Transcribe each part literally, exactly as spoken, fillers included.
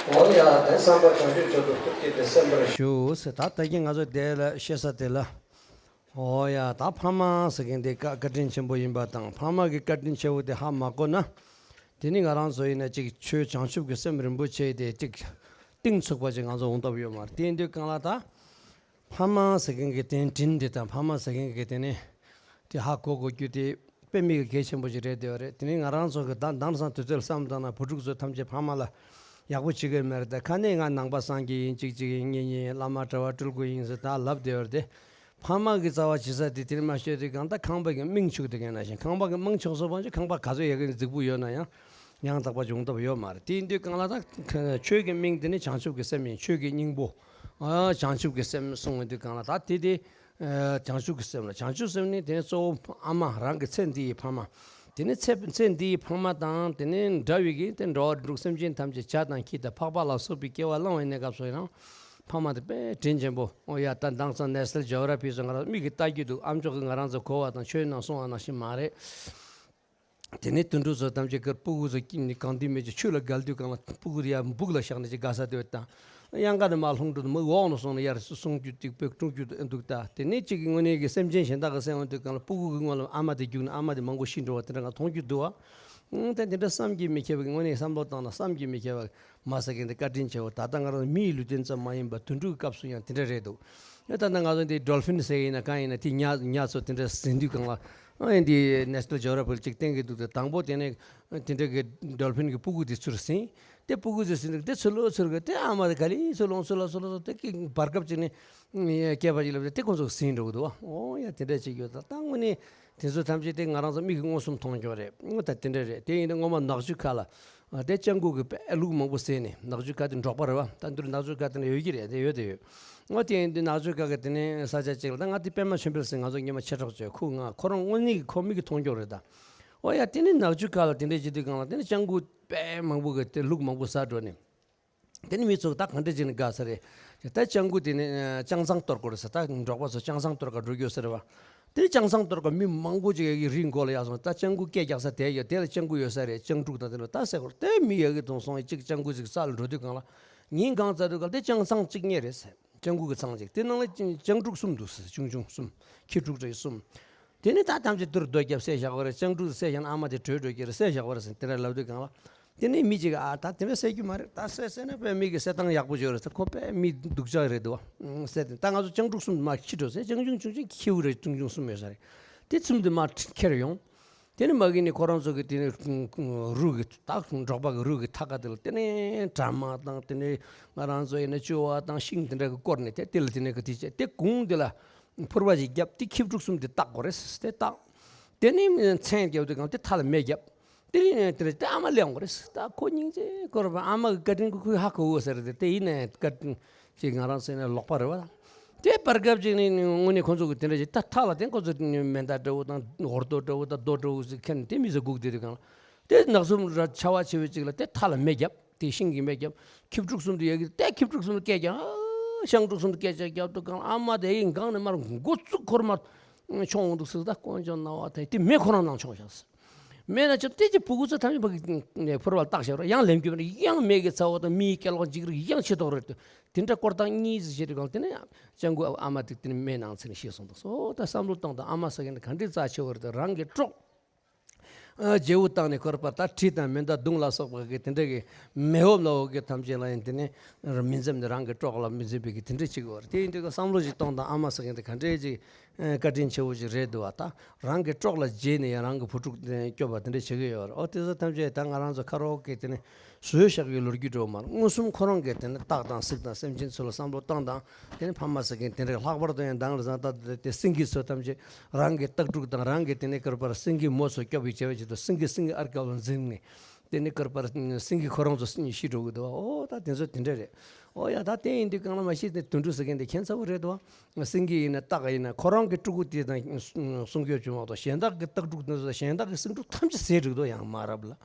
འོ་ཡ། དེ་བསམ་པ་བྱང་ཆུབ་མཆོག་ཏུ་ཐུགས་བསྐྱེད་དེ་གསན་པར་ཞུ། ཞུ་ཟེར། ད་ད་གིན་ང་ཚོ་དེ་ལ་བཤད་ས་དེ་ལ། འོ་ཡ། ད་ཕ་མ་ཟེར་མཁན་དེ་བཀའ་བཀའ་དྲིན་ཆེན་པོ་ཡིན་པ་དང་། ཕ་མ་གི་བཀའ་དྲིན་ཆེ་བོ་དེ་ཧ་མ་གོ་ན། དེ་ནི་ང་རང་ཚོ་ཡིན་ན་ཅིག་ཆོས་བྱང་ཆུབ་ཀྱི་སེམས་རིན་པོ་ཆེ་དེ་ཅིག་གཏིང་ཚུགས་པ་ཅིག་ང་ཚོ་འོང་ཐབས་ཡོད་མ་རེད། དེ་ཡིན་དུས་གང་ལ་ད། ཕ་མ་ཟེར་མཁན་གྱི་དེ་དྲིན་དེ་དང་། ཕ་མ་ཟེར་མཁན་གྱི་དེ་ནི་དེ་ཧ་གོ་དགོས་རྒྱུ་དེ་དཔེ་མི་གི་གལ་ཆེན་པོ་ཞིག་རེད། དེ་བ་རེད། དེ་ནི་ང་རང་ཚོ་གི་ད་དེང་སང་དུས་ཚོད་བསམ་བཏང་ན། བུ་ཕྲུག་ཚོ་ཐམས་ཅད་ཕ་མ་ལ་ཡག་པོ་བྱེད་ཀྱི་མེད་རེད། ད་ཁ་ནས་ང་ནང་པ་སངས་རྒྱས་ཡིན། གཅིག་གཅིག་ཡིན། གཉིས་གཉིས་ཡིན། བླ་མ་གྲྭ་པ་སྤྲུལ་སྐུ་ཡིན་ཟེར་ད་ལབ་བསྡད་པ་རེད་དེ། ཕ་མ་གི་རྩ་བ་བྱེད་ས་དེ་དེ་ནི་མ་ཤེས་དུས་གང་ལྟར་ཁང་པ་གི་རྨང་ཕྱུག་དེ་གན་ན་བཞིན། ཁང་པ་གི་རྨང་ཕྱུག་སོང་བ་ཅིག་ཁང་པ་ག་ཚོད་ཡག་གི་རྫིག་པོ་ཡོད་ན་ཡང་ཡང་དག་པ་འབྱུང་ཐབས་ཡོད་མ་རེད། དེ་ཡིན་དུས་གང་ལ་ད་ཆོས་ཀྱི་རྨང་དེ་ནི་བྱང་ཆུབ་ཀྱི་སེམས་ཡིན། ཆོས་ཀྱི་སྙིང་པོ། ཨ། བྱང་ཆུབ་ཀྱི་སེམས་གསུངས་ཡོད་དུས་གང་ལ་ད་དེ་དེ། ཨ། བྱང་ཆུབ་ཀྱི་སེམས་ལ། བྱང་ཆུབ་སེམས་ནི་དེ་ནི་གཙོ་བོ་ཨ་མ། རང་གི་ཚེ་འདི་ཡི་ཕ་མ། དེ་ནི་ཚེ་ཚེ་འདི་ཡི་ཕ་མ་དང་དེ་ནི་འདྲ་བའི་གི་དེ་འགྲོ་བ་རིགས་དྲུག་སེམས་ཅན་ཐམས་ཅད་བྱ་དང་ཁྱི་དང་ཕག་པ་ལ་སོགས་པའི་སྐྱེ་བ་བླངས་པའི་གནས་སྐབས་སུ་ཡང་ཕ་མ་དེ་དཔེ་དྲིན་ཆེན་པོ། འོ་ཡ། ད་དེང་སང་ནེ་ཤ་ནལ་ཇོ་གྷི་ར་ཕི་སོགས་ང་རང་མིག་གིས་ལྟ་རྒྱུ་འདུག་ཨ་མཆོག་གིས་ང་རང་ཚོ་གོ་བ་དང་ཆོས་ནང་གསུངས་པ་ནང་བཞིན་མ་རེད། དེ་ནས་དུད་འགྲོ་ཚོ་ཐམས་ཅད་ཀྱི་སྤུ་གུ་ཚོ་ཀྱིས་ནི་གང་འདོད་མེད་ཀྱི་ཆུ་ལ་བརྒལ་དུས་གང་ལ་སྤུ་གུ་དེ་ཡར་སྦུག་ལ་བཞག་ནས་ཅིག་དགའ་ས་དེ་བས་དང་། གཡང་ཁ་ནས་མར་ལྷུང་འགྲོ་དུས་མི་འོག་ནས་སོང་ནས་ཡར་སྲུང་རྒྱུ་དེ་དཔེ་དཀྲུག་རྒྱུ་འདུག་ད་དེ་ནས་ཅིག་དངོས་གནས་ཀྱི་སེམས་ཅན་གཞན་དག་གི་སེམས་འོང་དུས་གང་ལ་སྤུ་གུ་གི་སྔོན་ལ་ཨ་མ་དེ་རྒྱུགས་ནས་ཨ་མ་དེ་མང་པོ་ཤི་འགྲོ་བ་དེ་འདྲ་ང་མཐོང་རྒྱུ་འདུག་བ། ཨང་། ད་དེ་འདྲ་བསམ་གྱིས་མི་ཁྱབ་པའི་དངོས་གནས་བསམ་བློ་བཏང་ན་བསམ་གྱིས་མི་ཁྱབ་པ་མ་ཟེར་མཁན་དེ་བཀའ་དྲིན་ཆེ་བོ། ད་ལྟ་ང་རང་མི་ཡི་ལུས་རྟེན་ཙམ་མ་ཡིན་པར་དུད་འགྲོའི་སྐབས་སུ་ཡང་དེ་འདྲ་རེད་འདུག་ཨེ། ད་ལྟ་ང་ཚོ་འདི་ཌོལ་ཕིན་ཟེར་ཡིན་ན་གང་ཡིན་ན་དེ་ཉ་ཉ་ཚོ་དེ་འདྲ་ཟིན་དུས་གང་ལ། ཨ། ཨེ་འདི་ནེ་ཤ་ནལ་ཇོ་གྷི་ར་ཕིར་ཅིག་བསྟན་གྱི་འདུག་དེ་དང་པོ་དེ་ནས་དེ་འདྲ་གི་ཌོལ་ཕིན་གྱི་སྤུ་གུ་དེ་ཚུར་ཟིན། དེ་སྤུ་གུ་ཚུར་ཟིན་དུས་དེ་ཚུར་ལོག་ཚུར་གི་དེ་ཨ་མ་དེ་ག་ལེ་ཚུར་ལོག་ཚུར་ལོག་ཚུར་ལོག་ཚུར་དེ་གི་བར་སྐབས་ཅིག་ནས་སྐྱེས་པ་ཅིག་ལབ་དེ་དེ་ཁོ་ཚོ་ཟིན་འགྲོ་གི་འདུག་བ། འོ་ཡ། དེ་འདྲ་ཅིག་ཡོད། ད་ད་དངོས་གནས་དེ་ཚོ་ཐམས་ཅད་དེ་ང་རང་ཚོ་མིག་གིས་མངོན་སུམ་མཐོང་རྒྱུ་རེད། ད་དེ་འདྲ་རེད། དེ་ཡིན་དུས་སྔོན་མ་ནག་ཆུ་ཁ་ལ། ཨ། དེ་སྤྱང་ཀི་གིས་དཔེ་ལུག་མང་པོ་བསད་ནས། ནག་ཆུ་ཁ་དེ་འབྲོག་པ་རེད་བ། ད་འདིར་ནག་ཆུ་ཁ་དེ་ནས་ཡོད་ཀྱི་རེད། དེ་ཡོད་དེ་ཡོད། འོ་དེ་ཡིན་དུས་ནག་ཆུ་ཁ་གི་དེ་ནས་ས་ཆ་གཅིག་ལ། ད་ང་དེ་པད་མ་ཆོས་འཕེལ་ཟེར་ང་ཚོ་སྔོན་མ་མཆེད་གྲོགས་བྱས། ཁོ་ང་ཁོ་རང་དངོས་གནས་ཀྱི་ཁོ་མིག་གིས་མཐོང་རྒྱུ་རེད་ད། འོ་ཡ། དེ་ནས་ནག་ཆུ་ཁ་ལ་དེ་འདྲ་བྱེད་དུས་གང་ལ་དེ་ནས་སྤྱང་ཀི་དཔེ་མང་པོ་གིས་དེ་ལུག་མང་པོ་ཟ་འགྲོ་ནས། དེ་ནས་མི་ཚོ་ད་གང་འདྲ་བྱས་ནས་དགའ་ས་རེད། ད་སྤྱང་ཀི་དེ་ནས་ཨ་སྤྱང་ཚང་གཏོར་དགོས་རེད་ཟེར། ད་འབྲོག་པ་ཚོ་སྤྱང་ཚང་གཏོར་ག་འགྲོ་རྒྱུ་ཟེར་བ། དེ་སྤྱང་ཚང་གཏོར་ག་མི་མང་པོ་ཅིག་ཡ་གི་རི་མགོ་ལ་ཡར་སོང་། ད་སྤྱང་ཀི་སྐད་རྒྱག་ས་དེ་ཡོད། དེ་ལ་སྤྱང་ཀི་ཡོད་ས་རེད། སྤྱང་ཕྲུག་དང་དེ་ལ་ད་ཟེར་དགོས་རེད། དེ་མི་ཡ་གི་དོན་སོང་ཡ་གཅིག་སྤྱང་ཀི་ཅིག་ས་ལ་འགྲོ་དུས་གང་ལ། ཉིན་གང་བཙལ་དུས་གང་ལ་དེ་སྤྱང་ཚང་གཅིག་རྙེད་རེད་ཟེར། སྤྱང་ཀི་གི་ཚང་གཅིག་དེ་ནང་ལ་སྤྱང་ཕྲུག་གསུམ་འདུག་ཟེར། ཆུང་ཆུང་གསུམ། ཁྱི་ཕྲུག་རེ་གསུམ། དེ་ནས་ད་ཐམས་ཅད་དུར་རྡོ་བརྒྱབ་བསད་བཞག་པ་རེད། སྤྱང་ཕྲུག་བསད་བཞག་ན་ཨ་མ་དེ་བྲོས་འགྲོ་གི་རེད། བསད་བཞག་པ་རེད་ཟེར་དེ་འདྲ་ལབ་དུས་གང་ལ། དེ་ནས་མི་གཅིག་གིས་ཨ་ད་དེ་འདྲ་བསད་རྒྱུ་མ་རེད། ད་བསད་བསད་ན་དཔེ་མི་གི་བསད་སྟངས་ཡག་པོ་ཅིག་ཡོད་རེད་ཟེར། ཁོ་དཔེ་མི་སྡུག་ཅག་རེད་འདུག་བ། བསད་དེ་ད་ང་ཚོ་སྤྱང་ཕྲུག་གསུམ་མར་ཁྱེར་འགྲོ་ཟེར། སྤྱང་ཆུང་ཆུང་ཆུང་ཁྱེའུ་རེ་ཆུང་ཆུང་གསུམ་ཡོད་ས་རེད། དེ་གསུམ་དེ་མར་ཁྱེར་ཡོང་། དེ་ནས་མ་གི་ནི་ཁོ་རང་ཚོ་གི་དེ་ནས་རུ་གི་ད་འབྲོག་པ་གི་རུ་གི་ཐག་ཁ་དེ་ལ་དེ་ནས་དྲ་དམར་དང་དེ་ནས་ང་རང་ཚོ་ཡིན་ན་ཅོ་བ་དང་ཤིང་དེ་འདྲ་གི་བསྐོར་ནས་དེ་དེ་ལ་དེ་ནས་གི་དེ་བྱས། དེ་གུང་དེ་ལ་ཕུར་པ་ཞིག་བརྒྱབ། དེ་ཁྱི་ཕྲུག་གསུམ་དེ་བཏགས་དགོས་རེད་ཟེར། དེ་བཏགས། དེ་ནས་མཚན་བརྒྱབ་དུས་གང་དེ་མཐའ་ལ་མེ་བརྒྱབ། དེ་ནས་དེ་ནས་དེ་ཨ་མ་སླེབས་ཡོང་གི་རེད་ཟེར། ད་ཁོ་སྙིང་རྗེ་སྐོར་བ་ཨ་མ་གི་བཀའ་དྲིན་ཁོ་ཁོས་ཧ་གོ་གོ་ཟེར། དེ་དེ་ཡིན་ནའི་བཀའ་དྲིན་ཅིག་ང་རང་ཚོ་ཡིན་ན་ལོག་པ་རེད་བ། དེ་བར་སྐབས་ཅིག་ནས་དངོས་གནས་ཁོ་ཚོ་གི་དེ་འདྲ་ཞིག་ད་ཐག་ལ་དེ་ཁོ་ཚོ་མེ་མདའ་འདྲ་བོ་དང་འུར་རྡོ་འདྲ་བོ་དང་རྡོ་འདྲ་བོ་ཞིག་ཁྱེར་ནས་དེ་མི་ཚོ་སྒུག་བསྡད་དུས་གང་ལ། དེ་ནག་ཚོམ་ར་ཆ་བ་ཆེ་བོ་ཅིག་ལ་དེ་མཐའ་ལ་མེ་བརྒྱབ། དེ་ཤིང་གི་མེ་བརྒྱབ། ཁྱི་ཕྲུག་གསུམ་དེ་ཡ་གི་དེ་ཁྱི་ཕྲུག་གསུམ་དེ་སྐད་རྒྱག། ཨ། སྤྱང་ཕྲུག་གསུམ་དེ་སྐད་ཆ་རྒྱབ་དུས་གང་ལ་ཨ་མ་དེ་ཡི་སྒང་ནས་མར་མགོ་བཙུགས་ཁོར་མར་མཆོང་འོང་འདུག་ཟེར། ད་དཀོན་མཆོག་སྣང་བ་དེ་དེ་མེ་ཁོ་རང་ནང་མཆོང་བཞག་ཟེར། མེད་ན་ཅི་སྟེ་ཅི་སྤུ་གུ་ཚོ་ཐམས་ཅད་ཕ་གི་ནས་ཕོར་པ་ལ་བཏགས་བཞག་རེད། ཡང་ལེན་རྒྱུ་མེད། ཡང་མེ་གི་ཚ་བོ་དང་མིའི་སྐེ་ལོག་འཇིགས་རིགས་ཡང་ཆེ་ཐོག་རེད། དེ་འདྲ་སྐོར་སྟངས་གཉིས་ཟེར་བྱེད་དུས་གང་དེ་ནས་སྤྱང་ཀི་ཨ་མ་དེ་དེ་ནས་མེ་ནང་ཚུད་ནས་ཤི་སོང་འདུག་སོ། ད་བསམ་བློ་བཏང་དང་ཨ་མ་ཟེར་མཁན་དེ་ག་འདྲའི་རྩ་ཆེ་བོ་རེད། དེ་རང་གི་གྲོགས་ཨ་བརྗེ་པོ་བཏང་ནས་ཁོར་པ་ད་གྲི་དང་མེ་མདའ་མདུང་ལ་སོགས་པ་གི་དེ་འདྲ་གི་མེ་འོབས་ལ་འོབས་གི་ཐམས་ཅད་ལ་ཡང་དེ་ནས་མི་འཛེམ་ནས་རང་གི་གྲོགས་ལ་མི་འཛེམ་པའི་གི་དེ་འདྲ་ཅིག་ཡོད་རེད། དེ་ཡིན་དུས་ཀ་བསམ་བློ་ཞིག་གཏོང་དང་ཨ་མ་ཟེར་མཁན་དེ་ག་འདྲའི་ཅིག་བཀའ་དྲིན་ཆེ་བོ་ཞིག་རེད་འདུག་བ། ད་རང་གི་གྲོགས་ལ་བརྗེས་ནས་ཡང་རང་གི་བུ་ཕྲུག་སྐྱོབ་པ་དེ་འདྲ་བྱེད་ཀྱི་ཡོད་རེད། ཨོ་དེ་ཚོ་ཐམས་ཅད་ད་ང་རང་ཚོ་ཁ་རོག་གི་དེ་ནས་བཟོས་བཞག་པའི་ལོ་རྒྱུས་འདྲ་བོ་མ་རེད། མངོན་སུམ་ཁོ་རང་གིས་དེ་ནས་སྟག་དང་གཟིག་དང་སེམས་ཅན་ཚོ་ལ་བསམ་བློ་བཏང་དང་། དེ་ནས་ཕ་མ་ཟེར་མཁན་དེ་འདྲ་ལྷག་པར་དུ་ཡང་མདང་ལ་བཟང་ད་དེ་སེང་གེ་ཚོ་ཐམས་ཅད་རང་གི་སྟག་ཕྲུག་དང་རང་གི་དེ་ནས་ཀར་པར་སེང་གེ་མོ་ཚོ་སྐྱོབ་པའི་བྱ་བ་བྱེད་དུ་སེང་གེ་སེང་གེ་ཨར་ཀ་བ་འཛིང་ནས་དེ་ནས་ཀར་པར་སེང་གེ་ཁོ་རང་ཚོ་ཤི་འགྲོ་གི་འདུག་ཨོ་ད་དེ་ཚོ་དེ་འདྲ་རེད། ཨོ་ཡ། ད་དེ་ཡིན་དུས་གང་ལ་མ་ཤེས་དེ་དུད་འགྲོ་ཟེར་མཁན་དེ་ཁྱད་མཚར་པོ་རེད་འདུག་བ། སེང་གེ་ཡིན་ན་སྟག་ཡིན་ན་ཁོ་རང་གི་ཕྲུ་གུ་དེ་དང་སྲུང་སྐྱོབ་བྱུང་བ་དང་། གཞན་དག་གི་སྟག་ཕྲུག་དེ་ཚོ་གཞན་དག་གི་སེང་ཕྲུག་ཐམས་ཅད་བཟས་འགྲིག་འདུག་ཡང་མ་རབས་ལ།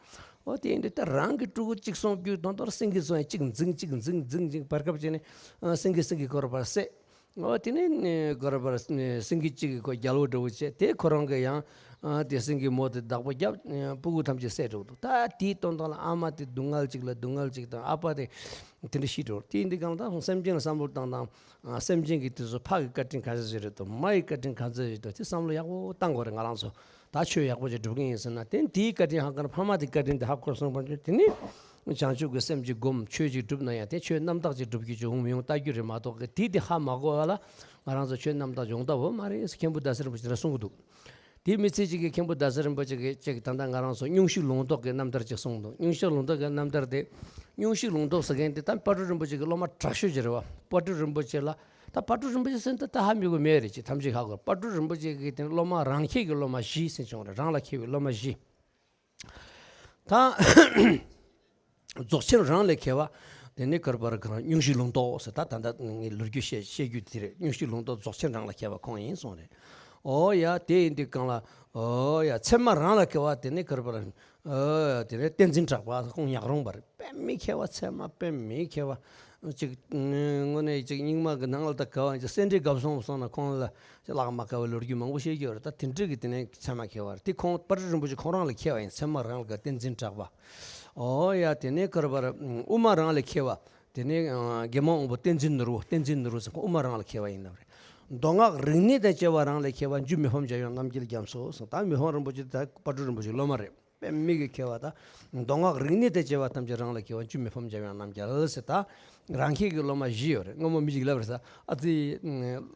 ཨོ་དེ་ཡིན་དུས་ད་རང་གི་ཕྲུ་གུ་གཅིག་སྲུང་སྐྱོབ་དང་དོར་སེང་གེ་ཚོ་ཡང་གཅིག་འཛིང་གཅིག་འཛིང་འཛིང་འཛིང་བར་སྐབས་བྱས་ནས་སེང་གེ་སེང་གེ་ཁོ་རང་ཕར་བསད། འོ་དེ་ནས་ནི་ག་རེ་བར་སེང་གེ་གཅིག་གིས་ཁོ་རྒྱལ་པོ་འདྲ་བོ་བྱས། དེ་ཁོ་རང་གིས་ཡང་ཨ་དེ་སེང་གེའི་མོ་དེ་བདག་པོ་བརྒྱབ། ཨ་སྤུ་གུ་ཐམས་ཅད་བསད་འགྲོ་འདུག་ད་དེའི་སྟོན་སྟངས་ལ་ཨ་མ་དེ་སྡུག་བསྔལ་གཅིག་ལ་སྡུག་བསྔལ་གཅིག་དང་། ཨ་ཕ་དེ་དེ་འདྲ་ཤི་འགྲོ། དེ་ཡིན་དུས་གང་ལྟར་སེམས་ཅན་ལ་བསམ་བློ་བཏང་དང་། ཨ་སེམས་ཅན་གྱི་དེ་ཚོ་ཕ་གི་བཀའ་དྲིན་ག་ཚོད་ཞིག་རེད་དོ། མ་ཡི་བཀའ་དྲིན་ག་ཚོད་ཞིག་དོ། དེ་བསམ་བློ་ཡག་པོ་བཏང་དགོས་རེད། ང་རང་ཚོ་ད་ཆོས་ཡག་པོ་ཅིག་སྒྲུབ་ཀྱི་ཡིན་ཟེར་ན། དེ་དེའི་བཀའ་དྲིན་ཧ་གོ་ན། ཕ་མ་དེའི་བཀའ་དྲིན་དེ་ཧ་གོ་སོང་བར་དེ་ནི། བྱང་ཆུབ་ཀྱི་སེམས་ཀྱིས་སྒོམ། ཆོས་ཅིག་སྒྲུབ་ན་ཡང་དེ་ཆོས་རྣམ་དག་ཅིག་སྒྲུབ་རྒྱུ་ཅིག་འོང་མི་འོང་ལྟ་རྒྱུ་རེད་མ་གཏོགས། དེ་དེ་ཧ་མ་གོ་བ་ལ་ང་རང་ཚོ་ཆོས་རྣམ་དག་ཡོང་ཐབས་ཡོད་མ་རེད་ཟེར་མཁན་པོ་ཟླ་ཟེར་རིན་པོ་ཆེ་ལ་གསུང་གི་འདུག་དེ་མི་ཚེ་གཅིག་གི་མཁན་པོ་ཟླ་ཟེར་རིན་པོ་ཆེ་གིས་ཅིག་ད་ལྟ་ང་རང་ཚོ་སྙུང་གཞི་ལུང་རྟོགས་ཀྱི་རྣམ་ཐར་ཅིག་གསུངས་འདུག་སྙུང་གཞི་ལུང་རྟོགས་ཀྱི་རྣམ་ཐར་དེ། སྙུང་གཞི་ལུང་རྟོགས་ཟེར་མཁན་དེ་ད་དཔལ་སྤྲུལ་རིན་པོ་ཆེ་གི་སློབ་མ་དྲག་ཤོས་ཅིག་རེད་བ། དཔལ་སྤྲུལ་རིན་པོ་ཆེ་ལ། ད་དཔལ་སྤྲུལ་རིན་པོ་ཆེ་ཟེར་ན་ད་ད་ཧ་མི་གོ་མེད་རེད། ཅིག་ཐམས་ཅད་ཧ་གོ། དཔལ་སྤྲུལ་རིན་པོ་ཆེ་གི་དེ་སློབ་མ་རང་ཁྱེད་ཀྱི་སློབ་མ་བཞི་ཟེར་བྱུང་རེད། རང་ལ་མཁས་པའི་སློབ་མ་བཞི། ད་རྫོགས་ཆེན་རང་ལས་མཁས་པ། དེ་ནས་ག་རེ་བར་ག་རེ་སྙུང་གཞི་ལུང་རྟོགས་ཟེར། ད་ད་ལྟ་ངས་ལོ་རྒྱུས་བཤད་བཤད་རྒྱུ་དེ་རེད། སྙུང་གཞི་ལུང་རྟོགས་རྫོགས་ཆེན་རང་ལ་མཁས་པ་ཁོང་ཡིན་གསུངས་རེད། འོ་ཡ། དེ་ཡིན་དུས་གང་ལ། འོ་ཡ། ཚད་མ་རང་ལ་མཁས་པ་དེ་ནས་ག་རེ་བར། འོ་ཡ། དེ་ནས་བསྟན་འཛིན་གྲགས་པ་ཁོང་ཉག་རོང་པ་རེད། དཔེ་མི་མཁས་པ། ཚད་མ་དཔེ་མི་མཁས་པ། ཅིག་དངོས་གནས་ཅིག་རྙིང་མ་གི་ནང་ལ་ད་ག་བ་ཅིག་སེ་འབྲས་དགའ་གསུམ་སོང་ན་ཁོང་ལ་ཅིག་ལག་མ་དཀར་བའི་ལོ་རྒྱུས་མང་པོ་བཤད་ཀྱི་ཡོད་རེད། ད་དེ་འདྲ་གི་དེ་ནས་ཚད་མ་མཁས་པ་རེད། དེ་ཁོང་དཔལ་སྤྲུལ་རིན་པོ་ཆེ་ཁོང་རང་ལ་མཁས་པ་ཡིན། ཚད་མ་རང་ལ་དགའ། བསྟན་འཛིན་གྲགས་པ། འོ་ཡ། དེ་ནས་ག་རེ་བར་དབུ་མ་རང་ལ་མཁས་པ། དེ་ནས་ཨ་དགེ་མང་དབང་པོ་བསྟན་འཛིན་ནོར་བུ། བསྟན་འཛིན་ནོར་བུ་ཟེར་ཁོང་དབུ་མ་རང་ལ་མཁས་པ་ཡིན་ནམ་རེད། མདོ་སྔགས་རིག་གནས་དང་བཅས་པ་རང་ལ་མཁས་པ་འཇུ་མི་ཕམ་འཇམ་དབྱངས་རྣམ་རྒྱལ་རྒྱ་མཚོ་ཟེར། ད་མི་ཕམ་རིན་པོ་ཆེ་ད་དཔལ་སྤྲུལ་རིན་པོ་ཆེའི་སློབ་མ་རེད། དཔེ་མི་གི་མཁས་པ། ད་མདོ་སྔགས་རིག་གནས་དང་བཅས་པ་ཐམས་ཅད་རང་ལ་མཁས་པ་འཇུ་མི་ཕམ་འཇམ་དབྱངས་རྣམ་རྒྱལ་ཟེར། ད་རང་ཁྱེད་ཀྱི་སློབ་མ་བཞི་ཡོད་རེད། སྔོན་མ་མི་ཞིག་ལབ་རེད་ས། ཨ་ཙི།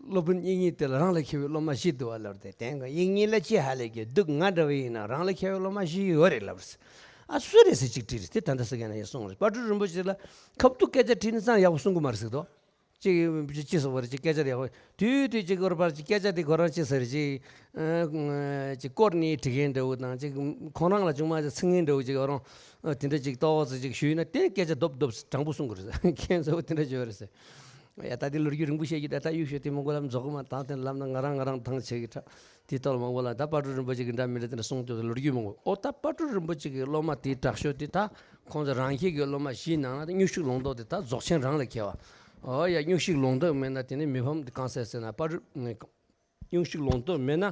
སློབ་དཔོན་དབྱིག་གཉེན་དེ་ལ་རང་ལ་མཁས་པའི་སློབ་མ་བཞི་འདུག་བ་ལབ་རེད། དེ་དེང་གི་དབྱིག་གཉེན་ལ་ཅི་ཧ་ལས་ཀྱི་འདུག་ང་འདྲ་བ་ཡིན་ན་རང་ལ་མཁས་པའི་སློབ་མ་བཞི་ཡོད་རེད་ལབ་རེད་ས། ཨ་སུ་རེད་ཟེར་ཅིག་དྲིས་རེད། དེ་ད་ལྟ་ཟེར་མཁན་ན་ཡང་གསུངས་རེད། དཔལ་སྤྲུལ་རིན་པོ་ཆེ་ལ་ཁ་ཐུག་སྐད་ཆ་དྲིས་ན་ཙང་ཡག་པོ་གསུང་གི་མ་རེད་ཟེར་དོ། ཅིག་ཅི་ཅི་ཟེར་བ་རེད། ཅིག་སྐད་ཆ་ཡག་པོ་དུས་དུས་ཅིག་གོ་ར་བར་ཅིག་སྐད་ཆ་དེ་ཁོ་རང་ཅི་ཟེར་ཅིག་ཨ་ཅིག་སྐོར་ནས་དྲི་མཁན་འདྲ་བོ་དང་། ཅིག་ཁོ་རང་ལ་ཅུང་མ་ཅིག་ཚིག་ངན་འདྲ་བོ་ཅིག་ཁོ་རང་དེ་འདྲ་ཅིག་ཏོག་ཙམ་ཅིག་ཞུས་ན་དེ་སྐད་ཆ་རྡོབ་རྡོབ་དྲང་པོ་གསུང་གི་རེད། ཁྱེད་ཚོ་དེ་འདྲ་བྱོས་རེད་ཟེར། ཡ་ད་དེ་ལོ་རྒྱུས་རིང་པོ་བཤད་རྒྱུ་ད་ད་གཡུག་ཞོག་དེ་མང་པོ་ལ་རྫོགས་གི་མ། ད་དེ་ལབ་ན་ང་རང་ང་རང་ཐང་ཆད་གི་ད། དེ་ལྟར་མང་པོ་ལ་ད་དཔལ་སྤྲུལ་རིན་པོ་ཆེ་གི་འདྲ་མི་འདྲ་དེ་འདྲ་གསུངས་དུས་ལོ་རྒྱུས་མང་པོ། ཨོ་ད་དཔལ་སྤྲུལ་རིན་པོ་ཆེ་གི་སློབ་མ་དེའི་དྲག་ཤོས་དེ་ད་ཁོང་ཚོ་རང་ཁྱེད་ཀྱི་སློབ་མ་བཞིའི་ནང་ན་ད་སྙུང་གཞི་ལུང་རྟོགས་དེ་ད་རྫོགས་ཆེན་རང་ལས་མཁས་པ། ཨོ་ཡ། སྙུང་གཞི་ལུང་རྟོགས་མེད་ན་དེ་ནི་མི་ཕམ་དེ་གང་ཟེར་ཟེར་ན་དཔལ་སྤྲུལ། སྙུང་གཞི་ལུང་རྟོགས་མེད་ན།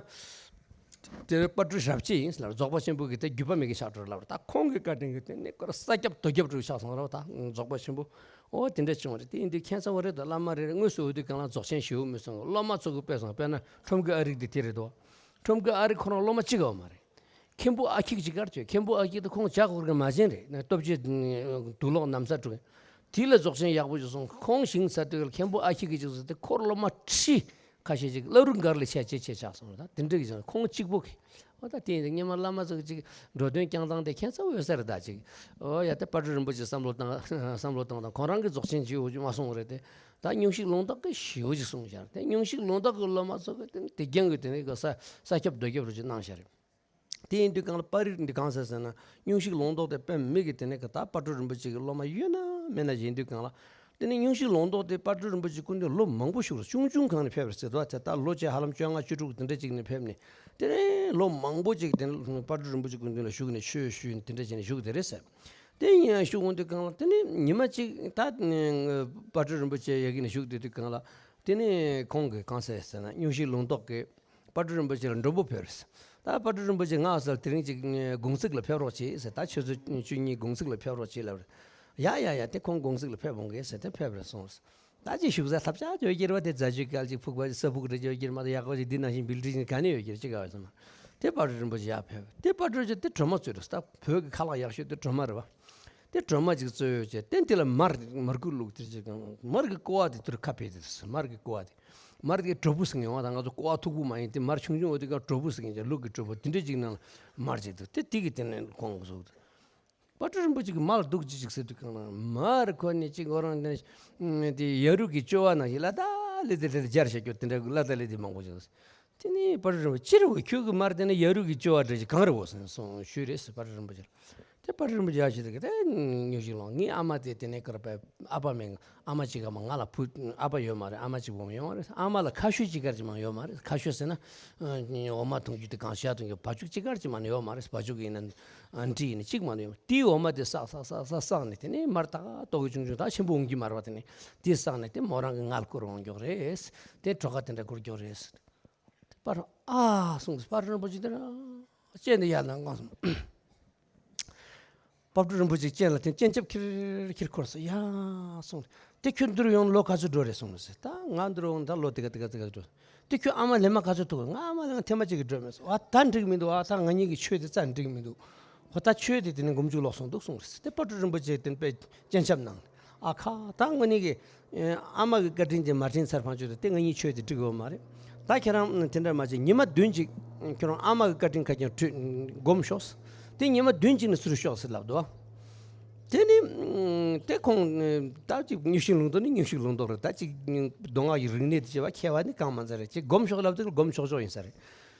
དེ་དཔལ་སྤྲུལ་ཞབས་ཕྱི་ཡིན་ལབ། རྫོགས་པ་ཆེན་པོ་གི་དེ་བརྒྱུད་པ་མེད་གི་ཆགས་འགྲོ་ལབ། ད་ཁོང་གི་བཀའ་དྲིན་གི་དེ་ནི་ཁོ་ར་ས་ཁྱབ་རྡོ་ཁྱབ་འགྲོ་ཆགས་སོང་ར། ད་རྫོགས་པ་ཆེན་པོ། ཨོ་དེ་འདྲ་བྱུང་བ་རེད། དེ་ཡིན་དུས་ཁྱད་མཚར་བ་རེད་དོ། བླ་མ་རེ་རེ་དངོས་སུ་འོས་དུས་གང་ལ་རྫོགས་ཆེན་ཞེ་པོ་མི་གསུང་། སློབ་མ་ཚོ་གི་དཔེ་སོང་། དཔེར་ན་ཁྲོམ་གི་ཨ་རིག་དེ་དེ་རེད་དོ། ཁྲོམ་གི་ཨ་རིག་ཁོ་རང་སློབ་མ་གཅིག་ག་བ་མ་རེད། མཁན་པོ་ཨ་ཁྱི་གཅིག་གར་བྱོས། མཁན་པོ་ཨ་ཁྱི་དེ་ཁོང་ཇ་གོར་གི་མ་བྱན་རེད། སྟོབས་ཆེ་དུག་ལོག་ན་བཟའ་དྲུག་དེ་ལ་རྫོགས་ཆེན་ཡག་པོ་ཞིག་གསུངས། ཁོང་ཞིང་ས་དུས་ལ་མཁན་པོ་ཨ་ཁྱི་གི་ཅིག་ཟེར་ཏེ་ཁོར་སློབ་མ་ཁྲི་ཁ་ཤས་ཅིག་བླ་རུང་སྒར་ལ་ཆ་ཆེ་ཆེ་ཆགས་སོང་རེད། ད་དེ་འདྲ་གི་ཅིག་ཁོང་གཅིག་པོ་གི། ཨོ་ད་དེ་ཡིན་ཙང་སྔོན་མ་བླ་མ་ཚོ་གི་ཅིག་འགྲོ་དོན་བསྐྱངས་སྟངས་དེ་ཁྱད་མཚར་འོས་ས་རེད། ད་ཅིག་ཨོ་ཡ། ད་དཔལ་སྤྲུལ་རིན་པོ་ཆེ་བསམ་བློ་བཏང་བསམ་བློ་བཏང་དང་ཁོང་རང་གི་རྫོགས་ཆེན་ཅིག་འོ་ཅིག་མ་གསུངས་རེད་དེ། ད་སྙུང་གཞི་ལུང་རྟོགས་གི་ཞེ་པོ་ཅིག་གསུངས་ཤག་དེ་སྙུང་གཞི་ལུང་རྟོགས་གི་སློབ་མ་ཚོ་གི་དེ་དེ་རྐྱང་གི་དེ་ནས་གི་ས་ས་ཁྱབ་རྡོ་ཁྱབ་རུ་ཅིག་གནང་ཤག་རེད། དེ་ཡིན་དུས་གང་ལ་པར་རིས་འདི་གང་ཟེར་ཟེར་ན། སྙུང་གཞི་ལུང་རྟོགས་དེ་དཔེ་མི་གི་དེ་ནས་གི་ད་དཔལ་སྤྲུལ་རིན་པོ་ཆེ་གི་སློབ་མ་ཡོད་ན་མེད་ན་ཡིན་དུས་གང་ལ། དེ་ནས་སྙུང་གཞི་ལུང་རྟོགས་དེ་དཔལ་སྤྲུལ་རིན་པོ་ཆེ་སྐུ་མདུན་ལོ་མང་པོ་བཞུགས་རེད། ཆུང་ཆུང་སྒང་ནས་ཕེབས་རེད་ཟེར་དོ། དེ་ད་ལོ་བྱས་ཧ་ལམ་བཅོ་ལྔ་བཅུ་དྲུག་དེ་འདྲ་ཅིག་ནས་ཕེབས་ནས། དེ་ནས་ལོ་མང་པོ་ཅིག་དེ་ནས་དཔལ་སྤྲུལ་རིན་པོ་ཆེ་སྐུ་མདུན་ལ་བཞུགས་ནས་ཆོས་ཞུས་ནས་དེ་འདྲ་བྱས་ནས་བཞུགས་དེ་རེད་ཟེར། དེ་ཡིན་ཡང་བཞུགས་འོང་དུས་གང་ལ་དེ་ནས་ཉི་མ་གཅིག་ད་དཔལ་སྤྲུལ་རིན་པོ་ཆེ་ཡ་གི་ནས་བཞུགས་བསྡད་དུས་གང་ལ། དེ་ནས་ཁོང་གིས་གང་ཟེར་ཟེར་ན། སྙུང་གཞི་ལུང་རྟོགས་ཀྱིས་དཔལ་སྤྲུལ་རིན་པོ་ཆེ་ལ་མགྲོན་པོ་ཕེབས་རེད། ད་དཔལ་སྤྲུལ་རིན་པོ་ཆེ་ང་ཟེར་དེ་རིང་ཅིག་དགུང་ཚིགས་ལ་ཕེབས་རོགས་བྱེད་ཟེར། ད་ཆུ་ཚོད་བཅུ་གཉིས་དགུང་ཚིགས་ལ་ཕེབས་རོགས་བྱེད་ལབ་རེད། ཡ་ཡ་ཡ། དེ་ཁོང་དགུང་ཚིགས་ལ་ཕེབས་འོང་གི་ཟེར་དེ་ཕེབས་རེད་སོང་། ད་ཅིག་བཞུགས་ས་ཐབས་ཆག་ཡོད་ཀྱི་རེད་བ། དེ་རྫ་ཆུའི་གད་ཅིག་ཕུག་པ་ས་ཕུག་རེད་ཡོད་ཀྱི་རེད་མ་གཏོགས། ཡག་པོ་ཅིག་འདི་ནང་བཞིན་བིལ་ཌིང་ག་ནས་ཡོད་ཀྱི་རེད། ཅི་ག་བ་སོང་། དེ་དཔལ་སྤྲུལ་རིན་པོ་ཆེ་ཡར་ཕེབས། དེ་དཔལ་སྤྲུལ་ཆེ་དེ་སྒྲོལ་མ་གཙོས་རེད། ད་བོད་ཀྱི་ཁ་ལག་ཡག་ཤོས་དེ་སྒྲོལ་མ་རེད་བ། དེ་སྒྲོལ་མ་ཅིག་གཙོས་ཡོད་ཅེས་བསྟན། དེ་ལ་མར་མར་ཁུ་བླུགས་དེ་ཅིག་མར་གི་ཀོ་བ་དེ་དུར་ཁ་ཕེ་དེ། མར་གི་ཀོ་བ་དེ། མར་གི་གྲོ་བུ་ཟེར་ཡོང་བ་དང་། ང་ཚོ་ཀོ་བ་མཐུག་པོ་མ་ཡིན་དེ། མར་ཆུང་ཆུང་འོ་དེ་ག་གྲོ་བུ་ཟེར་ཡིན་ཅེས། ལུག་གི་གྲོ་བུ་དེ་འདྲ་ཅིག་ནང་ལ་མར་ཅིག་འདུག་དེ་དེ་གི་དེ་ནས་ཁོང་གི་གཟུགས་དེ། དཔལ་སྤྲུལ་རིན་པོ་ཆེ་གིས་མར་འདུག་ཅི་ཅིག་ཟེར་དུས་གང་ན་མར་ཁོ་ནི་ཅིག་ཨོ་རང་དེ་དེ་ཡ་རུ་གི་ཅོ་བ་ནང་བཞིན་ལ་ད་ལེ་དེ་དེ་སྦྱར་བྱ་རྒྱུ་དེ་འདྲ་ལ་ད་ལེ་དེ་མང་པོ་ཅིག་དེ་ནས་དཔལ་སྤྲུལ་རིན་པོ་ཆེ་རེད་བ། ཁྱོད་ཀྱི་མར་དེ་ནི་ཡ་རུ་གི་ཅོ་བ་འདྲ་ཅིག་གང་རེད་བ་ཟེར་སོང་ཞུས་རེད་ཟེར། དཔལ་སྤྲུལ་རིན་པོ་ཆེ་ལ། དེ་དཔལ་སྤྲུལ་རིན་པོ་ཆེ་ཡར་ཞིག་དེ་གི་དེ་སྙུང་གཞི་ལོང་། ངའི་ཨ་མ་དེ་དེ་ནས་ཀར་པའི་ཨ་ཕ་མེད། ཨ་མ་གཅིག་ག་མ་ང་ལ་བུ་ཨ་ཕ་ཡོད་མ་རེད། ཨ་མ་གཅིག་བུ་མོ་ཡོད་མ་རེད། ཨ་མ་ལ་ཁ་ཤོས་གཅིག་གར་གྱི་མ་ཡོད་མ་རེད། ཁ་ཤོས་ཟེར་ན་འོ་མ་འཐུང་རྒྱུ་དེ་གང་ཤ་འཐུང་རྒྱུ། བ་ཕྱུགས་གཅིག་གར་གྱི་མ་ནི་ཡོད་མ་རེད། བ་ཕྱུགས་ཡིན་ན་འབྲི་ཡིན་ན་གཅིག་མ་ནི་ཡོད་མ་རེད། དེའི་འོ་མ་དེ་བསགས་བསགས་བསགས་བསགས་བསགས་ནས་དེ་ནས་མར་ད་ཏོག་གི་ཆུང་ཆུང་ད་ཆེན་པོ་འོང་གི་མ་རེད་པ། དེ་ནས་དེ་བསགས་ནས་དེ་མོ་རང་གི་མངལ་སྐོར་འོང་མགྱོགས་རེད། དེ་གྲོད་ཁ་དེ་འདྲ་འཁོར་མགྱོགས་རེད། དཔལ་ཨ་གསུངས་ཏེ་དཔལ་སྤྲུལ་རིན་པོ་ཆེ་དེ་རང་སྤྱན་དེ་ཡར་ལངས་གང་སོང་། དཔལ་སྤྲུལ་རིན་པོ་ཆེ་སྤྱན་ལ་དེ་སྤྱན་ཆབ་ཁིར་ཁིར་འཁོར་སོང་། ཡ་གསུངས་ཏེ། དེ་ཁྱོད་འདིར་ཡོང་ལོ་ག་ཚོད་འགྲོ་རེད་གསུངས་ཟེར། ད་ང་འདིར་ཡོང་ད་ལོ་དེ་ག་དེ་ག་དེ་ག་འགྲོ། དེ་ཁྱོད་ཨ་མ་ལས་མ་ག་ཚོད་ཐུག་ང་ཨ་མ་ལས་ང་ཐེངས་མ་གཅིག་གི་འགྲོ་མེད་སོང་། ཨ་ད་འགྲིག་མི་འདུག་ཨ་ད་ང་གཉིས་ཀྱི་ཆོས་དེ་རྩ་འགྲིག་མི་འདུག་ཧོ་ད་ཆོས་དེ་དེ་ནས་མགོ་མཇུག་ལོག་སོང་འདུག་གསུངས་རེད། དེ་དཔལ་སྤྲུལ་རིན་པོ་ཆེ་དེ་པས་སྤྱན་ཆབ་གནང་། ཨ་ཁ་ད་དངོས་གནས་ཀྱི་ཨ་མ་གི་བཀའ་དྲིན་དེ་མ་དྲན་ཚར་ཕང་ཆོད་དེ་དེ་ང་གཉིས་ཆོས་དེ་འགྲིག་ཡོད་མ་རེད། ད་ཁྱེད་རང་དེ་འདྲ་མ་བྱེད། ཉི་མ་བདུན་ཅིག་ཁྱེད་རང་ཨ་མ་གི་བཀའ་དྲིན་ཁ་ཀྱང་སྒོམ་ཤོག་དེ་ཉི་མ་བདུན་ཅིག་ནས་ཟུར་ཤོག་ཟེར་ལབ་འདུག་དེ་ནི་དེ་ཁོང་ད་ཅིག་སྙུང་གཞི་ལུང་རྟོགས་ནི་སྙུང་གཞི་ལུང་རྟོགས་རེད། ད་ཅིག་མདོ་སྔགས་ཀྱི་རིག་གནས་དེ་བྱེད་པ་མཁས་པ་ནི་གང་མ་ཚར་རེད། ཅིག་སྒོམ་ཤོག་ལབ་དུས་སྒོམ་ཆོག་ཆོག་ཡིན་ས་རེད།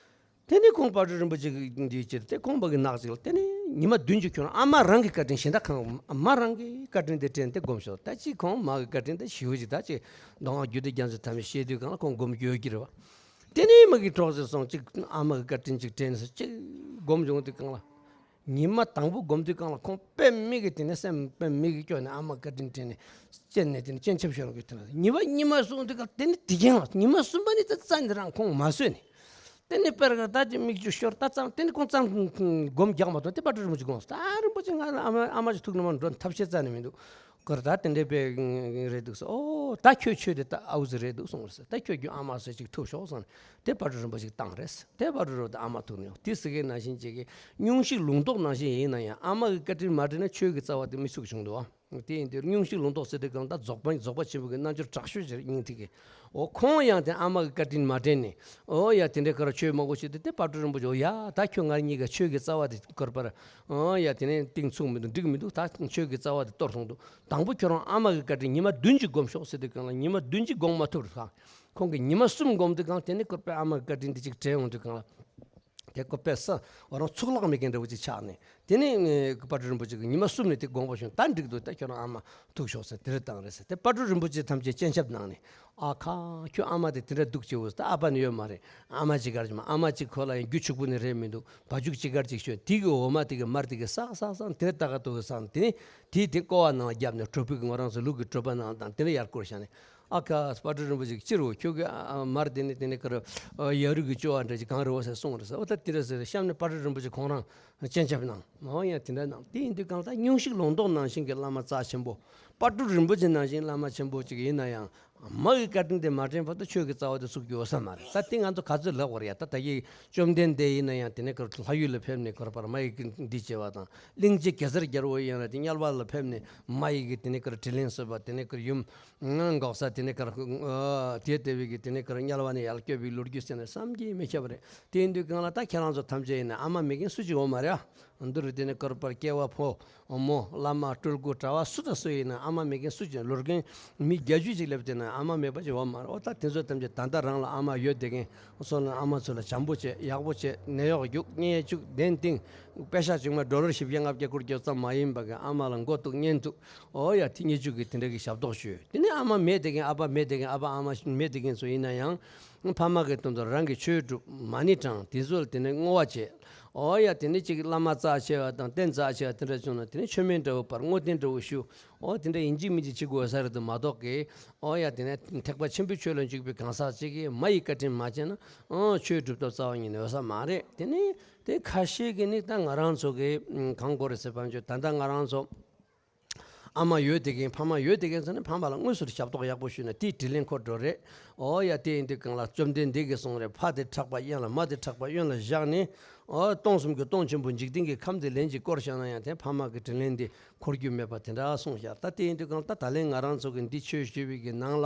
དེ་ནས་ཁོང་དཔལ་སྤྲུལ་རིན་པོ་ཆེ་གི་འདིའི་ཕྱིར་དེ་ཁོང་པ་གི་ནག་ཅིག་ལ་དེ་ནས་ཉི་མ་བདུན་ཅིག་ཁྱོད་རང་ཨ་མ་རང་གི་བཀའ་དྲིན་གཞན་དག་གང་ཨ་མ་རང་གི་བཀའ་དྲིན་དེ་དྲན་ཏེ་སྒོམ་ཤོག་ད་ཅིག་ཁོང་མ་གི་བཀའ་དྲིན་དེ་ཞེ་པོ་ཅིག་ད་ཅིག་མདོ་སྔགས་རྒྱུད་སྡེ་རྒྱ་མཚོའི་ཐ་མའི་བཤད་དུས་གང་ལ་ཁོང་སྒོམ་རྒྱུ་ཡོད་ཀྱི་རེད་བ། དེ་ནས་མ་གི་གྲོགས་ཟེར་སོང་ཅིག་ཨ་མ་གི་བཀའ་དྲིན་ཅིག་དྲན་སོང་ཅིག་སྒོམ་བྱུང་དུས་གང་ལ། ཉི་མ་དང་པོ་སྒོམ་དུས་གང་ལ་ཁོང་དཔེ་མི་གི་དེ་ནས་སེམས་དཔེ་མི་གི་སྐྱོ་ནས་ཨ་མ་བཀའ་དྲིན་དྲན་ནས་སྤྱན་ནས་དེ་ནས་སྤྱན་ཆབ་ཤོར་གི་དེ་ནས་ཉི་མ་གཉིས་མ་སོང་དུས་གང་དེ་ནས་དེ་རྐྱེན་ལ་ཉི་མ་གསུམ་པ་ནས་ད་རྩ་ནས་རང་ཁོང་མ་བཟོད་ནས། དེ་ནས་པར་ག་ད་ཅི་མིག་ཆུ་ཤོར་ད་ཙམ་དེ་ནས་ཁོང་ཙམ་སྒོམ་རྒྱག་མ་ཐུབ། དེ་དཔལ་སྤྲུལ་རིན་པོ་ཆེ་དགོངས་སོ། ད་རིན་པོ་ཆེ་ང་ལ་ཨ་མ་ཨ་མ་ཅིག་ཐུག་ན་མ་འགྲོ་ཐབས་ཤེས་རྩ་ནས་མི་འདུག་གོ་ད་དེ་འདྲའི་དཔེ་རེད་འདུག་སོ། ཨོ་ད་ཁྱོད་ཆོས་དེ་ད་ཨའུ་ཟི་རེད་འདུག་གསུངས་རེད་ཟེར། ད་ཁྱོད་ཀྱི་ཨ་མ་ཟེར་ཅིག་ཐུག་ཤོག་གསུངས་ནས་དེ་དཔལ་སྤྲུལ་རིན་པོ་ཆེ་བཏང་རེད་ཟེར། དེ་དཔལ་སྤྲུལ་རིན་པོ་ཆེ་ཨ་མ་ཐུག་ནས་དེ་ཟེར་མཁན་ནང་བཞིན་ཅིག་གི་སྙུང་གཞི་ལུང་རྟོགས་ནང་བཞིན་ཡིན་ན་ཡང་ཨ་མ་གི་བཀའ་དྲིན་མ་དྲན་ན་ཆོས་ཀྱི་རྩ་བ་དེ་མི་ཚུགས་བྱུང་འདུག་ཨ། དེ་ཡིན་དུས་སྙུང་གཞི་ལུང་རྟོགས་ཟེར་དུས་གང་ལྟར་རྫོགས་པ་རྫོགས་པ་ཆེན་པོ་གི་རྣལ་འབྱོར་དྲག་ཤོས་ཅིག་རེད་སྙིང་ཐིག་གི། འོ་ཁོང་ཡང་དེ་ཨ་མ་གི་བཀའ་དྲིན་མ་དྲན་ནས་འོ་ཡ་དེ་འདྲའི་ཁར་ཆོས་མང་པོ་བྱེད་དུས་དེ་དཔལ་སྤྲུལ་རིན་པོ་ཆེ་འོ་ཡ་ད་ཁྱོད་ང་གཉིས་ཀ་ཆོས་ཀྱི་རྩ་བ་དེ་སྐོར་པར་འོ་ཡ་དེ་ནས་གཏིང་ཚུགས་མི་འདུག་འགྲིག་མི་འདུག་ད་ཆོས་ཀྱི་རྩ་བ་དེ་གཏོར་སོང་འདུག་དང་པོ་ཁྱོད་རང་ཨ་མ་གི་བཀའ་དྲིན་ཉི་མ་བདུན་ཅིག་སྒོམ་ཤོག་ཟེར་དུས་གང་ལ་ཉི་མ་བདུན་ཅིག་སྒོམ་མ་ཐུབ་རེད། ཁོང་གིས་ཉི་མ་གསུམ་སྒོམ་དུས་གང་དེ་ནས་སྐོར་པའི་ཨ་མ་གི་བཀའ་དྲིན་དེ་ཅིག་དྲན་འོང་དུས་གང་ལ། དེ་ཀོ་པས་ས་འོ་རང་ཚུགས་ལག་མེད་མཁན་འདྲ་བོ་ཅིག་ཆགས་ནས་དེ་ནས་ངས་དཔལ་སྤྲུལ་རིན་པོ་ཆེ་གི་ཉི་མ་གསུམ་ནས་དེ་དགོངས་པ་བྱུང་། ད་འགྲིག་འདུག་ད་ཁྱོད་རང་ཨ་མ་ཐུག་ཤོག་ཟེར་དེ་རེ་བཏང་རེད་ཟེར། དེ་དཔལ་སྤྲུལ་རིན་པོ་ཆེ་ཐམས་ཅད་སྤྱན་ཆབ་གནང་ནས་ཨ་ཁ་ཁྱོད་ཨ་མ་དེ་དེ་འདྲ་སྡུག་ཆེ་བོ་ཟེར། ད་ཨ་ཕ་ནི་ཡོད་མ་རེད། ཨ་མ་ཅིག་གར་ཅིག་མ་ཨ་མ་ཅིག་ཁོ་ལ་ཡང་རྒྱུ་ཕྱུག་པོ་ནི་རེད་མི་འདུག་བ་ཕྱུགས་ཅིག་གར་ཅིག་ཤོད་དེ་གི་འོ་མ་དེ་གི་མར་དེ་གི་བསགས་བསགས་བསགས་དེ་ནས་ད་ག་ཏོ་གི་བསགས་ནས་དེ་ནས་དེ་དེ་ཀོ་བ་ནང་ལ་བརྒྱབ་ནས་གྲོད་ཕུག་གི་ངོ་རང་ཚོ་ལུག་གི་གྲོད་པ་ནང་དང་དེ་འདྲ་ཡར་བསྐོར་བཞག་ནས། ཨ་ཁ་དཔལ་སྤྲུལ་རིན་པོ་ཆེ་སྤྱིར་འོ་ཁྱོད་ཀྱི་ཨ་མར་དེ་ནས་དེ་ནས་ཀར་ཡ་རུ་གི་ཅོ་བ་འདྲ་ཅིག་གང་རེད་འོ་ཟེར་གསུངས་རེད་ཟེར། འོ་ད་དེ་འདྲ་ཟེར་གཤམ་ནས་དཔལ་སྤྲུལ་རིན་པོ་ཆེ་ཁོང་རང་སྤྱན་ཆབ་གནང་། འོ་ཡ་དེ་འདྲ་གནང་། དེ་ཡིན་དུས་གང་ལྟར་སྙུང་གཞི་ལུང་རྟོགས་ནང་བཞིན་གྱི་བླ་མ་རྩ་ཆེན་པོ་དཔལ་སྤྲུལ་རིན་པོ་ཆེ་ནང་བཞིན་བླ་མ་ཆེན་པོ་ཅིག་ཡིན་ན་ཡང་མ་གི་བཀའ་དྲིན་དེ་མ་དྲན་བར་དུ་ཆོས་ཀྱི་རྩ་བ་དེ་ཚུགས་རྒྱུ་ཡོད་ས་མ་རེད། ད་དེ་ང་ཚོ་ག་ཚོད་ལབ་དགོས་རེད་ཡ། ད་ད་གི་བཅོམ་ལྡན་འདས་ཡིན་ན་ཡང་དེ་ནས་ཀར་ལྷ་ཡུལ་ལ་ཕེབས་ནས་ཀར་པར་མ་ཡི་གི་འདི་བྱས་པ་དང་། གླིང་རྗེ་གེ་སར་རྒྱལ་པོ་ཡིན་ན་དེ་དམྱལ་བ་ལ་ཕེབས་ནས་མ་ཡི་གི་དེ་ནས་ཀར་དྲིན་ལན་གསོས་པ། དེ་ནས་ཀར་ཡུམ་འགོག་ས་དེ་ནས་ཀར་དེ་ལྟ་བུའི་གི་དེ་ནས་ཀར་དམྱལ་བ་ནས་ཡར་སྐྱོབ་པའི་ལོ་རྒྱུས་ཟེར་ནས་བསམ་གྱིས་མི་ཁྱབ་པ་རེད། དེ་ཡིན་དུས་གང་ལ་ད་ཁྱེད་རང་ཚོ་ཐམས་ཅད་ཡིན་ན་ཨ་མ་མེད་མཁན་སུ་ཅིག་ཡོད་མ་རེད་ཨ། འདི་རུ་དེ་ནས་ཀར་པར་སྐྱེ་བ་ཕོ་མོ་བླ་མ་སྤྲུལ་སྐུ་གྲྭ་བ་སུ་དང་སུ་ཡིན་ན་ཨ་མ་མེད་མཁན་སུ་ཅིག་ལོ་རྒན་མི་བརྒྱད་ཅུ་ཅིག་སླེབས་དེ་ན་ཨ་མ་མེད་པ་ཅིག་ཡོད་མ་རེད། འོ་ད་དེ་ཚོ་ཐམས་ཅད་ད་ལྟ་རང་ལ་ཨ་མ་ཡོད་བསྡད་མཁན་སོགས་ལ་ཨ་མ་ཚོ་ལ་བྱམས་པོ་བྱེད། ཡག་པོ་བྱེད། ནད་གཡོག་རྒྱུག། གཉེན་ལྕུག་གདན་བཏིང་། པེ་ཤག་ཅིག་མ་ཌོ་ལར་བཞི་བརྒྱ་ལྔ་བརྒྱ་བསྐུར་རྒྱུ་ཙམ་མ་ཡིན་པ་གི་ཨ་མ་ལ་མགོ་གཏུག་གཉེན་གཏུག་འོ་ཡ་དེ་གཉེན་ལྕུག་གི་དེ་འདྲ་གི་ཞབས་ཏོག་ཞུས། དེ་ནས་ཨ་མ་མེད་བསྡད་མཁན་ཨ་ཕ་མེད་བསྡད་མཁན་ཨ་ཕ་ཨ་མ་མེད་བསྡད་མཁན་ཚོ་ཡིན་ན་ཡང་ཕ་མ་གི་དོན་དུ་རང་གི་ཆོས་སྒྲུབ། མ་ཎི་བགྲང་། དེ་ཚོ་ལ་དེ་ནས་བསྔོ་བ་བྱེད། འོ་ཡ་དེ་ནས་ཅིག་བླ་མ་རྩ་ཆེ་བ་དང་རྟེན་རྩ་ཆེ་བ་དེ་འདྲ་བྱུང་ན་དེ་ནས་མཆོད་མེ་འདྲ་བོ་སྤར། བསྔོ་རྟེན་འདྲ་བོ་ཞུ། འོ་དེ་འདྲ་ཡིན་གཅིག་མིན་གཅིག་བྱེད་དགོས་ས་རེད་དུ་མ་གཏོགས་ཀི། འོ་ཡ་དེ་ནས་ཐེག་པ་ཆེན་པོའི་ཆོས་ལ་འཇུག་པའི་གང་ཟག་ཅིག་གིས་མ་ཡི་བཀའ་དྲིན་མ་བྱས་ན་ཨང་ཆོས་སྒྲུབ་ཐབས་རྩ་བ་ཉིད་ནས་ཡོད་ས་མ་རེད། དེ་ནས་དེ་ཁ་ཤས་ཀྱིས་ནི་ད་ང་རང་ཚོ་གི་གང་དགོས་རེད་ཟེར་བ་འཇོག་ད་ལྟ་ང་རང་ཚོ་ཨ་མ་ཡོད་བསྡད་མཁན་ཕ་མ་ཡོད་བསྡད་མཁན་ཚོ་ནི་ཕ་མ་ལ་དངོས་སུ་ཞབས་ཏོག་ཡག་པོ་ཞུས་ན་དེའི་དྲིན་ལན་འཁོར་འགྲོ་རེད། འོ་ཡ་དེ་ཡིན་དུས་གང་ལ་བཅོམ་ལྡན་འདས་ཀྱིས་གསུངས་རེད། ཕ་དེ་ཕྲག་པ་གཡོན་ལ་མ་དེ་ཕྲག་པ་གཡོན་ལ་བཞག་ནས་འོ་སྟོང་གསུམ་གྱི་སྟོང་ཆེན་པོ་འཇིག་རྟེན་གྱི་ཁམས་དེ་ལན་གཅིག་བསྐོར་བཞག་ན་ཡང་དེ་ཕ་མ་གི་དྲིན་ལན་འདི་འཁོར་རྒྱུ་མེད་པ་དེ་འདྲ་གསུངས་བཞག་ད་དེ་ཡིན་དུས་གང་ལ་ད་ད་ལན་ང་རང་ཚོ་གི་འདི་ཆོས་ཞུ་བའི་གི་ནང་ལ་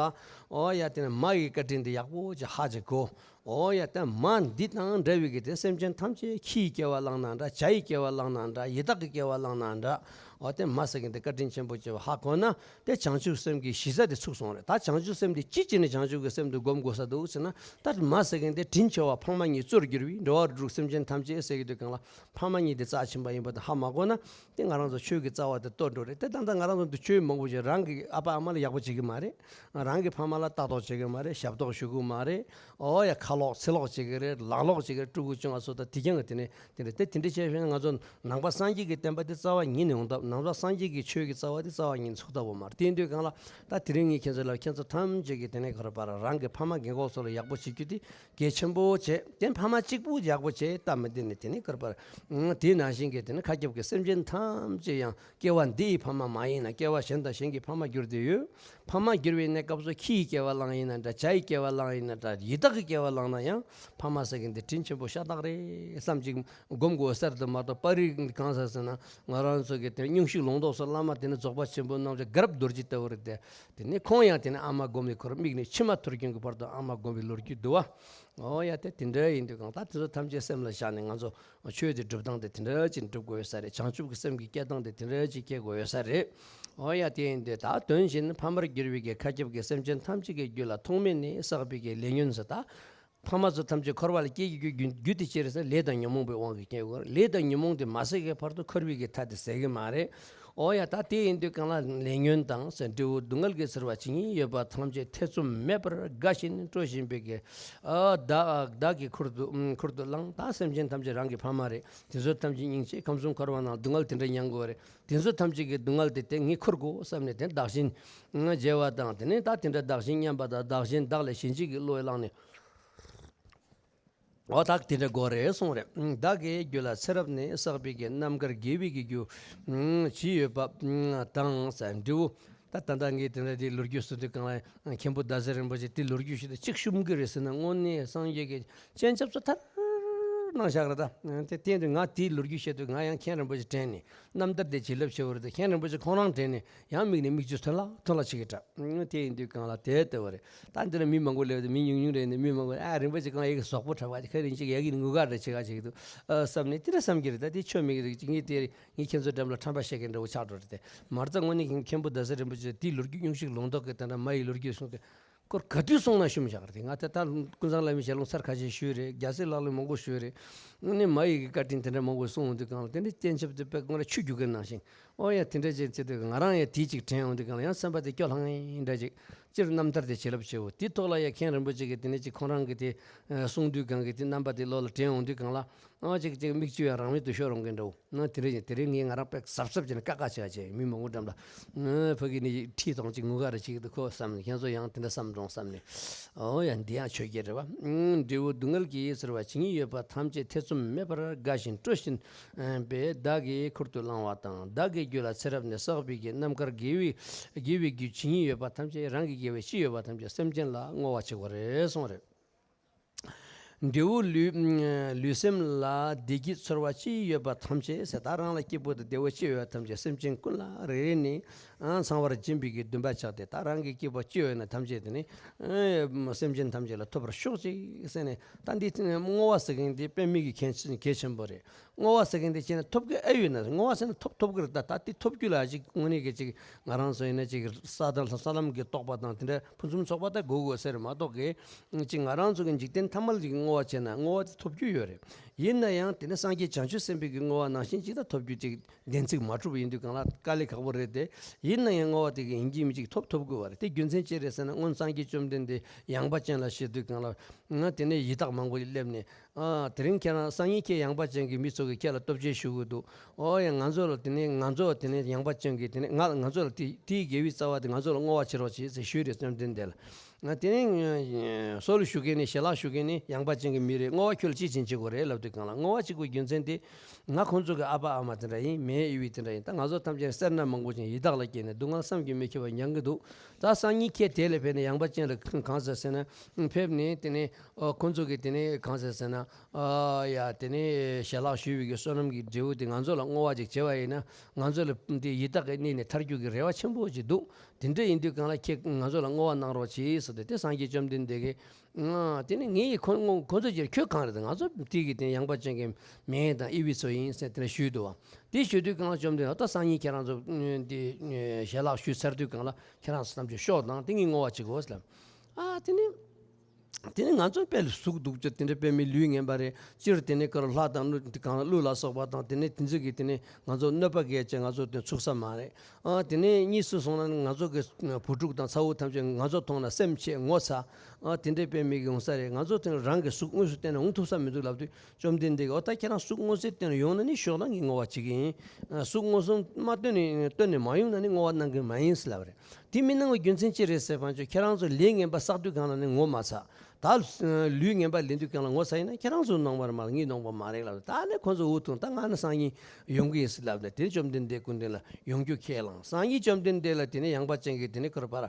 འོ་ཡ་དེ་ནས་མ་ཡི་བཀའ་དྲིན་འདི་ཡག་པོ་ཅིག་ཧ་ཅིག་གོ་འོ་ཡ་ད་མ་འདི་དང་འདྲ་བའི་གི་དེ་སེམས་ཅན་ཐམས་ཅད་ཁྱི་ཡི་སྐྱེ་བ་བླངས་ན་འདྲ། བྱ་ཡི་སྐྱེ་བ་བླངས་ན་འདྲ། ཡི་དྭགས་ཀྱི་སྐྱེ་བ་བླངས་ན་འདྲ། འོ་དེ་མ་ཟེར་མཁན་དེ་བཀའ་དྲིན་ཆེན་པོ་ཆེ་བ་ཧ་གོ་ན་དེ་བྱང་ཆུབ་སེམས་ཀྱི་གཞི་རྩ་དེ་ཚུགས་སོང་རེད། ད་བྱང་ཆུབ་སེམས་དེ་ཅི་བྱས་ནས་བྱང་ཆུབ་ཀྱི་སེམས་དེ་སྒོམ་དགོས་ས་འདུག་ཟེར་ན། ད་མ་ཟེར་མཁན་དེ་དྲིན་ཆེ་བ་ཕ་མ་གཉིས་གཙོར་གྱུར་པའི་འགྲོ་བ་རིགས་དྲུག་སེམས་ཅན་ཐམས་ཅད་ཟེར་གྱི་དུས་སྒང་ལ་ཕ་མ་གཉིས་དེ་རྩ་ཆེན་པོ་ཡིན་པ་དེ་ཧ་མ་གོ་ན་དེ་ང་རང་ཚོ་ཆོས་ཀྱི་རྩ་བ་དེ་གཏོར་འགྲོ་རེད། དེ་ད་ལྟ་ང་རང་ཚོ་འདི་ཆོས་མང་པོ་ཞིག་རང་གི་ཨ་ཕ་ཨ་མ་ལ་ཡག་པོ་བྱེད་ཀྱི་མ་རེད། རང་གི་ཕ་མ་ལ་ལྟ་རྟོག་བྱེད་ཀྱི་མ་རེད། ཞབས་ཏོག་ཞུ་གི་མ་རེད། ཨོ་ཡ་ཁ་ལོག་ཚེ་ལོག་བྱེད་ཀྱི་རེད། ལག་ལོག་བྱེད་ཀྱི་རེད། ཕྲུ་གུ་ཆུང་བ་ཚོ་ད་དེ་རྐྱང་གི་དེ་ནས་དེ་རེད། དེ་དེ་འདྲ་བྱས་ཕྱིན་ང་ཚོ་ནང་པ་སངས་རྒྱས་ཀྱི་བསྟན་པ་དེ་རྩ་བ་ཉིད་ནས་ཡོང་ཐབས། ནང་པ་སངས་རྒྱས་ཀྱི་ཆོས་ཀྱི་རྩ་བ་དེ་རྩ་བ་ཉིད་ནས་ཚུགས་ཐབས་པོ་མ་རེད། དེ་ཡིན་དུས་སྒང་ལ་ད་དེ་རིང་ངས་ཁྱེད་ཚོ་ལ་ཁྱེད་ཚོ་ཐམས་ཅད་ཀྱིས་དེ་ནས་ཁོ་ར་པ་ར་རང་གི་ཕ་མ་རྒན་གོག་ཚོ་ལ་ཡག་པོ་བྱེད་རྒྱུ་དེ་གལ་ཆེན་པོ་བྱས། དེ་ཕ་མ་གཅིག་པུ་ཡག་པོ་བྱས་སྟབས་མི་བདེ་ནས་དེ་ནས་ཁོ་ར་པ་ར་དེ་ནང་བཞིན་གྱི་དེ་ནས་མཁའ་ཁྱབ་ཀྱི་སེམས་ཅན་ཐམས་ཅད་ཡང་སྐྱེ་བ་འདི་ཡི་ཕ་མ་མ་ཡིན་ན་སྐྱེ་བ་གཞན་དང་གཞན་གྱི་ཕ་མ་གྱུར་ཏེ་ཡོད། ཕ་མ་གྱུར་བའི་གནས་སྐབས་སུ་ཁྱི་ཡི་སྐྱེ་བ་བླངས་ཡིན་ན་འདྲ། བྱ་ཡི་སྐྱེ་བ་བླངས་ཡིན་ན་འདྲ། ཡི་དྭགས་ཀྱི་སྐྱེ་བ་བླངས་ན་ཡང་ཕ་མ་ཟེར་མཁན་དེ་དྲིན་ཆེན་པོ་ཤ་སྟག་རེད་བསམ་ཅིག་སྒོམ་དགོས་ས་རེད་མ་གཏོགས། པར་རིས་གང་ཟེར་ཟེར་ན་ང་རང་ཚོ་གི་དེ་སྙུང་གཞི་ལུང་རྟོགས་སུ་བླ་མ་དེ་ནི་རྫོགས་པ་ཆེན་པོ་རྣམ་དཔྱོད་དགའ་རབ་རྡོ་རྗེ་ལྟ་བུ་རེད་དེ། དེ་ནི་ཁོང་ཡང་དེ་ནི་ཨ་མ་སྒོམ་ནས་ཁོ་རང་མིག་ནས་མཆི་མ་འཐོར་རྐྱེན་གྱི་བར་དུ་ཨ་མ་སྒོམ་པའི་ལོ་རྒྱུས་འདུག་བ། ཨོ་ཡ་དེ་དེ་འདྲ་ཡིན་དུས་གང་ལྟར་དེ་ཚོ་ཐམས་ཅད་སེམས་ལ་བཞག་ནས་ང་ཚོ་ཆོས་དེ་སྒྲུབ་སྟངས་དེ་དེ་འདྲ་ཅིག་སྒྲུབ་དགོས་ཡོད་ས་རེད། བྱང་ཆུབ་ཀྱི་སེམས་ཀྱི་སྐྱེ་སྟངས་དེ་དེ་འདྲ་ཅིག་སྐྱེ་དགོས་ཡོད་ས་རེད། ཨོ་ཡ་དེ་ཡིན་དུས་ད་དོན་བཞིན་ཕ་མར་གྱུར་པའི་གི་མཁའ་ཁྱབ་ཀྱི་སེམས་ཅན་ཐམས་ཅད་ཀྱི་རྒྱུད་ལ་ཐོག་མེད་ནས་བསགས་པའི་གི་ལས་ཉོན་ཟེར། ད་ཕ་མ་ཚོ་ཐམས་ཅད་འཁོར་བ་ལ་སྐྱེ་གི་རྒྱུ་རྒྱུ་དེ་ཅི་རེད་ཟེར་ན་ལས་དང་ཉོན་མོངས་པའི་དབང་གིས་སྐྱེ་དགོས། ལས་དང་ཉོན་མོངས་དེ་མ་ཟད་ཀྱི་བར་དུ་འཁོར་བའི་གི་མཐའ་དེ་ཟད་གི་མ་རེད། ཨོ་ཡ་ད་དེ་ཡིན་དུས་གང་ལ་ལས་ཉོན་དང་ཟེར་འབྲས་བུ་སྡུག་བསྔལ་གྱི་ཚོར་བ་ཇི་སྙེད་ཡོད་པ་ཐམས་ཅད་ཐེ་ཚོམ་མེད་པར་དགའ་བཞིན་སྤྲོ་བཞིན་པའི་གི་ཨ་བདག་བདག་གི་ཁུར་དུ་ཁུར་དུ་བླངས། ད་སེམས་ཅན་ཐམས་ཅད་རང་གི་ཕ་མ་རེད། དེ་ཚོ་ཐམས་ཅད་སྙིང་རྗེ། ཁམས་གསུམ་འཁོར་བ་ནང་སྡུག་བསྔལ་དེ་འདྲ་མྱང་དགོས་རེད། དེ་ཚོ་ཐམས་ཅད་ཀྱི་སྡུག་བསྔལ་དེ་དེ་ངས་ཁུར་དགོས་བསམ་ནས་དེ་བདག་བཞིན་བརྗེ་བ་དང་དེ་ནས་ད་དེ་འདྲ་བདག་བཞིན་མཉམ་པ་དང་བདག་གཞན་བདག་ལས་གཞན་གཅེས་ཀྱི་བློ་བླངས་ནས། འོ་ད་དེ་འདྲ་དགོས་རེད་གསུངས་རེད། བདག་གི་རྒྱུད་ལ་ཚེ་རབས་ནས་བསགས་པའི་གི་རྣམ་དཀར་དགེ་བའི་གི་རྒྱུ་ཅི་ཡོད་པ་དང་ཟེར་འབྲས་བུ། ད་ད་ལྟ་ངས་དེ་འདྲ་དེ་ལོ་རྒྱུས་སུ་དུས་གང་ལ་མཁན་པོ་ཟླ་ཟེར་རིན་པོ་ཆེ་དེ་ལོ་རྒྱུས་ཤིག་དང་གཅིག་ཤོམ་གི་རེད་ཟེར་ན་དངོས་གནས་སངས་རྒྱས་ཀྱི་སྤྱན་ཆབ་ཚོ་ཐར་གནང་བཞག་རེད། ད་དེ་སྟེང་དུ་ང་དེའི་ལོ་རྒྱུས་བཤད་དུས་ང་ཡང་མཁན་རིན་པོ་ཆེ་དྲན་ནས་རྣམ་ཐར་དེ་བྱིན་རླབས་ཆེ་བོ་རེད། དེ་མཁན་རིན་པོ་ཆེ་ཁོང་རང་དྲན་ནས་ཡང་མིག་ནས་མིག་ཆུ་ཐོན་ལ་ཐོན་ལ་བྱེད་ཀྱི་འདྲ། དེ་ཡིན་དུས་གང་ལ་དེ་ལྟ་བུ་རེད། ད་འདི་ལ་མི་མང་པོ་སླེབས་ཏེ་མི་ཉུང་ཉུང་རེད་ནས་མི་མང་པོ་ཨ་རིན་པོ་ཆེ་གང་ཡག་གི་ཟོག་པོ་གྲགས་པ་ཁ་རིན་ཆེ་ཡག་གི་ངུ་ག་རེ་ཆེ་ག་ཆེ་གི་འདུག་ཨ་བསམ་ནས་དེ་འདྲ་བསམ་གྱི་རེད། ད་དེ་ཆོ་མེད་གི་རེད། ངས་དེ་ངས་ཁྱེད་ཚོ་འགྲམ་ལ་ཁྲམ་པ་བཤད་མཁན་འདྲ་བོ་ཆགས་འགྲོ་རེད་དེ། མ་རྩ་དངོས་གནས་མཁན་པོ་ཟླ་ཟེར་རིན་པོ་ཆེ་དེའི་ལོ་རྒྱུས་སྙུང་གཞི་ལུང་རྟོགས་ཀྱི་དེ་འདྲ་མ་ཡི་ལོ་རྒྱུས་གསུངས་ཏེ། ཁོར་ག་དུས་གསུངས་ན་ཤོམ་བཞག་རེད། ང་ད་ལྟ་ཀུན་བཟང་བླ་མའི་ཞལ་ལུང་ཚར་ཁ་ཤས་ཞུས་རེད། རྒྱལ་སྲས་ལག་ལེན་མང་པོ་ཞུས་རེད། དངོས་གནས་མ་ཡི་གི་བཀའ་དྲིན་དེ་འདྲ་མང་པོ་གསུངས་འོང་དུས་གང་ལ་དེ་འདྲའི་སྤྱན་ཆབ་དེ་དཔེ་ཁོང་ར་ཆུ་རྒྱུག་གི་ནང་བཞིན། ཨོ་ཡ་དེ་འདྲ་ཅིག་བྱེད་དུས་ང་རང་ཡང་དེའི་ཅིག་དྲན་འོང་དུས་གང་ལ་ཡང་སེམས་པ་དེ་སྐྱོ་ལྷང་ངེ་འདྲ་ཅིག་སྤྱིར་རྣམ་ཐར་དེ་བྱིན་རླབས་ཆེ་བོ་དེའི་ཐོག་ལ་ཡ་མཁན་རིན་པོ་ཆེ་གི་དེ་ནས་ཅིག་ཁོང་རང་གི་དེ་གསུང་དུས་གང་གི་དེ་རྣམ་པ་དེ་བློ་ལ་དྲན་འོང་དུས་གང་ལ། ཨ་ཅིག་ཅིག་མིག་ཆུ་ཡང་རང་མེད་དུ་ཤོར་འོང་གི་འདྲ་བོ། ན་དེ་རིང་དེ་རིང་ངས་ང་རང་དཔེ་གཟབ་གཟབ་བྱས་ནས་ཀ་ཀ་བྱས་བྱས་མི་མང་པོ་འགྲམ་ལ། ཨ་ཕ་གི་ནི་ཁྲིད་གཏོང་ཅིག་ངུ་ག་རེ་བྱེད་ཀྱི་འདུག་ཁོ་བསམ་ནས་ཁྱེད་ཚོ་ཡང་དེ་འདྲ་བསམ་འགྲོ་བསམ་ནས། ཨོ་ཡ་འདི་ཡང་ཆོས་བརྒྱད་རེད་བ། འབྲས་བུ་སྡུག་བསྔལ་གྱི་ཚོར་བ་ཇི་སྙེད་ཡོད་པ་ཐམས་ཅད་ཐེ་ཚོམ་མེད་པར་དགའ་བཞིན་སྤྲོ་བཞིན་པས་བདག་གི་ཁུར་དུ་བླང་བ་དང་། བདག་གི་རྒྱུད་ལ་ཚེ་རབས་ནས་བསགས་པའི་གི་རྣམ་དཀར་དགེ་བའི་དགེ་བའི་རྒྱུ་ཇི་སྙེད་ཡོད་པ་ཐམས་ཅད་རང་གི་དགེ་བའི་ཅི་ཡོད་པ་ཐམས་ཅད་སེམས་ཅན་ལ་བསྔོ་བ་བྱེད་དགོས་རེད་གསུངས་རེད། འབྲས་བུ་ལུས་ལུས་སེམས་ལ་བདེ་སྐྱིད་ཚོར་བ་ཅི་ཡོད་པ་ཐམས་ཅད་ཟེར། ད་རང་ལ་སྐྱིད་པོ་དང་བདེ་བོ་ཅི་ཡོད་པ་ཐམས་ཅད་སེམས་ཅན་ཀུན་ལ་རེ་རེ་ནས་ཨ་ཚང་བར་སྦྱིན་པའི་གི་འདུན་པ་ཆགས་ཏེ། ད་རང་གི་སྐྱིད་པོ་ཅི་ཡོད་ན་ཐམས་ཅད་དེ་ནི་ཨ་སེམས་ཅན་ཐམས་ཅད་ལ་ཐོབ་པར་ཤོག་ཅིག་ཟེར་ནས། ད་འདི་བསྔོ་བ་ཟེར་མཁན་དེ་དཔེ་མི་གི་གལ་ཆེན་གལ་ཆེན་པོ་རེད། བསྔོ་བ་ཟེར་མཁན་དེ་བྱས་ན་ཐོབ་ཀྱི་ཨེ་ཡོད་ན། བསྔོ་བ་ཟེར་ན་ཐོབ་ཐོབ་ཀྱི་རེད། ད་ད་དེ་ཐོབ་རྒྱུ་ལ་ཅིག་དངོས་གནས་ཀྱི་ཅིག་ང་རང་ཚོ་ཡིན་ན་ཅིག་ས་དང་ས་ལམ་གྱི་རྟོགས་པ་དང་དེ་འདྲ་ཕུན་སུམ་ཚོགས་པ་ད་དགོས་དགོས་ཟེར་མ་གཏོགས་ཀྱི། ཅིག་ང་རང་ཚོ་གི་འཇིག་རྟེན་ཐ་མལ་གྱི་བསྔོ་བ་བྱས་ན་བསྔོ་བ་དེ་ཐོབ་རྒྱུ་ཡོད་རེད། ཡིན་ན་ཡང་དེ་ནི་སངས་རྒྱས་བྱང་ཆུབ་སེམས་དཔའི་གི་བསྔོ་བ་ནང་བཞིན་ཅིག་ད་ཐོབ་རྒྱུ་ཅིག་བདེན་ཚིག་མ་གྲུབ་ཡིན་དུས་གང་ལ་དཀའ་ལས་ཁག་པོ་རེད་དེ། ཡིན་ན་ཡང་བསྔོ་བ་དེ་གི་ཡིན་གཅིག་མིན་གཅིག་ཐོབ་ཐོབ་དགོས་པ་རེད། དེ་རྒྱུ་མཚན་ཅི་རེད་ཟེར་ན་སྔོན་སངས་རྒྱས་བཅོམ་ལྡན་འདས་ཡངས་པ་ཅན་ལ་བཞུགས་དུས་གང་ལ་ང་དེ་ནས་ཡི་དྭགས་མང་པོ་སླེབས་ནས། ཨ་དེ་རིང་ཁྱེད་རང་སང་ཉིན་ཁྱེད་ཡངས་པ་ཅན་གྱི་མི་ཚོ་གིས་ཁྱེད་ལ་སྟོབས་ཆེན་ཞུ་གི་འདུག་ཨོ་ཡ་ང་ཚོ་ལ་དེ་ནས་ང་ཚོ་དེ་ནས་ཡངས་པ་ཅན་གྱི་དེ་ནས་ང་ང་ཚོ་ལ་དེ་དེའི་དགེ་བའི་རྩ་བ་དེ་ང་ཚོ་ལ་བསྔོ་བ་བྱེད་རོགས་བྱེད་ཟེར་ཞུས་རེད་བཅོམ་ལྡན་འདས་ལ། ང་དེ་ནས་སྲོག་ལ་ཞུ་མཁན་ནི་ཞལ་ལག་ཞུ་མཁན་ནི་ཡངས་པ་ཅན་གྱི་མི་རེད། བསྔོ་བ་ཁྱོད་ལ་ཅི་བྱིན་བྱེད་དགོས་རེད་ལབ་དུས་གང་ལ་བསྔོ་བ་བྱེད་དགོས་རྒྱུ་མཚན་དེ་ང་ཁོང་ཚོ་གི་ཨ་ཕ་ཨ་མ་དེ་འདྲ་ཡིན། མའི་ཨི་བི་དེ་འདྲ་ཡིན། ད་ང་ཚོ་ཐམས་ཅད་སེར་སྣ་མང་པོ་ཅན་ཡི་དྭགས་ལ་སྐྱེས་ནས་སྡུག་བསྔལ་བསམ་གྱིས་མི་ཁྱབ་པ་མྱང་གི་འདུག་ད་སང་ཉིན་ཁྱེད་དེ་ལ་ཕེབས་ནས་ཡངས་པ་ཅན་ལ་གང་ཟེར་ཟེར་ན་ཕེབས་ནས་དེ་ནས་ཁོང་ཚོ་གི་དེ་ནས་གང་ཟེར་ཟེར་ན་ ཨ་ཡ་དེ་ནས་ཞལ་ལག་ཞུས་པའི་གི་བསོད་ནམས་ཀྱི་འབྲས་བུ་དེ་ང་ཚོ་ལ་བསྔོ་བ་ཅིག་བྱས་པ་ཡིན་ན། ང་ཚོ་ལ་དེ་ཡི་དྭགས་ཀྱི་གནས་ནས་ཐར་རྒྱུ་གི་རེ་བ་ཆེན་པོ་ཅིག་འདུག་དེ་འདྲ་ཡིན་དུས་གང་ལ་ཁྱེད་ང་ཚོ་ལ་བསྔོ་བ་གནང་རོགས་གྱིས་ཟེར་ཏེ། དེ་སངས་རྒྱས་བཅོམ་ལྡན་འདས་ཀྱིས། ཨ་དེ་ནས་ངས་ཁོ་ཁོ་ཚོ་ཅིར་ཁྱོད་གང་རེད། ང་ཚོ་དེ་གི་དེ་ཡངས་པ་ཅན་གྱི་མེ་དང་ཨི་བི་ཚོ་ཡིན་ཟེར་དེ་འདྲ་ཞུས་འདུག་བ། དེ་ཞུས་དུས་གང་ལ་བཅོམ་ལྡན་འདས། ད་སང་ཉིན་ཁྱེད་རང་ཚོ་དེ་ཞལ་ལག་ཞུས་ཚར་དུས་གང་ལ་ཁྱེད་རང་ཚོ་ཐམས་ཅད་ཤོག་དང་། དེ་ངས་བསྔོ་བ་བྱེད་དགོས་ཟེར་ལབ། ཨ་དེ་ནས། དེ་ནི་ང་ཚོ་དཔེ་ལ་གཟུགས་སྡུག་ཅིག་དེ་འདྲ་དཔེ་མི་ལུས་ངན་པ་རེད། སྤྱིར་དེ་ནི་ཀར་ལྷ་དང་ཀླུ་གང་ཀླུ་ལ་སོགས་པ་དང་། དེ་ནི་དེ་ཚོ་གིས་དེ་ནི་ང་ཚོ་གནོད་པ་བསྐྱལ་བྱས་ང་ཚོ་དེ་ཚུགས་ས་མ་རེད། ཨ་དེ་ནི་གཉིས་སུ་སོང་ན་ནི་ང་ཚོ་གི་བུ་ཕྲུག་དང་ཚ་བོ་ཐམས་ཅད་ང་ཚོ་མཐོང་ན་སེམས་ཆད་ངོ་ཚ། ཨ་དེ་འདྲ་དཔེ་མི་གི་ཡོང་ས་རེད། ང་ཚོ་དེ་ནི་རང་གི་གཟུགས་དངོས་སུ་བསྟན་ན་འོང་ཐུབ་ས་མི་འདུག་ལབ་དུས། བཅོམ་ལྡན་འདས་ཀྱིས། འོ་ད་ཁྱེད་རང་གཟུགས་དངོས་སུ་བསྟན་ན་ཡོང་ན་ནི་ཤོག་ན་ངས་བསྔོ་བ་བྱེད་ཀྱི་ཡིན། གཟུགས་མངོན་སུམ་མ་སྟོན་ནས་སྟོན་ནས་མ་ཡོང་ན་ནི་བསྔོ་བ་གནང་གི་མ་ཡིན་ཟེར་ལབ་པ་རེད། དེ་མི་གནང་བའི་རྒྱུ་མཚན་ཅི་རེད་ཟེར་བ་ཅོ། ཁྱེད་རང་ཚོ་ལས་ངན་པ་བསགས་དུས་གང་ལ་ནི་ངོ་མ་ཚ། ད་ལུས་ངན་པ་ལེན་དུས་གང་ལ་ངོ་ཚ་ཡིན་ན། ཁྱེད་རང་ཚོ་གནང་བ་མ་རེད། ངས་གནང་བ་མ་རེད་ལབ། ད་ནི་ཁོ་ཚོ་འུ་ཐུག་ད་ང་ནི་སང་ཉིན་ཡོང་གི་ཡིན་ཟེར་ལབ་ནས། དེ་བཅོམ་ལྡན་འདས་སྐུ་མདུན་ལ་ཡོང་རྒྱུ་ཁས་བླངས། སང་ཉིན་བཅོམ་ལྡན་འདས་ལ་དེ་ནས་ཡངས་པ་ཅན་གྱི་དེ་ནས་ཁོར་ཕར་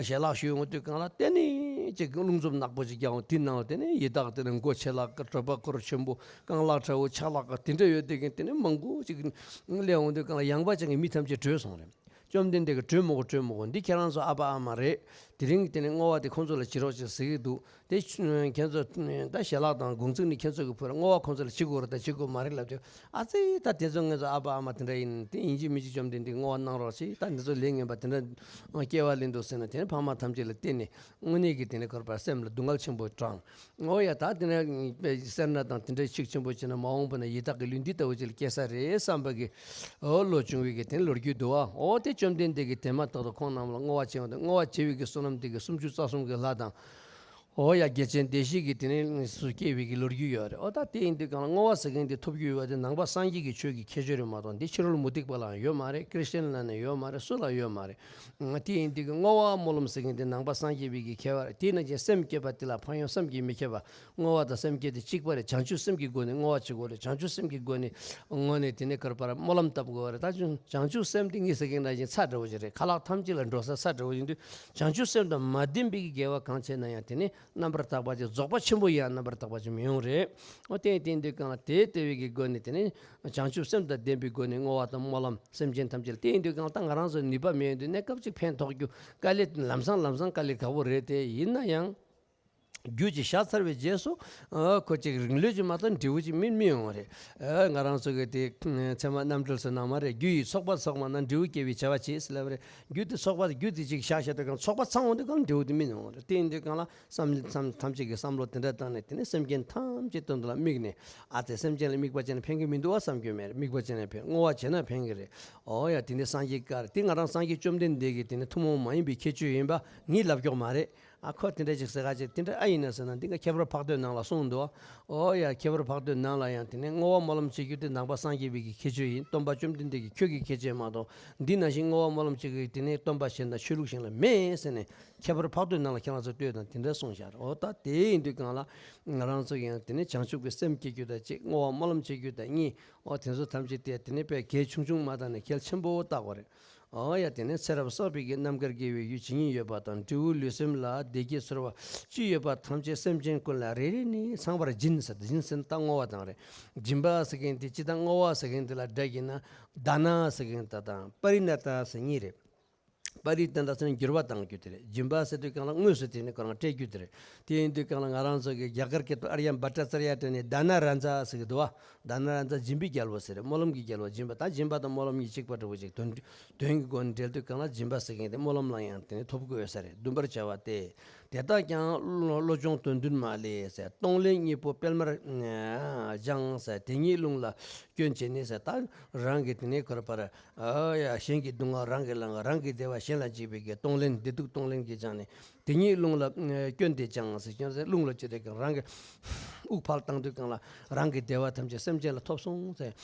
ཞལ་ལག་ཞུས་འོང་དུས་གང་ལ་དེ་ནས་ཅིག་རླུང་འཚུབ་ནག་པོ་ཅིག་རྒྱག་འོང་། དེ་ནང་ལ་དེ་ནས་ཡི་དྭགས་དེ་ནས་མགོ་ཆེ་ལགས་ཀ་གྲོད་པ་ཁོར་ཆེན་པོ། རྐང་ལག་ཁྲ་བོ་ཕྱག་ལག་དེ་འདྲ་ཡོད་དེ་གིན། དེ་ནས་མང་པོ་ཅིག་སླེབས་འོང་དུས་གང་ལ་ཡངས་པ་ཅན་གྱི་མི་ཐམས་ཅད་བྲོས་སོང་རེད། བཅོམ་ལྡན་འདས་ཀྱིས་བྲོས་མི་དགོས། བྲོས་མི་དགོས། འདི་ཁྱེད་རང་ཚོ་ཨ་ཕ་ཨ་མ་རེད། དེ་རིང་གི་དེ་ནས་བསྔོ་བ་དེ་ཁོང་ཚོ་ལ་བྱེད་རོགས་ཅིག་ཟེར་གྱི་འདུག་དེ་ཁྱེད་ཚོ་ད་ཞལ་ལག་དང་དགོང་ཚིགས་ནི་ཁྱེད་ཚོ་གི་བུ་ར་བསྔོ་བ་ཁོང་ཚོ་ལ་བྱེད་དགོས་རེད་ད་བྱེད་དགོས་མ་རེད་ལབ་དུས། ཨ་ཙི། ད་དེ་ཚོ་ངེད་ཚོ་ཨ་ཕ་ཨ་མ་དེ་འདྲ་ཡིན། དེ་ཡིན་གཅིག་མིན་གཅིག་བཅོམ་ལྡན་འདས་བསྔོ་བ་གནང་རོགས་ཞེས། ད་འདི་ཚོ་ལས་ངན་པ་དེ་འདྲ་སྐྱེ་བ་ལེན་འདུག་ཟེར་ན། དེ་ནས་ཕ་མ་ཐམས་ཅད་ལ་བརྟེན་ནས་དངོས་གནས་ཀྱི་དེ་ནས་ཁོར་ཕར་སེམས་ལ་སྡུག་བསྔལ་ཆེན་པོ་དྲངས། འོ་ཡ། ད་དེ་ནས་སེར་སྣ་དང་དེ་འདྲ་ཤུགས་ཆེན་པོ་བྱས་ན་མ་འོངས་པ་ན་ཡི་དྭགས་ཀྱི་ལུས་འདི་ལྟ་བུ་ཅིག་ལ་སྐྱེ་ས་རེད་བསམ་པ་གི། འོ་བློ་བྱུང་བའི་གི་དེ་ནས་ལོ་རྒྱུས་འདུག་བ། འོ་དེ་བཅོམ་ལྡན་འདས་ཀྱིས་དེ་མ་ཐག་ཏུ་ཁོང་རྣམས་ལ་བསྔོ་བ་བྱས་པ་དང་། བསྔོ་བ་བྱས་པའི་གི་བསོད་ནམས་དེ་གིས་སུམ་ཅུ་རྩ་གསུམ་གྱི་ལྷ་དང་། འོ་ཡ། རྒྱལ་ཆེན་བདེ་གཤེགས་ཀྱི་དེ་ནས་སུ་སྐྱེས་པའི་གི་ལོ་རྒྱུས་ཡོད་རེད། འོ་ད་དེ་ཡིན་དུས་གང་ལ་བསྔོ་བ་ཟེར་མཁན་དེ་ཐོབ་རྒྱུ་ཡོད་པ་དེ་ནང་པ་སངས་རྒྱས་ཀྱི་ཆོས་ཀྱི་ཁྱད་ཆོས་རེད་མ་གཏོགས། འདི་ཕྱི་རོལ་མུ་སྟེགས་པ་ལའང་ཡོད་མ་རེད། ཁྲིས་ཅན་ལ་ནི་ཡོད་མ་རེད། སུ་ལ་ཡོད་མ་རེད། དེ་ཡིན་དུས་ཀྱི་བསྔོ་བ་སྨོན་ལམ་ཟེར་མཁན་དེ་ནང་པ་སངས་རྒྱས་པའི་གི་ཁྱད་པར་རེད། དེ་ནང་བཞིན་སེམས་བསྐྱེད་པ་དེ་ལ་ཕན་ཡོན་བསམ་གྱིས་མི་ཁྱབ་པ། བསྔོ་བ་དང་སེམས་བསྐྱེད་དེ་གཅིག་པ་རེད། བྱང་ཆུབ་སེམས་ཀྱི་སྒོ་ནས་བསྔོ་བ་བྱེད་དགོས་རེད། བྱང་ཆུབ་སེམས་ཀྱི་སྒོ་ནས་དངོས་གནས་དེ་ནས་ག་རེ་ཕར་སྨོན་ལམ་བཏབ་དགོས་རེད། ད་བྱང་ཆུབ་སེམས་དེ་ངས་ཟེར་མཁན་ནང་བཞིན་ཚྭ་འདྲ་བོ་ཅིག་རེད། ཁ་ལག་ཐམས་ཅད་ལ་འགྲོ་ས་ཚྭ་འདྲ་བོ་ཡིན་དུས། བྱང་ཆུབ་སེམས་དང་མ་ལྡན་པའི་གི་དགེ་བ་གང་བྱས་ན་ཡང་དེ་ནི་རྣམ་པར་དག་པ་ཅིག། རྫོགས་པ་ཆེན་པོ་ཡང་རྣམ་པར་དག་པ་ཅིག་མི་ཡོང་རེད། འོ་དེ་ཡིན་དུས་གང་ལ་དེ་ལྟ་བུའི་གི་སྒོ་ནས་དེ་ནི་བྱང་ཆུབ་སེམས་དང་ལྡན་པའི་སྒོ་ནས་བསྔོ་བ་དང་སྨོན་ལམ་སེམས་ཅན་ཐམས་ཅད་ལ། དེ་ཡིན་དུས་གང་ལ་ད་ང་རང་ཚོ་ནུས་པ་མེད་དུས་གནས་སྐབས་ཅིག་ཕན་ཐོགས་རྒྱུ་དཀའ་ལས། ལམ་སང་ལམ་སང་དཀའ་ལས་ཁག་པོ་རེད། དེ་ཡིན་ན་ཡང་རྒྱུ་ཅིག་བཞག་ཚར་བའི་རྗེས་སུ། ཨ་ཁོ་ཅིག་རིང་ལོས་ཅིག་མ་གཏོགས་འབྲས་བུ་ཅིག་སྨིན་མི་ཡོང་བ་རེད། ཨ་ང་རང་ཚོ་གི་དེ་ཚད་མ་རྣམ་འགྲེལ་ཟེར་ནང་མ་རེད། རྒྱུ་ཡི་ཚོགས་པ་ཚང་བ་ན་འབྲས་བུ་སྐྱེ་བའི་བྱ་བ་བྱེད་ཟེར་ལབ་པ་རེད། རྒྱུ་དེ་ཚོགས་པ་རྒྱུ་དེ་ཅིག་བཞག་བཞག་དུས་གང་ཚོགས་པ་ཚང་འོང་དུས་གང་འབྲས་བུ་དེ་སྨིན་ཡོང་བ་རེད། དེ་ཡིན་དུས་གང་ལ་བསམ་བློ་ཐམས་ཅད་ཀྱི་བསམ་བློ་དེ་འདྲ་བཏང་ནས་དེ་ནས་སེམས་ཅན་ཐམས་ཅད་དོན་དུ་ལ་དམིགས་ནས། ཨ་ཙི། སེམས་ཅན་ལ་དམིགས་པ་བྱས་ན་ཕན་གྱི་མི་འདུག་བ་བསམ་གྱི་མེད་རེད། དམིགས་པ་བྱས་ན་ཕན། བསྔོ་བ་བྱས་ན་ཕན་གྱི་རེད། འོ་ཡ། དེ་འདི་སངས་རྒྱས་བཀའ་རེད། དེ་ང་རང་སངས་རྒྱས་བཅོམ་ལྡན་འདས་ཀྱི་དེ་ནི་ཐུན་མོང་མ་ཡིན་པའི་ཁྱད་ཆོས་ཡིན་པ་ངས་ལབ་ཀྱོག་མ་རེད། ཨ་ཁོ་དེ་འདྲ་ཅིག་ཟེར་ག་ཅིག་དེ་འདྲ་ཨ་ཡིན་ན་ཟེར་ན། འདི་ག་ཁྱད་པར་འཕགས་བསྟོད་ནང་ལ་གསུངས་འདུག་འོ་ཡ། ཁྱད་པར་འཕགས་བསྟོད་ནང་ལ་ཡང་དེ་ནི་བསྔོ་བ་སྨོན་ལམ་བྱེད་རྒྱུ་དེ་ནང་པ་སངས་རྒྱས་པའི་གི་ཁྱད་ཆོས་ཡིན། སྟོན་པ་བཅོམ་ལྡན་འདས་ཀྱི་ཁྱོད་ཀྱི་ཁྱད་ཆོས་མ་གཏོགས། འདི་ནང་བཞིན་བསྔོ་བ་སྨོན་ལམ་བྱེད་རྒྱུ་དེ་ནི་སྟོན་པ་གཞན་དང་ཆོས་ལུགས་གཞན་ལ་མེད་ཟེར་ནས། ཁྱད་པར་འཕགས་བསྟོད་ནང་ལ་ཁྱེད་རང་ཚོ་ལྟོས་དང་། དེ་འདྲ་གསུངས་བཞག་རེད། འོ་ད་དེ་ཡིན་དུས་གང་ལ་ང་རང་ཚོ་ཡང་དེ་ནས་བྱང་ཆུབ་ཀྱི་སེམས་བསྐྱེད་རྒྱུ་དང་གཅིག། བསྔོ་བ་སྨོན་ལམ་བྱེད་རྒྱུ་དང་གཉིས། འོ་དེ་ཚོ་ཐམས་ཅད་དེ་དེ་ནས་དཔེ་གལ་ཆུང་ཆུང་མ་བཏང་ནས་གལ་ཆེན་པོ་བཏགས་པ་རེད། འོ་ཡ། དེ་ནས་ཚེ་རབས་གསོག་པའི་གི་རྣམ་དཀར་དགེ་བའི་རྒྱུ་ཇི་སྙེད་ཡོད་པ་དང་། འབྲས་བུ་ལུས་སེམས་ལ་བདེ་སྐྱིད་ཚོར་བ་ཅི་ཡོད་པ་ཐམས་ཅད་སེམས་ཅན་ཀུན་ལ་རེ་རེ་ནས་ཚང་བར་སྦྱིན་ཟེར། སྦྱིན་ཟེར་ན་ད་བསྔོ་བ་དང་རེད། སྦྱིན་པ་ཟེར་མཁན་དེ་ཅི་ད་བསྔོ་བ་ཟེར་མཁན་དེ་ལ་སྒྲ་བསྒྱུར་ན་དཱ་ན་ཟེར་མཁན་དེ་དང་པ་རི་ཎ་ཏ་ཟེར་གཉིས་རེད། པ་རི་ཎ་ཏ་ཟེར་ན་འགྱུར་བ་གཏང་རྒྱུ་དེ་རེད། སྦྱིན་པ་ཟེར་དུས་གང་ལ་དངོས་སུ་དེ་ནི་ཁོ་རང་སྤྲད་རྒྱུ་དེ་རེད། དེ་ཡིན་དུས་གང་ལ་ང་རང་ཚོ་གི་རྒྱ་གར་སྐད་དུ་ཨཱརྱ་བྷ་ཏྲ་ཙརྱ་སྤྲད་ནས་དཱ་ན་རཱ་ཛ་ཟེར་གི་འདུག་བ། དཱ་ན་རཱ་ཛ་སྦྱིན་པའི་རྒྱལ་པོ་ཟེར་རེད། སྨོན་ལམ་གྱི་རྒྱལ་པོ། སྦྱིན་པ་ད་སྦྱིན་པ་དང་སྨོན་ལམ་གཉིས་གཅིག་པ་འདྲ་བོ་ཅིག་དོན་དོན་གྱི་སྒོ་ནས་འབྲེལ་དུས་གང་ལ་སྦྱིན་པ་ཟེར་མཁན་དེ་སྨོན་ལམ་ལ་ཡང་དེ་ནི་ཐོབ་དགོས་ས་རེད། འདུན་པར་བྱ་བ་སྟེ། དེ་དག་ཀྱང་བློ་བློ་སྦྱོང་དོན་བདུན་མ་ལས་ཟེར། གཏོང་ལེན་གཉིས་པོ་སྤེལ་མར་སྦྱང་ཟེར། དེ་ཉིད་རླུང་ལ་སྐྱོན་བྱས་ནས་ཟེར། ད་རང་གི་དེ་ནས་ཁོ་ར་ཕར། ཨ་ཡ། གཞན་གྱི་སྡུག་བསྔལ་རང་གིས་བླང་། རང་གི་བདེ་བ་གཞན་ལ་འཇིགས་པའི་གི་གཏོང་ལེན་བདེ་སྡུག་གཏོང་ལེན་གྱི་སྦྱང་ནས། དེ་ཉིད་རླུང་ལ་སྐྱོན་དེ་སྦྱང་ཟེར། སྐྱོན་ཟེར་རླུང་ལ་སྐྱོན་དེ་སྦྱང་། རང་གི་དབུགས་ཕར་བཏང་དུས་གང་ལ་རང་གི་བདེ་བ་ཐམས་ཅད་སེམས་ཅན་ལ་ཐོབ་སོང་ཟེར།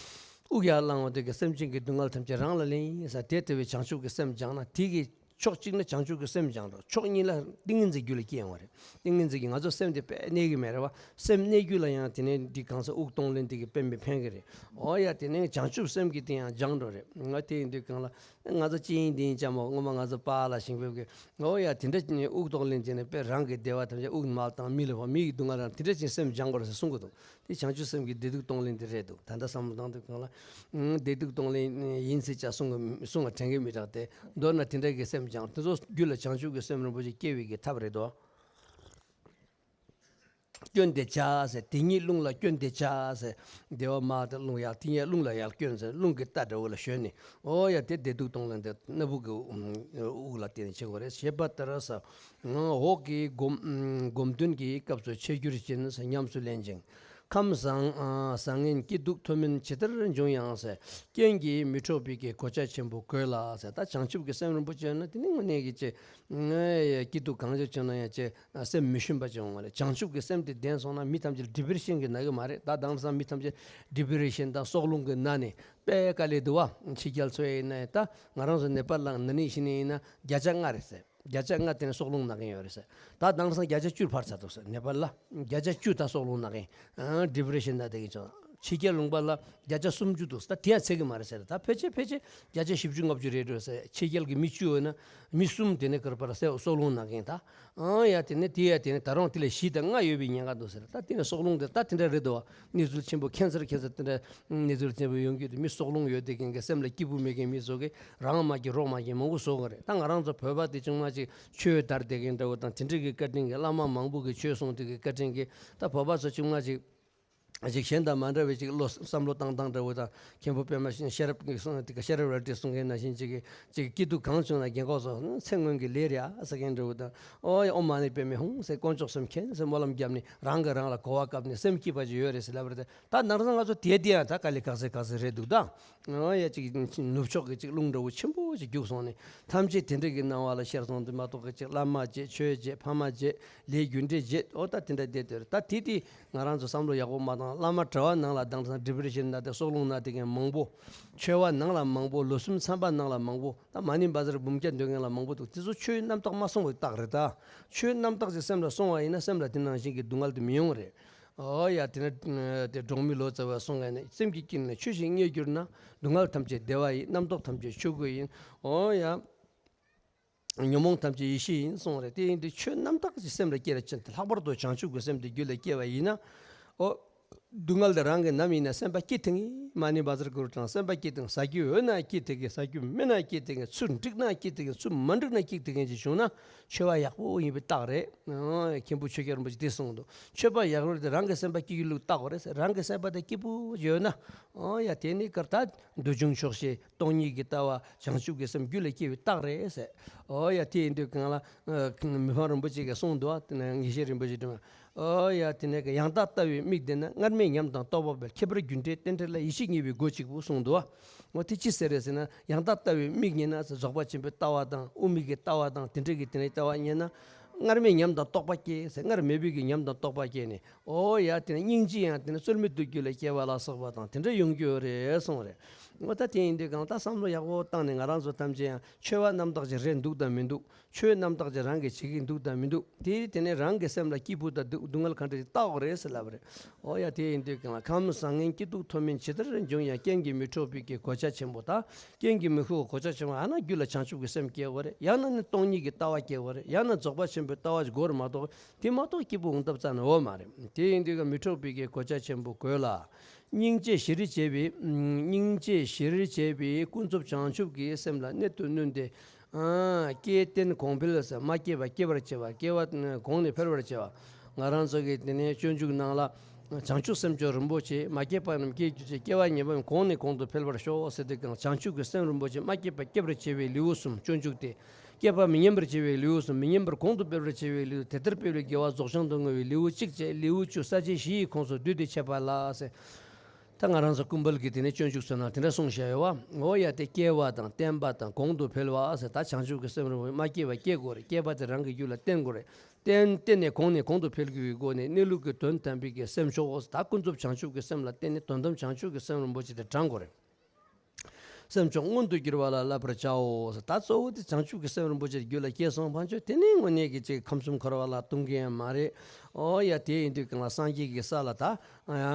དབུགས་ཡར་བླངས་འོང་དུས་ཀྱི་སེམས་ཅན་གྱི་སྡུག་བསྔལ་ཐམས་ཅད་རང་ལ་ལེན་ཟེར། དེ་ལྟ་བུའི་བྱང་ཆུབ་ཀྱི་སེམས་སྦྱངས་ན། དེ་གི་ཕྱོགས་གཅིག་ནི་བྱང་ཆུབ་ཀྱི་སེམས་སྦྱངས་འགྲོ། ཕྱོགས་གཉིས་ལ་ཏིང་ངེ་འཛིན་རྒྱུད་ལ་སྐྱེ་ཡོང་བ་རེད། ཏིང་ངེ་འཛིན་གྱིས་ང་ཚོ་སེམས་དེ་དཔེ་གནས་ཀྱི་མེད་རེད་བ། སེམས་གནས་རྒྱུ་ལ་ཡང་དེ་ནས་འདི་གང་ཟག་དབུགས་གཏོང་ལེན་དེ་གི་དཔེ་མི་ཕན་གི་རེད། འོ་ཡ། དེ་ནས་བྱང་ཆུབ་སེམས་ཀྱི་དེ་ཡང་སྦྱངས་འགྲོ་རེད། ང་དེ་ཡིན་དུས་གང་ལ། ང་ཚོ་ཅི་ཡིན་འདི་ཡིན་ཅང་མ་སྔོན་མ་ང་ཚོ་པཱ་ལགས་ཞིང་ཕེབས་ཀྱི་ཨོ་ཡ་དེ་འདྲ་དབུགས་གཏོང་ལེན་བྱས་ནས་དཔེ་རང་གི་བདེ་བ་ཐམས་ཅད་དབུགས་མར་བཏང་མི་ལ་ཕོག་མི་ཡི་སྡུག་བསྔལ་རང་དེ་འདྲ་ཅིག་སེམས་སྦྱང་དགོས་རེད་ཟེར་གསུང་གི་འདུག་དེ་བྱང་ཆུབ་སེམས་ཀྱི་བདེ་སྡུག་གཏོང་ལེན་དེ་རེད་འདུག་ད་ལྟ་བསམ་བློ་བཏང་དུས་གང་ལ་བདེ་སྡུག་གཏོང་ལེན་ཡིན་ཟེར་ཅག་གསུང་གི་གསུང་བ་དྲན་གི་མི་རག་སྟེ། མདོར་ན་དེ་འདྲ་གི་སེམས་སྦྱང་དེ་ཚོ་རྒྱུད་ལ་བྱང་ཆུབ་ཀྱི་སེམས་རིན་པོ་ཆེ་སྐྱེ་བའི་གི་ཐབས་རེད་དོ། སྐྱོན་དེ་བྱ་ཟེར། དེ་ཉིད་རླུང་ལ་སྐྱོན་དེ་བྱ་ཟེར། བདེ་བ་མ་དེ་རླུང་ཡར་དེ་ཉིད་རླུང་ལ་ཡར་སྐྱོན་ཟེར། རླུང་གི་རྟ་འདྲ་བོ་ལ་ཞོན་ནས་ཨོ་ཡ་དེ་བདེ་སྡུག་གཏོང་ལེན་དེ་སྣ་བུག་གི་དབུགས་ལ་བརྟེན་ནས་བྱེད་དགོས་རེད། ཞེས་པ་ལྟར་ཟེར། འོག་གི་སྒོམ་སྒོམ་དོན་གྱི་སྐབས་སུ་འཆད་འགྱུར་ཅན་ཟེར་ཉམས་སུ་ལེན་ཅིང་། ཁམས་བཟང་ཨ་བཟང་ངན་སྐྱིད་སྡུག་མཐོ་དམན་ཇི་ལྟར་འབྱུང་ཡང་ཟེར། རྐྱེན་གྱིས་མི་འཕྲོག་པའི་གི་གོ་ཆ་ཆེན་པོ་དགོས་ལ་ཟེར། ད་བྱང་ཆུབ་ཀྱི་སེམས་རིན་པོ་ཆེ་ཡོད་ན་དེ་ནི་དངོས་གནས་ཀྱི་ཅེ། སྐྱིད་སྡུག་གང་ཞིག་བྱུང་ན་ཡང་ཅེ་སེམས་མི་ཞུམ་པ་ཅིག་འོང་བ་རེད། བྱང་ཆུབ་ཀྱི་སེམས་དེ་ལྡན་སོང་ན་མི་ཐམས་ཅད་ཌི་པི་རེ་ཤན་གྱི་ནད་ཀྱི་མ་རེད། ད་དེང་སང་མི་ཐམས་ཅད་ཌི་པི་རེ་ཤན་དང་སྲོག་རླུང་གི་ནད་ནི་དཔེ་དཀའ་ལས་འདུག་བ། ཕྱི་རྒྱལ་ཚོ་ཡིན་ན་ཡང་ད་ང་རང་ཚོ་ནེ་པཱལ་ལ་ན་ནིང་ཕྱི་ནས་ཡིན་ན་བརྒྱ་ཆ་ལྔ་རེད་ཟེར། བརྒྱ་ཆ་ལྔ་དེ་ནས་སྲོག་རླུང་ན་མཁན་ཡོད་རེད་ཟེར། ད་དེང་སང་བརྒྱ་ཆ་བཅུ་འཕར་ཚར་འདུག་ཟེར། ནེ་པཱལ་ལ་བརྒྱ་ཆ་བཅུ་ད་སྲོག་རླུང་ན་མཁན་ཌི་པི་རེ་ཤན་ད་དེ་གི་ཅོ། ཕྱི་རྒྱལ་ལུང་པ་ལ་བརྒྱ་ཆ་སུམ་ཅུ་འདུག་ད་དེ་ཡང་ཚད་ཀྱི་མ་རེད་ཟེར། ད་ཕལ་ཆེར་ཕལ་ཆེར་བརྒྱ་ཆ་བཞི་བཅུ་ལྔ་བཅུ་རེད་འགྲོ་ཟེར། ཕྱི་རྒྱལ་གྱི་མི་བཅུ་ཡོད་ན་མི་གསུམ་དེ་ནས་ཀར་པར་ཟེར་སྲོག་རླུང་ན་མཁན་ད། ཨང་ཡ་དེ་ནས་དེ་ཡ་དེ་ནས་ད་རུང་དེ་ལས་བཞི་དང་ལྔ་ཡོད་པའི་ཉེན་ཁ་འདུག་ཟེར། ད་དེ་ནས་སྲོག་རླུང་དེ་ད་དེ་འདྲ་རེད་འདུག་བ། གནས་ཚུལ་ཆེན་པོ་ཁེན་སར་ཁེན་སར་དེ་འདྲ་གནས་ཚུལ་ཆེན་པོ་ཡོང་གི་འདུག་མི་སྲོག་རླུང་ཡོད་དེ་མཁན་གྱི་སེམས་ལ་སྐྱིད་པོ་མེད་མཁན་མི་ཚོ་གིས་རང་མ་སྐྱིད་རོགས་མ་སྐྱིད་མང་པོ་བཟོ་གི་རེད། ད་ང་རང་ཚོ་བོད་པ་དེ་ཆུང་མ་ཅིག་ཆོས་དར་བསྡད་མཁན་འདྲ་བོ་དང་དེ་འདྲ་གི་བཀའ་དྲིན་གྱིས་བླ་མ་མང་པོ་གིས་ཆོས་གསུངས་དེ་གི་བཀའ་དྲིན་གྱིས་ད་བོད་པ་ཚོ་ཆུང་མ་ཅིག་ཅིག་གཞན་དང་མ་འདྲ་བའི་ཅིག་བློ་བསམ་བློ་བཏང་སྟངས་འདྲ་བོ་དང་། མཁན་པོ་པདྨ་ཤེས་རབ་ཀྱིས་གསུངས་དེ་ག་ཤེས་རབ་རལ་གྲིས་གསུང་མཁན་ནང་བཞིན་ཅིག་གིས་ཅིག་སྐྱིད་སྡུག་གང་བྱུང་ན་རྒན་གོག་ཚོ་ཚེ་སྔོན་གྱི་ལས་རེད་ཨ་ཟེར་མཁན་འདྲ་བོ་དང་། ཨོ་ཡ་ཨོཾ་མ་ཎི་པདྨེ་ཧཱུྃ་ཟེར་དཀོན་མཆོག་གསུམ་མཁྱེན་ཟེར་སྨོན་ལམ་བརྒྱབ་ནས་རང་གིས་རང་ལ་གོ་བ་བཀབ་ནས་སེམས་སྐྱིད་པ་ཅིག་ཡོད་རེད་ཟེར་ལབ་པ་རེད། ད་ནང་སང་ང་ཚོ་དེ་དེ་ཡང་ད་དཀའ་ལས་ཁག་ཟེར་ཁག་ཟེར་རེད་འདུག་ད། ཨོ་ཡ་ཅིག་ནུབ་ཕྱོགས་ཀྱི་ཅིག་རླུང་འདྲ་བོ་ཆེན་པོ་ཅིག་རྒྱུགས་སོང་ནས་ཐམས་ཅད་དེ་འདྲ་གི་སྣང་བ་ལ་ཤར་སོང་དུས་མ་གཏོགས་ཀྱི་ཅིག་བླ་མ་བརྗེད་ཆོས་བརྗེད་ཕ་མ་བརྗེད་ལས་རྒྱུ་འབྲས་བརྗེད་ཨོ་ད་དེ་འདྲ་བསྡད་དེ་རེད། ད་དེ་དེ། ང་རང་ཚོ་བསམ་བློ་ཡག་པོ་མ་བཏང་། བླ་མ་གྲྭ་བ་ནང་ལ་དེང་སང་ཌི་པི་རེ་ཤན་ན་དེ་སྲོག་རླུང་ན་དེ་མཁན་མང་པོ། ཆོས་པ་ནང་ལ་མང་པོ། ལོ་གསུམ་ཚན་པ་ནང་ལ་མང་པོ། ད་མ་ཎི་བཛྲ་འབུམ་བརྒྱ་འདོན་མཁན་ལ་མང་པོ་འདུག་དེ་ཚོ་ཆོས་རྣམ་དག་མ་སོང་བའི་རྟགས་རེད་ད། ཆོས་རྣམ་དག་ཅིག་སེམས་ལ་སོང་བ་ཡིན་ན་སེམས་ལ་དེ་ནང་བཞིན་གྱི་སྡུག་བསྔལ་དེ་མི་ཡོང་རེད། ཨོ་ཡ་དེ་ནས་དེ་འབྲོག་མི་ལོ་ཙཱ་བས་གསུངས་མཁན་ནི་སེམས་ཀྱི་དཀྱིལ་ནས་ཆོས་ཤིག་རྙེད་གྱུར་ན། སྡུག་བསྔལ་ཐམས་ཅད་བདེ་བ་ཡིན། རྣམ་རྟོག་ཐམས་ཅད་ཆོས་སྐུ་ཡིན། ཨོ་ཡ། ཉོན་མོངས་ཐམས་ཅད་ཡེ་ཤེས་ཡིན་གསུངས་རེད། དེ་ཡིན་དུས་ཆོས་རྣམ་དག་ཅིག་སེམས་ལ་སྐྱེ་ར་ཕྱིན་ཏེ་ལྷག་པར་དུ་བྱང་ཆུབ་ཀྱི་སེམས་དེ་རྒྱུད་ལ་སྐྱེ་བ་ཡིན་ན། ཨོ། སྡུག་བསྔལ་དེ་རང་གི་ནམ་ཡིན་ན་སེམས་པ་སྐྱིད་ཐེངས་མ་ཎི་བཛྲ་གུ་རུ་དང་སེམས་པ་སྐྱིད་ཐེངས་ཟ་རྒྱུ་ཡོད་ན་སྐྱིད་ཐེངས་ཟ་རྒྱུ་མེད་ན་སྐྱིད་ཐེངས་ཚུར་འགྲིག་ན་སྐྱིད་ཐེངས་ཚུར་མ་འགྲིག་ན་སྐྱིད་ཐེངས་ཅིག་བྱུང་ན་ཆོས་པ་ཡག་པོ་ཡིན་པའི་རྟགས་རེད། ཨོ། མཁན་པོ་ཆོས་རྒྱལ་རིན་པོ་ཆེ་དེ་གསུངས་འདུག་ཆོས་པ་ཡག་པོ་དེ་རང་གི་སེམས་པ་སྐྱིད་རྒྱུ་ལུགས་རྟགས་རེད། རང་གི་སེམས་པ་དེ་སྐྱིད་པོ་ཡོད་ན། ཨོ་ཡ་དེ་ནི་གར་ད་འདོད་ཆུང་ཆོག་ཤེས། སྟོང་ཉིད་ཀྱི་ལྟ་བ། བྱང་ཆུབ་ཀྱི་སེམས་རྒྱུད་ལ་སྐྱེ་བའི་རྟགས་རེད་ཟེར། ཨོ་ཡ་དེ་ཡིན་དུས་གང་ལ། ཨ་མི་ཕམ་རིན་པོ་ཆེ་གིས་གསུངས་འདུག་ཨ་དེ་ནས་ངེས་ཤེས་རིན་པོ་ཆེ་དྲི་མ། ཨོ་ཡ་དེ་ནས་ཡང་དག་ལྟ་བའི་མིག་ལྡན་ན། སྔར་མེད་ཉམས་དང་རྟོགས་པ་སྤེལ། ཁྱད་པར་རྒྱུ་འབྲས་རྟེན་འབྲེལ་ལ། ཡེ་ཤེས་ངེས་པའི་སྒོ་གཅིག་པུ་གསུངས་འདུག་ཨ་འོ་དེ་ཅི་ཟེར་རེད་ཟེར་ན། ཡང་དག་ལྟ་བའི་མིག་རྙེད་ན་ཟེར། རྫོགས་པ་ཆེན་པོའི་ལྟ་བ་དང་དབུ་མའི་གི་ལྟ་བ་དང་དེ་འདྲ་གི་དེ་ནས་ལྟ་བ་རྙེད་ན། སྔར་མེད་ཉམས་དང་རྟོགས་པ་སྐྱེ་ཟེར། སྔར་མེད་པའི་གི་ཉམས་དང་རྟོགས་པ་སྐྱེས་ནས། ཨོ་ཡ་དེ་ནས་སྙིང་རྗེ་ཡང་དེ་ནས་རྩོལ་མེད་དུ་རྒྱུད་ལ་སྐྱེ་བ་ལ་སོགས་པ་དང་དེ་འདྲ་ཡོང་རྒྱུ་ཡོད་རེད་གསུངས་རེད། འོ་ད་དེ་ཡིན་དུས་གང་ལྟར་བསམ་བློ་ཡག་པོ་བཏང་ནས་ང་རང་ཚོ་ཐམས་ཅད་ཡང་ཆོས་པ་རྣམ་དག་ཅིག་རེད་འདུག་དང་མི་འདུག་ཆོས་རྣམ་དག་ཅིག་རང་གིས་བྱེད་ཀྱི་འདུག་དང་མི་འདུག་དེ་དེ་ནས་རང་གི་སེམས་ལ་སྐྱིད་པོ་དང་སྡུག་སྡུག་བསྔལ་གང་འདྲ་ཞིག་བལྟ་དགོས་རེད་ཟེར་ལབ་པ་རེད། འོ་ཡ་དེ་ཡིན་དུས་གང་ལ། ཁམས་བཟང་ངན་སྐྱིད་སྡུག་མཐོ་དམན་ཇི་ལྟར་འབྱུང་ཡང་། རྐྱེན་གྱིས་མི་འཕྲོག་པའི་གི་གོ་ཆ་ཆེན་པོ་དང་། རྐྱེན་གྱིས་མི་འཕྲོག་གོ་ཆ་ཆེན་པོ་ཨ་ན་རྒྱུད་ལ་བྱང་ཆུབ་ཀྱི་སེམས་སྐྱེ་དགོས་རེད། ཡང་ན་ནི་སྟོང་ཉིད་ཀྱི་ལྟ་བ་སྐྱེ་དགོས་རེད། ཡང་ན་རྫོགས་པ་ཆེན་པོའི་ལྟ་བ་ཞིག་དགོས་རེད་མ་གཏོགས། དེ་མ་གཏོགས་སྐྱིད་པོ་འོང་ཐབས་རྩ་ནས་ཡོད་མ་རེད། དེ་ཡིན་དུས་ཀ་མི་འཕྲོག་པའི་གི་གོ་ཆ་ཆེན་པོ་དགོས་ལ། སྙིང་རྗེ་གཞིར་བྱས་པའི། སྙིང་རྗེ་གཞིར་བྱས་པའི་ཀུན་རྫོབ་བྱང་ཆུབ་ཀྱི་སེམས་ལ་གནད་དུ་བསྣུན་ཏེ། ཨ། སྐྱེས་རྟེན་གོང་འཕེལ་ཟེར། མ་སྐྱེས་པ་སྐྱེ་བར་བྱེད་པ། སྐྱེ་བ་གོང་ནས་འཕེལ་བར་བྱེད་པ། ང་རང་ཚོ་གི་དེ་ནས་སྤྱོད་འཇུག་ནང་ལ། བྱང་ཆུབ་སེམས་མཆོག་རིན་པོ་ཆེ། མ་སྐྱེས་པ་རྣམས་སྐྱེ་གྱུར་ཅིག་སྐྱེ་བ་ཉེ་བའམ་གོང་ནས་གོང་དུ་འཕེལ་བར་ཤོག་ཟེར་དུས་གང་། བྱང་ཆུབ་ཀྱི་སེམས་རིན་པོ་ཆེ་མ་སྐྱེས་པ་སྐྱེ་བར་བྱེད་པའི་ལེའུ་གསུམ་སྤྱོད་འཇུག་སྟེ། སྐྱེས་པ་མི་ཉམས་པར་བྱེད་པའི་ལེའུ་གསུམ། མི་ཉམས་པར་གོང་དུ་འཕེལ་བར་བྱེད་པའི་ལེའུ། དེ་ལྟར་འཕེལ་བའི་དགེ་བ་རྫོགས་བྱང་དུ་བསྔོ་བའི་ལེའུ་གཅིག་བཅས་ལེའུ་བཅུ་ས་བཅད་བཞི་ཡི་ཁོངས་སུ་བསྡུས་ཏེ་འཆད་པ་ལ་ཟེར། ད་ང་རང་ཚོ་ཀུན་དཔལ་གྱི་དེ་ནས་སྤྱོད་འཇུག་ཚོ་ནང་དེ་འདྲ་གསུངས་བཞག་ཡོད་བ། འོ་ཡ་དེ་སྐྱེ་བ་དང་བརྟན་པ་དང་གོང་དུ་འཕེལ་བ་ཟེར། ད་བྱང་ཆུབ་ཀྱི་སེམས་རིན་པོ་ཆེ་མ་སྐྱེས་པ་སྐྱེ་དགོས་རེད། སྐྱེས་པ་དེ་རང་གི་རྒྱུད་ལ་བརྟེན་དགོས་རེད། བརྟེན་བརྟེན་ནས་གོང་ནས་གོང་དུ་འཕེལ་དགོས་པའི་སྒོ་ནས་གནས་ལུགས་ཀྱི་དོན་དམ་པའི་གི་སེམས་མཆོག་ད་ཀུན་རྫོབ་བྱང་ཆུབ་ཀྱི་སེམས་ལ་བརྟེན་ནས་དོན་དམ་བྱང་ཆུབ་ཀྱི་སེམས་རིན་པོ་ཆེ་དེ་དྲང་དགོས་རེད། སེམས་མཆོག་མངོན་དུ་གྱུར་པ་ལ་བསླབ་པར་བྱའོ། ད་གཙོ་བོ་དེ་བྱང་ཆུབ་ཀྱི་སེམས་རིན་པོ་ཆེ་རྒྱུད་ལ་སྐྱེས་སོང་ཕན་ཆོད་དེ་ནས་དངོས་གནས་ཀྱི་ཅིག་ཁམས་གསུམ་འཁོར་བ་ལ་ལྟུང་གི་ཡང་མ་རེད། ཨོ་ཡ་དེ་ཡིན་དུས་གང་ལ་སངས་རྒྱས་ཀྱི་ས་ལ་ད་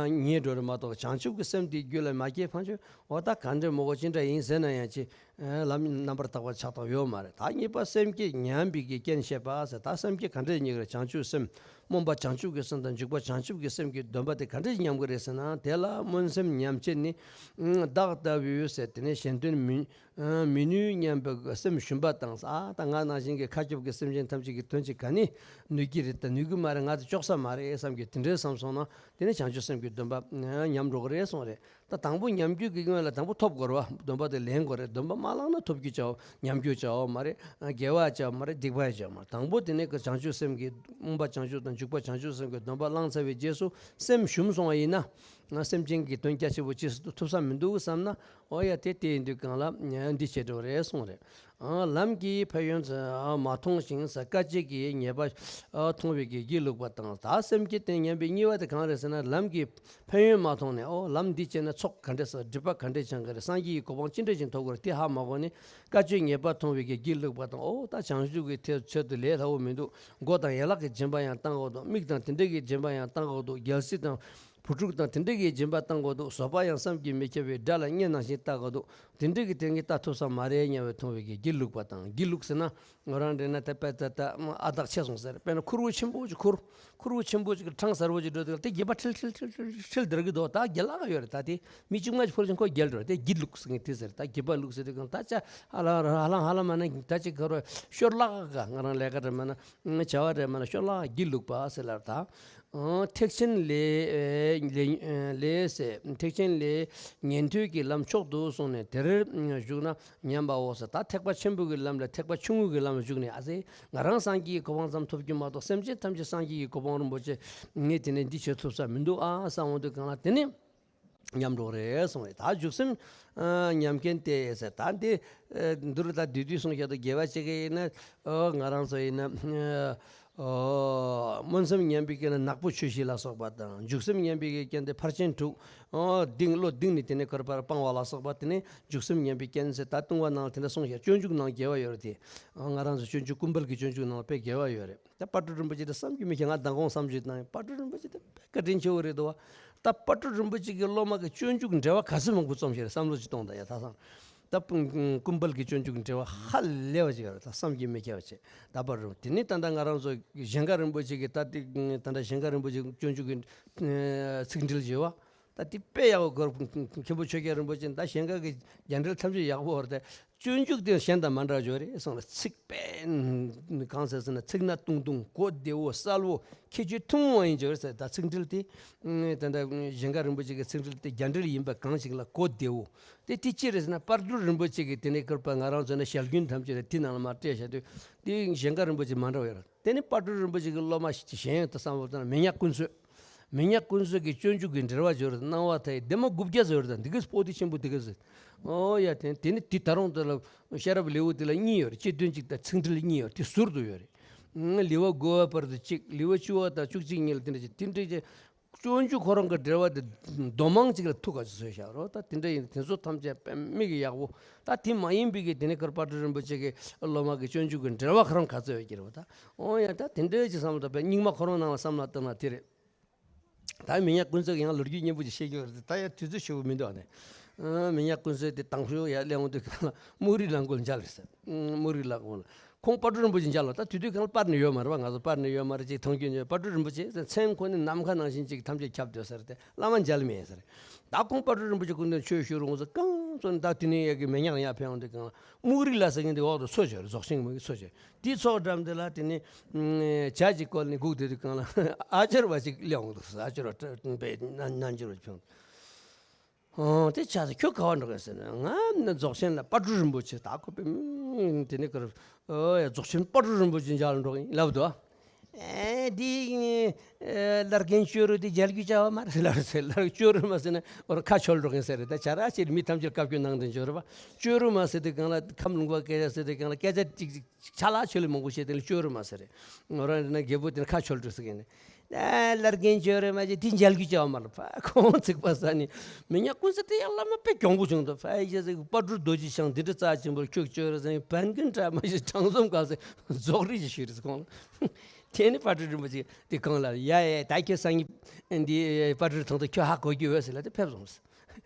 ཉེ་འགྲོ་རེད་མ་གཏོགས་བྱང་ཆུབ་ཀྱི་སེམས་དེ་རྒྱུད་ལ་མ་སྐྱེས་ཕན་ཆོད་འོ་ད་ག་འདྲ་མོ་གོ་ཅི་འདྲ་ཡིན་ཟེར་ན་ཡང་ཅི། ལམ་རྣམ་པར་དག་པ་ཆགས་སྟངས་ཡོད་མ་རེད། ད་གཉིས་པ་སེམས་བསྐྱེད་ཉམས་པའི་གི་རྐྱེན་བཤད་པ་ཟེར། ད་སེམས་བསྐྱེད་ག་འདྲས་ཉམས་ཀྱི་རེད། བྱང་ཆུབ་སེམས། སྨོན་པ་བྱང་ཆུབ་ཀྱི་སེམས་དང་འཇུག་པ་བྱང་ཆུབ་ཀྱི་སེམས་ཀྱི་སྡོམ་པ་དེ་ག་འདྲས་ཉམས་ཀྱི་རེད་ཟེར་ན། དེ་ལ་སྨོན་སེམས་ཉམས་བྱེད་ནི། བདག་ལྟ་བུའི་ཟེར། དེ་ནས་གཞན་དོན་མི་མི་ནུས་སྙམ་པའི་སེམས་ཞུམ་པ་དང་། ཨ་ད་ང་ནང་བཞིན་གྱི་མཁའ་ཁྱབ་ཀྱི་སེམས་ཅན་ཐམས་ཅད་ཀྱི་དོན་ཅིག་ག་ནས་ནུས་ཀྱི་རེད། ད་ནུས་ཀྱི་མ་རེད། ང་དེ་ལྕོགས་ས་མ་རེད་བསམ་གྱི་དེ་འདྲའི་བསམ་སོང་ན། དེ་ནས་བྱང་ཆུབ་སེམས་ཀྱི་སྡོམ་པ་ཉམས་འགྲོ་གི་རེད་གསུངས་རེད། ད་དང་པོ་ཉམས་རྒྱུ་གི་སྔོན་ལ་དང་པོ་ཐོབ་དགོས་རེད་བ། སྡོམ་པ་དེ་ལེན་དགོས་རེད། སྡོམ་པ་མ་བླངས་ན་ཐོབ་རྒྱུ་བྱའོ། ཉམས་རྒྱུ་བྱའོ་མ་རེད། དགེ་བ་བྱའོ་མ་རེད། སྡིག་པ་བྱའོ་མ་རེད། དང་པོ་དེ་ནས་ཀྱི་བྱང་ཆུབ་སེམས་ཀྱི་སྨོན་པ་བྱང་ཆུབ་དང་འཇུག་པ་བྱང་ཆུབ་སེམས་ཀྱི་སྡོམ་པ་བླངས་ཚར་བའི་རྗེས་སུ་སེམས་ཞུམ་སོང་བ་ཡིན་ན། ང་སེམས་ཅན་གྱི་དོན་རྒྱ་ཆེ་པོ་ཅིག་ཐུབ་ས་མི་འདུག་བསམ་ན། ཨོ་ཡ། དེ་དེ་ཡིན་དུས་གང་ལ་འདི་བྱེད་འགྲོ་རེད་གསུངས་རེད། ཨ་ལམ་གྱི་ཕན་ཡོན་མ་མཐོང་ཞིང་ཟེར། དཀའ་སྤྱད་ཀྱི་ཉེས་པ་མཐོང་བའི་གི་སྒྱིད་ལུག་པ་དང་། ད་སེམས་བསྐྱེད་དེ་ཉམས་པའི་གཉིས་པ་དེ་གང་རེད་ཟེར་ན། ལམ་གྱི་ཕན་ཡོན་མ་མཐོང་ནས། ཨོ་ལམ་འདི་བྱས་ན་ཚོགས་ག་འདྲས་ཟེར། སྒྲིབ་པ་ག་འདྲས་བྱང་གི་རེད། སངས་རྒྱས་ཀྱི་གོ་འཕང་ཅི་འདྲས་ཅིག་ཐོབ་དགོས་རེད། དེ་ཧ་མ་གོ་ནས་དཀའ་སྤྱད་ཉེས་པ་མཐོང་བའི་གི་སྒྱིད་ལུག་པ་དང་། ཨོ་ད་བྱང་ཆུབ་ཀྱི་ཐེ་ཚོད་དུ་ལས་སླ་བོ་མི་འདུག། སྒོ་དང་ཡན་ལག་གི་སྦྱིན་པ་ཡང་བཏང་དགོས་འདུག། མིག་དང་དེ་འདྲས་ཀྱི་སྦྱིན་པ་ཡང་བཏང་དགོས་འདུག། རྒྱལ་སྲིད་དང་བུ་ཕྲུག་དང་དེ་འདྲས་ཀྱི་སྦྱིན་པ་བཏང་དགོས་འདུག། བཟོད་པ་ཡང་བསམ་གྱིས་མི་ཁྱབ་པའི་དགྲ་ལ་གཉེན་ནང་བཞིན་བལྟ་དགོས་འདུག། དེ་འདྲས་ཀྱི་དེ་ངས་ད་ཐུབ་ས་མ་རེད་སྙམ་པའི་མཐོང་བའི་གི་སྒྱིད་ལུག་པ་དང་། སྒྱིད་ལུག་ཟེར་ན་ང་རང་འདྲ་ན་ད་པད་ད་ད་ཨ་རྟགས་ཆེ་སོང་ཟེར། དཔེར་ན་ཁུར་བོ་ཆེན་པོ་ཅིག་ཁུར། ཁུར་བོ་ཆེན་པོ་ཅིག་གི་འཕྲང་གཟར་བོ་ཅིག་འགྲོ་དུས་དེ་སྒྱིད་པ་ཁྲིལ་ཁྲིལ་ཁྲིལ་ཁྲིལ་ཁྲིལ་བརྡར་གི་འདུག། ད་སྒྱིད་ལ་ཡོད་རེད། ད་དེ་མི་གཅིག་མ་ཅིག་ཕོར་ཆེན་ཁོ་རྒྱལ་འགྲོ་རེད། དེ་སྒྱིད་ལུག་ཟེར་མཁན་དེ་ཟེར། ད་སྒྱིད་པ་ལུག་ཟེར་དུས་གང་ད་ཅི་ཧ་ལམ་ཧ་ལམ་ཧ་ལམ་མ་ན་ད་ཅིག་ག་རོ་ཤོར་ལག་ག་ང་རང་ལས་ཀ་རེད་མ་ན། བྱ་བ་རེད་མ་ན་ཤོ་ལག་སྒྱིད་ལུག་པ་ཟེར་ལ། ད་ཐེག་ཆེན་ལས་ལས་ལས་ཟེར། ཐེག་ཆེན་ལས་ཉན་ཐོས་ཀྱི་ལམ་མཆོག་ཏུ་སོང་ནས་དེར་ཞུགས་ན་ཉན་པའོ་ཟེར། ད་ཐེག་པ་ཆེན་པོ་གི་ལམ་ལས་ཐེག་པ་ཆུང་ངུ་གི་ལམ་ལ་ཞུགས་ནས། ཨ་ཙི་ང་རང་སངས་རྒྱས་ཀྱི་གོ་འཕང་ཙམ་ཐོབ་རྒྱུ་མ་གཏོགས་སེམས་ཅན་ཐམས་ཅད་སངས་རྒྱས་ཀྱི་གོ་འཕང་རིན་པོ་ཆེ་ངས་དེ་ནས་འདི་བྱེད་ཐུབ་ས་མི་འདུག་ཨ་བསམ་འོང་དུས་གང་ལ་དེ་ནས། ཉམས་འགྲོ་རེད་གསུངས་རེད། ད་འཇུག་སེམས་ཉམས་མཁན་དེ་ཟེར། ད་འདི་འདིར་ད་བསྡུས་བསྡུས་གསུངས་བཞག་ཏུ་དགེ་བ་བྱེད་མཁན་ཡིན་ན། ཨོ་ང་རང་ཚོ་ཡིན་ན། ཨོ་སྨོན་སེམས་ཉམས་པའི་རྐྱེན་ནི་ནག་པོ་ཆོས་བཞི་ལ་སོགས་པ་དང་། འཇུག་སེམས་ཉམས་པའི་རྐྱེན་དེ་ཕར་ཕྱིན་དྲུག། ཨོ་གདིང་བློ་གདིང་ནས་དེ་ནས་འཁོར་བར་སྤང་བ་ལ་སོགས་པ། དེ་ནས་འཇུག་སེམས་ཉམས་པའི་རྐྱེན་ཟེར། ད་ལྟུང་བ་ནང་དེ་འདྲ་གསུངས་བཞག། སྤྱོད་འཇུག་ནང་རྒྱས་པ་ཡོད་རེད་དེ། ཨོ་ང་རང་ཚོ་སྤྱོད་འཇུག་ཀུན་དཔལ་གྱི་སྤྱོད་འཇུག་ནང་དཔེ་རྒྱས་པ་ཡོད་རེད། ད་དཔལ་སྤྲུལ་རིན་པོ་ཆེ་དེ་བསམ་གྱིས་མི་ཁྱབ། ང་མདང་དགོང་བསམ་བྱས་དང་དཔལ་སྤྲུལ་རིན་པོ་ཆེ་དེ་དཔེ་བཀའ་དྲིན་ཆེ་བོ་རེད་འདུག་བ། ད་དཔལ་སྤྲུལ་རིན་པོ་ཆེ་གི་སློབ་མ་གི་སྤྱོད་འཇུག་འགྲེལ་པ་ག་ཚོད་མང་པོ་རྩོམ་བྱས་རེད་བསམ་བློ་ཅིག་གཏོང་དང་ཡ། ད་སང་ད་ཀུན་དཔལ་གྱི་སྤྱོད་འཇུག་འགྲེལ་པ་ཧ་ལས་པ་ཅིག་ཡོད་རེད། ད་བསམ་གྱིས་མི་ཁྱབ་པ་བྱས། ད་དཔལ་རིན་པོ་དེ་ནས་ད་ལྟ་ང་རང་ཚོ་གཞན་སྒར་རིན་པོ་ཆེ་གི་ད་ལྟ་ད་ལྟ་གཞན་སྒར་རིན་པོ་ཆེ་གི་སྤྱོད་འཇུག་གི་ཚིག་འགྲེལ་བྱས་པ། ད་དེ་དཔེ་ཡག་པོ་གོ། མཁན་པོ་ཆོས་རྒྱལ་རིན་པོ་ཆེ་ད་གཞན་སྒར་གྱི་རྒྱ་འགྲེལ་ཐམས་ཅད་ཡག་པོ་བར་དེ་སྤྱོད་འཇུག་དེ་གཞན་དང་མ་འདྲ་བ་ཅིག་རེད་གསུངས་ལ། ཚིག་དཔེ་གང་ཟེར་ཟེར་ན། ཚིག་སྣ་ཐུང་ཐུང་། གོ་བདེ་བོ། གསལ་བོ། ཁྱད་ཆོས་ཐུང་ངུ་ཡིན་ཅིག་རེད་ཟེར། ད་ཚིག་འགྲེལ་དེ་ད་ལྟ་གཞན་སྒར་རིན་པོ་ཆེ་གི་ཚིག་འགྲེལ་དེ་རྒྱ་འགྲེལ་ཡིན་པ་གང་ཞིག་ལ་གོ་བདེ་བོ། དེ་དེ་ཅི་རེད་ཟེར་ན། དཔལ་སྤྲུལ་རིན་པོ་ཆེ་གི་དེ་ནས་བཀོད་པ་ང་རང་ཚོ་ནས་ཞལ་རྒྱུན་ཐམས་ཅད་རེད། དེ་ནང་ལ་མར་སྤྲད་བཞག་དུས་དེ་གཞན་སྒར་རིན་པོ་ཆེ་མ་འདྲ་བ་ཡོད་རེད། དེ་ནི་དཔལ་སྤྲུལ་རིན་པོ་ཆེ་གི་སློབ་མ་གཞན་ཡང་དུ་བསམ་བློ་བཏང་ན། མི་ཉག་ཀུན་བཟོད། མི་ཉག་ཀུན་བཟོད་ཀྱི་སྤྱོད་འཇུག་གི་འགྲེལ་པ་ཅིག་ཡོད་རེད། སྣང་བ་མཐའ་ཡས་སྡེ་མ་དགུ་བརྒྱ་ཙམ་ཡོད་རེད། ད་འདི་གའི་པོ་ཏི་ཆེན་པོ་འདི་ག་ཟེར། ཨོ་ཡ། དེ་དེ་ནི་དེ་ད་རུང་དེ་ལ་ཤེས་རབ་ལེའུ་དེ་ལ་གཉིས་ཡོད་རེད། སྤྱི་དོན་གཅིག་དང་ཚིག་འགྲེལ་གཉིས་ཡོད་རེད། དེ་ཟུར་དུ་ཡོད་རེད། ལེའུ་དགུ་པ་བར་དུ་གཅིག། ལེའུ་བཅུ་པ་དང་བཅུ་གཅིག་གཉིས་ལ་དེ་འདྲ་ཅིག། དེ་འདྲ་ཅིག་སྤྱོད་འཇུག་ཁོ་རང་གི་འགྲེལ་པ་དེ་མདོ་མང་ཅིག་ལ་ཐུག་ག་ཅིག་བཟོས་བཞག་རོགས། ད་དེ་འདྲ་ཡིན། དེ་ཚོ་ཐམས་ཅད་དཔེ་མི་གི་ཡག་པོ། ད་དེ་མ་ཡིན་པའི་གི་དེ་ནས་ཁར་དཔལ་སྤྲུལ་རིན་པོ་ཆེ་གི་སློབ་མ་གི་སྤྱོད་འཇུག་གི་འགྲེལ་པ་ཁོ་རང་ག་ཚོད་ཡོད་ཀྱི་རེད་པ། ད་ཨོ་ཡ། ད་དེ་འདྲ་ཅིག་བསམ་བློ་ད་དཔེ་རྙིང་མ་ཁོ་རང་ནང་ལ་བསམ་བློ་བཏང་ན་དེ་རེད། ད་མི་ཉག་ཀུན་བཟོད་ཀྱི་ཡང་ལོ་རྒྱུས་སྙན་པོ་ཅིག་བཤད་རྒྱུ་རེད། ད་ཡང་དུས་ཚོད་ཞེ་པོ་མི་འདུག་ཨ་ནི། ཨ་མི་ཉག་ཀུན་བཟོད་དེ་དང་ཤོས་ཡར་སླེབས་འོང་དུས་གང་ལ་སྨུག་རིས་ལ་མགོ་མཇལ་རེད་ཟེར། ཨ་སྨུག་རིས་ལ་མགོ་ལ། ཁོང་དཔལ་སྤྲུལ་རིན་པོ་ཆེ་མཇལ་ལ། ད་དེ་དུས་གང་ལ་པར་ནི་ཡོད་མ་རེད་པ། ང་ཚོ་པར་ནི་ཡོད་མ་རེད། ཅིག་མཐོང་རྒྱུ་ནི་ཡོད། དཔལ་སྤྲུལ་རིན་པོ་ཆེ་ཟེར། མཚན་ཁོ་ནི་ནམ་མཁའ་ནང་བཞིན་ཅིག་ཐམས་ཅད་ཁྱབ་སྡོད་ཟེར་ཏེ། བླ་མ་མཇལ་མེད་ཟེར། ད་ཁོང་དཔལ་སྤྲུལ་རིན་པོ་ཆེ་སྐུ་མདུན་ཆོས་ཞུ་རུང་ཚོ་གང་ཚོ་ནི། ད་དེ་ནས་ཡ་གི་མི་ཉག་ཡར་ཕེབས་འོང་དུས་གང་ལ་སྨུག་རིས་ལ་ཟེར་མཁན་དེ་འོག་ཏུ་མཚོ་ཅིག་ཡོད་རེད། རྫོགས་ཆེན་མོ་གི་མཚོ་ཅིག། དེའི་མཚོ་འགྲམ་དེ་ལ་དེ་ནས་ཇ་ཅིག་བསྐོལ་ནས་སྒུག་བསྡད་དུས་གང་ལ་ཨ་ཅར་བ་ཅིག་སླེབས་འོང་འདུག་ཟེར། ཨ་ཅར་བ་དཔེ་རྣལ་འབྱོར་བ་ཅིག་ཕེབས་འོང་། ཨོ་དེ་ཆ་ཚང་ཁྱོད་ག་པར་འགྲོ་གིན་ཟེར་ན། ང་ནི་རྫོགས་ཆེན་ལ་དཔལ་སྤྲུལ་རིན་པོ་ཆེ། ད་ཁོ་པའི་མིང་དེ་ནས་ཁར་ཨོ་ཡ་རྫོགས་ཆེན་དཔལ་སྤྲུལ་རིན་པོ་ཆེ་མཇལ་འགྲོ་གིན་ལབ་འདུག། ཨེ་འདི་ཨེ་ལར་རྒན་ཅོ་རུ་དེ་མཇལ་རྒྱུ་བྱ་བ་མ་རེད་ལར་ཟེར། ལར་ཅོ་རུ་མ་ཟེར་ན་འོར་ཁ་ཆོལ་འགྲོ་གིན་ཟེར་རེད། ད་ཆ་ར་ཅིག་མི་ཐམས་ཅད་བཀའ་བཀྱོན་གནང་དེ་འཇོར་བ་ཅོ་རུ་མ་ཟེར་དུས་གང་ལ་ཁམས་ལུང་པ་སྐད་ཆ་ཟེར་དུས་གང་ལ་སྐད་ཆ་ཅིག་ཅིག་ཆ་ལག་ཆོས་ལས་མང་པོ་བཤད་དེ་ལ་ཅོ་རུ་མ་ཟེར་རེད། ང་རང་རེད་ན་རྒད་པོ་དེ་ན་ཁ་ཆོལ་འགྲོ་ཟེར་གིན་ནི། ཨ་ལར་རྒན་ཅོ་རུ་མ་ཅིག་དེ་མཇལ་རྒྱུ་བྱ་བ་མ་རེད་པ། ཁོང་ཚིག་པ་ས་ནི་མི་ཉག་ཀུན་ཟེར་དེ་ཡང་བླ་མ་དཔེ་གྱོང་པོ་བྱུང་འདུག། ཕ་ཡི་ཅེ་ཟེར་དཔལ་སྤྲུལ་རྡོ་རྗེ་འཆང་འདི་འདྲ་རྩ་ཆེན་པོར་ཁྱོད་ཅོ་རུ་ཟེར་བན་ཀུན་དྲ་མ་ཞིག་དྲང་སོམ་ག་ཟེར་རྫོགས་རིགས་ཀྱི་ཤུལ་རེད་ཁོང་ལ། དེ་ནི་དཔལ་སྤྲུལ་རིན་པོ་ཆེ་དེ་གང་ལ་ཡ་ཡ་ད་ཁྱོད་སང་ཉིན་འདི་དཔལ་སྤྲུལ་ཐང་དུ་ཁྱོད་ཧ་གོ་རྒྱུ་ཡོད་ཟེར་ལ་དེ་ཕེབས་སོང་ཟེར།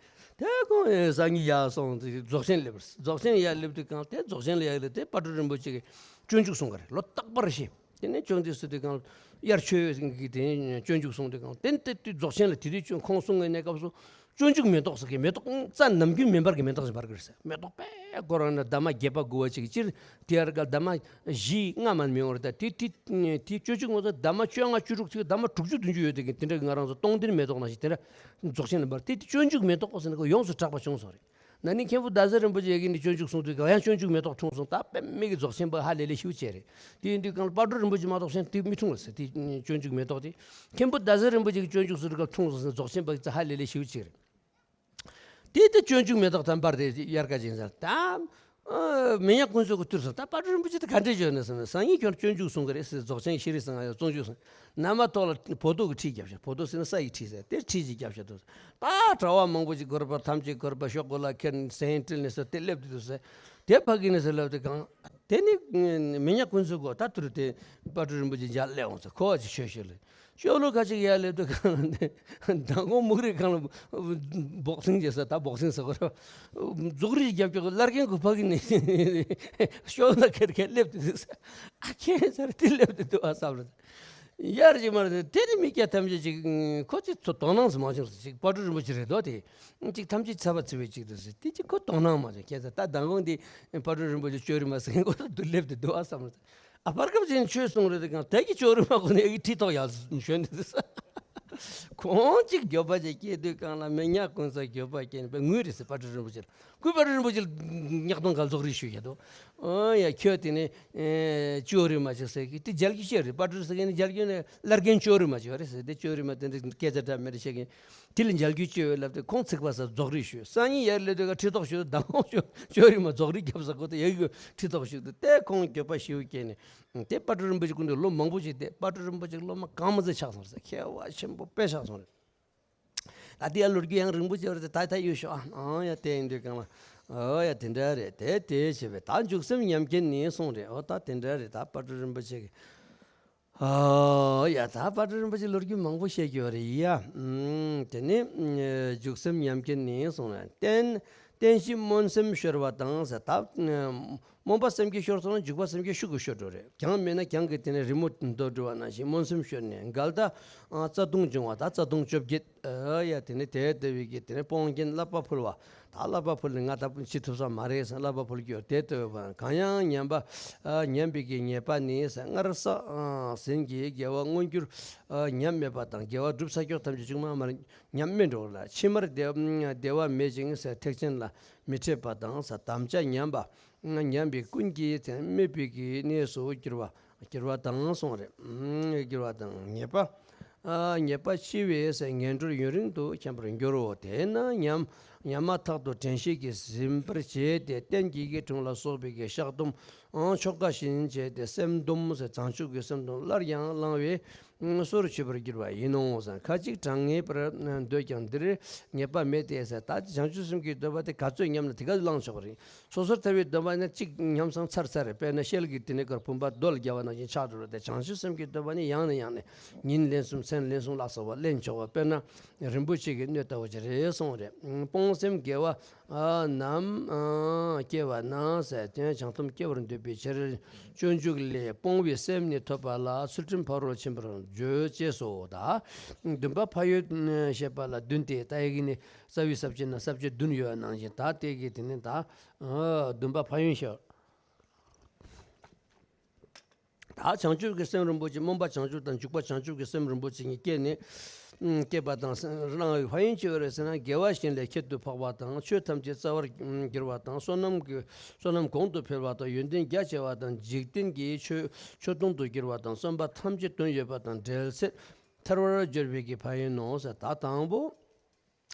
དེ་ཁོང་ཨེ་སང་ཉིན་ཡར་སོང་དེ་རྫོགས་ཆེན་སླེབས་པ་རེད། རྫོགས་ཆེན་ཡར་སླེབས་དུས་གང་དེ་རྫོགས་ཆེན་ལ་ཡར་སླེབས་དེ་དཔལ་སྤྲུལ་རིན་པོ་ཆེ་གིས་སྤྱོད་འཇུག་གསུང་གི་རེད། ལོ་རྟག་པར་བཞིན། དེ་ནས་བྱུང་དུས་སུ་དེ་གང་དབྱར་ཆོས་ཀྱི་དེ་སྤྱོད་འཇུག་གསུང་དུས་གང་དེ་དེ་དུས་རྫོགས་ཆེན་ལ་དེ་དུས་ཁོང་གསུང་གི་གནས་སྐབས་སུ་སྤྱོད་འཇུག་མེ་ཏོག་ཟེར་གི་མེ་ཏོག་རྩྭ་ནམ་རྒྱུན་མེ་འབར་གི་མེ་ཏོག་ཅིག་འབར་གི་རེད་ཟེར། མེ་ཏོག་དཔེ་སྐོར་རང་ན་འདབ་མ་བརྒྱད་པ་དགུ་པ་ཅིག་སྤྱིར་དེ་ཡར་ག་འདབ་མ་བཞི་ལྔ་མ་མི་ཡོང་རེད། ད་དེ་དེ་དེ་སྤྱོད་འཇུག་ངོ་ཚ་འདབ་མ་བཅོ་ལྔ་བཅུ་དྲུག་ཅིག་འདབ་མ་དྲུག་ཅུ་བདུན་ཅུ་ཡོད་དེ་གི་དེ་འདྲ་གི་ང་རང་ཚོ་སྟོང་ལྡན་མེ་ཏོག་ནང་བཞིན་དེ་འདྲ་རྫོགས་ཆེན་ལ་འབར། དེ་དེ་སྤྱོད་འཇུག་མེ་ཏོག་ཟེར་ན་ཁོ་ཡོངས་སུ་གྲགས་པ་བྱུང་སོང་རེད། ན་ནིང་མཁན་པོ་ཟླ་ཟེར་རིན་པོ་ཆེ་ཡ་གི་ནི་སྤྱོད་འཇུག་གསུང་དུས་གང་ཡང་སྤྱོད་འཇུག་མེ་ཏོག་འཁྲུངས་སོང་། ད་དཔེ་མི་གི་རྫོགས་ཆེན་པ་ཧ་ལས་ལས་ཞིའུ་བྱས་རེད། དེ་ཡིན་དུས་གང་ལ་དཔལ་སྤྲུལ་རིན་པོ་ཆེ་མ་གཏོགས་གཞན་དེ་མི་འཁྲུངས་ལ་ཟེར། དེ་སྤྱོད་འཇུག་མེ་ཏོག་དེ་མཁན་པོ་ཟླ་ཟེར་རིན་པོ་ཆེ་གི་སྤྱོད་འཇུག་ཟེར་དུས་གང་འཁྲུངས་སོང་ཟེར་རྫོགས་ཆེན་པ་གི་ཧ་ལས་ལས་ཞིའུ་བྱས་རེད། དེ་དེ་སྤྱོད་འཇུག་མེ་ཏོག་དམ་པར་དེ་དབྱར་ཁ་ཅིག་ཟེར་ད། མི་ཉག་ཀུན་བཟོད་ཀྱི་བསྟུར་སོང་། ད་དཔལ་སྤྲུལ་རིན་པོ་ཆེ་དེ་ག་འདྲས་བྱོས་ནས་ཟེར་ན་སང་ཉིན་ཁྱོད་སྤྱོད་འཇུག་གསུང་གི་རེད་ཟེར། རྫོགས་ཆེན་ཤེས་རིག་སང་ཡང་བཙོང་འཇུག་སོང་། ན་མ་ཐོག་ལ་བོ་ཏོ་གི་ཁྲིད་བརྒྱབ་ཤག་བོ་ཏོ་ཟེར་ན་ས་ཡི་ཁྲིད་ཟེར་དེ་ཁྲིད་ཅིག་བརྒྱབ་ཤག་འདུག་ད་གྲྭ་བ་མང་པོ་ཅིག་སྒོར་པ་ཐམས་ཅད་སྒོར་པ་ཤོག་གུ་ལ་ཁྱེར་ཟན་སྤྲིལ་ནས་ཟེར་དེ་སླེབས་དུས་ཟེར། དེ་ཕ་གི་ནས་ཟེར་ལབ་དུས་གང་། དེ་ནི་མི་ཉག་ཀུན་བཟོད་གོ་ད་ཐུར་དེ་དཔལ་སྤྲུལ་རིན་པོ་ཆེ་མཇལ་སླེབས་འོང་ཟེར། ཁོ་བ་ཅིག་ཆོས་ཞུ་ལེ། ཤོ་ལོ་ཁ་ཅིག་ཡར་སླེབས་དུས་གང་ལ་ནི་མདང་དགོང་སྨུག་རིས་གང་ལ་བོག་སིང་བྱེད་ས་ད་བོག་སིང་ཟེར་གོ་ར། རྫོགས་རིས་རྒྱབ་ཀྱོག་བླར་མཁན་གོ་ཕ་གི་ནས་ཤོ་ལོ་ཁེར་ཁེར་སླེབས་དུས་ཟེར། ཨ་ཁྱེད་ཚར་དེ་སླེབས་དུས་འདུག་ཨ་བསམ་རེད། ཡར་ཅིག་མར་དེ་དེ་ནི་མི་སྐྱ་ཐམས་ཅད་ཅིག་ཁོ་ཚོས་དོ་དོ་སྣང་ཟེར་མ་བྱུང་ཟེར་ཅིག་དཔལ་སྤྲུལ་རིན་པོ་ཆེ་རེད་དོ་དེ། ཅིག་ཐམས་ཅད་ཚ་བ་ཚི་བའི་ཅིག་ཏུ་ཟེར་དེ་ཅིག་ཁོ་དོ་སྣང་མ་བྱུང་། ཁྱེད་ཚོ་ད་མདང་དགོང་འདི་དཔལ་སྤྲུལ་རིན་པོ་ཆེ་ཅོ་རི་མ་ཟེར་མཁན་ཁོ་ཚོ་འདུག་སླེབས་དུས་འདུག་ཨ་བསམ་རེད། ཨ་བར་སྐབས་ཅིག་ཆོས་གསུང་རེད་དེ་གང་དེ་གི་ཅོ་རི་མ་ཁོ་ནས་ཨེ་གི་ཁྲི་ཐོག་ཡར་ཞོན་དུས་ཟེར། ཁོང་གཅིག་འགྱོད་པ་ཅིག་སྐྱེས་དུས་གང་ལ་མི་ཉག་ཀུན་བཟོད་འགྱོད་པ་སྐྱེས་ནས་པའི་ངུས་རེད་ཟེར། དཔལ་སྤྲུལ་རིན་པོ་ཆེ་ལ་ཁོས་དཔལ་སྤྲུལ་རིན་པོ་ཆེ་ལ་ཉག་སྟོང་ག་རྫོགས་རིས་ཞུས་ཡ་དོ། ཨོ་ཡ་ཁྱོད་དེ་ནས་ཅོ་རི་མ་ཅིག་ཟེར་གི་དེ་མཇལ་རྒྱུ་ཅི་རེད། དཔལ་སྤྲུལ་ཟེར་གི་ནི་མཇལ་རྒྱུ་ནི་བླར་མཁན་ཅོ་རི་མ་ཅིག་ཡོད་རེད་ཟེར། དེ་ཅོ་རི་མ་དེ་འདྲ་སྐད་ཆ་འདྲ་མི་འདྲ་བཤད་གི་དེ་ལ་མཇལ་རྒྱུ་ཅི་ཡོད་ལབ་དུས་ཁོང་ཚིག་པ་ས་རྫོགས་རིས་ཞུས། སང་ཉིན་ཡར་སླེབས་དུས་ཁ་ཁྲི་ཐོག་ཞུས་དུས་མདང་དགོང་ཅོ་ཅོ་རི་མ་རྫོགས་རིས་བརྒྱབ་ས་ཁོ་ཐག་ཡ་གི་ཁྲི་ཐོག་ཞུས་དུས་དེ་ཁོང་འགྱོད་པ་ཞེ་པོ་སྐྱེས་ནས། དེ་དཔལ་སྤྲུལ་རིན་པོ་ཆེ་སྐུ་མདུན་ལོ་མང་པོ་ཞིག་བསྡད། དཔལ་སྤྲུལ་རིན་པོ་ཆེ་སློབ་མ་གང་མ་ཚད་ཆགས་སོང་ཟེར། མཁས་པ་ཆེན་པོ་དཔེ་ཆགས་སོང་རེད། ད་དེ་ཡ་ལོ་རྒྱུས་ཡང་རིང་པོ་ཅིག་རེད་དེ་ད་ད་ཡོད་ཤོག་ཨ། ཨང་ཡ་དེ་ཡིན་དུས་གང་ལ་ཨོ་ཡ་དེ་འདྲ་རེད་དེ་དེ་བྱས་པས་ད་འཇུག་སེམས་ཉམས་སྐྱེས་ནས་གསུངས་རེད། ཨོ་ད་དེ་འདྲ་རེད། ད་དཔལ་སྤྲུལ་རིན་པོ་ཆེ་གི་ཨོ་ཡ་ད་དཔལ་སྤྲུལ་རིན་པོ་ཆེ་ལོ་རྒྱུས་མང་པོ་བཤད་རྒྱུ་རེད་ཡ། ཨུམ་དེ་ནས་འཇུག་སེམས་ཉམས་སྐྱེས་ནས་གསུངས་རེད། བསྟན་བསྟན་བཞི་སྨོན་སེམས་ཤོར་བ་དང་ཟེར་ད། སྨོན་པ་སེམས་བསྐྱེད་ཤོར་སོང་ན་འཇུག་པ་སེམས་བསྐྱེད་ཤུགས་ཀྱིས་ཤོར་འགྲོ་རེད། རྒྱང་མེད་ན་རྒྱང་གི་དེ་ནས་རི་མོ་མདོར་བསྡུ་བ་ནང་བཞིན་སྨོན་སེམས་ཤོར་ནས་འགལ་ཟླ་རྩ་ལྟུང་འབྱུང་བ་དང་རྩ་ལྟུང་བཅོ་བརྒྱད། ཨ་ཡ་དེ་ནས་དེ་ལྟ་བུའི་གི་དེ་ནས་སྤོང་རྒྱན་བསླབ་པ་ཕུལ་བ་དང་བསླབ་པ་ཕུལ་ནས་ང་ད་ཅི་ཐུབ་ས་མ་རེད་ཟེར་བསླབ་པ་ཕུལ་རྒྱུ་དེ་ལྟ་བུའི་བར་གང་ཡང་ཉམས་པ་ཉམས་པའི་གི་ཉེས་པ་ནི་ཟེར་སྔར་བསགས་ཟིན་གྱི་དགེ་བ་མངོན་གྱུར་ཉམས་མེད་པ་དང་དགེ་བ་སྒྲུབ་ཚར་ཀྱོག་ཐམས་ཅད་བཅུག་མ་མར་ཉམས་མེད་འགྲོ་ལ་ཕྱི་མར་བདེ་བདེ་བ་མེད་ཅིང་ཟེར་ཐེག་ཆེན་ལ་མི་འཕྲད་པ་དང་ཟེར་དམ་བཅའ་ཉམས་པ། ཉམས་པའི་ཀུན་གྱིས་དེ་དམིགས་པའི་གི་གནས་སུ་གྱུར་པ་གྱུར་པ་དང་གསུངས་རེད། གྱུར་པ་དང་ཉེས་པ། ཉེས་པ་ཕྱི་བས་ངན་འགྲོར་ཡུན་རིང་དུ་འཁྱམས་པར་འགྱུར་རོ། དེས་ན་ཉམས་ཉམས་མ་ཐག་ཏུ་དྲན་ཤེས་ཀྱིས་ཟིན་པར་བྱས་ཏེ་རྟེན་གྱི་གི་དྲུང་ལ་སོགས་པའི་གི་བཤགས་སྡོམ་ཆོ་ག་བཞིན་བྱས་ཏེ་སེམས་སྡོམ་ཟེར་བྱང་ཆུབ་ཀྱི་སེམས་སྡོམ་སླར་ཡང་བླང་བས། སོར་ཆུད་པར་འགྱུར་བ་ཡིན་ནོ་ཟེར། ཁ་ཅིག་གྲངས་ངེས་པར་འདོད་ཀྱང་འདིར་ངེས་པ་མེད་དེ་ཟེར། ད་བྱང་ཆུབ་སེམས་ཀྱི་སྡོམ་པ་དེ་ག་ཚོད་ཉམས་ན་དེ་ག་ཚོད་བླང་ཆོག་རེད། སོ་སོར་ཐར་པའི་སྡོམ་པ་ནི་གཅིག་ཉམས་སང་ཚར་ཚར་རེད། དཔེར་ན་ཤེལ་གྱི་དེ་ནས་ཀར་བུམ་པ་རྡོ་ལ་རྒྱབ་པ་ནང་བཞིན་ཆགས་འགྲོ་རེད་དེ། བྱང་ཆུབ་སེམས་ཀྱི་སྡོམ་པ་ནི་ཡང་ནས་ཡང་ནས་ཉིན་ལན་གསུམ་མཚན་ལན་གསུམ་ལ་སོགས་པ་ལེན་ཆོག་པ། དཔེར་ན་རིན་པོ་ཆེ་གི་སྣོད་ལྟ་བུ་ཅིག་རེད་གསུངས་རེད། སྤོང་སེམས་དགེ་བ་ཨ་ནམ་ཨ་སྐྱེ་བ་ན་ཟེར་དོན་བྱང་སྡོམ་སྐྱེ་བར་འདོད་པའི་ཕྱིར། སྤྱོད་འཇུག་ལས་སྤོང་བའི་སེམས་ནི་ཐོབ་པ་ལ་ཚུལ་ཁྲིམས་ཕ་རོལ་ཕྱིན་པར་བརྗོད་ཅེས་སོ། ད་འདུན་པ་ཕ་ཡུལ་ཞེས་པ་ལ་འདུན་ཏེ་ད་ཡི་གེ་ནི་རྩ་བའི་ས་བཅད་ན་ས་བཅད་བདུན་ཡོད་ནང་བཞིན་ད་དེ་གི་དེ་ནི་ད་འདུན་པ་ཕ་ཡུལ་ཞེས། ད་བྱང་ཆུབ་ཀྱི་སེམས་རིན་པོ་ཆེ་སྨོན་པ་བྱང་ཆུབ་དང་འཇུག་པ་བྱང་ཆུབ་ཀྱི་སེམས་རིན་པོ་ཆེ་ཉིད་སྐྱེས་ནས་སྐྱེས་པ་དང་བླང་བའི་ཕན་ཡོན་ཅི་ཡོད་རེད་ཟེར་ན། དགེ་བ་གཞན་ལས་ཁྱད་དུ་འཕགས་པ་དང་ཆོས་ཐམས་ཅད་རྩ་བར་གྱུར་པ་དང་བསོད་ནམས་ཀྱི་བསོད་ནམས་གོང་དུ་འཕེལ་བ་དང་ཡོན་ཏན་རྒྱ་ཆེ་བ་དང་འཇིག་རྟེན་གྱི་ཆོས་ཆོས་དུང་དུ་གྱུར་པ་དང་བསམ་པ་ཐམས་ཅད་དོན་ཡོད་པ་དང་འབྲེལ་ཚད་ཐར་བར་འབྱོར་བའི་གི་ཕན་ཡོན་ནོ་ཟེར། ད་དང་པོ།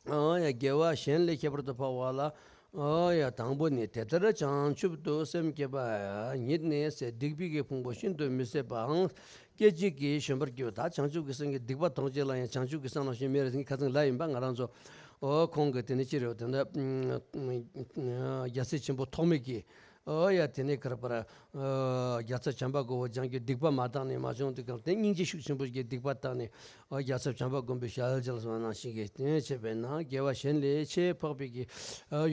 ཨ་ཡ་དགེ་བ་གཞན་ལས་ཁྱད་པར་དུ་འཕགས་པ་ལ། ཨ་ཡ་དང་པོ་ནི་དེ་ལྟར་བྱང་ཆུབ་ཏུ་སེམས་བསྐྱེད་པ་ཉིད་ནི་ཟེར་སྡིག་པའི་གི་ཕུང་པོ་ཤིན་ཏུ་མི་བཟད་པའང་སྐད་ཅིག་གིས་གཞོམ་པར་འགྱུར། ད་བྱང་ཆུབ་ཀྱི་སེམས་ཀྱི་སྡིག་པ་ཐམས་ཅད་ལ་ཡང་བྱང་ཆུབ་ཀྱི་སེམས་ལ་ཞེན་མེད་རེ་ཟིན་ཁ་ཚང་ལ་ཡིན་པ་ང་རང་ཚོ། ཨོ་ཁོང་གི་དེ་ནི་ཅི་རེད་དེ་འདྲ། རྒྱལ་སྲས་ཆེན་པོ་ཐོགས་མེད་ཀྱི། ཨོ་ཡ་དེ་ནས་གར་པར་རྒྱལ་ཚབ་བྱམས་པ་མགོན་པོ་རྒྱང་གི་སྡིག་པ་མ་དག་ནས་མ་བྱུང་དུས་གང་དེ་སྙིང་རྗེ་ཤུགས་ཆེན་པོ་ཞིག་གིས་སྡིག་པ་དག་ནས་ཨོ་རྒྱལ་ཚབ་བྱམས་པ་མགོན་པོའི་ཞལ་མཇལ་སོང་ནང་བཞིན་གྱི་དེ་བྱས་པས་ན་དགེ་བ་གཞན་ལས་ཆེས་འཕགས་པའི་གི་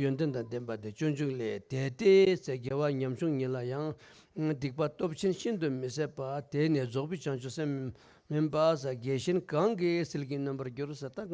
ཡོན་ཏན་དང་ལྡན་པ་དེ་སྤྱོད་འཇུག་ལས། དེ་ལྟས་ཚེ་དགེ་བ་ཉམ་ཆུང་ཉིད་ལ་ཡང་སྡིག་པ་སྟོབས་ཆེན་ཤིན་ཏུ་མི་བཟད་པ་དེ་ནས་རྫོགས་པའི་བྱང་ཆུབ་སེམས་མིན་པ་ས་དགེ་གཞན་གང་གིས་ཟིལ་གྱིས་གནོན་པར་འགྱུར་ས། ད་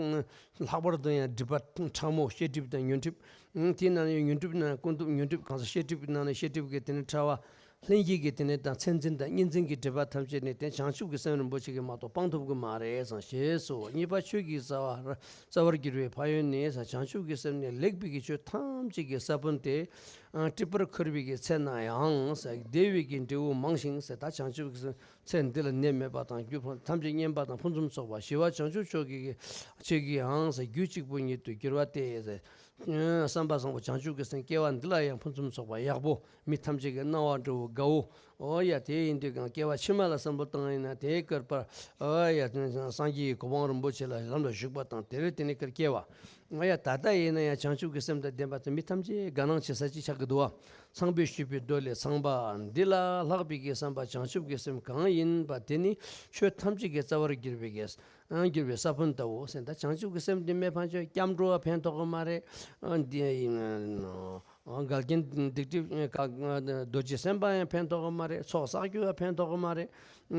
ལྷག་པར་དུ་ཡང་སྒྲིབ་པ་ཕྲ་མོ་ཤེས་སྒྲིབ་དང་ཉོན་སྒྲིབ། ཨང་། དེའི་ནང་ནས་ཉོན་སྒྲིབ་ནང་ཀུན་རྫོབ་ཉོན་སྒྲིབ་གང་ཟག་ཤེས་སྒྲིབ་ཀྱི་ནང་ནས་ཤེས་སྒྲིབ་ཀྱི་དེ་ནས་ཕྲ་བ། ལྷན་སྐྱེས་ཀྱི་དེ་ནས་དང་མཚན་འཛིན་དང་གཉིས་འཛིན་གྱི་སྒྲིབ་པ་ཐམས་ཅད་ནི་དེ་བྱང་ཆུབ་ཀྱི་སེམས་རིན་པོ་ཆེ་གིས་མ་གཏོགས་སྤང་ཐུབ་ཀྱི་མ་རེད་ཟེར་ཞེས་སོ། གཉིས་པ་ཆོས་ཀྱི་རྩ་བ་རྩ་བར་གྱུར་པའི་ཕན་ཡོན་ནི་ས་བྱང་ཆུབ་ཀྱི་སེམས་ནི་ལེགས་པའི་གི་ཆོས་ཐམས་ཅད་ཀྱི་ས་བོན་ཏེ། ཨ། སྲིད་པར་འཁོར་བའི་གི་ཚེ་ན་ཡང་ས་བདེ་བའི་གི་འབྲས་བུ་མང་ཞིང་ས་ད་བྱང་ཆུབ་ཀྱི་སེམས་ཚེ་འདི་ལ་ནད་མེད་པ་དང་རྒྱུ་ཕུན་ཐམས་ཅད་མཉེན་པ་དང་ཕུན་སུམ་ཚོགས་པ་ཞི་བ་བྱང་ཆུབ་མཆོག་གི་ཆོས་ཀྱི་ཡང་ས་རྒྱུ་གཅིག་པུ་ཉིད་དུ་གྱུར་པ་སྟེ། བསམ་པ་བཟང་པོ་བྱང་ཆུབ་ཀྱི་སེམས་སྐྱེ་བ་འདི་ལ་ཡང་ཕུན་སུམ་ཚོགས་པ་ཡག་པོ་མི་ཐམས་ཅད་ཀྱི་སྣང་བ་འགྲོ་བོ་དགའ་བོ། ཨོ་ཡ་དེ་ཡིན་དུས་གང་སྐྱེ་བ་ཕྱི་མ་ལ་བསམ་བློ་བཏང་ཡིན་ན་དེའི་སྐབས་པར་ཨོ་ཡ་སངས་རྒྱས་ཀྱི་གོ་འཕང་རིན་པོ་ཆེ་ལ་ལམ་ལ་ཞུགས་པ་དང་དེ་རེ་དེ་ནི་ཀར་སྐྱེ་བ། ཨོ་ཡ་ད་ལྟ་ཡིན་ན་ཡང་བྱང་ཆུབ་ཀྱི་སེམས་དང་ལྡན་པ་དེ་མི་ཐམས་ཅད་དགའ་སྣང་བྱེད་ས་ཅིག་ཆགས་ཀྱི་འདུག་བ། ཚངས་པས་ཞུས་པའི་མདོ་ལས། ཚངས་པ་འདི་ལ་ལྷག་པའི་གི་བསམ་པ་བྱང་ཆུབ་ཀྱི་སེམས་གང་ཡིན་པ་དེ་ནི་ཆོས་ཐམས་ཅད་ཀྱི་རྩ་བར་གྱུར་པའི་གི་གྱུར་པའི་ས་བོན་ལྟ་བུ་ཟེར། ད་བྱང་ཆུབ་ཀྱི་སེམས་འདི་མེད་ཕན་ཆོད་སྐྱབས་འགྲོ་བ་ཕན་ཐོགས་ཀྱི་མ་རེད། འདི་འགལ་རྐྱེན་སྡིག་སྒྲིབ་འདུ་བྱེད་སེམས་པ་ཡང་ཕན་ཐོགས་ཀྱི་མ་རེད། ཚོགས་བསགས་རྒྱུ་ཡང་ཕན་ཐོགས་ཀྱི་མ་རེད།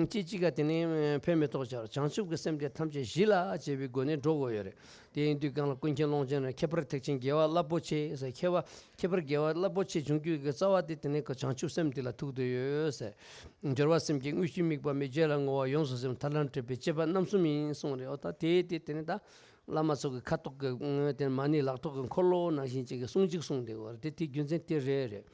ཅི་གཅིག་ག་དེ་ནི་ཕན་མི་ཐོགས་ཆར་བྱང་ཆུབ་ཀྱི་སེམས་དེ་ཐམས་ཅད་གཞི་ལ་བྱས་པའི་སྒོ་ནས་འགྲོ་དགོས་ཡོད་རེད། དེ་ཡིན་དུས་གང་ལ་ཀུན་མཁྱེན་ཀློང་ཆེན་ལ་ཁྱད་པར་ཐེག་ཆེན་དགེ་བ་རླབས་པོ་ཆེ་ཟེར། ཁྱད་པར་ཁྱད་པར་དགེ་བ་རླབས་པོ་ཆེ་འབྱུང་རྒྱུ་གི་རྩ་བ་དེ་དེ་ནི་བྱང་ཆུབ་སེམས་དེ་ལ་ཐུག་བསྡད་ཡོད་ཟེར། སྦྱོར་བ་སེམས་བསྐྱེད་དངོས་གཞི་དམིགས་པ་མེད་རྗེས་ལ་བསྔོ་བ་ཡོངས་སུ་ཟིན། ཐར་ལམ་བྲལ་བའི་སྤྱད་པ་རྣམ་གསུམ་ཡིན་གསུངས་རེད། འོ་ད་དེ་དེ་དེ་ནི་ད་བླ་མ་ཚོ་གི་ཁ་ཐོག་གི་དེ་མ་ཎི་ལག་ཐོག་གི་འཁོར་ལོ་ནང་བཞིན་ཅིག་གི་གསུང་གཅིག་གསུངས་བསྡད་ཡོད་རེད། དེ་དེ་རྒྱུ་མཚན་དེ་རེད་རེད།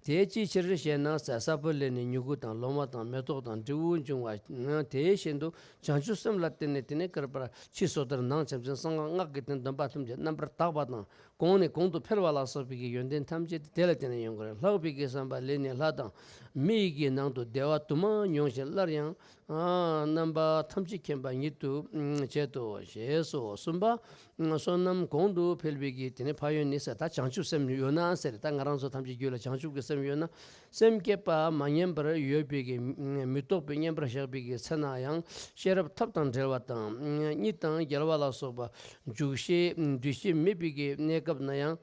དེ་ཅིའི་ཕྱིར་ཞེ་ན་ས་ས་བོན་ལས་ནི་མྱུ་གུ་དང་ལོ་མ་དང་མེ་ཏོག་དང་འབྲས་བུ་འབྱུང་བ། དེ་བཞིན་དུ་བྱང་ཆུབ་སེམས་ལ་བརྟེན་ནས་དེ་ནི་བསྐལ་པར་ཕྱི་སོ་ཐར་ནང་བྱམས་ཆེན་གསང་སྔགས་ཀྱི་དེ་སྡོམ་པ་ཐམས་ཅད་རྣམ་པར་དག་པ་དང་། གོང་ནས་གོང་དུ་འཕེལ་བ་ལ་སོགས་པའི་གི་ཡོན་ཏན་ཐམས་ཅད་དེ་ལ་བརྟེན་ནས་ཡོང་གི་རེད། ལྷག་པའི་གི་བསམ་པ་ལས་ནི་ལྷ་དང་མི་ཡི་གི་ནང་དུ་བདེ་བ་དུ་མ་མྱོང་ཞིང་སླར་ཡང་རྣམ་པ་ཐམས་ཅད་མཁྱེན་པ་ཉིད་དུ་བྱེད་དོ། ཞེས་སོ། གསུམ་པ། བསོད་ནམས་གོང་དུ་འཕེལ་བའི་གི་དེ་ནི་ཕན་ཡོན་ནི་ཟེར། ད་བྱང་ཆུབ་སེམས་ཡོད་ན་ཟེར། ད་ང་རང་ཚོ་ཐམས་ཅད་རྒྱུད་ལ་བྱང་ཆུབ་ཀྱི་སེམས་ཡོད་ན། སེམས་བསྐྱེད་པ་མ་ཉམས་པར་ཡོད་པའི་གི་མི་རྟོག་པའི་བསྙེན་པར་བཞག་པའི་གི་ཚེ་ན་ཡང་ཤེས་རབ་ཐབས་དང་བྲལ་བ་དང་གཉིད་དང་རྒྱལ་བ་ལ་སོགས་པ་འཇུག་ཤེས་འདུ་ཤེས་མེད་པའི་གི་གནས་སྐབས་ན་ཡང་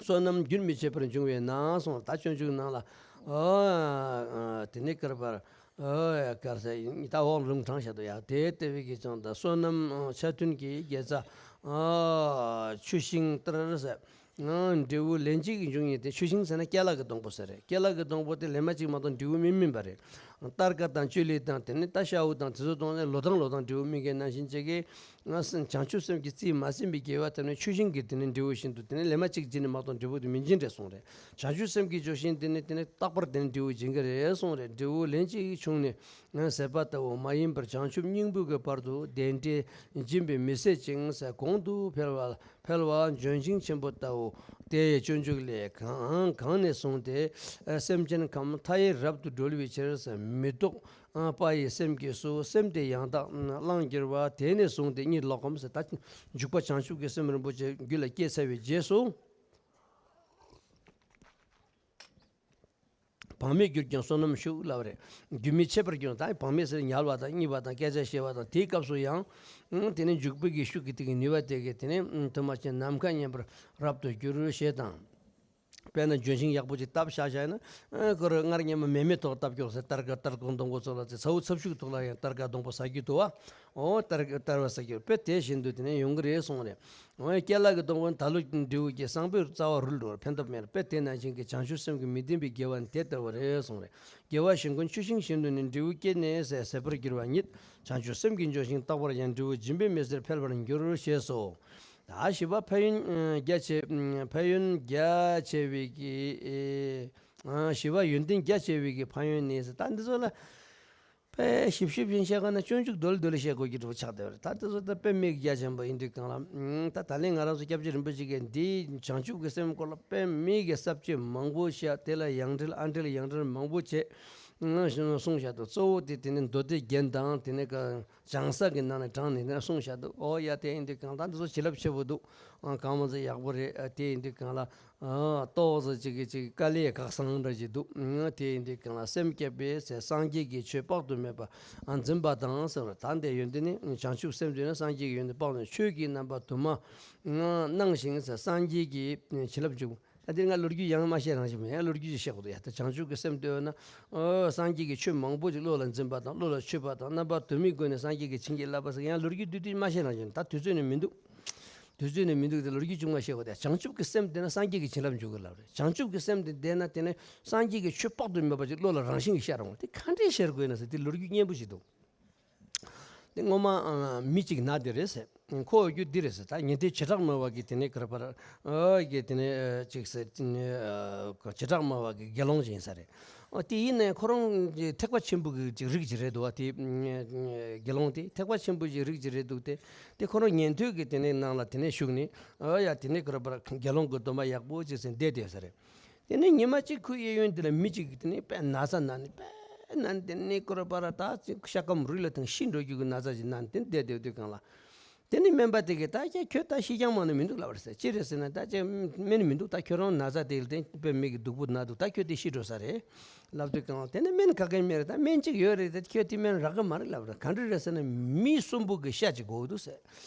བསོད་ནམས་རྒྱུན་མི་འཆད་པར་འབྱུང་བས་ན་གསུངས། ད་སྤྱོད་འཇུག་ནང་ལ་ཨོ་དེ་ནི་བསྐལ་པར་ཨོ་ཡ་བསྐལ་ས་ད་འོག་ལུང་དྲངས་བཞག་འདུག་ཡ། དེ་ལྟ་བུའི་གི་ཙང་ད་བསོད་ནམས་ཆ་མཐུན་གྱི་དགེ་རྩ་ཆུ་ཤིང་ལྟར་ཟེར། འབྲས་བུ་ལན་གཅིག་འབྱུང་ཡིན་ཏེ། ཆུ་ཤིང་ཟེར་ན་སྐྱེ་ལྷ་གི་སྡོང་པོ་ཟེར་རེད། སྐྱེ་ལྷ་གི་སྡོང་པོ་དེ་ལན་མ་གཅིག་མ་གཏོགས་འབྲས་བུ་སྨིན་སྨིན་པ་རེད། སྟར་ཀ་དང་ཅོ་ལི་དང་དེ་ནི་ད་ཤ་འུ་དང་དེ་ཚོ་གཏོང་ནས་ལོ་དང་ལོ་དང་འབྲས་བུ་སྨིན་མཁན་ནང་བཞིན་བྱེད་ཀྱི། བྱང་ཆུབ་སེམས་ཀྱི་རྩིས་མ་ཟིན་པའི་དགེ་བ་དེ་ནི་ཆུ་ཤིང་གི་དེ་ནི་འབྲས་བུ་བཞིན་དུ་དེ་ནི་ལན་མ་གཅིག་སྦྱིན་ནས་མ་གཏོགས་འབྲས་བུ་དེ་མི་འབྱིན་རེད་གསུངས་རེད། བྱང་ཆུབ་སེམས་ཀྱི་རྒྱུ་བཞིན་དེ་ནི་དེ་ནི་རྟག་པར་དེ་ནི་འབྲས་བུ་འབྱིན་གྱི་རེད་གསུངས་རེད། འབྲས་བུ་ལན་གཅིག་བྱུང་ནས། ཟད་པ་ལྟ་བུ་མ་ཡིན་པར་བྱང་ཆུབ་སྙིང་པོའི་གི་བར་དུ་བདེ་འབྲས་སྦྱིན་པས་མི་ཟད་ཅིང་ཟེར། གོང་དུ་འཕེལ་བ་འཕེལ་བ་ལྗོན་ཤིང་ཆེན་པོ་ལྟ་བུ་དེ་སྤྱོད་འཇུག་ལས། གང་གང་ནས་བཟུང་སྟེ་སེམས་ཅན་ཁམས་མཐའ་ཡས་རབ་ཏུ་སྒྲོལ་བའི་ཕྱིར་ཟེར། མི་རྟོག་པ་ཡི་སེམས་ཀྱིས་སུ་སེམས་དེ་ཡང་དག་བླངས་གྱུར་པ། དེ་ནས་བཟུང་སྟེ་གཉིད་ལོག་གམ་ཟེར། ད་འཇུག་པ་བྱང་ཆུབ་ཀྱི་སེམས་རིན་པོ་ཆེ་རྒྱུད་ལ་སྐྱེས་ཚར་བའི་རྗེས་སུ། བག་མེད་གྱུར་ཀྱང་བསོད་ནམས་ཤུགས་ལབ་རེད། རྒྱུན་མི་འཆད་པར་གྱུར། ད་བག་མེད་ཟེར་ཉལ་བ་དང་གཉིད་པ་དང་སྐད་ཆ་བཤད་པ་དང་དེའི་སྐབས་སུ་ཡང་། དེ་ནི་འཇུག་པའི་གི་ཤུགས་ཀྱིས་དེ་གི་ནུས་པ་དེ་གིས་དེ་ནི་དུ་མ་ཅན་ནམ་མཁའ་མཉམ་པར་རབ་ཏུ་གྱུར་ཞེས་དང་། དཔེར་ན་ལྗོན་ཤིང་ཡག་པོ་ཅིག་བཏབ་བཞག་བཞག་ན། ཁོ་རང་སྔར་སྔོན་མ་མེ་མེ་ཐོག་བཏབ་ཀྱོག་ཟེར། སྟར་ཀ་སྟར་ཀ་སྡོང་པོ་ཚོ་ལ་ཚེ་ཚ་བོ་ཚབ་ཤུགས་ཐོག་ལ་ཡང་སྟར་ཀ་སྡོང་པོ་ཟ་རྒྱུ་འདུག་བ། ཨོ་སྟར་ཀ་སྟར་བ་ཟ་རྒྱུ་དཔེ་དེ་བཞིན་དུ་དེ་ནི་ཡོང་གི་རེད་གསུངས་རེད། འོན་སྐྱེ་ལྷ་གི་སྡོང་པོ་ད་ལོ་འབྲས་བུ་སྐྱེ། བཟང་པོའི་རྩ་བ་རུལ་འགྲོ་བར་ཕན་ཐོགས་མེད། དཔེ་དེ་ནང་བཞིན་གྱི་བྱང་ཆུབ་སེམས་ཀྱི་མི་ལྡན་པའི་དགེ་བ་ནི་དེ་ལྟ་བུ་རེད་གསུངས་རེད། དགེ་བ་གཞན་ཀུན་ཆུ་ཤིང་བཞིན་དུ་ནི། འབྲས་བུ་སྐྱེས་ནས་ཟད་པར་འགྱུར་བ་ཉིད། བྱང་ཆུབ་སེམས་ཀྱི་རྒྱུ་བཞིན་རྟག་པར་ཡང་། འབྲས་བུ་སྦྱིན་པས་མི་ཟད་འཕེལ་བར་འགྱུར་ཞེས་སོ། ད་བཞི་པ་ཕན་ཡོན་རྒྱ་ཆེ། ཕན་ཡོན་རྒྱ་ཆེ་བའི་གི། བཞི་པ་ཡོན་ཏན་རྒྱ་ཆེ་བའི་གི་ཕན་ཡོན་ནི། ད་འདི་ཚོ་ལ། དཔེ་ཞིབ་ཞིབ་ཅིག་བཤད་དགོས་ན་སྤྱོད་འཇུག་རྡོལ་རྡོལ་བཤད་དགོས་ཀྱི་འདྲ་པོ་ཆགས་བསྡད་པ་རེད། ད་དེ་ཚོ་ད་དཔེ་མི་རྒྱ་ཆེན་པོ་ཡིན་དུས་གང་ལ། ད་ད་ལན་ང་རང་ཚོ་སྐྱབས་རྗེ་རིན་པོ་ཆེ་གིས་འདིའི་བྱང་ཆུབ་ཀྱི་སེམས་སྐོར་ལ་དཔེ་མི་གི་ས་བཅད་མང་པོ་བཤད། དེ་ལ་ཡང་འགྲེལ་ཨ་འགྲེལ་ཡང་འགྲེལ་མང་པོ་བྱས། གསུངས་བཞག་འདུག། གཙོ་བོ་དེ་དེ་ནི་མདོ་སྡེ་རྒྱན་དང་དེ་ནི་བྱང་ས་གི་ནང་ནས་དྲངས་ནས་དེ་ན་གསུངས་བཞག་འདུག། ཨོ་ཡ་དེ་ཡིན་དུས་གང་ལྟར་འདི་ཚོ་བྱིན་རླབས་ཆེ་པོ་འདུག། ཨ་གང་མ་ཚད་ཡག་པོ་རེད། ཨ་དེ་ཡིན་དུས་གང་ལ་ཨ་ཏོག་ཙམ་ཅིག་གི་ཅིག་དཀའ་ལས་ཁག་སང་འདྲ་ཞིག་འདུག། ཨ་དེ་ཡིན་དུས་གང་ལ་སེམས་བསྐྱེད་པའི་ཚེ་སངས་རྒྱས་ཀྱི་ཆོས་དཔག་ཏུ་མེད་པ་ཨ་འཛིན་པ་དང་ཟེར་བ་ད་འདི་ཡོན་ཏན་ནི་བྱང་ཆུབ་སེམས་བསྐྱེད་ན་སངས་རྒྱས་ཀྱི་ཡོན་ཏན་དཔག་ཏུ་མེད་ཆོས་ཀྱི་རྣམ་པ་དུ་མ་སྣང་ཞིང་སངས་རྒྱས་ཀྱི་བྱིན་རླབས་འཇུག། ད་འདིར་ང་ལོ་རྒྱུས་ཡང་མ་བཤད་རང་བཞིན་མེད། ཡང་ལོ་རྒྱུས་ཅིག་བཤད་དགོས་འདུག། ཡ་ད་བྱང་ཆུབ་ཀྱི་སེམས་བཏོན་ན། ཨོ་སངས་རྒྱས་ཀྱི་ཆོས་མང་པོ་ཅིག་བློ་ལ་འཛིན་པ་དང་བློ་ལ་ཆུད་པ་དང་རྣམ་པ་དུ་མའི་སྒོ་ནས་སངས་རྒྱས་ཀྱིས་བྱིན་གྱིས་བརླབས་པ་ཟེར། ཡང་ལོ་རྒྱུས་བསྡུས་བསྡུས་མ་བཤད་རང་བཞིན། ད་དུས་ཚོད་ནི་མི་འདུག། དུས་ཚོད་ནི་མི་འདུག་སྟེ་ལོ་རྒྱུས་ཅུང་མ་བཤད་དགོས་ཏེ། བྱང་ཆུབ་ཀྱི་སེམས་བསྟེན་ན་སངས་རྒྱས་ཀྱི་བྱིན་རླབས་འཇུག་གི་ལབ་རེད། བྱང་ཆུབ་ཀྱི་སེམས་དེ་བསྟེན་ན་དེ་ནི་སངས་རྒྱས་ཀྱི་ཆོས་དཔག་ཏུ་མེད་པ་ཅིག་བློ་ལ་རང་བཞིན་གྱིས་ཤར་འོང་། དེ་ག་འདྲས་ཤར་དགོས་ན་ཟེར་དེ་ལོ་རྒྱུས་སྙན་པོ་ཞིག་འདུག། དེ་སྔོན་མ་ཨ་མི་གཅིག་ན་དེ་རེད་ཟེར། ཁོ་འོ་རྒྱུ་འདི་རེད་ཟེར། ད་ཉན་ཐོས་བྱེ་བྲག་སྨྲ་བ་གི་དེ་ནས་ག་རེ་པར་ཨ་གི་དེ་ནས་ཨ་ཅིག་ཟེར། དེ་ནས་ཨ་བྱེ་བྲག་སྨྲ་བ་གི་དགེ་སློང་ཅིག་ཡིན་ས་རེད། ཨ་དེ་ཡིན་ནའི་ཁོ་རང་གི་ཐེག་པ་ཆེན་པོ་གི་ཅིག་རིགས་ཅིག་རེད་འདུག་བ། དེ་དགེ་སློང་དེ་ཐེག་པ་ཆེན་པོ་གི་རིགས་ཅིག་རེད་འདུག་སྟེ། དེ་ཁོ་རང་ཉན་ཐོས་ཀྱི་དེ་ནས་ནང་ལ་དེ་ནས་ཞུགས་ནས་ཨ་ཡ་དེ་ནས་ག་རེ་པར་དགེ་སློང་གི་སྡོམ་པ་ཡག་པོ་ཅིག་ཟིན་བསྡད་བསྡད་ས་རེད། དེ་ནས་ཉི་མ་གཅིག་ཁོའི་གཡས་གཡོན་དེ་ལ་མི་གཅིག་གིས་དེ་ནས་དཔེ་ན་ཚ་ན་ནས་དཔེ་ན་ནས་དེ་ནས་ཀོ་ར་པ་ར་ད་ཅིག་ཤ་སྐམ་རུས་ལ་ཐང་ཤི་འགྲོ་རྒྱུ་གི་ན་ཚ་ཞིག་ན་ནས་དེ་བསྡད་དུས་སྒང་ལ། དེ་ནས་སྨན་པ་དེ་གིས་ད་ཁྱེད་ཁྱོད་ད་ཤི་རྐྱང་མ་ནི་མི་འདུག་ལབ་རེད་ཟེར། ཅི་རེད་ཟེར་ན་ད་ཁྱེད་སྨན་མི་འདུག། ད་ཁྱོད་རང་ན་ཚ་དེ་ལ་བརྟེན་དཔེ་མི་གི་སྡུག་པོ་ན་འདུག། ད་ཁྱོད་དེ་ཤི་འགྲོ་ས་རེད་ལབ་དུས་སྒང་ལ། དེ་ནས་སྨན་ག་གེ་མེད་རེད། ད་སྨན་གཅིག་ཡོད་རེད། ད་ཁྱོད་དེ་སྨན་རག་གི་མ་རེད་ལབ་རེད། ག་འདྲ་རེད་ཟེར་ན་མི་གསོན་པོ་གི་ཤ་གཅིག་དགོས་འདུག་ཟེར།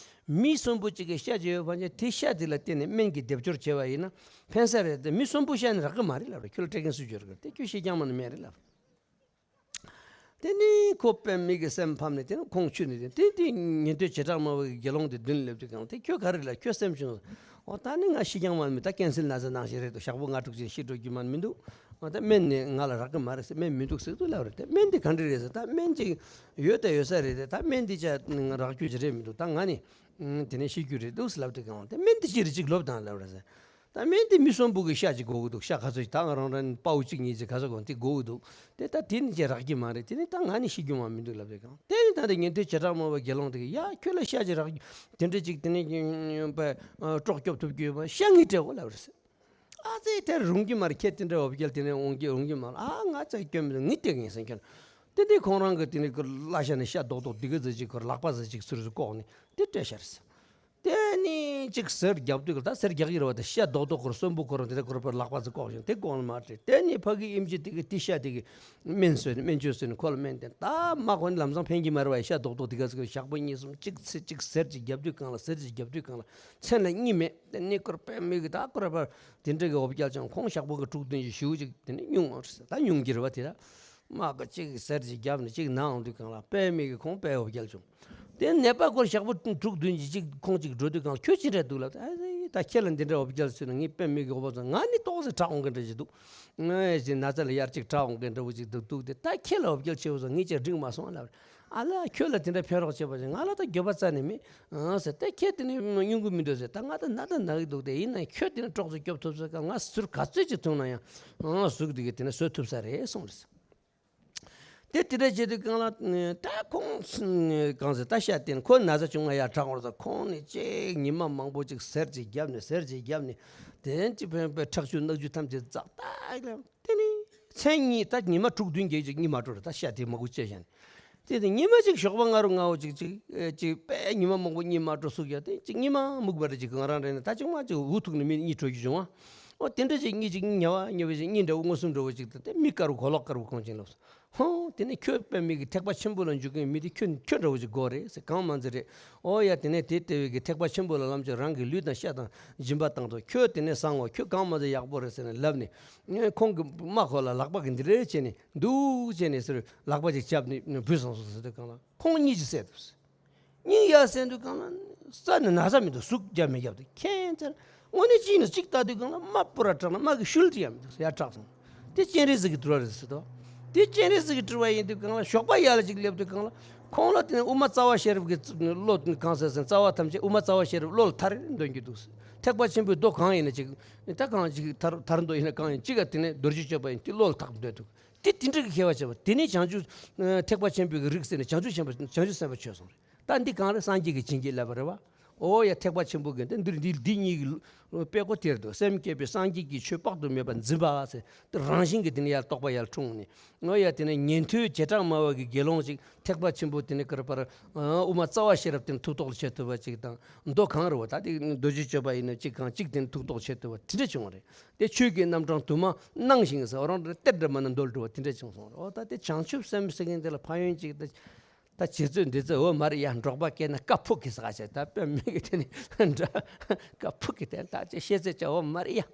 མི་གསོན་པོ་གཅིག་གི་ཤ་གཅིག་ཡོད་པ་ཅིན་དེ་ཤ་དེ་ལ་བརྟེན་ནས་སྨན་གྱི་སྡེབ་སྦྱོར་བྱས་པ་ཡིན་ན་ཕན་ས་རེད་དེ། མི་གསོན་པོ་ཤ་ནི་རག་གི་མ་རེད་ལབ་རེད། ཁྱོད་ལ་སྤྲད་མཁན་སུ་ཡོད་རེད། དེ་ཁྱོད་ཤི་རྐྱང་མ་ནི་མེད་རེད་ལབ། དེ་ནས་ཁོ་དཔེ་མི་གི་སེམས་ཕམ་ནས་དེ་ནས་ཁོང་ཁྲོས་ནས་དེ་དེ་ཉན་ཐོས་བྱེ་བྲག་སྨྲ་བ་གི་དགེ་སློང་དེ་མདུན་སླེབས་དུས་སྒང་དེ་ཁྱོད་ག་རེ་ལ་ཁྱོད་སེམས་ཆུང་། འོ་ད་ནི་ང་ཤི་རྐྱང་མ་མི་ད་ཀན་སིལ་ན་ཚ་ནང་བཞིན་རེད་འདུག། ཞག་པོ་ལྔ་དྲུག་ཅིག་ཤི་འགྲོ་རྒྱུ་མ་མི་འདུག། འོ་ད་སྨན་ནི་ང་ལ་རག་གི་མ་རེད་ཟེར། སྨན་མི་འདུག་ཟེར་འདུག་ལབ་རེད། དེ་སྨན་དེ་ག་འདྲ་རེད་ཟེར། ད་སྨན་ཅིག་ཡོད་ད་ཡོད་ས་རེད་དེ། ད་སྨན་དེ་ཅག་རག་རྒྱུ་ཅིག་རེད་མི་འདུག། ད་ང་ནི་དེ་ནས་ཤི་རྒྱུ་རེད་འདུག་ཟེར་ལབ་དུས་སྒང་དེ་སྨན་དེ་ཅི་རེད་ཅིག་ལབ་དང་ལབ་རེད་ཟེར། ད་སྨན་དེ་མི་གསོན་པོ་གི་ཤ་ཅིག་དགོས་ཀྱི་འདུག། ཤ་ག་ཚོད་ཅིག་ད་ང་རང་རང་དཔའ་བོ་གཅིག་གཉིས་ཅིག་ག་ཚོད་གོ་དེ་དགོས་ཀྱི་འདུག། དེ་ད་དེ་ནི་ཅིག་རག་གི་མ་རེད། དེ་ནི་ད་ང་ནི་ཤི་རྒྱུ་མ་མི་འདུག་ལབ་དུས་སྒང་དེ་ནི་ད་ད་ཉན་ཐོས་བྱེ་བྲག་སྨྲ་བ་དགེ་སློང་དེ་གིས་ཡ་ཁྱོད་ལ་ཤ་ཅིག་རག་རྒྱུ་དེ་འདྲ་ཅིག་དེ་ནི་པ་སྲོག་སྐྱོབ་ཐུབ་རྒྱུ་ཡོད་པ་ཤ་ངས་སྤྲད་གོ་ལབ་རེད་ཟེར། ཨ་ཙི་དེར་རུང་གི་མ་རེད། ཁྱེད་དེ་འདྲ་འོ་བརྒྱལ་དེ་ནས་འོང་གི་རུང་གི་མ་རེད། ཨ་ང་ཙག་སྐྱོན་མི་འདུག། ངས་སྤྲད་གི་ཡིན་ཟེར་མཁན། དེ་དེ་ཁོང་རང་གི་དེ་ནས་ཀྱི་བརླ་ཤ་ནས་ཤ་རྡོག་རྡོག་དེ་ག་ཙི་ཅིག་ཀྱི་ལག་པ་ཙི་ཅིག་ཚུར་ཙི་བཀོག་ནས་དེ་སྤྲད་ཤར་ཟེར། དེ་ནས་ཅིག་ཟེར་རྒྱབ་དུས་ཀྱི་ད་ཟེར་རྒྱག་གི་རེད་བ། དེ་ཤ་རྡོག་རྡོག་ཀྱི་གསོན་པོ་ཁོ་རང་དེ་འདྲ་ཀྱི་ལག་པ་ཙི་བཀོག་བཞིན་དེ་བཀོག་ནས་མ་སྤྲད། དེ་ནས་ཕ་གི་ཨེམ་ཆི་དེ་གི་དེ་ཤ་དེ་གི་སྨན་བཟོས་ནས་སྨན་བཅོས་བཟོས་ནས་ཁོ་ལ་སྨན་བསྟེན། ད་མ་ཁོ་ནི་ལམ་སང་ཕན་གྱི་མ་རེད་བ། ཤ་རྡོག་རྡོག་དེ་ག་ཙི་ཞག་པོ་གཉིས་གསུམ་ཅིག་ཚེ་ཅིག་ཟེར་ཅིག་རྒྱབ་དུས་སྒང་ལ་ཟེར་ཅིག་རྒྱབ་དུས་སྒང་ལ་མཚན་ལ་གཉིད་མེད། དེ་ནས་ཀུར་པད་མོ་གི་ད་ཀུར་པ་དེ་འདྲ་གི་འོ་བརྒྱལ་ཅིང་ཁོང་ཞག་པོ་གི་དྲུག་བདུན་ཞིག་ཞུ་ཅིག་དེ་ནས་སྙུང་བ་རེད་ཟེར། ད་སྙུང་གི་རེད་བ། དེ་ད་མ་གི་ཅིག་ཟེར་ཅིག་རྒྱབ་ནས་ཅིག་ན་འོང་དུས་སྒང་ལ་པད་མོ་གི་ཁོང་དཔེ་འོ་བརྒྱལ་བྱུང་། དེ་ནད་པ་ཀུར་ཞག་པོ་དྲུག་བདུན་ཞིག་ཅིག་ཁོང་ཅིག་འགྲོ་དུས་སྒང་ལ་ཁྱོད་ཅི་འདྲ་འདུག་ལབ། ཨ་ད་ཁྱེད་ལ་འདི་འདྲ་འོ་བརྒྱལ་ཟེར་ན་ངས་པད་མོ་གི་འོ་བ་ཚོ་ང་ནི་ཏོག་ཙེ་དྲག་འོང་གི་འདྲ་ཞིག་འདུག། ངས་ཅིག་ན་ཚ་ལ་ཡར་ཅིག་དྲག་འོང་གི་འདྲ་བོ་ཅིག་འདུག་འདུག་སྟེ། ད་ཁྱེད་ལ་འོ་བརྒྱལ་ཆེ་བོ་ཚོ་ངས་ཅིག་འགྲིག་མ་སོང་ལབ། ཨ་ལ་ཁྱོད་ལ་དེ་འདྲ་ཕན་རོགས་བྱེད་པ་ཅིག་ང་ལ་ད་འགྱོད་པ་རྩ་ནས་མེད། ཨང་ཟེར། ད་ཁྱེད་དེ་ནས་སྙུང་གི་མི་འདུག་ཟེར། ད་ང་ད་ན་ད་ན་གི་འདུག། དེ་ཡིན་ན་ཁྱོད་དེ་ནས་ཀྲོག་ཙེ་སྐྱོབ་ཐུབ་ཟེར་ག་ང་ཟུར་ག་ཚོད་ཅིག་ཐུང་ན་ཡང་ཨང་ཟུག་དེ་གི་དེ་ནས་བཟོད་ཐུབ་ས་རེད་གསུངས་རེད། དེ་དེ་འདྲ་བྱེད་དུས་སྒང་ལ་ད་ཁོང་གང་ཟེར་ད་ཤ་བསྟེན། ཁོ་ན་ཚ་བྱུང་ང་ཡར་དྲག་འོང་ཟེར། ཁོང་ནི་ཅིག་ཉི་མ་མང་པོ་ཅིག་ཟེར་ཅིག་རྒྱབ་ནས་ཟེར་ཅིག་རྒྱབ་ནས་དེ་ཅིག་ཕན་པའི་ཁྲག་ཆུ་སྣག་ཆུ་ཐམས་ཅད་འཛག་ད་ལ། དེ་ནི་མཚན་གཉིས་ད་ཉི་མ་དྲུག་བདུན་བརྒྱད་ཅིག་གཉིད་མ་དྲོ་རེད། ད་ཤ་དེ་མ་གུ་བཅད་བཞག་ནས། དེ་དེ་ཉི་མ་གཅིག་ཞོགས་པ་སྔ་རུ་སྔ་བོ་ཅིག་ཅིག་ཨེ་ཅིག་དཔེ་ཉི་མ་མང་པོ་གཉིད་མ་དྲོ་སུག་ཡ་དེ་ཅིག་གཉིད་མ་མུག་པ་རེ་ཅིག་ང་རང་རེ་ནས་ད་ཅིག་མ་ཅིག་འུ་ཐུག་ནས་མི་གཉིད་དྲོ་རྒྱུ་བྱུང་བ། ཨོ་དེ་འདྲ་ཅིག་གཉིད་ཅིག་ཉལ་བ་ཉལ་བ་ཅིག་གཉིད་འདྲ་བོ་མངོན་སུམ་འདྲ་བོ་ཅིག་དང་དེ་མིག་དཀར་བོ་གོ་ལོག་དཀར་བོ་གང་ཅིག་ལབ་སོང་། ཧོ་དེ་ནས་ཁྱོད་དཔེ་མི་གི་ཐེག་པ་ཆེན་པོ་ལ་འཇུག་གིན་མི་དེ་ཁྱོད་ཁྱོད་འདྲ་བོ་ཅིག་དགོས་རེད་ཟེར། གང་མ་ཚད་རེད། ཨོ་ཡ་དེ་ནས་དེ་ལྟ་བུའི་གི་ཐེག་པ་ཆེན་པོ་ལ་ལམ་ཅིག་རང་གི་ལུས་དང་ཤ་དང་སྦྱིན་པ་བཏང་དོ། ཁྱོད་དེ་ནས་བཟང་ངོ་། ཁྱོད་གང་མ་ཚད་ཡག་པོ་རེད་ཟེར་ནས་ལབ་ནས་ཁོང་གི་རྨ་ཁོག་ལ་ལག་པ་གི་འདི་རེད་བྱས་ནས་འདུག་བྱས་ནས་ཟེར་ལག་པ་ཅིག་བཅབ་ནས་བུད་སོང་སོང་ཟེར་དུས་སྒང་ལ་ཁོང་གཉིད་ཅིག་སད་འདུག། སྙིང་ཡར་སེན་དུས་སྒང་ལ་རྩ་ནས་ན་ཚ་མི་འདུག། ཟུག་རྒྱབ་མི་རྒྱབ་འདུག། ཁྱེད་ཚོར་དངོས་གནས་གཅིག་ནས་གཅིག་ལྟ་དུས་སྒང་ལ་རྨ་སྤུ་ར་དྲག་ན་རྨ་གི་ཤུལ་དེ་ཡང་མི་འདུག། ཡར་དྲག་སོང་། དེ་སྤྱན་རས་གཟིགས་ཀྱི་དྲི་བ་རེད་ཟེར་དོ། དེ་སྤྱན་རས་གཟིགས་ཀྱི་དྲི་བ་ཡིན་དུས་སྒང་ལ་ཞོགས་པ་ཡར་ལ་ཅིག་སླེབས་དུས་སྒང་ལ་ཁོང་ལ་དེ་ནས་དབུ་མ་རྩ་བ་ཤེས་རབ་ཀྱི་བློ་གང་ཟེར་ཟེར་རྩ་བ་ཐམས་ཅད་དབུ་མ་རྩ་བ་ཤེས་རབ་བློ་ལ་ཐར་འདོན་རྒྱུ་འདུག། ཐེག་པ་ཆེན་པོའི་མདོ་གང་ཡིན་ན་ཅིག་ད་གང་ཅིག་ཐར་ཐར་འདོད་ཡིན་ན་གང་ཡིན་ཅིག་ག་དེ་ནས་རྡོ་རྗེ་གཅོད་པ་ཡིན་དེ་བློ་ལ་ཐག་འདོན་འདུག། དེ་དེ་འདྲ་གི་མཁས་པ་བྱས་པ་དེ་ནས་བྱང་ཆུབ་ཐེག་པ་ཆེན་པོའི་གི་རིགས་ཟེར་ནས་བྱང་ཆུབ་ཆེན་པོ་བྱང་ཆུབ་སེམས་དཔའ་ཆོས་སོང་རེད། ད་འདི་གང་རེད། སངས་རྒྱས་ཀྱིས་བྱིན་གྱིས་བརླབས་པ་རེད་བ། ཨོ་ཡ་ཐེག་པ་ཆེན་པོ་གི་འདི་འདིར་འདི་འདི་གཉིས་ཀྱི་དཔེ་ཀོ་དེར་འདུག་སེམས་བསྐྱེད་པའི་སངས་རྒྱས་ཀྱི་ཆོས་དཔག་ཏུ་མེད་པ་འཛིན་པ་ཟེར། འདི་རང་བཞིན་གྱིས་འདི་ནི་ཡར་རྟོགས་པ་ཡར་འཁྲུངས་ནས། ཨོ་ཡ་དེ་ནས་ཉན་ཐོས་བྱེ་བྲག་སྨྲ་བ་གི་དགེ་སློང་ཅིག་ཐེག་པ་ཆེན་པོ་དེ་ནི་ག་རེ་པར་དབུ་མ་རྩ་བ་ཤེས་རབ་དེ་ནི་ཐུགས་རྟོགས་བྱེད་ཐུབ་པ་ཅིག་དང་། མདོ་གང་རུ་བ་ད་དེ་རྡོ་རྗེ་གཅོད་པ་ཡིན་ན་ཅིག་གང་ཅིག་དེ་ནི་ཐུགས་རྟོགས་བྱེད་ཐུབ་པ་དེ་འདྲ་བྱུང་བ་རེད། དེ་ཆོས་ཀྱི་རྣམ་གྲངས་དུ་མ་སྣང་ཞིང་ཟེར་བ་རང་གཏེར་འདྲ་མ་ན་འདོལ་འགྲོ་བ་དེ་འདྲ་བྱུང་སོང་རེད། ཨོ་ད་དེ་བྱང་ཆུབ་སེམས་ཟེར་མཁན་དེ་ལ་ཕན་ཡོན་ཅིག་ད། ད་བྱེད་ཚོད་འདི་ཚོད་འོ་མ་རེད་ཡ། འབྲོག་པ་སྐད་ན་ཀ་ཕུ་གི་ཟ་བྱས། ད་དཔེ་མི་གི་དེ་ནི་འདྲ་ཀ་ཕུ་གི་དེ་ད་ཅི་བཤད་ཚོད་ཅི་འོ་མ་རེད་ཡ།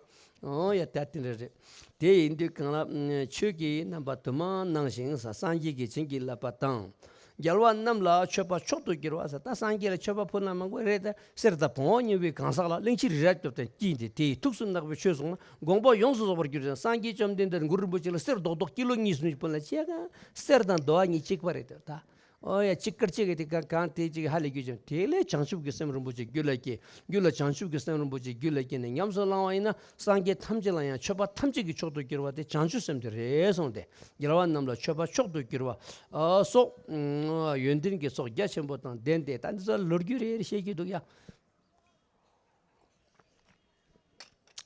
ཨོ་ཡ་ད་དེ་འདྲ་རེད། དེ་ཡིན་དུས་གང་ལ་ཆོས་ཀྱི་རྣམ་པ་དུ་མ་སྣང་ཞིང་ས་སངས་རྒྱས་ཀྱིས་བྱིན་གྱིས་བརླབས་པ་དང་། རྒྱལ་བ་རྣམས་ལ་མཆོད་པ་མཆོག་ཏུ་གྱུར་པ་ཟེར། ད་སངས་རྒྱས་ལ་མཆོད་པ་ཕུལ་ན་མང་པོ་རེད་དེ། གསེར་དང་བོང་བ་རྙིང་པའི་གང་ཟག་ལ་གླིང་ཕྱིར་རི་རབ་སྐྱོབ་དང་སྐྱིད་དེ་དེའི་ཐུགས་སུ་བརྣག་པའི་ཆོས་གསུངས་ན་དགོངས་པ་ཡོངས་སུ་རྫོགས་པར་གྱུར་ཅིང་སངས་རྒྱས་བཅོམ་ལྡན་འདས་གུ་རུ་རིན་པོ་ཆེ་ལ་གསེར་རྡོག་རྡོག་ཀི་ལོ་གཉིས་གསུམ་ཕུལ་ན་ཅི་གང་། གསེར་དང་རྡོ་བ་གཉིས་གཅིག་པ་རེད་དོ་ད། ཨོ་ཡ་གཅིག་དཀར་གཅིག་གི་དེ་གང་གང་དེ་གཅིག་ཧ་ལས་རྒྱུ་ཅན་དེ་ལས་བྱང་ཆུབ་ཀྱི་སེམས་རིན་པོ་ཆེ་རྒྱུད་ལ་སྐྱེས། རྒྱུད་ལ་བྱང་ཆུབ་ཀྱི་སེམས་རིན་པོ་ཆེ་རྒྱུད་ལ་སྐྱེས་ནས་ཉམས་སུ་བླང་བ་ཡིན་ན་སངས་རྒྱས་ཐམས་ཅད་ལ་ཡང་མཆོད་པ་ཐམས་ཅད་ཀྱི་མཆོག་ཏུ་གྱུར་པ་དེ་བྱང་ཆུབ་སེམས་དེ་རེད་གསུངས་ཏེ། རྒྱལ་བ་རྣམས་ལ་མཆོད་པ་མཆོག་ཏུ་གྱུར་པ་སོགས་ཡོན་ཏན་གྱི་ཚོགས་རྒྱ་ཆེན་པོ་དང་ལྡན་ཏེ། ད་འདི་ཚོ་ལོ་རྒྱུས་རེ་རེ་བཤད་ཀྱི་འདུག་ཡ།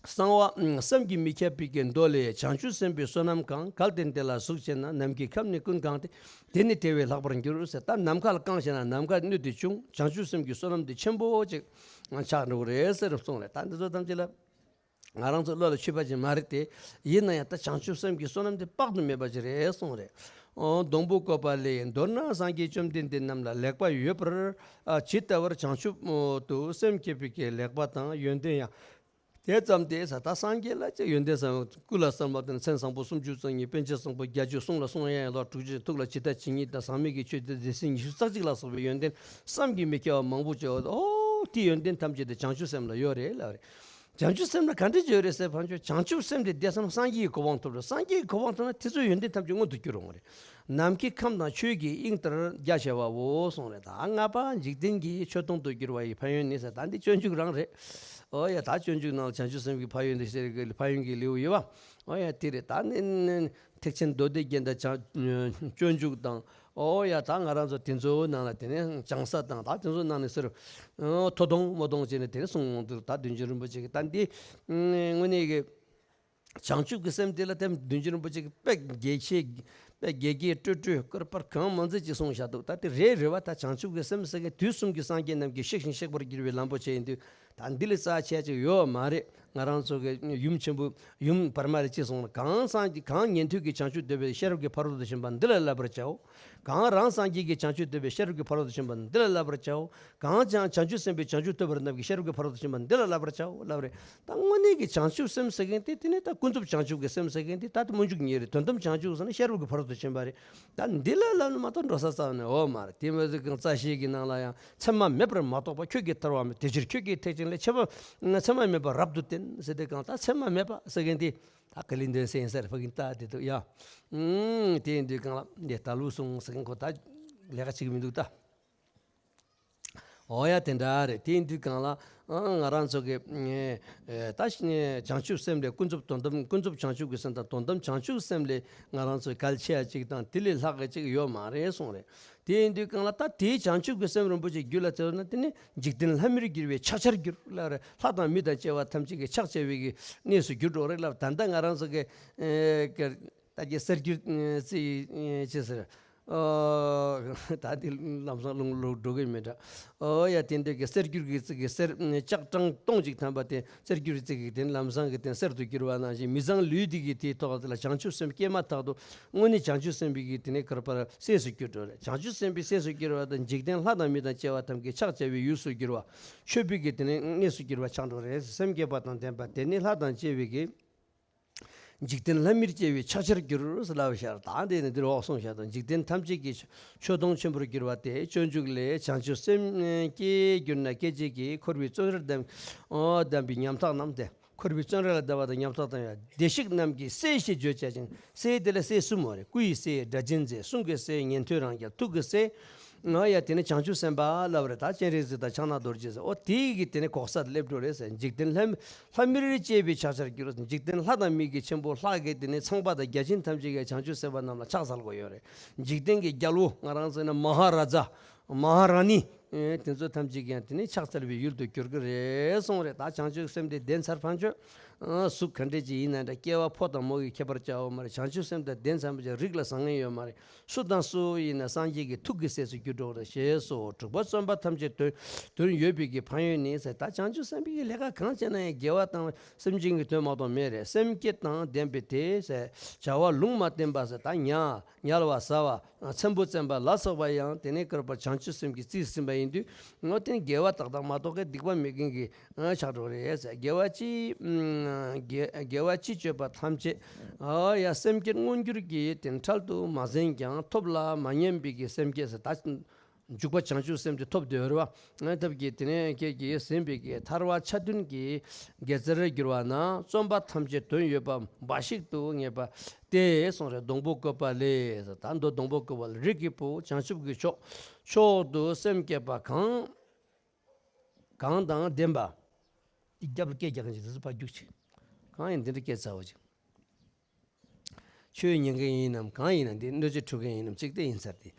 གསང་བ་བསམ་གྱིས་མི་ཁྱབ་པའི་གི་མདོ་ལས། བྱང་ཆུབ་སེམས་དཔའི་བསོད་ནམས་གང་། གལ་ཏེ་དེ་ལ་ཟུག་བྱས་ན། ནམ་མཁའི་ཁམས་ནི་ཀུན་གང་སྟེ། དེ་ནི་དེ་བས་ལྷག་པར་འགྱུར་ཟེར། ད་ནམ་མཁའ་ལ་གང་བྱས་ན་ནམ་མཁའ་སྣོད་དེ་ཆུང་། བྱང་ཆུབ་སེམས་ཀྱི་བསོད་ནམས་དེ་ཆེན་པོ་ཅིག་ཆགས་འགྲོ་གི་རེད་ཟེར་གསུངས་རེད། ད་འདི་ཚོ་ཐམས་ཅད་ལ་ང་རང་ཚོ་བློ་ལ་ཆུད་པ་ཅིག་མ་རེད་དེ། ཡིན་ན་ཡང་ད་བྱང་ཆུབ་སེམས་ཀྱི་བསོད་ནམས་དེ་དཔག་ཏུ་མེད་པ་ཅིག་རེད་གསུངས་རེད། ཨོ། སྡོང་པོ་བཀོད་པ་ལས། མདོར་ན་སངས་རྒྱས་བཅོམ་ལྡན་འདས་རྣམས་ལ་ལེགས་པ་ཡོད་པར། ཨ། ཇི་ལྟ་བར་བྱང་ཆུབ་ཏུ་སེམས་བསྐྱེད་པའི་གི་ལེགས་པ་དང་ཡོན་ཏན་ཡང་དེ་ཙམ་དེ་ས། ད་སངས་རྒྱས་ལ་ཅིག་ཡོན་ཏན་བསམ། སྐུ་ལ་བསམ་པ་དང་མཚན་བཟང་པོ་སུམ་ཅུ་རྩ་གཉིས། པཎ་ཆེན་བཟང་པོ་བརྒྱད་ཅུ། གསུང་ལ་གསུང་དབྱངས་ཡན་ལག་དྲུག་ཅུ། ཐུགས་ལ་ཇི་ལྟ་ཇི་སྙེད་དང་ཟག་མེད་ཀྱི་ཆོས་སྡེ་སྡེ་སྲིད་ཉི་ཤུ་རྩ་གཅིག་ལ་སོགས་པའི་ཡོན་ཏན་བསམ་གྱིས་མི་ཁྱབ་པ་མང་པོ་བྱས་པ། ཨོ། དེ་ཡོན་ཏན་ཐམས་ཅད་དེ་བྱང་ཆུབ་སེམས་ལ་ཡོད་རེད་ལབ་རེད། བྱང་ཆུབ་སེམས་ལ་ག་འདྲ་ཡོད་རེད་ཟེར་བ་ཅོ། བྱང་ཆུབ་སེམས་དེ་བདེ་སོང་སངས་རྒྱས་ཀྱི་གོ་འཕང་ཐོབ་རེད། སངས་རྒྱས་ཀྱི་གོ་འཕང་ཐོབ་ན་དེ་ཚོའི་ཡོན་ཏན་ཐམས་ཅད་མངོན་དུ་འགྱུར་འོང་བ་རེད། ནམ་མཁའི་ཁམས་དང་ཆོས་ཀྱི་དབྱིངས་ལྟར་རྒྱ་ཆེ་བའོ་གསུངས་རེད། ད་ལྔ་པ་འཇིག་རྟེན་གྱི་ཆོས་སྟོང་དུ་གྱུར་པ་ཡི་ཕན་ཡོན་ནི་ཟེར། ད་འདི་སྤྱོད་འཇུག་རང་རེད། ཨོ་ཡ། ད་སྤྱོད་འཇུག་ནང་ལ་བྱང་ཆུབ་སེམས་ཀྱི་ཕན་ཡོན་འདི་ཟེར་གི་ཕན་ཡོན་གྱི་ལེའུ་ཡོད་པ། ཨོ་ཡ། དེ་རེད། ད་ནི་ཐེག་ཆེན་མདོ་སྡེ་རྒྱན་དང་། བྱང་། སྤྱོད་འཇུག་དང་། ཨོ་ཡ། ད་ང་རང་ཚོ་དེ་ཚོའི་ནང་ལ་དེ་ནས་བྱང་ས་དང་ད་དེ་ཚོའི་ནང་ནས་ཟེར། ཨོ། མཐོ་མཐོང་མཐོ་མཐོང་བྱས་ནས་དེ་ནས་གསུང་འོང་དུས། ད་བདུད་འཇོམས་རིན་པོ་ཆེ་གིས་ད་འདི་དངོས་གནས་ཀྱི་བྱང་ཆུབ་ཀྱི་སེམས་དེ་ལ་དེ་བདུད་འཇོམས་རིན་པོ་ཆེ་གིས་དཔེ་རྒྱས་ཆེ། དཔེ་རྒྱས་རྒྱས་སྤྲོས་སྤྲོས་སྐོར་པར་གང་མང་ཙམ་ཅིག་གསུངས་བཞག་འདུག་ད་དེ་རེ་རེ་བ་ད་བྱང་ཆུབ་ཀྱི་སེམས་ཟེར་མཁན་དུས་གསུམ་གྱི་སངས་རྒྱས་རྣམས་ཀྱིས་གཤེགས་ཤིང་གཤེགས་པར་གྱུར་པའི་ལམ་པོ་ཆེ་ཡིན་དུས། ད་འདི་ལས་རྩ་ཆེ་ཅིག་ཡོད་མ་རེད། ང་རང་ཚོ་གི་ཡུམ་ཆེན་པོ་ཡུམ་བར་མ་ལས་ཅི་གསུངས་ན། གང་སངས་རྒྱས། གང་ཉན་ཐོས་ཀྱིས་བྱང་ཆུབ་འདོད་པའི་ཤེས་རབ་ཀྱི་ཕ་རོལ་ཏུ་ཕྱིན་པ་འདི་ལ་བསླབ་པར་བྱའོ། གང་རང་སངས་རྒྱས་ཀྱིས་བྱང་ཆུབ་འདོད་པའི་ཤེས་རབ་ཀྱི་ཕ་རོལ་ཏུ་ཕྱིན་པ་འདི་ལ་བསླབ་པར་བྱའོ། གང་ཀྱང་བྱང་ཆུབ་སེམས་དཔའི་བྱང་ཆུབ་ཐོབ་པར་རྣམས་ཀྱིས་ཤེས་རབ་ཀྱི་ཕ་རོལ་ཏུ་ཕྱིན་པ་འདི་ལ་བསླབ་པར་བྱའོ་ལབ་རེད། ད་དངོས་གནས་ཀྱི་བྱང་ཆུབ་སེམས་ཟེར་མཁན་དེ་དེ་ནས་ད་ཀུན་རྫོབ་བྱང་ཆུབ་ཀྱི་སེམས་ཟེར་མཁན་དེ་ད་དེ་སྨོན་འཇུག་གཉིས་རེད། དོན་དམ་བྱང་ཆུབ་ཟེར་ན་ཤེས་རབ་ཀྱི་ཕ་རོལ་ཏུ་ཕྱིན་པ་རེད། ད་འདི་ལ་ལབ་ན་མ་གཏོགས་འགྲོ་ས་རྩ་བ་ནས་འོ་མ་རེད། དེ་མོ་ཟིག་གི་རྩ་ཤེ་གི་ནང་ལ་ཡང་མཚན་མ་མེད་པར་མ་རྟོགས་པ་ཁྱོད་ཀྱིས་ཐར་བ་མེད། དེ་ཕྱིར་ཁྱོད་ཀྱིས་ཐེག་ཆེན་ལས་ཁྱད་པར་མཚན་མ་མེད་པར་རབ་ཏུ་བསྟན་ཟེར་དེ་གང་ལྟར་མཚན་མ་མེད་པ་ཟེར་མཁན་དེ་ད་ཀ་ལི་འདོན་སེང་ཟེར་ཕ་གིན་ལྟ་དེ་འདུག་ཡ། ཨུམ། དེ་ཡིན་དུས་གང་ལ་འདི་ད་ལུགས་སོང་ཟེར་མཁན་ཁོ་ད་ལས་ཀ་བྱེད་ཀྱི་མི་འདུག་ད། འོ་ཡ། དེ་འདྲ་རེད། དེ་ཡིན་དུས་གང་ལ་ཨ་ང་རང་ཚོ་གི་ཨེ་ད་བྱང་ཆུབ་སེམས་ལས་ཀུན་རྫོབ་དོན་དམ་ཀུན་རྫོབ་བྱང་ཆུབ་ཀྱི་སེམས་དང་དོན་དམ་བྱང་ཆུབ་སེམས་ལས་ང་རང་ཚོ་གལ་ཆེ་བ་ཅིག་དང་དེ་ལས་ལྷག་གི་ཅིག་ཡོད་མ་རེད་གསུངས་རེད། དེ་ཡིན་དུས་གང་ལ་ད་དེའི་བྱང་ཆུབ་ཀྱི་སེམས་རིན་པོ་ཆེ་རྒྱུད་ལ་སྐྱེས་ན་དེ་ནི་འཇིག་རྟེན་ལྷ་མིར་གྱུར་པའི་ཕྱག་ཆར་གྱུར་ལབ་རེད། ལྷ་དང་མི་དང་བཅས་པ་ཐམས་ཅད་ཀྱི་ཕྱག་བྱ་བའི་གི་གནས་སུ་གྱུར་འགྲོ་རེད་ལབ། ད་ལྟ་ང་རང་ཚོ་གི་ཨེ་གི་ད་གི་གསེར་འགྱུར་ཨེ་ཅི་ཅི་ཟེར། ཨོ། ད་དེ་ལམ་སང་རླུང་ལུག་འགྲོ་གི་མེད་འདྲ། ཨོ་ཡ། དེ་འདྲ་གི་གསེར་འགྱུར་གྱི་རྩི་གི་གསེར་ལྕགས་གྲངས་སྟོང་གཅིག་ཐམ་པ་དེ་གསེར་འགྱུར་རྩི་གི་དེ་ལམ་སང་གི་དེ་གསེར་དུ་གྱུར་པ་ནང་བཞིན་མི་ཚང་ལུས་འདི་གི་དེའི་ཐོག་དེ་ལ་བྱང་ཆུབ་སེམས་སྐྱེས་མ་ཐག་ཏུ་དངོས་གནས་བྱང་ཆུབ་སེམས་དཔའི་གི་དེ་ནས་གར་པར་སྲས་སུ་གྱུར་འགྲོ་རེད། བྱང་ཆུབ་སེམས་དཔའི་སྲས་སུ་གྱུར་པ་དང་འཇིག་རྟེན་ལྷ་དང་མི་དང་བཅས་པ་ཐམས་ཀྱི་ཕྱག་བྱ་བའི་ཡུལ་སུ་གྱུར་པ། མཆོད་པའི་གི་དེ་ནས་གནས་སུ་གྱུར་པ་ཆགས་འགྲོ་རེད། སེམས་བསྐྱེད་པ་དང་ལྡན་པ་དེ་ནི་ལྷ་དང་བཅས་པའི་གི་འཇིག་རྟེན་ལྷ་མིར་སྐྱེ་བའི་ཕྱག་ཆར་གྱུར་ཟེར་ལབ་ཤར། ད་འདི་ནི་འདིར་འོག་གསུངས་ཤར་དང་། འཇིག་རྟེན་ཐམས་ཅད་ཀྱི་མཆོད་སྡོང་ཆེན་པོར་གྱུར་པ་དེ་སྤྱོད་འཇུག་ལས། བྱང་ཆུབ་སེམས་བསྐྱེད་གྱུར་ན་སྐད་ཅིག་གིས་འཁོར་བའི་བཙོན་རར་བསྡམས། ཨོ། བསྡམས་པའི་ཉམ་ཐག་རྣམས་ཏེ། འཁོར་བའི་བཙོན་རར་ལ་བསྡམས་པ་དང་ཉམ་ཐག་དང་ཡང་བདེ་གཤེགས་རྣམས་ཀྱི་སྲས་ཞེས་བརྗོད་བྱ་ཞིང་། སྲས་དེ་ལ་སྲས་གསུམ་མོ་རེད། སྐུ་ཡི་སྲས། སྒྲ་གཅན་འཛིན། གསུང་གི་སྲས། ཉན་ཐོས་རང་རྒྱལ། ཐུགས་ཀྱི་སྲས། ང་ཡ་དེ་ནི་བྱང་ཆུབ་སེམས་དཔའ་ལབ་རེད། ད་སྤྱན་རས་གཟིགས་དང་ཕྱག་ན་རྡོ་རྗེ་ཟེར། ཨོ་དེ་གི་དེ་ནི་གོག་ས་སླེབས་འགྲོ་རེད་ཟེར། འཇིག་རྟེན་ལྷ་ལྷ་མིར་སྐྱེ་བའི་ཕྱག་ཆར་གྱུར། འཇིག་རྟེན་ལྷ་དང་མི་གི་ཆེན་པོ་ལྷ་གི་དེ་ནི་ཚངས་པ་དང་བརྒྱ་བྱིན་ཐམས་ཅད་ཀྱིས་བྱང་ཆུབ་སེམས་དཔའ་རྣམས་ལ་ཕྱག་འཚལ་དགོས་ཡོད་རེད། འཇིག་རྟེན་གྱི་རྒྱལ་པོ་ང་རང་ཚོ་ནི་མ་ཧཱ་རཱ་ཛ། མ་ཧཱ་རཱ་ནི། ཨེ། དེ་ཚོ་ཐམས་ཅད་ཀྱང་དེ་ནི་ཕྱག་འཚལ་བའི་ཡུལ་དུ་འགྱུར་གྱི་རེད་གསུངས་རེད། ད་བྱང་ཆུབ་སེམས་དེ་ལྡན་ཚར་ཕན་ཆོད། ཨ། གཟུགས་ག་འདྲས་ཅིག་ཡིན་ན་འདྲ། སྐྱེ་བ་ཕོ་དང་མོ་གི་ཁྱད་པར་བྱའོ་མ་རེད། བྱང་ཆུབ་སེམས་དང་ལྡན་ཚར་བ་ཅིག་རིགས་ལ་བཟང་ངན་ཡོད་མ་རེད། སུ་དང་སུ་ཡིན་ན་སངས་རྒྱས་ཀྱི་ཐུགས་ཀྱི་སྲས་སུ་འགྱུར་འགྲོ་གི་རེད། ཞེས་སོ། དྲུག་པ་བརྩོན་པ་ཐམས་ཅད་དོན་དོན་ཡོད་པའི་གི་ཕན་ཡོན་ནི་ཟེར། ད་བྱང་ཆུབ་སེམས་དཔའི་གི་ལས་ཀ་གང་བྱས་ན་ཡང་དགེ་བ་དང་སེམས་ཅན་གྱི་དོན་མ་གཏོགས་མེད་རེད། སེམས་བསྐྱེད་དང་ལྡན་པའི་དེ་ཟེར། བྱ་བ་ལུང་མ་བསྟན་པ་ཟེར། ད་ཉ། དམྱལ་བ་ཟ་བ། ཚེམ་བུ་བཙེམ་པ་ལ་སོགས་པ་ཡང་དེ་ནས་བསྐལ་པ་བྱང་ཆུབ་སེམས་ཀྱིས་རྩིས་ཟིན་པ་ཡིན་དུས། ངོ་དེ་ནི་དགེ་བ་དག་དང་མ་གཏོགས་ཀྱི་སྡིག་པ་མེད་མཁན་གྱི་ཆགས་འགྲོ་རེད་ཟེར། དགེ་བ་ཅི་དགེ་དགེ་བ་ཅི་སྤྱོད་པ་ཐམས་ཅད། ཨ་ཡ། སེམས་བསྐྱེད་མངོན་གྱུར་གྱིས་དེ་འཕྲལ་དུ་མ་ཟིན་ཀྱང་ཐོབ་ལ་མ་ཉམས་པའི་གི་སེམས་བསྐྱེད་ཟེར། ད་འཇུག་པ་བྱང་ཆུབ་སེམས་དེ་ཐོབ་སྟེ་ཡོད་རེད་བ། ཐབས་ཀྱིས་དེ་ནས་ཁྱེད་ཀྱིས་ཟིན་པའི་གི་ཐར་བ་ཆ་མཐུན་གྱི་དགེ་རྩར་འགྱུར་བ་ན་བརྩོན་པ་ཐམས་ཅད་དོན་ཡོད་པ་འབའ་ཞིག་ཏུ་ངེས་པ་སྟེ་གསུངས་རེད། སྡོང་པོ་བཀོད་པ་ལས། ད་མདོ་སྡོང་པོ་བཀོད་པ་ལས། རིགས་ཀྱི་བུ་བྱང་ཆུབ་ཀྱི་མཆོག་མཆོག་ཏུ་སེམས་བསྐྱེད་པ་གང་གང་དང་ལྡན་པ། འདི་རྒྱབ་ལ་སྐད་རྒྱག་མཁན་ཅིག་དེ་ཚོ་ཕར་རྒྱུགས་ཅིག་གང་ཡིན་འདི་འདྲ་སྐད་ཚ་བོ་ཅིག་ཆོས་ཉན་མཁན་ཡིན་ནམ་གང་ཡིན་ན་འདི་གནོད་འཚེ་འཁྲུག་མཁན་ཡིན་ནམ་གཅིག་དེ་ཡིན་ཚར་ཏེ།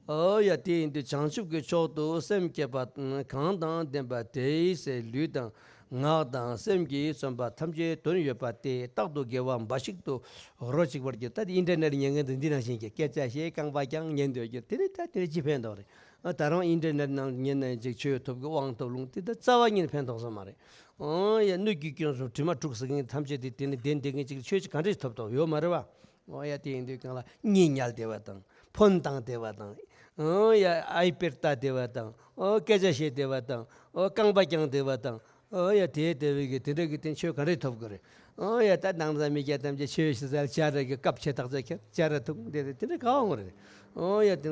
ཨོ་ཡ། དེ་ཡིན་དུས་བྱང་ཆུབ་ཀྱི་མཆོག་ཏུ་སེམས་བསྐྱེད་པ་གང་དང་ལྡན་པ་དེའི་སའི་ལུས་དང་ངག་དང་སེམས་ཀྱིས་བརྩོན་པ་ཐམས་ཅད་དོན་ཡོད་པ་སྟེ་རྟག་ཏུ་དགེ་བ་འབའ་ཞིག་ཏུ་རོ་གཅིག་པར་གྱུར། ད་དེ་ཨིན་ཊར་ནེཊ་ཉན་མཁན་དེ་འདི་ནང་བཞིན་གྱི་སྐད་ཆ་བཤད། རྐང་པ་བརྐྱངས། ཉན་འདོད་ཀྱི་དེ་ནི་ད་དེ་ནི་ཅི་ཕན་ཐོགས་རེད། ཨ། ད་རུང་ཨིན་ཊར་ནེཊ་ནང་ཉན་ན་ཅིག་ཆོས་ཐོབ་གི་དབང་ཐོབ་ལུང་དེ་ད་རྩ་བ་ཉིད་ནས་ཕན་ཐོགས་ས་མ་རེད། ཨོ་ཡ། སྣོད་ཀྱི་སྐྱོན་སོགས་དྲི་མ་དྲུག་ཟེར་མཁན་ཐམས་ཅད་དེ་དེ་ནི་བདེན་བདེན་མཁན་ཅིག་ཆོས་ཅིག་ག་འདྲས་ཐོབ་ཐོབ་ཡོད་མ་རེད་བ། ཨོ་ཡ། དེ་ཡིན་དུས་གང་ལ་གཉིད་ཉལ་བདེ་བ་དང་ཕོན་བཏང་བདེ་བ་དང་། ཨོ་ཡ། ཨའི་པེཌ་ལྟ་བདེ་བ་དང་། ཨོ། སྐད་ཆ་བཤད་བདེ་བ་དང་། ཨོ། རྐང་པ་བརྐྱངས་བདེ་བ་དང་། ཨོ་ཡ། དེ་བདེ་བའི་གི་དེ་འདྲ་གི་དེ་ཆོས་ག་འདྲས་ཐོབ་གི་རེད། ཨོ་ཡ། ད་ནང་ཚ་མི་སྐྱ་ཐམས་ཅད་ཆོས་ཤེས་ས་ལ་ཇ་ར་གི་ཀབ་ཆེ་ཐག་ཆོད་ཁྱེར་ཇ་ར་འཐུང་དེ་དེ་འདྲ་ག་བ་འོང་རེད། ཨོ་ཡ། དེ་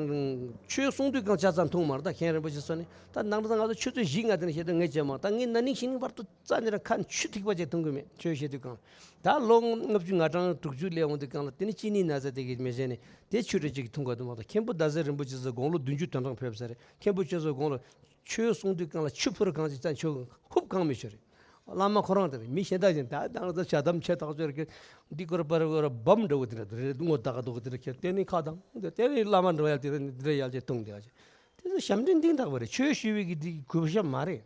ཆོས་གསུང་དུས་གང་ཇ་ཙམ་འཐུང་མ་རེད། ད་མཁན་རིན་པོ་ཆེ་སོགས་ནས་ད་ནང་ཚ་ང་ཚོ་ཆུ་ཚོད་བཞི་ལྔ་དེ་ནས་བཤད་དུས་ངས་བྱས་མ། ད་ངས་ན་ནིང་ཕྱི་ནིང་བར་དུ་རྩ་ནས་ར་ཁ་ཆུ་ཐིགས་པ་ཅིག་འཐུང་གི་མེད། ཆོས་བཤད་དུས་གང་ལ། ད་ལོ་ལྔ་བཅུ་ང་གྲངས་དྲུག་ཅུ་སླེབས་འོང་དུས་གང་ལ་དེ་ནི་གཅིན་སྙི་ན་ཚ་དེ་གི་མི་བྱས་ནས་དེ་ཆུ་རེ་ཅིག་འཐུང་དགོས་དུ་མ། ད་མཁན་པོ་ཟླ་ཟེར་རིན་པོ་ཆེ་ཚོ་དགུང་ལོ་བདུན་ཅུ་དོན་གྲངས་ཕེབས་ས་རེད། མཁན་པོ་ཁྱོད་ཚོ་དགུང་ལོ་ཆོས་གསུང་དུས་གང་ལ་ཆུ་ཕུར་གང་ཅིག་ཙམ་ཆོས་ཧུབ་གང་མི་ཆོད་རེད། བླ་མ་ཁོ་རང་དེ་རེད། མི་གཞན་དག་ཅིག་ད་དང་ཚ་ཇ་དམ་ཆེ་ཐག་ཆོད་རེད། འདི་སྐོར་པར་བར་བམ་འདྲ་བོ་དེ་འདྲ་དེ་རེད། སྔོ་དག་དོག་དེ་འདྲ་ཁྱེར་དེ་ནི་ཁ་དང་དེ་ནི་བླ་མ་འདྲ་བ་ཡ་དེ་རེད། འདི་འདྲ་ཡར་ཅིག་འཐུང་དེ་ཡ་ཅིག་དེ་ཚོ་ཞབས་འདྲེན་འདིང་དག་པ་རེད། ཆོས་ཞུ་བའི་གི་འདི་གུས་ཞབས་མ་རེད།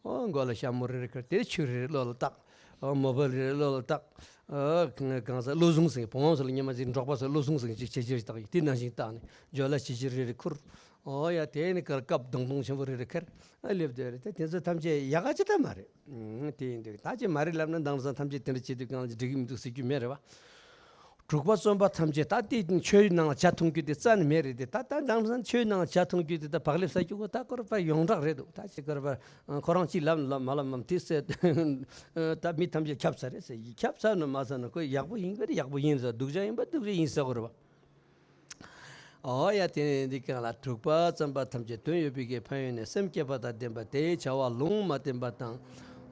ཨོ། མགོ་ལ་ཞྭ་མོ་རེ་རེ་ཁུར། དེ་ཆུ་རེ་རེ་བློ་ལ་བཏགས། ཨོ། མོ་བལ་རེ་རེ་བློ་ལ་བཏགས། ཨོ། གང་ཟག་བློ་བཟུང་ཟིང་བུ་མོ་ཚོ་ལ་སྔོན་མ་ཅིག་འབྲོག་པ་ཚོ་བློ་བཟུང་ཟིང་ཅིག་ཇེ་ཆེར་བཏགས་ཡོད། དེ་ནང་བཞིན་བཏགས་ནས་ཇོ་ལ་ཆེ་ཆེ་རེ་རེ་ཁུར། ཨོ་ཡ། དེ་ནི་ཀར་ཀབ་མདོང་མདོང་ཆེན་པོ་རེ་རེ་ཁུར། ཨ། སླེབས་དེ་རེད། དེ་དེ་ཚོ་ཐམས་ཅད་ཡག་ག་ཅི་ད་མ་རེད། ཨང་། དེ་ཡིན་དུས་ད་ཅི་མ་རེད་ལབ་ན་དེང་སང་ཐམས་ཅད་དེ་འདྲ་བྱེད་དུས་གང་ལ་འགྲིག་གི་མི་འདུག་ཟེར་རྒྱུ་མེད་རེད་བ། དྲུག་པ་བརྩོན་པ་ཐམས་ཅད། ད་དེ་ཆོས་ནང་ཇ་འཐུང་རྒྱུ་དེ་རྩ་ནས་མེད་རེད་དེ། ད་ད་དེང་སང་ཆོས་ནང་ཇ་འཐུང་རྒྱུ་དེ་ད་བག་ལེབ་ཟ་རྒྱུ་གོ་ད་སྐོར་པ་ཡོངས་གྲགས་རེད་འདུག་ད་ཅི་སྐོར་པ་ཁོ་རང་ཅིག་ལབ་ལབ་མ་ལབ་མམ་དེ་ཟེར། ད་མི་ཐམས་ཅད་ཁྱབ་ཚར་རེད་ཟེར། ཁྱབ་ཚར་ན་མ་ཚར་ན་ཁོ་ཡག་པོ་ཡིན་པ་རེད། ཡག་པོ་ཡིན་ཟེར། སྡུག་ཅག་ཡིན་པ་སྡུག་ཅག་ཡིན་ཟེར་གོ་རེད་བ། ཨོ་ཡ། དེ་ནས་འདི་གང་ལ་དྲུག་པ་བརྩམས་པ་ཐམས་ཅད་དོན་ཡོད་པའི་གི་ཕན་ཡོན་ནི། སེམས་བསྐྱེད་པ་དང་ལྡན་པ་དེའི་བྱ་བ་ལུང་མ་བསྟན་པ་དང་།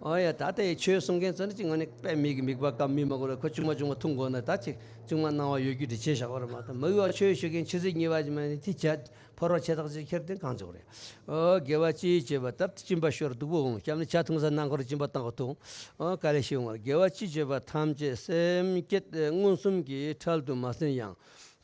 ཨོ་ཡ། ད་ལྟའི་ཆོས་གསུང་མཁན་ཚོ་ནི་ཅིག་ངོ་ནས་དཔེ་མི་གི་མིག་པ་སྐམ་མི་མ་གོ་ལ་ཁོ་ཆུང་མ་ཆུང་མ་འཐུང་དགོས་ན་ད་ཅིག་ཆུང་མ་སྣང་བ་ཡོད་རྒྱུ་དེ་བྱས་བཞག་པ་རེད་མ་གཏོགས། མི་གི་བ་ཆོས་ཞུ་མཁན་ཆུ་ཚོད་གཉིས་པ་ཅིག་མ་ནི་དེ་བྱ་ཕོར་བ་ཆེ་ཐག་ཆོད་ཁྱེར་དེ་གང་བྱུང་རེད། ཨོ། དགེ་བ་ཅི་བྱེད་པ་ལྟར་གཅིན་པ་ཤོར་སྡུག་པོ་འོང་། སྐྱབས་ནི་ཇ་འཐུང་ས་ནང་ཁོར་གཅིན་པ་བཏང་གོ་འཐུང་། ཨོ། དཀའ་ལས་ཤི་འོང་བར། དགེ་བ་ཅི་བྱེད་པ་ཐམས་ཅད་སེམས་བསྐྱེད་མངོན་སུམ་གྱིས་འཕྲལ་དུ་མ་ཟིན་ཡང་།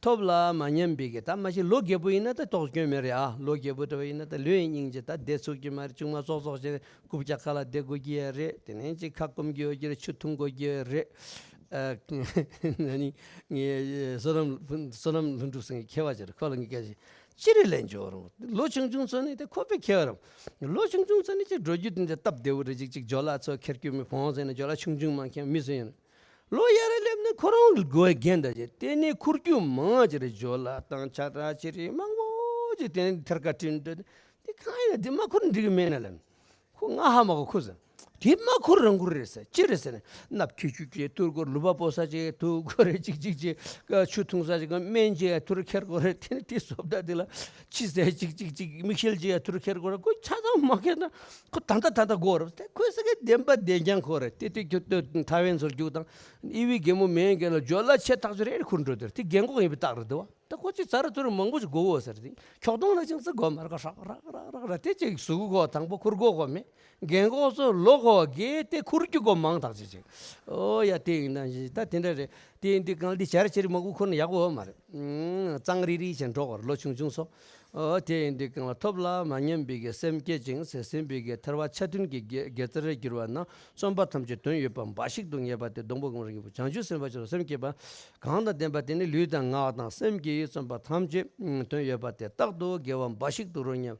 ཐོབ་ལ་མ་ཉམས་པའི་གི། ད་མ་གཞི་ལོ་རྒས་པོ་ཡིན་ན་ད་དོགས་སྐྱོན་མེད་རེད་ཨ། ལོ་རྒས་པོ་འདྲ་བ་ཡིན་ན་ད་ལོས་སྙིང་རྗེ། ད་བསྡད་ཚུགས་ཀྱི་མ་རེད། ཆུང་མ་ཙོག་ཙོག་བྱས་ནས་རྐུབ་བཀྱག་ཁ་ལ་བསྡད་དགོས་ཀྱི་ཡ་རེད། དེ་ནས་ཅིག་ཁ་སྐོམ་གྱི་ཡོད་ཀྱི་རེད། ཆུ་འཐུང་དགོས་ཀྱི་ཡོད་རེད། ཨ། ན་ནིང་ངས་བསོད་ནམས་བསོད་ནམས་ལྷུན་གྲུབ་ཟེར་མཁན་མཁས་པ་ཅིག་རེད། ཁོ་ལ་ངས་སྐད་ཆ་ཅི་རེད་ལན་འཇོག་རུང་། ལོ་ཆུང་ཆུང་ཚོ་ནི་དེ་ཁོ་དཔེ་མཁས་པ་རེད། ལོ་ཆུང་ཆུང་ཚོ་ནི་ཅིག་འགྲོ་རྒྱུ་དེ་འདྲ་སྟབས་བདེ་བོ་རེད། ཅིག་ཅིག་ཇོ་ལགས་ཚོ་ཁེར་རྒྱུག་མི་བོང་ཟེར་ནས་ཇོ་ལགས་ཆུང་ཆུང་མ་མཁན་མི་ཚོ་ཡིན། ལོ་ཡར་ར་སླེབས་ན་ཁོ་རང་གི་མགོ་བའི་རྒན་འདྲ་ཅིག་དེ་ནས་ཁུར་རྒྱུ་མང་ཅིག་རེད། ཇོ་ལགས་དང་ཆ་གྲགས་ཆེ་རིགས་མང་པོ་ཅིག་དེ་ནས་ཐེར་ཀ་སྤྲིན་འདྲ་དེ་གང་ཡིན་ན་དེ་མ་ཁུར་འགྲིག་གི་མེད་ན་ལབ། ཁོ་ང་ཧ་མ་གོ་ཁུ་ཟེར། དེ་མ་ཁུར་རང་ཁུར་རེད་ཟེར། ཅི་རེད་ཟེར་ནས་སྣབས་ཁྱི་ཆུ་ཅིག་ཐུར་དགོས། ལུས་པ་སྤོ་ས་ཅིག་ཐུར་དགོས་རེད། ཅིག་ཅིག་ཅིག་ཆུ་འཐུང་ས་ཅིག་སྨན་ཅིག་ཐུར་ཁྱེར་དགོས་རེད། དེ་ནི་དེ་བཟོ་ལྟ་དེ་ལ་ཕྱི་ཟས་ཅིག་ཅིག་ཅིག་མིག་ཤེལ་ཅིག་ཐུར་ཁྱེར་དགོས་རེད། ཁོ་ཆ་ཚང་མ་ཁྱེར་ན་ཁོ་ད་ལྟ་ད་ལྟ་དགོས་རེད། དེ་ཁོས་ཟེར་གི་བདེན་པ་བདེན་རྐྱང་ཁོ་རེད། དེ་དེ་ཁྱོད་ཐ་ཝན་ཚོར་རྒྱུགས་དང་ཨི་བི་རྒན་མོ་མེད་མཁན་ལ་ཇོ་ལགས་ཆེ་ཐག་ཆོད་རེད་ཁུར་འགྲོ་དེར་དེ་རྒན་གོག་ཡིན་པའི་རྟགས་རེད་འདུག་བ། ད་ཁོ་ཅིག་ཙ་ར་ཐུར་མང་པོ་ཅིག་དགོས་འོ་ཟེར་ཏེ། ཁྱོག་གདོང་ལ་ཅིག་ཙི་དགོས་མ་རེད་ཀ་ཧྲག་རག་རག་རག་རག་དེ་ཅིག་ཟུག་གོ་དང་པོ་ཁུར་གོ་གོ་མེད། རྒན་གོག་ཚོ་ལོ་གོ་གེ་དེ་ཁུར་རྒྱུ་གོ་མང་དག་ཅིག་ཅིག་ཨོ་ཡ་དེ་ཡིན་ན་ཞིག་ད་དེ་འདྲ་རེད། དེ་ཡིན་དུས་གང་འདི་བྱ་ར་ཅི་རི་མང་པོ་ཁུར་ན་ཡག་པོ་ཡོད་མ་རེད། ཨང་། གཙང་རིལ་རིལ་བྱས་འགྲོ་གོ་རེད། ལོ་ཆུང་ཆུང་ཚོ། ཨོ། དེ་ཡིན་དུས་གང་ལ་ཐོབ་ལ་མ་ཉམས་པའི་གི་སེམས་བསྐྱེད་ཅིང་ཟེར། ཟིན་པའི་གི་ཐར་པ་ཆ་མཐུན་གྱི་དགེ་དགེ་རྩར་གྱུར་པ་ན་བརྩོན་པ་ཐམས་ཅད་དོན་ཡོད་པ་འབའ་ཞིག་ཏུ་ངེས་པ་སྟེ། སྡོང་པོ་གང་རིང་པོ་བྱང་ཆུབ་སེམས་དཔའ་ཆེན་པོ་སེམས་བསྐྱེད་པ་གང་དང་ལྡན་པ་དེ་ནི་ལུས་དང་ངག་དང་སེམས་ཀྱི་བརྩོན་པ་ཐམས་ཅད་དོན་ཡོད་པ་སྟེ། རྟག་ཏུ་དགེ་བ་འབའ་ཞིག་ཏུ་རོ་མཉམ་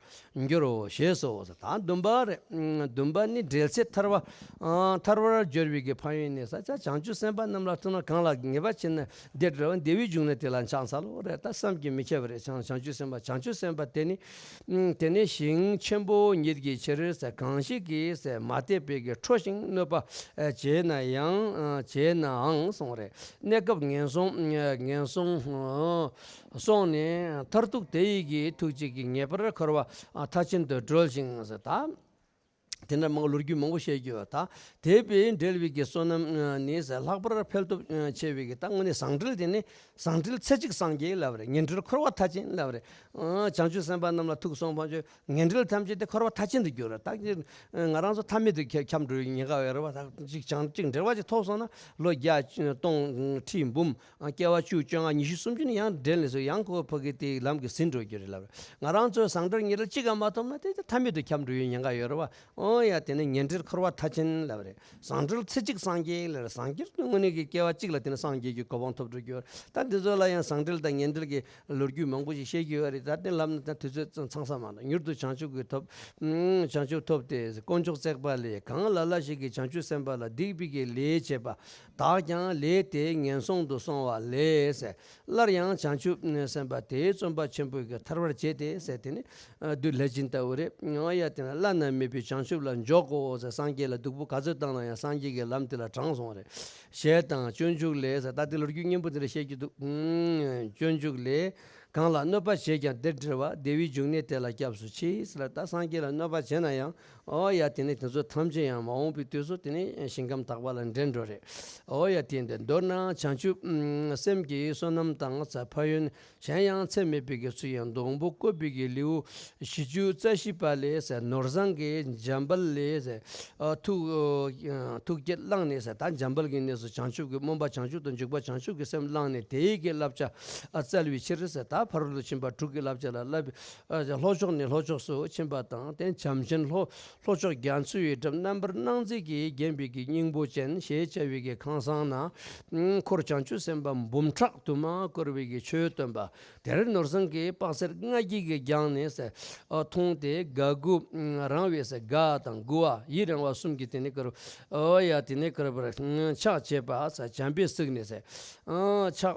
འགྱུར་རོ་ཞེས་སོ། ད་བདུན་པ་རེད། བདུན་པ་ནི་འབྲེལ་ཚད་ཐར་པ། ཨ། ཐར་པར་སྦྱོར་བའི་གི་ཕན་ཡོན་ནི་ས་ཆ། བྱང་ཆུབ་སེམས་དཔའ་རྣམས་ལ་ཐུག་ན་གང་ལ་ངེས་པ་བྱས་ན་དེ་འདྲ་བ་བདེ་བའི་འབྱུང་གནས་དེ་ལ་ཆགས་ཚར་ལོ་རེད། ད་བསམ་གྱིས་མི་ཁྱབ་པ་རེད། བྱང་བྱང་ཆུབ་སེམས་དཔའ། བྱང་ཆུབ་སེམས་དཔའ་དེ་ནི། ཨ། དེ་ནི་ཞིང་ཆེན་པོ་ཉིད་ཀྱི་ཕྱིར་ཟེར། གང་ཞིག་གིས་ཟེར་མ་དད་པའི་གི་ཁྲོ་ཞིང་གནོད་པ་བྱས་ན་ཡང་། བྱས་ནའང་གསུངས་རེད། གནས་སྐབས་ངན་སོང་། ངན་སོང་སོང་ནས་མཐར་ཐུག་དེ་ཡི་གི་ཐུགས་རྗེ་གིས་ངེས་པར་འཁོར་བ་མཐའ་ཅན་དུ་སྒྲོལ་ཞིང་ཟེར། ད། དེ་འདྲ་མང་ལོ་རྒྱུས་མང་པོ་བཤད་རྒྱུ་ཡོད། ད་དེ་བས་འབྲེལ་བའི་གི་བསོད་ནམས་ནི་ལྷག་པར་འཕེལ་སྟོབས་ཆེ་བའི་གི། ད་དངོས་གནས་ཟང་འབྲེལ་དེ་ནི་ཟང་འབྲེལ་ཚེ་གཅིག་སངས་རྒྱས་ལབ་རེད། ངན་འབྲེལ་འཁོར་བ་མཐའ་ཅན་ལབ་རེད། ཨ། བྱང་ཆུབ་སེམས་དཔའ་རྣམས་ལ་ཐུག་སོང་བ་ཅོ། ངན་འབྲེལ་ཐམས་ཅད་དེ་འཁོར་བ་མཐའ་ཅན་དུ་གྱུར་རེད། ད་ང་རང་ཚོ་མཐའ་མེད་དུ་འཁྱམས་འགྲོ་བའི་ཉེན་ཁ་ཡོད་རེད་བ། ད་གཅིག་བྱང་གཅིག་འབྲེལ་བ་ཅིག་ཐོགས་སོང་ན་ལོ་བརྒྱ་སྟོང་ཁྲི་འབུམ། ཨ། སྐྱེ་བ་བཅུ་བཅོ་ལྔ་ཉི་ཤུ་སུམ་ཅུ་ནི་ཡང་འབྲེལ་ནས་སུ་ཡང་ཁོ་ཕ་གི་དེའི་ལམ་གྱི་ཟིན་འགྲོ་རྒྱུ་རེད་ལབ་རེད། ང་རང་ཚོའི་ཟང་འབྲེལ་ཉེ་འབྲེལ་གཅིག་ག་མ་ཐོབ་ན་དེ་མཐའ་མེད་དུ་འཁྱམས་འགྲོ་བའི་ཉེན་ཁ་ཡོད་རེད་བ། ཨོ་ཡ། དེ་ནི་ངན་འབྲེལ་འཁོར་བ་མཐའ་ཅན་ལབ་རེད། ཟང་འབྲེལ་ཚེ་གཅིག་སངས་རྒྱས་ལབ་རེད། ཟང་རྒྱས་དངོས་གནས་ཀྱི་སྐྱེ་བ་གཅིག་ལ་དེ་ནི་སངས་རྒྱས་ཀྱི་གོ་འཕང་ཐོབ་འགྲོ་རྒྱུ་རེད། ད་འདི་ཚོ་ལ་ཡང་ཟང་འབྲེལ་དང་ངན་འབྲེལ་གྱི་ལོ་རྒྱུས་མང་པོ་ཞིག་བཤད་རྒྱུ་ཡོད་རེད། ད་དེ་ལབ་ན་ད་དུས་ཚོད་ཚང་ས་མ་ན། མྱུར་དུ་བྱང་ཆུབ་ཀྱི་ཐོབ། ཨ། བྱང་ཆུབ་ཐོབ་སྟེ། དཀོན་མཆོག་བརྩེགས་པ་ལས། གང་ལ་ལ་ཞིག་གིས་བྱང་ཆུབ་སེམས་དཔའ་ལ། སྡིག་པའི་གི་ལས་བྱེད་པ་དག་ཀྱང་། ལས་དེ་ངན་སོང་དུ་སོང་བ་ལས་ཟེར། སླར་ཡང་བྱང་ཆུབ་སེམས་དཔའ་དེའི་བརྩོན་པ་ཆེན་པོས་ཀྱི་ཐར་བར་བྱེད་དེ་ཟེར། དེ་ནི་ཨ་བདུད་ལྷས་སྦྱིན་ལྟ་བུ་རེད། ཨོ་ཡ། དེ་ནི་བླ་ན་མེད་པའི་བྱང་ཆུབ་ལ་འཇོག་གོ་ཟེར། སངས་རྒྱས་ལ་སྡིག་པོ་ག་ཚོད་བཏང་ན་ཡང་སངས་རྒྱས་ཀྱི་ལམ་དེ་ལ་དྲངས་སོང་བ་རེད། ཞེས་དང་སྤྱོད་འཇུག་ལས་ཟེར། ད་དེ་ལོ་རྒྱུས་སྙན་པོ་དེ་འདྲ་བཤད་རྒྱུ་འདུག། ཨུམ། སྤྱོད་འཇུག་ལས། གང་ལ་གནོད་པ་བྱས་ཀྱང་དེར་འབྲེལ་བ། བདེ་བའི་འབྱུང་གནས་དེ་ལ་སྐྱབས་སུ་མཆི་ཟེར། ད་སངས་རྒྱས་ལ་གནོད་པ་བྱས་ན་ཡང་། ཨོ་ཡ། དེ་ནི་དེ་ཚོ་ཐམས་ཅད་ཡང་མ་འོངས་པའི་དུས་སུ་དེ་ནི་ཞིང་ཁམས་དག་པ་ལ་འདྲེན་འགྲོ་རེད། ཨོ་ཡ། དེ་འདི་མདོར་ན་བྱང་ཆུབ་སེམས་ཀྱི་བསོད་ནམས་དང་ཕན་ཡོན་གཞན་ཡང་ཚད་མེད་པའི་གི་ཚུལ་ཡང་། སྡོང་པོ་བཀོད་པའི་གི་ལེའུ་བཞི་བཅུ་རྩ་བཞི་པ་ལས་ཟེར། ནོར་བཟང་གི་འཇམ་དཔལ་ལས་ཟེར། ཨ། ཐུགས་ཐུགས་བསྐྱེད་བླངས་ནས་ཟེར། ད་འཇམ་དཔལ་གྱི་གནས་སུ་བྱང་ཆུབ་ཀྱི་སྨོན་པ་བྱང་ཆུབ་ཏུ་འཇུག་པ་བྱང་ཆུབ་ཀྱི་སེམས་བླངས་ནས་དེའི་གི་བསླབ་བྱ་ཨ་བཙལ་བའི་ཕྱིར་ཟེར། ད་ཕ་རོལ་ཏུ་ཕྱིན་པ་དྲུག་གི་བསླབ་བྱ་ལ་བསླབ། ཨ། ལྷོ་ཕྱོགས་ནས་ལྷོ་ཕྱོགས་སུ་ཕྱིན་པ་དང་། དེ་བྱམས་ཆེན་ལྷོ་ལྷོ་ཕྱོགས་རྒྱ་མཚོ་ཡི་འགྲམ་རྣམ་པར་སྣང་མཛད་ཀྱིས་བརྒྱན་པའི་གི་སྙིང་པོ་ཅན་ཞེས་བྱ་བའི་གི་ཁང་བཟང་ན། ཨ། འཁོར་བྱང་ཆུབ་སེམས་དཔའ་འབུམ་ཕྲག་དུ་མ་བསྐོར་བའི་གི་ཆོས་སྟོན་པ། དེར་ནོར་བཟང་གིས་དཔག་ཚད་ལྔ་བརྒྱའི་གི་རྒྱང་ནས་ཟེར། ཨ། མཐོང་སྟེ་དགའ་མགུ་རངས་པས་ཟེར། དགའ་དང་མགུ་བ་ཡི་རངས་པ་གསུམ་གྱིས་དེ་ནི་བསྐོར། ཨོ་ཡ། དེ་ནི་བསྐོར་བར་ཕྱག་བྱས་པ་ཟེར། བྱམས་པས་གཟིགས་ནས་ཟེར། ཨ། ཕྱག་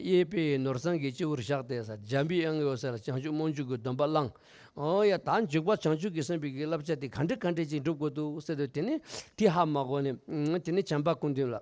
གཡས་པས་ནོར་བཟང་གི་སྤྱི་བོར་བཞག་སྟེ་ཟེར། འཇམ་པའི་དབྱངས་ཡོད་ས་ལ་བྱང་ཆུབ་སྨོན་འཇུག་གི་སྡོམ་པ་བླངས། ཨོ་ཡ། ད་འཇུག་པ་བྱང་ཆུབ་ཀྱི་སེམས་དཔའི་གི་བསླབ་བྱ་དེ་ག་འདྲ་ག་འདྲ་ཅིག་སྒྲུབ་དགོས་འདུག་ཟེར་དུས། དེ་ནི་དེ་ཧ་མ་གོ་ནས། ཨ། དེ་ནི་བྱམས་པ་སྐུ་མདུན་ལ་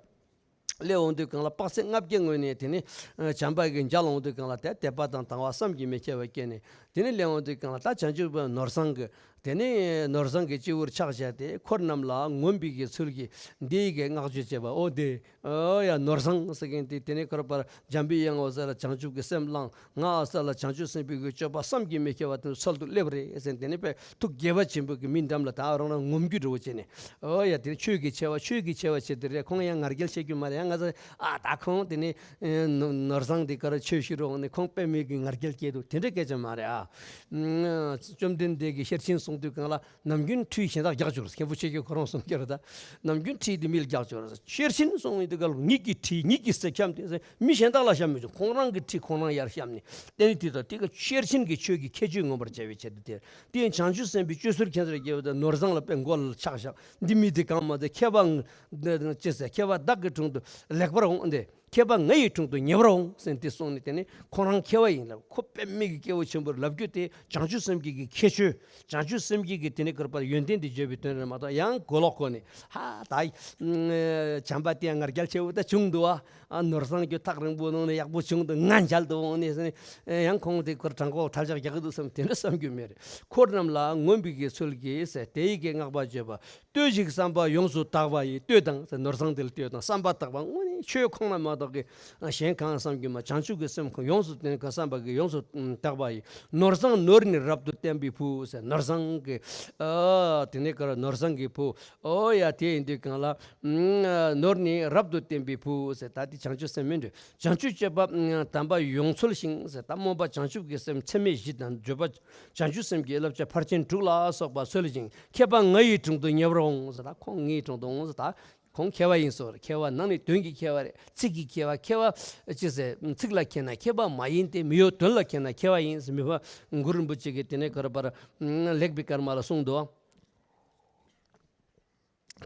སླེབས་འོང་དུས་གང་ལ་དཔག་ཚད་ལྔ་བརྒྱ་ངོས་ནས། དེ་ནི་ཨ་བྱམས་པ་གིས་མཇལ་འོང་དུས་གང་ལ་དེ་དད་པ་དང་དང་བ་བསམ་གྱིས་མི་ཁྱབ་པ་སྐྱེས་ནས། དེ་ནི་སླེབས་འོང་དུས་གང་ལ་ད་བྱང་ཆུབ་པ་ནོར་བཟང་གི། དེ་ནི་ནོར་བཟང་གི་སྤྱི་བོར་ཕྱག་བཞག་སྟེ། འཁོར་རྣམས་ལ་ངོམས་པའི་གི་ཚུལ་གྱིས་འདི་ཡི་གི་བསྔགས་བརྗོད་བྱས་པ། ཨོ་དེ། ཨོ་ཡ། ནོར་བཟང་ཟེར་མཁན་དེ། དེ་ནི་བསྐོར་བར་འཇམ་པའི་དབྱངས་འོད་ཟེར་ལ་བྱང་ཆུབ་ཀྱི་སེམས་བླངས། ངའི་ས་ལ་བྱང་ཆུབ་སེམས་དཔའི་གི་སྤྱོད་པ་བསམ་གྱིས་མི་ཁྱབ་པ་དེ་ཚོལ་དུ་སླེབས་རེད་ཟེར། དེ་ནི་དཔེ་ཐུགས་དགྱེས་པ་ཆེན་པོ་གི་མི་འགྲམ་ལ་ད་རང་རང་ངོམ་རྒྱུ་འདྲ་བོ་བྱས་ནས། ཨོ་ཡ། དེ་ནི་ཆོས་ཀྱི་ཆེ་བ། ཆོས་ཀྱི་ཆེ་བ་བྱེད་དེ་རེད། ཁོང་ཡང་ང་རྒྱལ་བྱེད་རྒྱུ་མ་རེད། ཡང་ང་ཚོ་ཨ་ད་ཁོང་དེ་ནི་ནོར་བཟང་དེ་ག་རེ་ཆོས་ཞུ་རོགས་ནས་ཁོང་དཔེ་མེད་ཀྱི་ང་རྒྱལ་སྐྱེས་འདུག། དེ་འདྲ་སྐད་ཆ་མ་རེད་ཨ། བཅོམ་ལྡན་འདས་ཀྱིས་ཤེར་ཕྱིན་གསུང་དུས་གང་ལ། ནམ་རྒྱུན་ཁྲིད་གཞན་དག་རྒྱག་སྦྱོར། མཁན་པོ་ཆེ་གེས་ཁོ་རང་གསུང་རྒྱུ་རེད་ད། ནམ་རྒྱུན་ཁྲིད་དེ་མི་ལ་རྒྱག་སྦྱོར། ཤེར་ཕྱིན་གསུང་ཡོང་དུས་ག་ལ་ཉིད་ཀྱིས་ཁྲིད། ཉིད་ཀྱིས་ཟེར་འཁྱམས་ཏེ་ཟེར། མི་གཞན་དག་ལ་བཤམས་མི་བྱུང་། ཁོང་རང་གིས་ཁྲིད། ཁོང་རང་ཡར་བཤམས་ནས། དེ་ནི་དེ་དང་དེ་ག་ཤེར་ཕྱིན་གྱི་ཆོས་ཀྱི་ཁྱད་ཆོས་མངོན་པར་བྱ་བའི་ཆེད་དུ་དེ། དེ་ཡང་བྱང་ཆུབ་སེམས་དཔའི་སྤྱོད་ཚུལ་མཁྱེན་གསལ་རྒྱལ་པོ་དང་ནོར་བཟང་ལ་དཔེ་མགོ་ལ་ཕྱག་བཞག། འདི་མི་དེ་གང་མ་དེ་མཁས་པ་ཅི་ཟེར། མཁས་པ་བདག་གི་དྲུང་དུ་ལེགས་པར་འོང་སྟེ། མཁས་པ་ང་ཡི་དྲུང་དུ་ཉེ་བར་འོང་ཟེར་འདི་གསུངས་ནས། དེ་ནི་ཁོ་རང་མཁས་པ་ཡིན་ལབ། ཁོ་དཔེ་མེད་ཀྱི་སྐྱེས་བུ་ཆེན་པོར་ལབ་རྒྱུ་དེ་བྱང་ཆུབ་སེམས་བསྐྱེད་ཀྱི་ཁྱད་ཆོས། བྱང་ཆུབ་སེམས་བསྐྱེད་ཀྱི་དེ་ནི་བསྐོར་བར་ཡོན་ཏན་དེ་བརྗོད་པའི་དོན་རེད་མ་གཏོགས། ཡང་གོ་ལོག་གོ་ནས་ཧ་ད་བྱམས་པ་དེ་ཡང་ང་རྒྱལ་ཆེ་བོ་ད་བྱུང་འདུག་ཨ། ནོར་བཟང་ཁྱོད་ཐག་རིང་པོ་ནང་ནས་ཡག་པོ་བྱུང་འདུག། ང་མཇལ་དུ་འོང་ནས་ཟེར་ནས། ཡང་ཁོང་དེ་ཁོར་དྲང་པོ་ཐལ་ལྕག་རྒྱག་གི་འདུག་བསམ། དེ་འདྲ་བསམ་རྒྱུ་མེད་རེད། འཁོར་རྣམས་ལ་ངོམས་པའི་གི་ཚུལ་གྱིས་ཟེར། དེ་ཡི་གི་བསྔགས་པ་བརྗོད་པ། ལྟོས་ཤིག་བསམ་པ་ཡོངས་སུ་དག་པ་ཡི། ལྟོས་དང་ཟེར། ནོར་བཟང་དེ་ལ་ལྟོས་དང་། བསམ་པ་དག་པ་དངོས་ནི། ཆོས་ཁོང་ལ་མ་གཏོགས་ཀྱི་གཞན་གང་བསམ་རྒྱུ་མ། བྱང་ཆུབ་ཀྱི་སེམས་ཁོང་ཡོངས་སུ་བསྟན་ག་བསམ་པ་གི་ཡོངས་སུ་དག་པ་ཡི། ནོར་བཟང་ནོར་ནི་རབ་ཏུ་བསྟན་པའི་བུ་ཟེར། ནོར་བཟང་གི་ཨ་དེ་ནས་ཀར་ནོར་བཟང་གི་བུ། ཨོ་ཡ་དེ་ཡིན་དུས་གང་ལ་ནོར་ནི་རབ་ཏུ་བསྟན་པའི་བུ་ཟེར། ད་དེ་བྱང་ཆུབ་སེམས་མིན་འདུག་བྱང་ཆུབ་སྤྱོད་པ་དམ་པ་ཡོངས་འཚོལ་ཞིང་ཟེར། ད་སྨོན་པ་བྱང་ཆུབ་ཀྱི་སེམས་ཚད་མེད་བཞི་དང་། བརྗོད་པ་བྱང་ཆུབ་སེམས་ཀྱི་བསླབ་བྱ་ཕར་ཕྱིན་དྲུག་ལ་སོགས་པ་འཚོལ་ཞིང་། མཁས་པ་ང་ཡི་དྲུང་དུ་ཉེ་བར་འོང་ཟེར། ད་ཁོང་ངའི་དྲུང་དུ་འོང་ཟེར། ད་ཁོང་མཁས་པ་ཡིན་ཟེར། མཁས་པ་ནང་ནས་དོན་གྱི་མཁས་པ་རེད། ཚིག་གི་མཁས་པ། མཁས་པ་ཅི་ཟེར། ཚིག་ལ་མཁས་ན་མཁས་པ་མ་ཡིན་ཏེ། མི་གཡོ་དོན་ལ་མཁས་ན་མཁས་པ་ཡིན་ཟེར། མི་ཕམ་གུ་རུ་རིན་པོ་ཆེ་གིས་དེ་ནས་གར་པར་ལེགས་པའི་སྐར་མ་ལ་གསུངས་འདུག་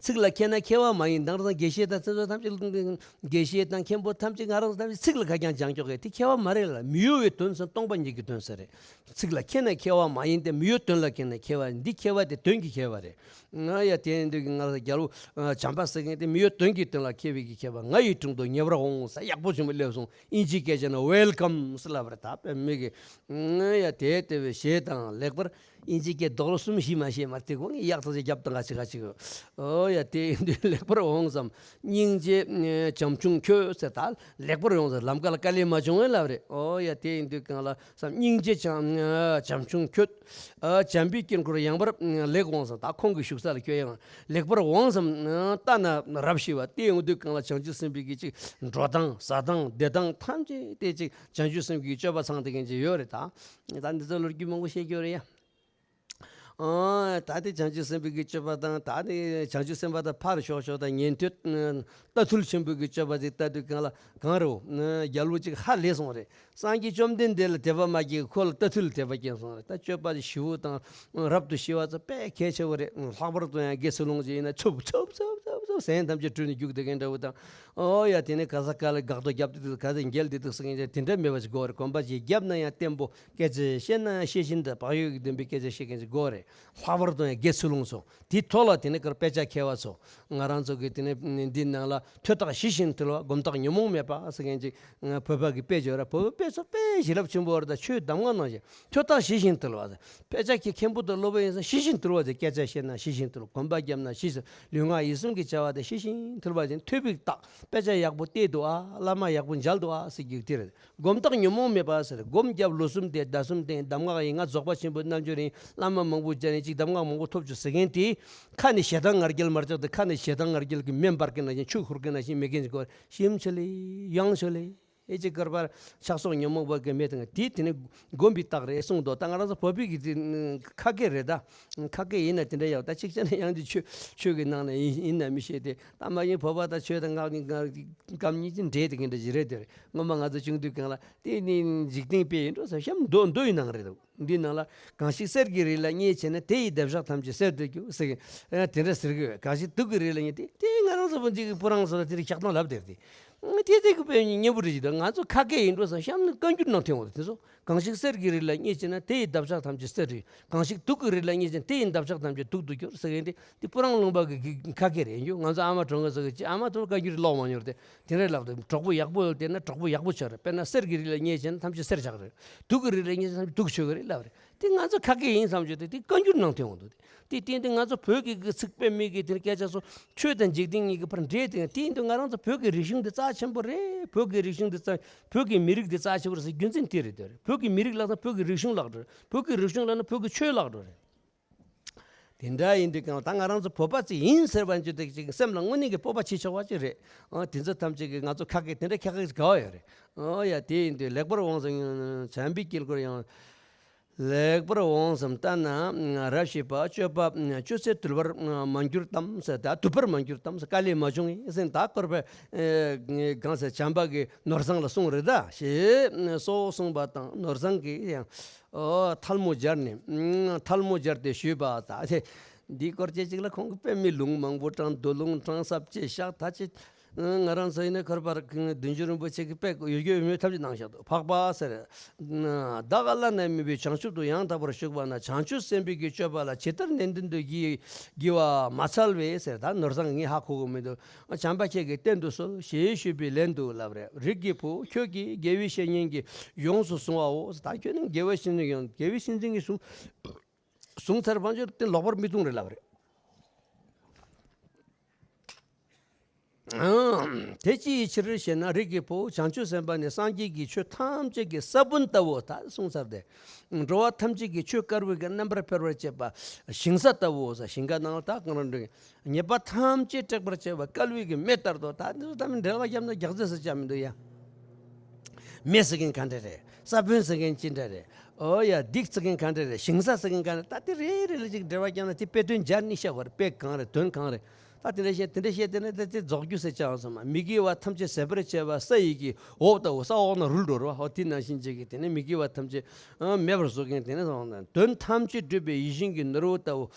ཚིག་ལ་མཁས་ན་མཁས་པ་མ་ཡིན། ང་རང་ཚོ་དགེ་བཤེས་དང་ཚེ་སྲོག་ཐམས་ཅད། དགེ་བཤེས་དང་མཁན་པོ་ཐམས་ཅད་ང་རང་ཚོ་ཐམས་ཅད་ཚིག་ལ་ཁ་རྐྱང་སྦྱང་ཀྱོག་གི་དེ་མཁས་པ་མ་རེད་ལ། མི་གཡོ་བའི་དོན་ཟེར་སྟོང་པ་ཉིད་ཀྱི་དོན་ཟེར་རེད། ཚིག་ལ་མཁས་ན་མཁས་པ་མ་ཡིན་ཏེ། མི་གཡོ་དོན་ལ་མཁས་ན་མཁས་པ། འདི་མཁས་པ་དེ་དོན་གྱི་མཁས་པ་རེད། ང་ཡ་དེ་ཡིན་དུས་ཀྱི་ང་ལ་རྒྱལ་པོ་བྱམས་པ་ཟེར་མཁན་དེ་མི་གཡོ་དོན་གྱི་དོན་ལ་མཁས་པའི་གི་མཁས་པ། ང་ཡི་དྲུང་དུ་ཉེ་བར་འོང་ཟེར། ཡག་པོ་ཆེན་པོ་སླེབས་སོང་། དབྱིན་ཇིའི་སྐད་ཆ་ན་welcome ཟེར་ལབ་པ་རེད། ད་དཔེ་མི་གི་ང་ཡ་དེ་ལྟ་བུའི་ཞེས་དང་ལེགས་པར། དབྱིན་ཇིའི་སྐད་རྡོག་རོ་གསུམ་བཞི་མ་ཤེས་མ་རེད། དེ་ཁོ་ངས་ཡག་ཐག་ཆོད་རྒྱབ་དང་ག་ཅི་ག་ཅིག་ཨོ་ཡ་དེ་ཡིན་དུས་ལེགས་པར་འོང་བསམ། སྙིང་རྗེ་བྱམས་ཆུང་ཁྱོད་ཟེར། ད་ལེགས་པར་འོང་ཟེར། ལམ་ཀ་ལ་དཀའ་ལས་མ་བྱུང་བས་ལབ་རེད། ཨོ་ཡ་དེ་ཡིན་དུས་གང་ལ་བསམ། སྙིང་རྗེ་བྱམས་བྱམས་ཆུང་ཁྱོད། ཨ་བྱམས་པའི་དཀྱིལ་འཁོར་ཡངས་པར་ལེགས་འོང་བསམ། ད་ཁོང་གི་བཞུགས་ས་ལ་ཁྱོད་ཡང་ལེགས་པར་འོང་བསམ། ལྟ་ན་རབ་ཞི་བ། དེ་ཡོང་དུས་གང་ལ་བྱང་ཆུབ་སེམས་དཔའི་གི་ཅིག་འགྲོ་སྟངས་ཟ་སྟངས་བསྡད་སྟངས་ཐམས་ཅད་དེ་ཅིག་བྱང་ཆུབ་སེམས་ཀྱི་སྤྱོད་པ་ཚང་དེ་གན་ཅིག་ཡོད་རེད། ད་ད་འདི་ཚོ་ལོ་རྒྱུས་མང་པོ་བཤད་རྒྱུ་རེད་ཡ། ཨ་ད་དེ་བྱང་ཆུབ་སེམས་དཔའི་གི་སྤྱོད་པ་དང་། ད་དེ་བྱང་ཆུབ་སེམས་དཔའ་དང་ཕར་ཞོག་ཞོག་དང་ཉན་ཐོས་ལྟ་ཚུལ་ཆེན་པོའི་གི་སྤྱོད་པ་ཅིག་ལྟ་དུས་གང་ལ་གང་རེད། རྒྱལ་པོ་ཅིག་ཧ་ལས་སོང་རེད། སངས་རྒྱས་བཅོམ་ལྡན་འདས་ལ་དད་པ་མ་སྐྱེས། ཁོ་ལ་ལྟ་ཚུལ་ལ་དད་པ་སྐྱེས་སོང་རེད། ད་སྤྱོད་པ་ཞི་བོ་དང་རབ་ཏུ་ཞི་བ་ཚོ་དཔེ་གལ་ཆེ་བོ་རེད། ལྷག་པར་དུ་ཡང་དགེ་ཚུལ་སློང་ཅིག་ཡིན་ན་ཚུབ་ཚུབ་ཚུབ་ཚུབ་ཚུབ་ཟན་ཐམས་ཅད་དྲུད་ནས་རྒྱུག་བསྡད་མཁན་འདྲ་བོ་དང་། ཨོ་ཡ་དེ་ནས་ག་ས་ག་ལ་དགག་ཐོ་རྒྱབ་དེ་འདུག་ག་ས་འགེལ་དེ་འདུག་ཟེར་མཁན་ཅིག་དེ་འདྲ་མེད་པ་ཞིག་དགོས་རེད། གོམ་པ་ཅིག་བརྒྱབ་ན་ཡང་བརྟན་པོ། སྐད་ཆ་བཤད་ན་ཡང་ཤེས་བཞིན་དུ། བག་ཡོད་ཀྱི་བདེན་པའི་སྐད་ཆ་བཤད་མཁན་ཅིག་དགོས་རེད། ལྷག་པར་དུ་ཡང་དགེ་ཚུལ་སློང་ཚོ། དེའི་ཐོག་ལ་དེ་ནས་ཀར་དཔེ་ཆ་མཁས་པ་ཚོ། ང་རང་ཚོ་གི་དེ་ནས་འདི་ནང་ལ་ཐོས་རྟགས་ཞི་ཞིང་དུལ་བ། སྒོམ་རྟགས་ཉོན་མོངས་མེད་པ་ཟེར་མཁན་ཅིག་བོད་པ་གི་དཔེ་བརྗོད་ར། བོད་པའི་དཔེ་ཚོ་དཔེ་བྱིན་རླབས་ཆེན་པོ་རེད། ད་ཆོས་གདམས་ངག་ནང་བཞིན་ཐོས་རྟགས་ཞི་ཞིང་དུལ་བ་ཟེར། དཔེ་ཆ་གི་མཁན་པོ་དང་སློབ་དཔོན་ཡིན་ཙང་ཞི་ཞིང་དུལ་བ་ཟེར། སྐད་ཆ་བཤད་ན་ཞི་ཞིང་དུལ། གོམ་པ་བརྒྱབ་ན་ཞི་ཞིང་། ལུས་ངག་ཡིད་གསུམ་གྱི་བྱ་བ་དེ་ཞི་ཞིང་དུལ་བ་ཅན། ཐོས་པའི་རྟགས། དཔེ་ཆ་ཡག་པོ་བལྟས་འདུག་ཨ། བླ་མ་ཡག་པོ་མཇལ་འདུག་ཨ་ཟེར་རྒྱུ་དེ་རེད། སྒོམ་རྟགས་ཉོན་མོངས་མེད་པ་ཟེར། སྒོམ་བརྒྱབ་ལོ་གསུམ་བསྡད། ཟླ་གསུམ་བསྡད། གདམས་ངག་ཡིན། ང་རྫོགས་པ་ཆེན་པོའི་རྣལ་འབྱོར་ཡིན། བླ་མ་མང་པོ་མཇལ་ནས་ཅིག་གདམས་ངག་མང་པོ་ཐོབ་བྱུང་ཟེར་མཁན་དེ། ཁ་ནས་ཞེ་སྡང་ང་རྒྱལ་མར་ཆགས་ཏེ། ཁ་ནས་ཞེ་སྡང་ང་རྒྱལ་གྱི་མེ་འབར་མཁན་ནང་བཞིན། ཆུ་ཁུར་མཁན་ནང་བཞིན་མེད་མཁན་ཅིག་གོ། ཞིམ་ཆེ་ལེ། ཡང་ཆེ་ལེ། ཨེ་ཅིག་དཀར་པར་ཆགས་སོགས་ཉོན་མོངས་པ་གི་མེ་དང་དེ་དེ་ནས་སྒོམ་པའི་རྟགས་རེད་གསུངས་འདུག་ད་ང་རང་ཚོ་བོད་པའི་གི་དེ་ཁ་སྐད་རེད། ད་ཁ་སྐད་ཡིན་ན་དེ་འདྲ་ཡག་ད་ཅིག་བྱས་ན་ཡང་དེ་ཆོས་ཆོས་ཀྱི་ནང་ནས་ཡིན་ཡིན་ན་མི་ཤེས་ཏེ། ད་མ་ཡིན་བོད་པ་དང་ཆོས་དང་ངག་གི་ངག་གི་གམ་གཉིས་ཀྱི་འདྲེས་དེ་གི་འདྲ་ཞིག་རེད། དེ་རེད། སྔོན་མ་ང་ཚོ་ཆུང་དུས་སྒང་ལ་དེ་ནི་འཇིག་རྟེན་དཔེ་ཡིན་འགྲོ་ཟེར་གཤམ་མདོ་མདོ་ཡི་ནང་རེད་འདུག་འདིའི་ནང་ལ་གང་ཞིག་གསེར་གྱི་རི་ལ་བསྙེས་བྱས་ན། དེ་ཡི་འདབ་ཆགས་ཐམས་ཅད་གསེར་དུ་འགྱུར་ཟེར་གི། ཨ་དེ་འདྲ་ཟེར་གི་ཡོད། གང་ཞིག་དུག་གི་རི་ལ་བསྙེས། དེ་དེ་ང་རང་ཚོ་བོད་འཇིག་གི་སྤུ་རང་ཚོ་ལ་དེ་རིགས་ཞག་དང་ལབ་དེར་དེ། དེ་དེ་གི་དཔེ་སྙན་པོ་རེད་ཅིག་ད་ང་ཚོ་ཁ་སྐད་ཡིན་འགྲོ་ཟེར་གཤམ་ནི་བཀའ་འགྱུར་ནང་ཐོན་འོང་དེ་ཚོ། གང་ཞིག་གསེར་གྱི་རི་ལ་བསྙེས་བྱས་ན། དེ་ཡི་འདབ་ཆགས་ཐམས་ཅད་གསེར་དུ། གང་ཞིག་དུག་གི་རི་ལ་བསྙེས་བྱས་ན། དེ་ཡི་འདབ་ཆགས་ཐམས་ཅད་དུག་ཏུ་འགྱུར་ཟེར་གི་ཡིན་ཏེ། དེ་སྤུ་རང་ལུང་པ་གི་གི་ཁ་སྐད་རེད་ཡིན་རྒྱུ། ང་ཚོ་ཨ་མ་གྲོངས་གི་ཟེར་གི་ཅི་ཨ་མ་དུ་བཀའ་འགྱུར་ཀློག་མ་མྱོང་རེད་དེ། དེ་འདྲ་ལབ་དུས་གྲོགས་པོ་ཡག་པོ་ཡོད་དེ་ན་གྲོགས་པོ་ཡག་པོ་ཆགས་རེད། དཔེར་ན་གསེར་གྱི་རི་ལ་བསྙེས་བྱས་ན་ཐམས་ཅད་གསེར་ཆགས་རེད། དུག་གི་རི་ལ་བསྙེས་བྱས་ན་ཐམས་ཅད་དུག་ཆགས་གི་རེད་ལབ་རེད། དེ་ང་ཚོ་ཁ་སྐད་ཡིན་བསམ་བྱས་ཏེ་དེ་བཀའ་འགྱུར་ནང་ཐོན་འོང་འདུག་དེ་བརྟེན་ཏེ་ང་ཚོ་བོད་ཀྱི་གི་ཚིག་དཔེ་མེད་ཀྱི་དེ་སྐད་ཆ་ཚོ་ཆོས་དང་འཇིག་རྟེན་གཉིས་ཀྱི་བར་འདྲེས་ཏེ། དེ་ཡིན་དུས་ང་རང་ཚོ་བོད་ཀྱི་རིག་གཞུང་འདི་རྩ་ཆེན་པོ་རེད། བོད་ཀྱི་རིག་གཞུང་འདི་རྩ་བོད་ཀྱི་མི་རིགས་འདི་རྩ་ཆེན་པོ་རེད་ཟེར་རྒྱུ་མཚན་དེ་རེད། དེ་རེད། བོད་ཀྱི་མི་རིགས་ལབ་ན་བོད་ཀྱི་རིག་གཞུང་ལབ་འགྲོ་རེད། བོད་ཀྱི་རིག་གཞུང་ལབ་ན་བོད་ཀྱི་ཆོས་ལབ་འགྲོ་རེད། དེ་འདྲ་ཡིན་དུས་གང་ལ་ད་ང་རང་ཚོ་བོད་པ་ཅིག་ཡིན་ཟེར་བ་ཅིག་དེ་ཅིག་སེམས་ལ་དངོས་གནས་ཀྱི་སྤོབས་པ་བྱེད་ཆོག་པ་ཅིག་རེད། ཨ་དེ་ཚོ་ཐམས་ཅད་ཀྱིས་ང་ཚོ་ཁ་སྐད་དེ་འདྲ་ཁྱད་ཁ་ག་བ་ཡོད་རེད། ཨོ་ཡ་དེ་ཡིན་དུས་ལེགས་པར་འོང་ཟེར་བྱམས་པའི་དཀྱིལ་འཁོར་ཡང་། ལེགས་པར་འོང་བསམ་ལྟ་ན་རབ་ཞི་བ། སྤྱོད་པ་སྤྱོད་ཚེ་དུལ་བར་མ་གྱུར་ཏམ་ཟེར། ད་དུལ་བར་མ་གྱུར་ཏམ་ཟེར། དཀའ་ལས་མ་བྱུང་ངས་ཟེར། ད་སྐོར་པའི་གང་ཟེར་བྱམས་པ་གིས་ནོར་བཟང་ལ་གསུངས་རེད་ད་ཞེས་སོགས་གསུངས་པ་དང་། ནོར་བཟང་གིས་ཡང་། ཨོ། ཐལ་མོ་སྦྱར་ནས། ཨ། ཐལ་མོ་སྦྱར་ཏེ་ཞུས་པ་ལྟར། དེ་འདིའི་སྐོར་ཅེས་ཅིག་ལ་ཁོང་གིས་དཔེ་མི་ལུང་མང་པོ་དྲངས། མདོ་ལུང་དྲངས། ས་བཅད་བཞག་ད་ཅི། ཨ། ང་རང་ཚོ་ཡིན་ན་ཁར་བར་བདུན་ཅུ་རིན་པོ་ཆེ་གི་དཔེ་ཡོད་རྒྱུ་ཡོད་མེད་ཐམས་ཅད་གནང་བཞག་འདུག་འཕགས་པ་ཟེར། བདག་བླ་ན་མེད་པའི་བྱང་ཆུབ་ཏུ་ཡང་དག་པར་ཞུགས་པ་ན། བྱང་ཆུབ་སེམས་དཔའི་གི་སྤྱོད་པ་ལ་ཇི་ལྟར་ནན་ཏན་དུ་བགྱི་བ་མ་འཚལ་བས་ཟེར། ད་ནོར་བཟང་ངས་ཧ་གོ་གི་མི་འདུག་བྱམས་པ་ཁྱེད་ཀྱིས་བསྟན་དུ་གསོལ་ཞེས་ཞུས་པའི་ལན་དུ་ལབ་རེད། རིགས་ཀྱི་བུ་ཁྱོད་ཀྱིས་དགེ་བའི་བཤེས་གཉེན་གྱིས་ཡོངས་སུ་བཟུང་བའོ། ད་ཁྱོད་ནི་དགེ་བའི་བཤེས་གཉེན་ཡང་དགེ་བའི་བཤེས་གཉེན་གྱིས་བཟུང་བཟུང་ཚར་བ་ཅིག་དེ་ལོག་པར་མི་ལྟུང་རེད་ལབ་རེད། དེ་ཅིའི་ཕྱིར་ཞེ་ན། རིགས་ཀྱི་བུ། བྱང་ཆུབ་སེམས་དཔའ་ནི་སངས་རྒྱས་ཀྱི་ཆོས་ཐམས་ཅད་ཀྱི་ས་བོན་ལྟ་བུ། ད་གསུངས་ཚར་ཏེ། འགྲོ་བ་ཐམས་ཅད་ཀྱི་ཆོས་དཀར་པོའི་གི་རྣམ་པར་འཕེལ་བར་བྱེད་པ་ཞིང་ས་ལྟ་བུ་ཟེར། ཞིང་ཁ་ནང་ལ་ད་གང་རུང་འགྲོ། ཉེས་པ་ཐམས་ཅད་བསྲེག་པར་བྱེད་པ་བསྐལ་པའི་གི་མེ་ལྟར་དུ། ད་འདི་ཚོ་ད་མི་འགྲེལ་བ་བརྒྱབ་ན་རྒྱག་རྩིས་ཟེར་བྱ་མི་འདུག་ཡ། མེ་ཟེར་མཁན་ག་འདྲ་རེད། ས་བོན་ཟེར་མཁན་ཅི་འདྲ་རེད། ཨོ་ཡ། སྡིག་ཟེར་མཁན་ག་འདྲ་རེད། ཞིང་ས་ཟེར་མཁན་ག་འདྲ། ད་དེ་རེ་རེ་ལ་ཅིག་འགྲེལ་བ་བརྒྱབ་ན་དེ་དཔེ་དོན་སྦྱར་ནས་བཤད་པ་རེད། དཔེ་གང་རེད། དོན་གང་རེད། ད་དེ་འདྲ་བཤད་དེ་འདྲ་བཤད་དེ་ནས་དེ་དེ་རྫོགས་རྒྱུ་ཟེར་བྱ་བ་སོང་མ། མི་དགེ་བ་ཐམས་ཅད་ཟད་པར་བྱེད་པ་ས་ཡི་གི་འོག་ལྟ་བུ། ས་འོག་ན་རུལ་འགྲོ་རེད་བ། ཧོ་དེ་ནང་བཞིན་ཅིག་གི་དེ་ནས་མི་དགེ་བ་ཐམས་ཅད་ཨ་མེད་པར་བཟོ་མཁན། དེ་ནས་སོང་ན་དོན་ཐམས་ཅད་སྒྲུབ་པའི་ཡིད་བཞིན་གྱི་ནོར་བུ་ལྟ་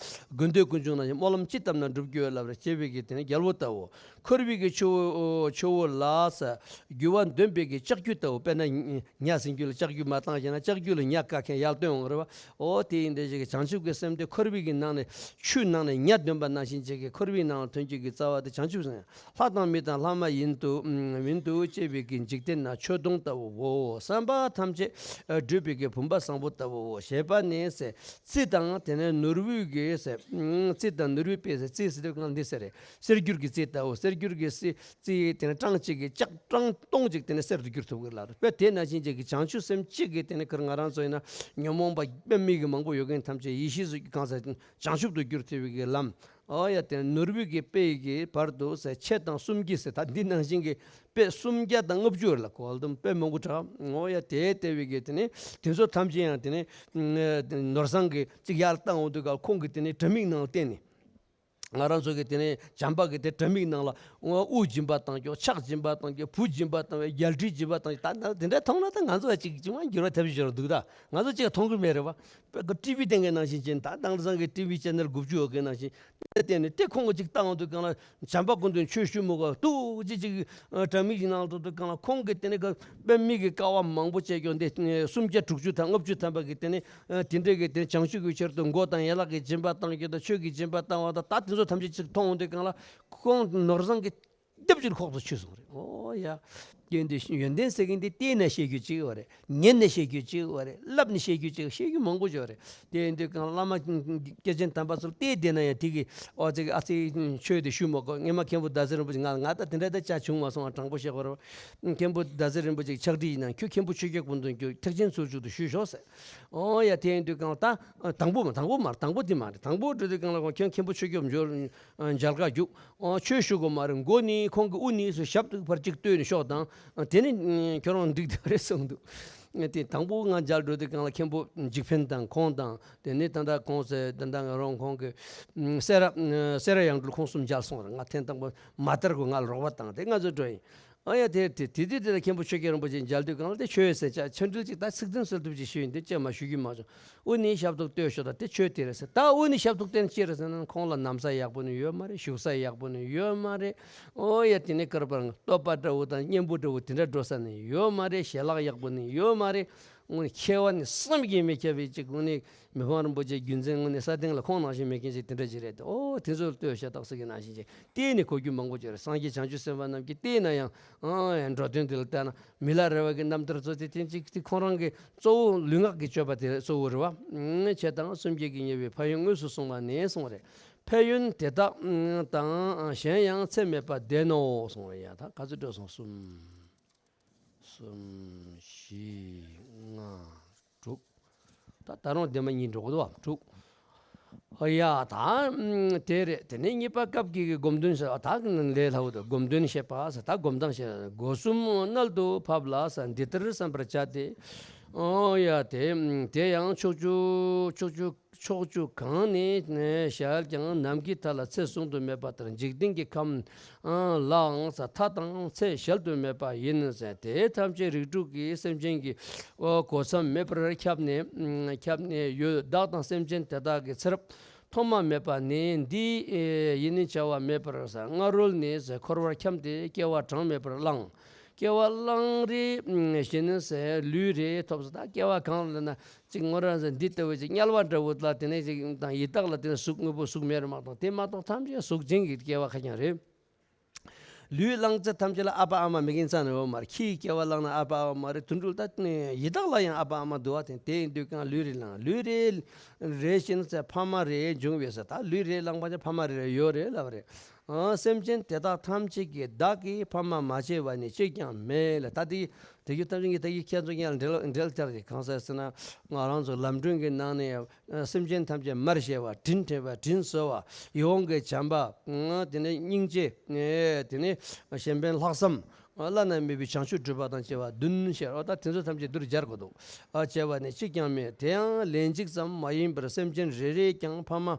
བུ། དགེ་འདུན་ཀུན་འབྱུང་ནང་བཞིན་སྨོན་ལམ་ཅི་བཏབ་ན་འགྲུབ་རྒྱུ་ལབ་རེ་བྱེད་པའི་གི་དེ་ནས་རྒྱལ་པོ་ལྟ་བུ། འཁོར་བའི་གི་ཆུ་བོ་ཆུ་བོ་ལ་ཟེར་རྒྱུ་བ་འདོན་པའི་གི་ལྕགས་ཀྱུ་ལྟ་བུ། དཔེར་ན་ཉ་ཟིན་རྒྱུ་ལ་ལྕགས་ཀྱུ་མ་བཏང་བྱས་ན་ལྕགས་ཀྱུ་ལ་ཉ་བཀག་མཁན་ཡར་བཏོན་འོང་རེད་བ། ཨོ་དེ་ཡིན་དེ་ཞིག་གི་བྱང་ཆུབ་ཀྱི་སེམས་དེ་འཁོར་བའི་གི་ནང་ནས་ཆུའི་ནང་ནས་ཉ་འདོན་པ་ནང་བཞིན་ཅིག་གི་འཁོར་བའི་ནང་ལ་ཐོན་རྒྱུ་གི་རྩ་བ་དེ་བྱང་ཆུབ་སེམས། ལྷ་དང་མི་དང་ལྷ་མ་ཡིན་དུ་མིན་དུ་སྐྱེ་བའི་གི་འཇིག་རྟེན་ན་ཆོས་དུང་ལྟ་བུའོ། བསམ་པ་ཐམས་ཅད་སྒྲུབ་པའི་གི་བུམ་པ་བཟང་པོ་ལྟ་བུའོ། ཞེས་པ་ནི་ཟེར་རྩི་དང་དེ་ནས་ནོར་བུའི་གི་ཟེར་རྩི་དང་ནོར་བུའི་དཔེ་ཟེར། རྩི་ཟེར་དུས་གང་འདི་ཟེར་རེད། གསེར་འགྱུར་གྱི་རྩི་ལྟ་བུ། གསེར་འགྱུར་གྱི་རྩི་རྩི་དེ་ནས་གྲངས་གཅིག་གི་ལྕགས་གྲངས་སྟོང་གཅིག་དེ་ནས་གསེར་དུ་འགྱུར་ཐུབ་ཀྱི་ལ་རེད། དཔེ་དེ་ནང་བཞིན་ཅིག་གི་བྱང་ཆུབ་སེམས་གཅིག་གི་དེ་ནས་ཁིར་ང་རང་ཚོ་ཡིན་ན་ཉོན་མོངས་པ་དཔེ་མེད་ཀྱི་མང་པོ་ཡོད་མཁན་ཐམས་ཅད་ཡེ་ཤེས་སུ་གང་ཟག་བྱང་ཆུབ་ཏུ་འགྱུར་ཐུབ་པའི་གི་ལམ། ཨོ་ཡ། དེ་ནོར་བུའི་གི་དཔེ་ཡི་གི་བར་དུ་ཟེར་ཕྱེད་དང་སུམ་བརྒྱ་ཟེར། ད་འདི་ནང་བཞིན་གི་དཔེ་སུམ་བརྒྱ་དང་ལྔ་བཅུ་ལ་གོ་ལ་དུམ་དཔེ་མང་པོ་གྲགས། ཨོ་ཡ། དེ་ལྟ་བུའི་གི་དེ་ནས་དེ་ཚོ་ཐམས་ཅད་ཡང་དེ་ནས་ནོར་བཟང་གི་ཅིག་ཡར་བཏང་འོང་དུས་ག་ཁོང་གི་དེ་ནས་དྲ་མིག་ནང་བལྟས་ནས། ང་རང་ཚོ་གི་དེ་ནས་བྱམས་པ་གི་དེ་དྲ་མིག་ནང་ལ་དབུ་སྦྱིན་པ་བཏང་རྒྱུ། ཕྱག་སྦྱིན་པ་བཏང་རྒྱུ། བུ་སྦྱིན་པ་བཏང་བའི་རྒྱལ་ཁྲིར་སྦྱིན་པ་བཏང་རྒྱུ། ད་ད་དེ་འདྲ་མཐོང་ན་ད་ང་ཚོ་ཅིག་ཅིག་མ་འགྱུར་བ་ཐེབས་བཞིན་འདུག་ད་ང་ཚོ་ཅིག་མཐོང་གི་མེད་རེད་བ། པ་གི་ཊི་ཝི་སྟེང་གི་ནང་བཞིན་ཅན་ད་དེང་སང་གི་ཊི་ཝི་ཅེ་ནལ་དགུ་བཅུ་ཡོད་གི་ནང་བཞིན་དེ་བལྟས་ནས་དེ་ཁོང་གི་ཅིག་བཏང་འོང་དུས་གང་ལ་བྱམས་པ་སྐུ་མདུན་ཆོས་ཞུ་མི་དགོས་ཏུ་ཅི་ཅིག་དྲ་མིག་ནང་དུ་དུས་གང་ལ་ཁོང་གི་དེ་ནས་གི་དཔེ་མི་གི་དཀའ་བ་མང་པོ་སྤྱད་ཀྱང་འདི་སུམ་བརྒྱ་དྲུག་ཅུ་དང་ལྔ་བཅུ་ཐམ་པ་གི་དེ་ནས། ཨ་དེ་འདྲ་གི་དེ་བྱང་ཆུབ་ཀྱི་ཕྱིར་དུ་མགོ་དང་ཡན་ལག་གི་སྦྱིན་པ་བཏང་རྒྱུ་དང་ཆོས་ཀྱི་སྦྱིན་པ་བཏང་བ་དང་ད་དེ་ཚོ་ཐམས་ཅད་ཅིག་མཐོང་འོང་དུས་གང་ལ་ཁོང་ནོར་བཟང་གི་ལྡེབ་ཅིག་ཁོག་ཏུ་ཆུད་སོང་རེད། ཨོ་ཡ། རྐྱེན་དེ་ཡོན་ཏན་ཟེར་མཁན་དེ་བལྟས་ནས་བཤད་རྒྱུ་གཅིག་ཡོད་རེད། ཉན་ནས་བཤད་རྒྱུ་གཅིག་ཡོད་རེད། བསླབ་ནས་བཤད་རྒྱུ་གཅིག་བཤད་རྒྱུ་མང་པོ་ཡོད་རེད། དེ་ཡིན་དུས་གང་བླ་མ་སྐྱེས་ཆེན་དམ་པ་ཚོར་བལྟས་བསྡད་ན་ཡང་དེ་གི་ཨོ་ཙི་ཨ་ཙི་ཆོས་དེ་ཞུ་མ་དགོས། སྔས་མ་མཁན་པོ་ཟླ་ཟེར་རིན་པོ་ཆེ་ང་ང་ད་དེ་འདྲ་ད་ཅག་བྱུང་མ་སོང་བ་དྲང་པོ་བཤད་དགོས་རེད། མཁན་པོ་ཟླ་ཟེར་རིན་པོ་ཆེ་ཕྱག་བྲིས་ཡིན་ན་ཁྱོད་མཁན་པོ་ཆོས་རྒྱལ་སྐུ་མདུན་ཁྱོད་ཐེག་ཆེན་ཚུལ་འཆོས་དུ་ཞུས་ཤོག་ཟེར། ཨོ་ཡ། དེ་ཡིན་དུས་གང་ལ་ད་དང་པོ་མ་དང་པོ་མ་དང་པོ་དེ་མ་རེད། དང་པོ་འགྲོ་དུས་གང་ལ་ཁོང་ཁྱོད་མཁན་པོ་ཆོས་རྒྱལ་འབྱོར་མཇལ་ཁ་རྒྱུགས། ཨོ་ཆོས་ཞུ་དགོས་མ་རེད། མགོ་ནི་ཁོང་གི་དབུ་ནི་སུ་ཞབས་ཏུ་ཕར་གཅིག་ལྟོས་ནས་ཤོག་དང་དེ་ནི་ཁྱོད་རང་འགྲིག་བསྡད་པ་རེད་གསུངས་འདུག་དེ་དང་པོ་ང་མཇལ་འགྲོ་དུས་གང་ལ་མཁན་པོ་འཇིགས་ཕན་དང་ཁོང་དང་དེ་ནི་ད་ལྟ་ཁོང་ཟེར་ད་ལྟ་ང་རང་ཁོང་གི་སེ་ར་སེ་ར་ཡང་སྤྲུལ་ཁོང་གསུམ་མཇལ་སོང་རེད། ང་ཐེངས་དང་པོ་མ་དར་གོ་ང་རོགས་པ་བཏང་དེ་ང་ཚོ་འགྲོ་ཡིན། ཨ་ཡ་དེ་དེ་དེ་དེ་དེ་ལ་མཁན་པོ་ཆོས་རྒྱལ་རིན་པོ་ཆེ་མཇལ་དུས་གང་ལ་དེ་ཆོས་ཟེར་ཅག་ཆོས་འབྲེལ་ཅིག་ད་ཚིག་དོན་གསལ་ཐུབ་ཅིག་ཞུས་ཡིན་དེ་ཅེས་མ་ཞུ་རྒྱུ་མ་བྱུང་། དབུ་ནི་ཞབས་ཏོག་ལྟོས་ཤོག་ད་དེ་ཆོས་དེ་རེད་ཟེར། ད་དབུ་ནི་ཞབས་ཏོག་ལྟོས་ནས་ཅི་རེད་ཟེར་ན་ཁོང་ལ་ནམ་ས་ཡག་པོ་ནི་ཡོད་མ་རེད། བཞུགས་ས་ཡག་པོ་ནི་ཡོད་མ་རེད། ཨོ་ཡ་དེ་ནི་ཀར་པར་བསྟོད་པ་འདྲ་བོ་དང་སྙན་པོ་འདྲ་བོ་དེ་འདྲ་འགྲོ་ས་ནི་ཡོད་མ་རེད། ཞལ་ལག་ཡག་པོ་ནི་ཡོད་མ་རེད། དངོས་ནི་མཁས་པ་ནི་བསམ་གྱིས་མི་ཁྱབ་པའི་ཅིག་དངོས་ནི། མི་ཕམ་རིན་པོ་ཆེ་རྒྱུ་མཚན་དངོས་གནས་ས་སྟེང་ལ་ཁོང་ནང་བཞིན་མེད་མཁན་ཞིག་དེ་འདྲ་ཞིག་རེད་དེ། ཨོ་དེ་ཚོར་ལྟོས་ཤ་སྟག་ཟེར་གྱི་ནང་བཞིན་ཅིག་བལྟས་ནས་གོ་རྒྱུ་མང་པོ་ཅིག་རེད། སངས་རྒྱས་བྱང་ཆུབ་སེམས་དཔའ་རྣམས་ཀྱིས་བལྟས་ན་ཡང་ཨ་འགྲོ་དོན་དེ་ལ་བལྟས་ན་མི་ལ་རས་པ་གི་རྣམ་ཐར་ཚོ་དེ་དེ་ཅིག་དེ་ཁོང་རང་གི་གཙོ་བོ་ལུས་ངག་གི་སྤྱོད་པ་དེ་གཙོ་བོ་རེད་བ། ཆོས་དང་སེམས་བསྐྱེད་ཀྱི་ཉེ་བའི་ཕན་ཡོན་དངོས་སུ་གསུངས་པ་ནས་གསུངས་རེད། ཕན་ཡོན་དེ་དག་དང་གཞན་ཡང་ཚད་མེད་པ་ལྡན་ནོ་གསུངས་རེད། ཡ་ད་ག་ཚོད་འགྲོ་སོང་། གསུམ། གསུམ། བཞི། ལྔ། དྲུག་ད་ད་རུང་ལྡན་མ་གཉིས་འགྲོ་གི་འདུག་བ། དྲུག་ཨ་ཡ་ད་དེ་རེད། དེ་ནས་གཉིས་པ་སྐབས་ཀྱི་སྒོམ་དོན་ཟེར་བ་ད་ལས་སླ་བོ་འདུག་སྒོམ་དོན་བཤད་པ་ཟེར། ད་སྒོམ་སྟངས་བཤད། སྒོ་གསུམ་མནལ་དུ་ཕབ་ལ་ཟེར་འདི་ལྟར་བསམ་པར་བྱ་སྟེ། ཨོ་ཡ་དེ་དེ་ཡང་ཕྱོགས་བཅུ་ཕྱོགས་བཅུ་ཕྱོགས་བཅུ་གང་ནས་བྱས་ཀྱང་ནམ་མཁའི་མཐའ་ལ་ཚད་བཟུང་དུ་མེད་པ་ལྟར་འཇིག་རྟེན་གྱི་ཁམས་ལའང་མཐའ་དང་ཚད་གཞལ་དུ་མེད་པ་ཡིན་ཟེར། དེ་ཐམས་ཅད་རིགས་དྲུག་གི་སེམས་ཅན་གྱི་གོ་མཚམས་མེད་པར་ཁྱབ་ནས་ཁྱབ་ནས་ཡོད། བདག་དང་སེམས་ཅན་དེ་དག་གི་ཚེ་རབས་ཐོག་མ་མེད་པ་ནས་འདི་ཡིན་ནི་བྱ་བ་མེད་པར་སྔ་རོལ་ནས་འཁོར་བར་འཁྱམས་ཏེ་སྐྱེ་བ་གྲངས་མེད་པར་བླངས། སྐྱེ་བ་བླངས་རེ་བཞིན་ཟེར་ལུས་རེ་ཐོབ་ཟེར། ད་སྐྱེ་བ་གང་ལ་ན་ཅིག་ངོ་ར་ཟེར་འདི་ལྟ་བུ་ཅིག་དམྱལ་བ་འདྲ་བོ་ལ་དེ་ནས་ཅིག་དང་ཡི་དྭགས་ལ་དེ་ནས་གཟུགས་དངོས་པོ་གཟུགས་མེད་རེ་མ་གཏོགས་དེ་མ་གཏོགས་ཐམས་ཅད་གཟུགས་ཅན་གྱི་སྐྱེ་བ་ཁ་རྐྱང་རེད། ལུས་བླངས་ཚེ་ཐམས་ཅད་ལ་ཨ་ཕ་ཨ་མ་མེད་མཁན་རྩ་ནས་ཡོད་མ་རེད། ཁྱིའི་སྐྱེ་བ་བླངས་ན་ཨ་ཕ་ཨ་མ་རེད། དུད་འགྲོ་ད་ཡི་དྭགས་ལ་ཡང་ཨ་ཕ་ཨ་མ་འདུག་བ། དེ་དེ་ཡིན་དུས་གང་ལུས་རེ་བླངས་ལུས་རེ་རེ་བཞིན་ཚེ་ཕ་མ་རེ་འབྱུང་བས་ཟེར། ད་ལུས་རེ་བླངས་པ་ཅིག་ཕ་མ་རེ་རེ་ཡོད་རེད་ལབ་རེད། ཨ། སེམས་ཅན་དེ་དག་ཐམས་ཅད་ཀྱིས་བདག་གི་ཕ་མ་མ་བྱས་པ་ནི་གཅིག་ཀྱང་མེད་ལ། ད་དེ་དེ་རྒྱུ་ཐམས་ཅད་ཀྱིས་ད་ཡིག་ཁྱེད་ཚོ་ཡང་འགྲེལ་འགྲེལ་བསྐྱར་གྱི་གང་ཟེར་ཟེར་ན། ང་རང་ཚོ་ལམ་སྒྲོན་གྱི་ནང་ནས་སེམས་ཅན་ཐམས་ཅད་མར་གཤེགས་པ། དྲིན་དྲན་པ། དྲིན་གཟོ་བ། ཡིད་འོང་གི་བྱམས་པ། དེ་ནས་སྙིང་རྗེ། དེ་ནས་གཞན་ཕན་ལྷག་བསམ། བླ་ན་མེད་པའི་བྱང་ཆུབ་སྒྲུབ་པ་དང་བཅས་པ་བདུན་ཞེས། འོ་ད་དེ་ཚོ་ཐམས་ཅད་འདིར་སྦྱར་དགོས་འདུག། ཨ། བྱས་པ་ནི་གཅིག་ཀྱང་མེད། དེ་ཡང་ལན་གཅིག་ཙམ་མ་ཡིན་པར་སེམས་ཅན་རེ་རེས་ཀྱང་ཕ་མ་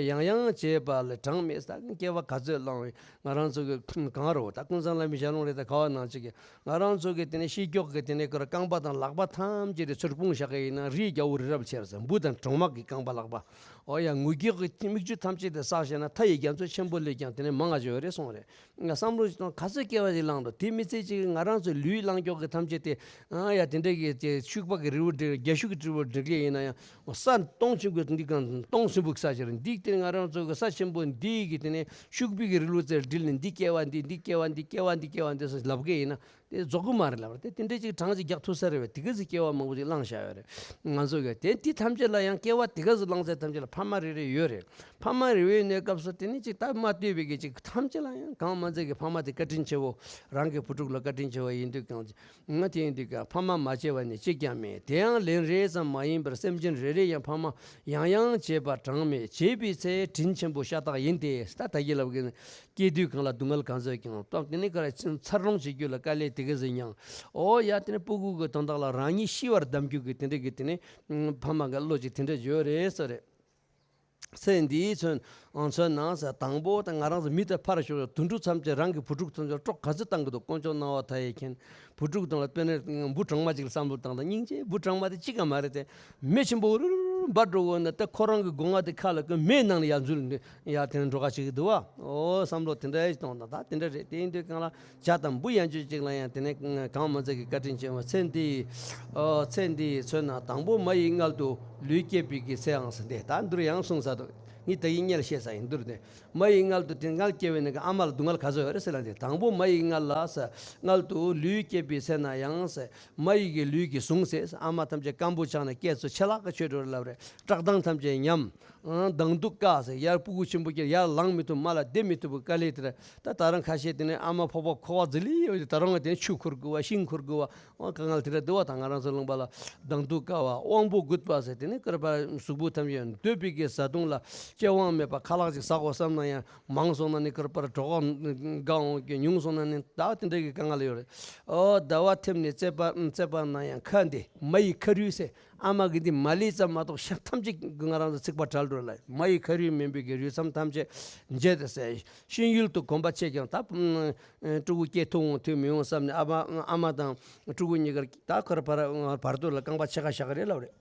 ཡང་ཡང་བྱས་པ་ལས་གྲངས་མེད། ད་སྐྱེ་བ་ག་ཚོད་བླངས་བས་ང་རང་ཚོ་གི་གང་རུང་། ད་ཀུན་བཟང་བླ་མའི་ཞལ་ལུང་རེད། ད་ག་བ་ནང་ཅིག་གི་ང་རང་ཚོ་གི་དེ་ནས་ཤེས་མགྱོགས་ཀྱི་དེ་ནས་ཀར་རྐང་པ་དང་ལག་པ་ཐམས་ཅད་དེ་ཚུར་སྤུངས་བཞག་གི་ཡིན་ན། རིའི་རྒྱལ་པོ་རི་རབ་ཆེར་ཟེར། འབུ་དང་གྲོག་མ་གི་རྐང་པ་ལག་པ། འོ་ཡ། ངུ་སྐད་ཀྱི་མིག་ཆུ་ཐམས་ཅད་དེ་བསགས་བྱས་ན་མཐའ་ཡི་རྒྱ་མཚོ་ཆེན་པོ་ལས་ཀྱང་དེ་ནས་མང་ང་བྱོས་རེད་གསུངས་རེད། ང་བསམ་བློ་ཞིག་གཏོང་། ག་ཚོད་སྐྱེ་བ་ཞིག་བླངས་འདུག། དེ་མི་ཚེ་གཅིག་ང་རང་ཚོའི་ལུས་བླངས་ཀྱོག་གི་ཐམས་ཅད་དེ། ཨ་ཡ། དེ་འདྲ་གི་དེ་ཤུག་པ་གི་རི་བོ་འགྲིལ། རྒྱ་ཤུག་གི་རི་བོ་འགྲིལ་གི་ཡིན་ན་ཡང་། ས་སྟོང་ཆེན་པོ་འདི་གང་སྟོང་ཆེན་པོ་གི་ས་ཞིག་རེད། འདི་དེ་ང་རང་ཚོ་གི་ས་ཆེན་པོ་འདི་གི་དེ་ནས་ཤུག་པའི་གི་རི་ལུ་རྩེར་འགྲིལ་ནས། འདི་སྐྱེ་བ་འདི། འདི་སྐྱེ་བ་འདི། སྐྱེ་བ་འདི། སྐྱེ་བ་འདི་ཟེར་ལབ་གི་ཡིན་ན། དེ་རྫོགས་གི་མ་རེད་ལབ་རེད། དེ་དེ་འདྲའི་ཅིག་གྲངས་ཅིག་རྒྱག་ཐུབ་ས་རེད་བས། དེ་ག་ཚོད་སྐྱེ་བ་མང་པོ་ཅིག་བླངས་བཞག་ཡོད་རེད། ང་ཚོ་གིས་དེ་དེ་ཐམས་ཅད་ལ་ཡང་། སྐྱེ་བ་དེ་ག་ཚོད་བླངས་ཚད་ཐམས་ཅད་ལ་ཕ་མ་རེ་རེ་ཡོད་རེད། ཕ་མ་རེ་རེ་ཡོད་ནའི་སྐབས་སུ་དེ་ནི་ཅིག་ད་མ་ལྟོས་པའི་གི་ཅིག་ཐམས་ཅད་ལ་ཡང་གང་མ་ཚད་ཀྱི་ཕ་མ་དེ་བཀའ་དྲིན་ཆེ་བོ། རང་གི་བུ་ཕྲུག་ལ་བཀའ་དྲིན་ཆེ་བ་ཡིན་དུས་གང་། ང་དེ་ཡིན་དུས་གང་ཕ་མ་མ་བྱས་པ་ནི་གཅིག་ཀྱང་མེད། དེ་ཡང་ལན་རེ་ཙམ་མ་ཡིན་པར་སེམས་ཅན་རེ་རེ་ཡང་ཕ་མ་ཡང་ཡང་བྱས་པ་གྲངས་མེད། བྱས་པའི་ཚེ་དྲིན་ཆེན་པོ་ཤ་སྟག་ཡིན་ཏེ། ད་ད་གི་ལབ་གི་ནི། སྐྱེས་དུས་གང་ལ་སྡུག་བསྔལ་གང་ཚོད་ཀྱང་སྟོབས། དེ་ནས་ག་རེ་འཚར་ལོངས་བྱེད་རྒྱུ་ལ་དཀའ་ལས་དེ་ག་ཚོད་མྱངས། འོ་ཡ། དེ་ནས་སྤུ་གུ་གི་དོན་དག་ལ་རང་ཉིད་ཤི་བར་གདམ་རྒྱུ་གི་དེ་འདྲ་གི་དེ་ནས་ཕ་མ་གི་བློ་ཅིག་དེ་འདྲ་ཡོད་རེད་ཟེར་རེད། ཚེ་འདིའི་ཚོད་ཚོད་ནང་ཟེར། དང་པོ་ད་ང་རང་ཚོ་མི་དེ་ཕར་ཞོག་དུད་འགྲོ་ཐམས་ཅད། རང་གི་བུ་ཕྲུག་ཐམས་ཅད་སྲོག་ག་ཚོད་བཏང་གི་འདུག། དཀོན་མཆོག་སྣང་བ་མཐའ་ཡས་མཁྱེན། བུ་ཕྲུག་དང་ལ་དཔེར་ན་འབུ་གྲོག་མ་ཅིག་ལ་བསམ་བློ་བཏང་དང་། སྙིང་རྗེ། འབུ་གྲོག་མ་དེ་གཅིག་ཀྱང་མ་རེད་དེ། མེ་ཆེན་པོ་རུ་རུ་རུ་འབར་འགྲོ་གི་ཡོད་ན། ད་ཁོ་རང་གི་སྒོ་ང་དེ་ཁ་ལ་ཀི་མེའི་ནང་ལ་ཡར་འཛུལ་ནས་ཡར་དེ་ནས་འགྲོ་ག་བྱེད་ཀྱི་འདུག་བ། འོ་བསམ་བློ་དེ་འདྲ་ཞིག་གཏོང་དང་། ད་དེ་འདྲ་རེད། དེ་ཡིན་དུས་གང་ལ་བྱ་དང་འབུ་ཡན་ཆོད་ཅིག་ལ་ཡང་དེ་ནས་གང་མ་ཚད་ཀྱི་བཀའ་དྲིན་ཆེ་བ། ཚེ་འདིའི་ཨོ་ཚེ་འདིའི་ཚོད་ན་དང་པོ་མ་ཡི་མངལ་དུ་ལུས་སྐྱེས་པའི་གི་ཚེའང་ཟེར་ཏེ། ད་འདིར་ཡང་གསུངས་ས་འདུག། ངས་ད་ཡིན་ཉེར་བཤད་ས་ཡིན། འདིར་ནས་མ་ཡི་མངལ་དུ་དེ་མངལ་སྐྱེས་པའི་ནི་ཨ་མ་ལ་སྡུག་བསྔལ་ག་ཚོད་ཡོད་རེད་ཟེར་ལ། དེ་དང་པོ་མ་ཡི་མངལ་ལ་ཟེར། མངལ་དུ་ལུས་སྐྱེས་པའི་ཚེ་ན་ཡང་ཟེར། མ་ཡི་གི་ལུས་ཀྱིས་བཟུང་ཟེར། ཨ་མ་ཐམས་ཅད་སྐམ་པོ་ཆགས་ནས་སྐེ་ཚོ་ཆེ་ལག་གི་ཆོད་འགྲོ་རེད་ལབ་རེད། བཀྲག་མདངས་ཐམས་ཅད་ཉམས། ཨང་། མདངས་སྡུག་དཀའ་ཟེར། ཡར་སྤུ་གུ་ཆེན་པོ་སྐྱེས། ཡར་ལངས་མི་ཐུབ། མར་ལ་བསྡད་མི་ཐུབ་པའི་དཀའ་ལས་དེ་རེད། ད་ད་རུང་ཁ་ཤས་དེ་ནས་ཨ་མ་ཕོར་པ་འཁོར་བ་ཟིལ་ལི་ཡོད་དེ། ད་རུང་དེ་ནས་ཆུ་འཁུར་དགོས་བ། ཤིང་འཁུར་དགོས་བ། ཨོ་དཀའ་ངལ་དེ་འདྲ་འདུག་བ། ད་ང་རང་ཚོ་ལུང་པ་ལ་མདངས་སྡུག་དཀའ་བ། དབང་པོ་རྒུད་པ་ཟེར། དེ་ནི་ཀར་པ་གཟུགས་པོ་ཐམས་ཅད་འདོད་པའི་གི་བཟའ་བཏུང་ལ་སྐྱེ་དབང་མེད་པ། ཁ་ལག་ཅིག་ཟ་དགོས་བསམ་ན་ཡང་མང་སོང་ན་ནི་ཀར་པར་གྲོད་ཁོག་འགག་འོང་གི། ཉུང་སོང་ན་ནི་ད་དེ་འདྲ་གི་དཀའ་ངལ་ཡོད་རེད། ཨོ་ཟླ་བ་ཐེབས་ནས་བཙས་པ་བཙས་པ་ན་ཡང་ཁ་འདི་མ་ཡི་ཁ་རུས་ཟེར། ཨ་མ་གི་འདི་མ་ལུས་ཙམ་མ་གཏོགས་ཤ་ཐམས་ཅད་ང་རང་ཚོ་ཚིག་པ་བྲལ་འགྲོ་ལ། མ་ཡི་ཁ་རུས་མིན་པའི་གི་རུས་ཚམ་ཐམས་ཅད་འབྱེད་དེ་ཟེར། གཤིན་ཡུལ་དུ་གོམས་པ་ཆེ་ཀྱང་། ད་ཕྲུ་གུ་སྐྱེ་ཐུབ་འོང་ཐུབ་མི་འོང་བསམ་ནས། ཨ་མ་ཨ་མ་དང་ཕྲུ་གུ་གཉིས་ཀར་ད་ཁར་བར་བར་དོ་ལ་རྐང་པ་ཕྱེད་ཀ་བཞག་གི་རེད་ལབ་རེད།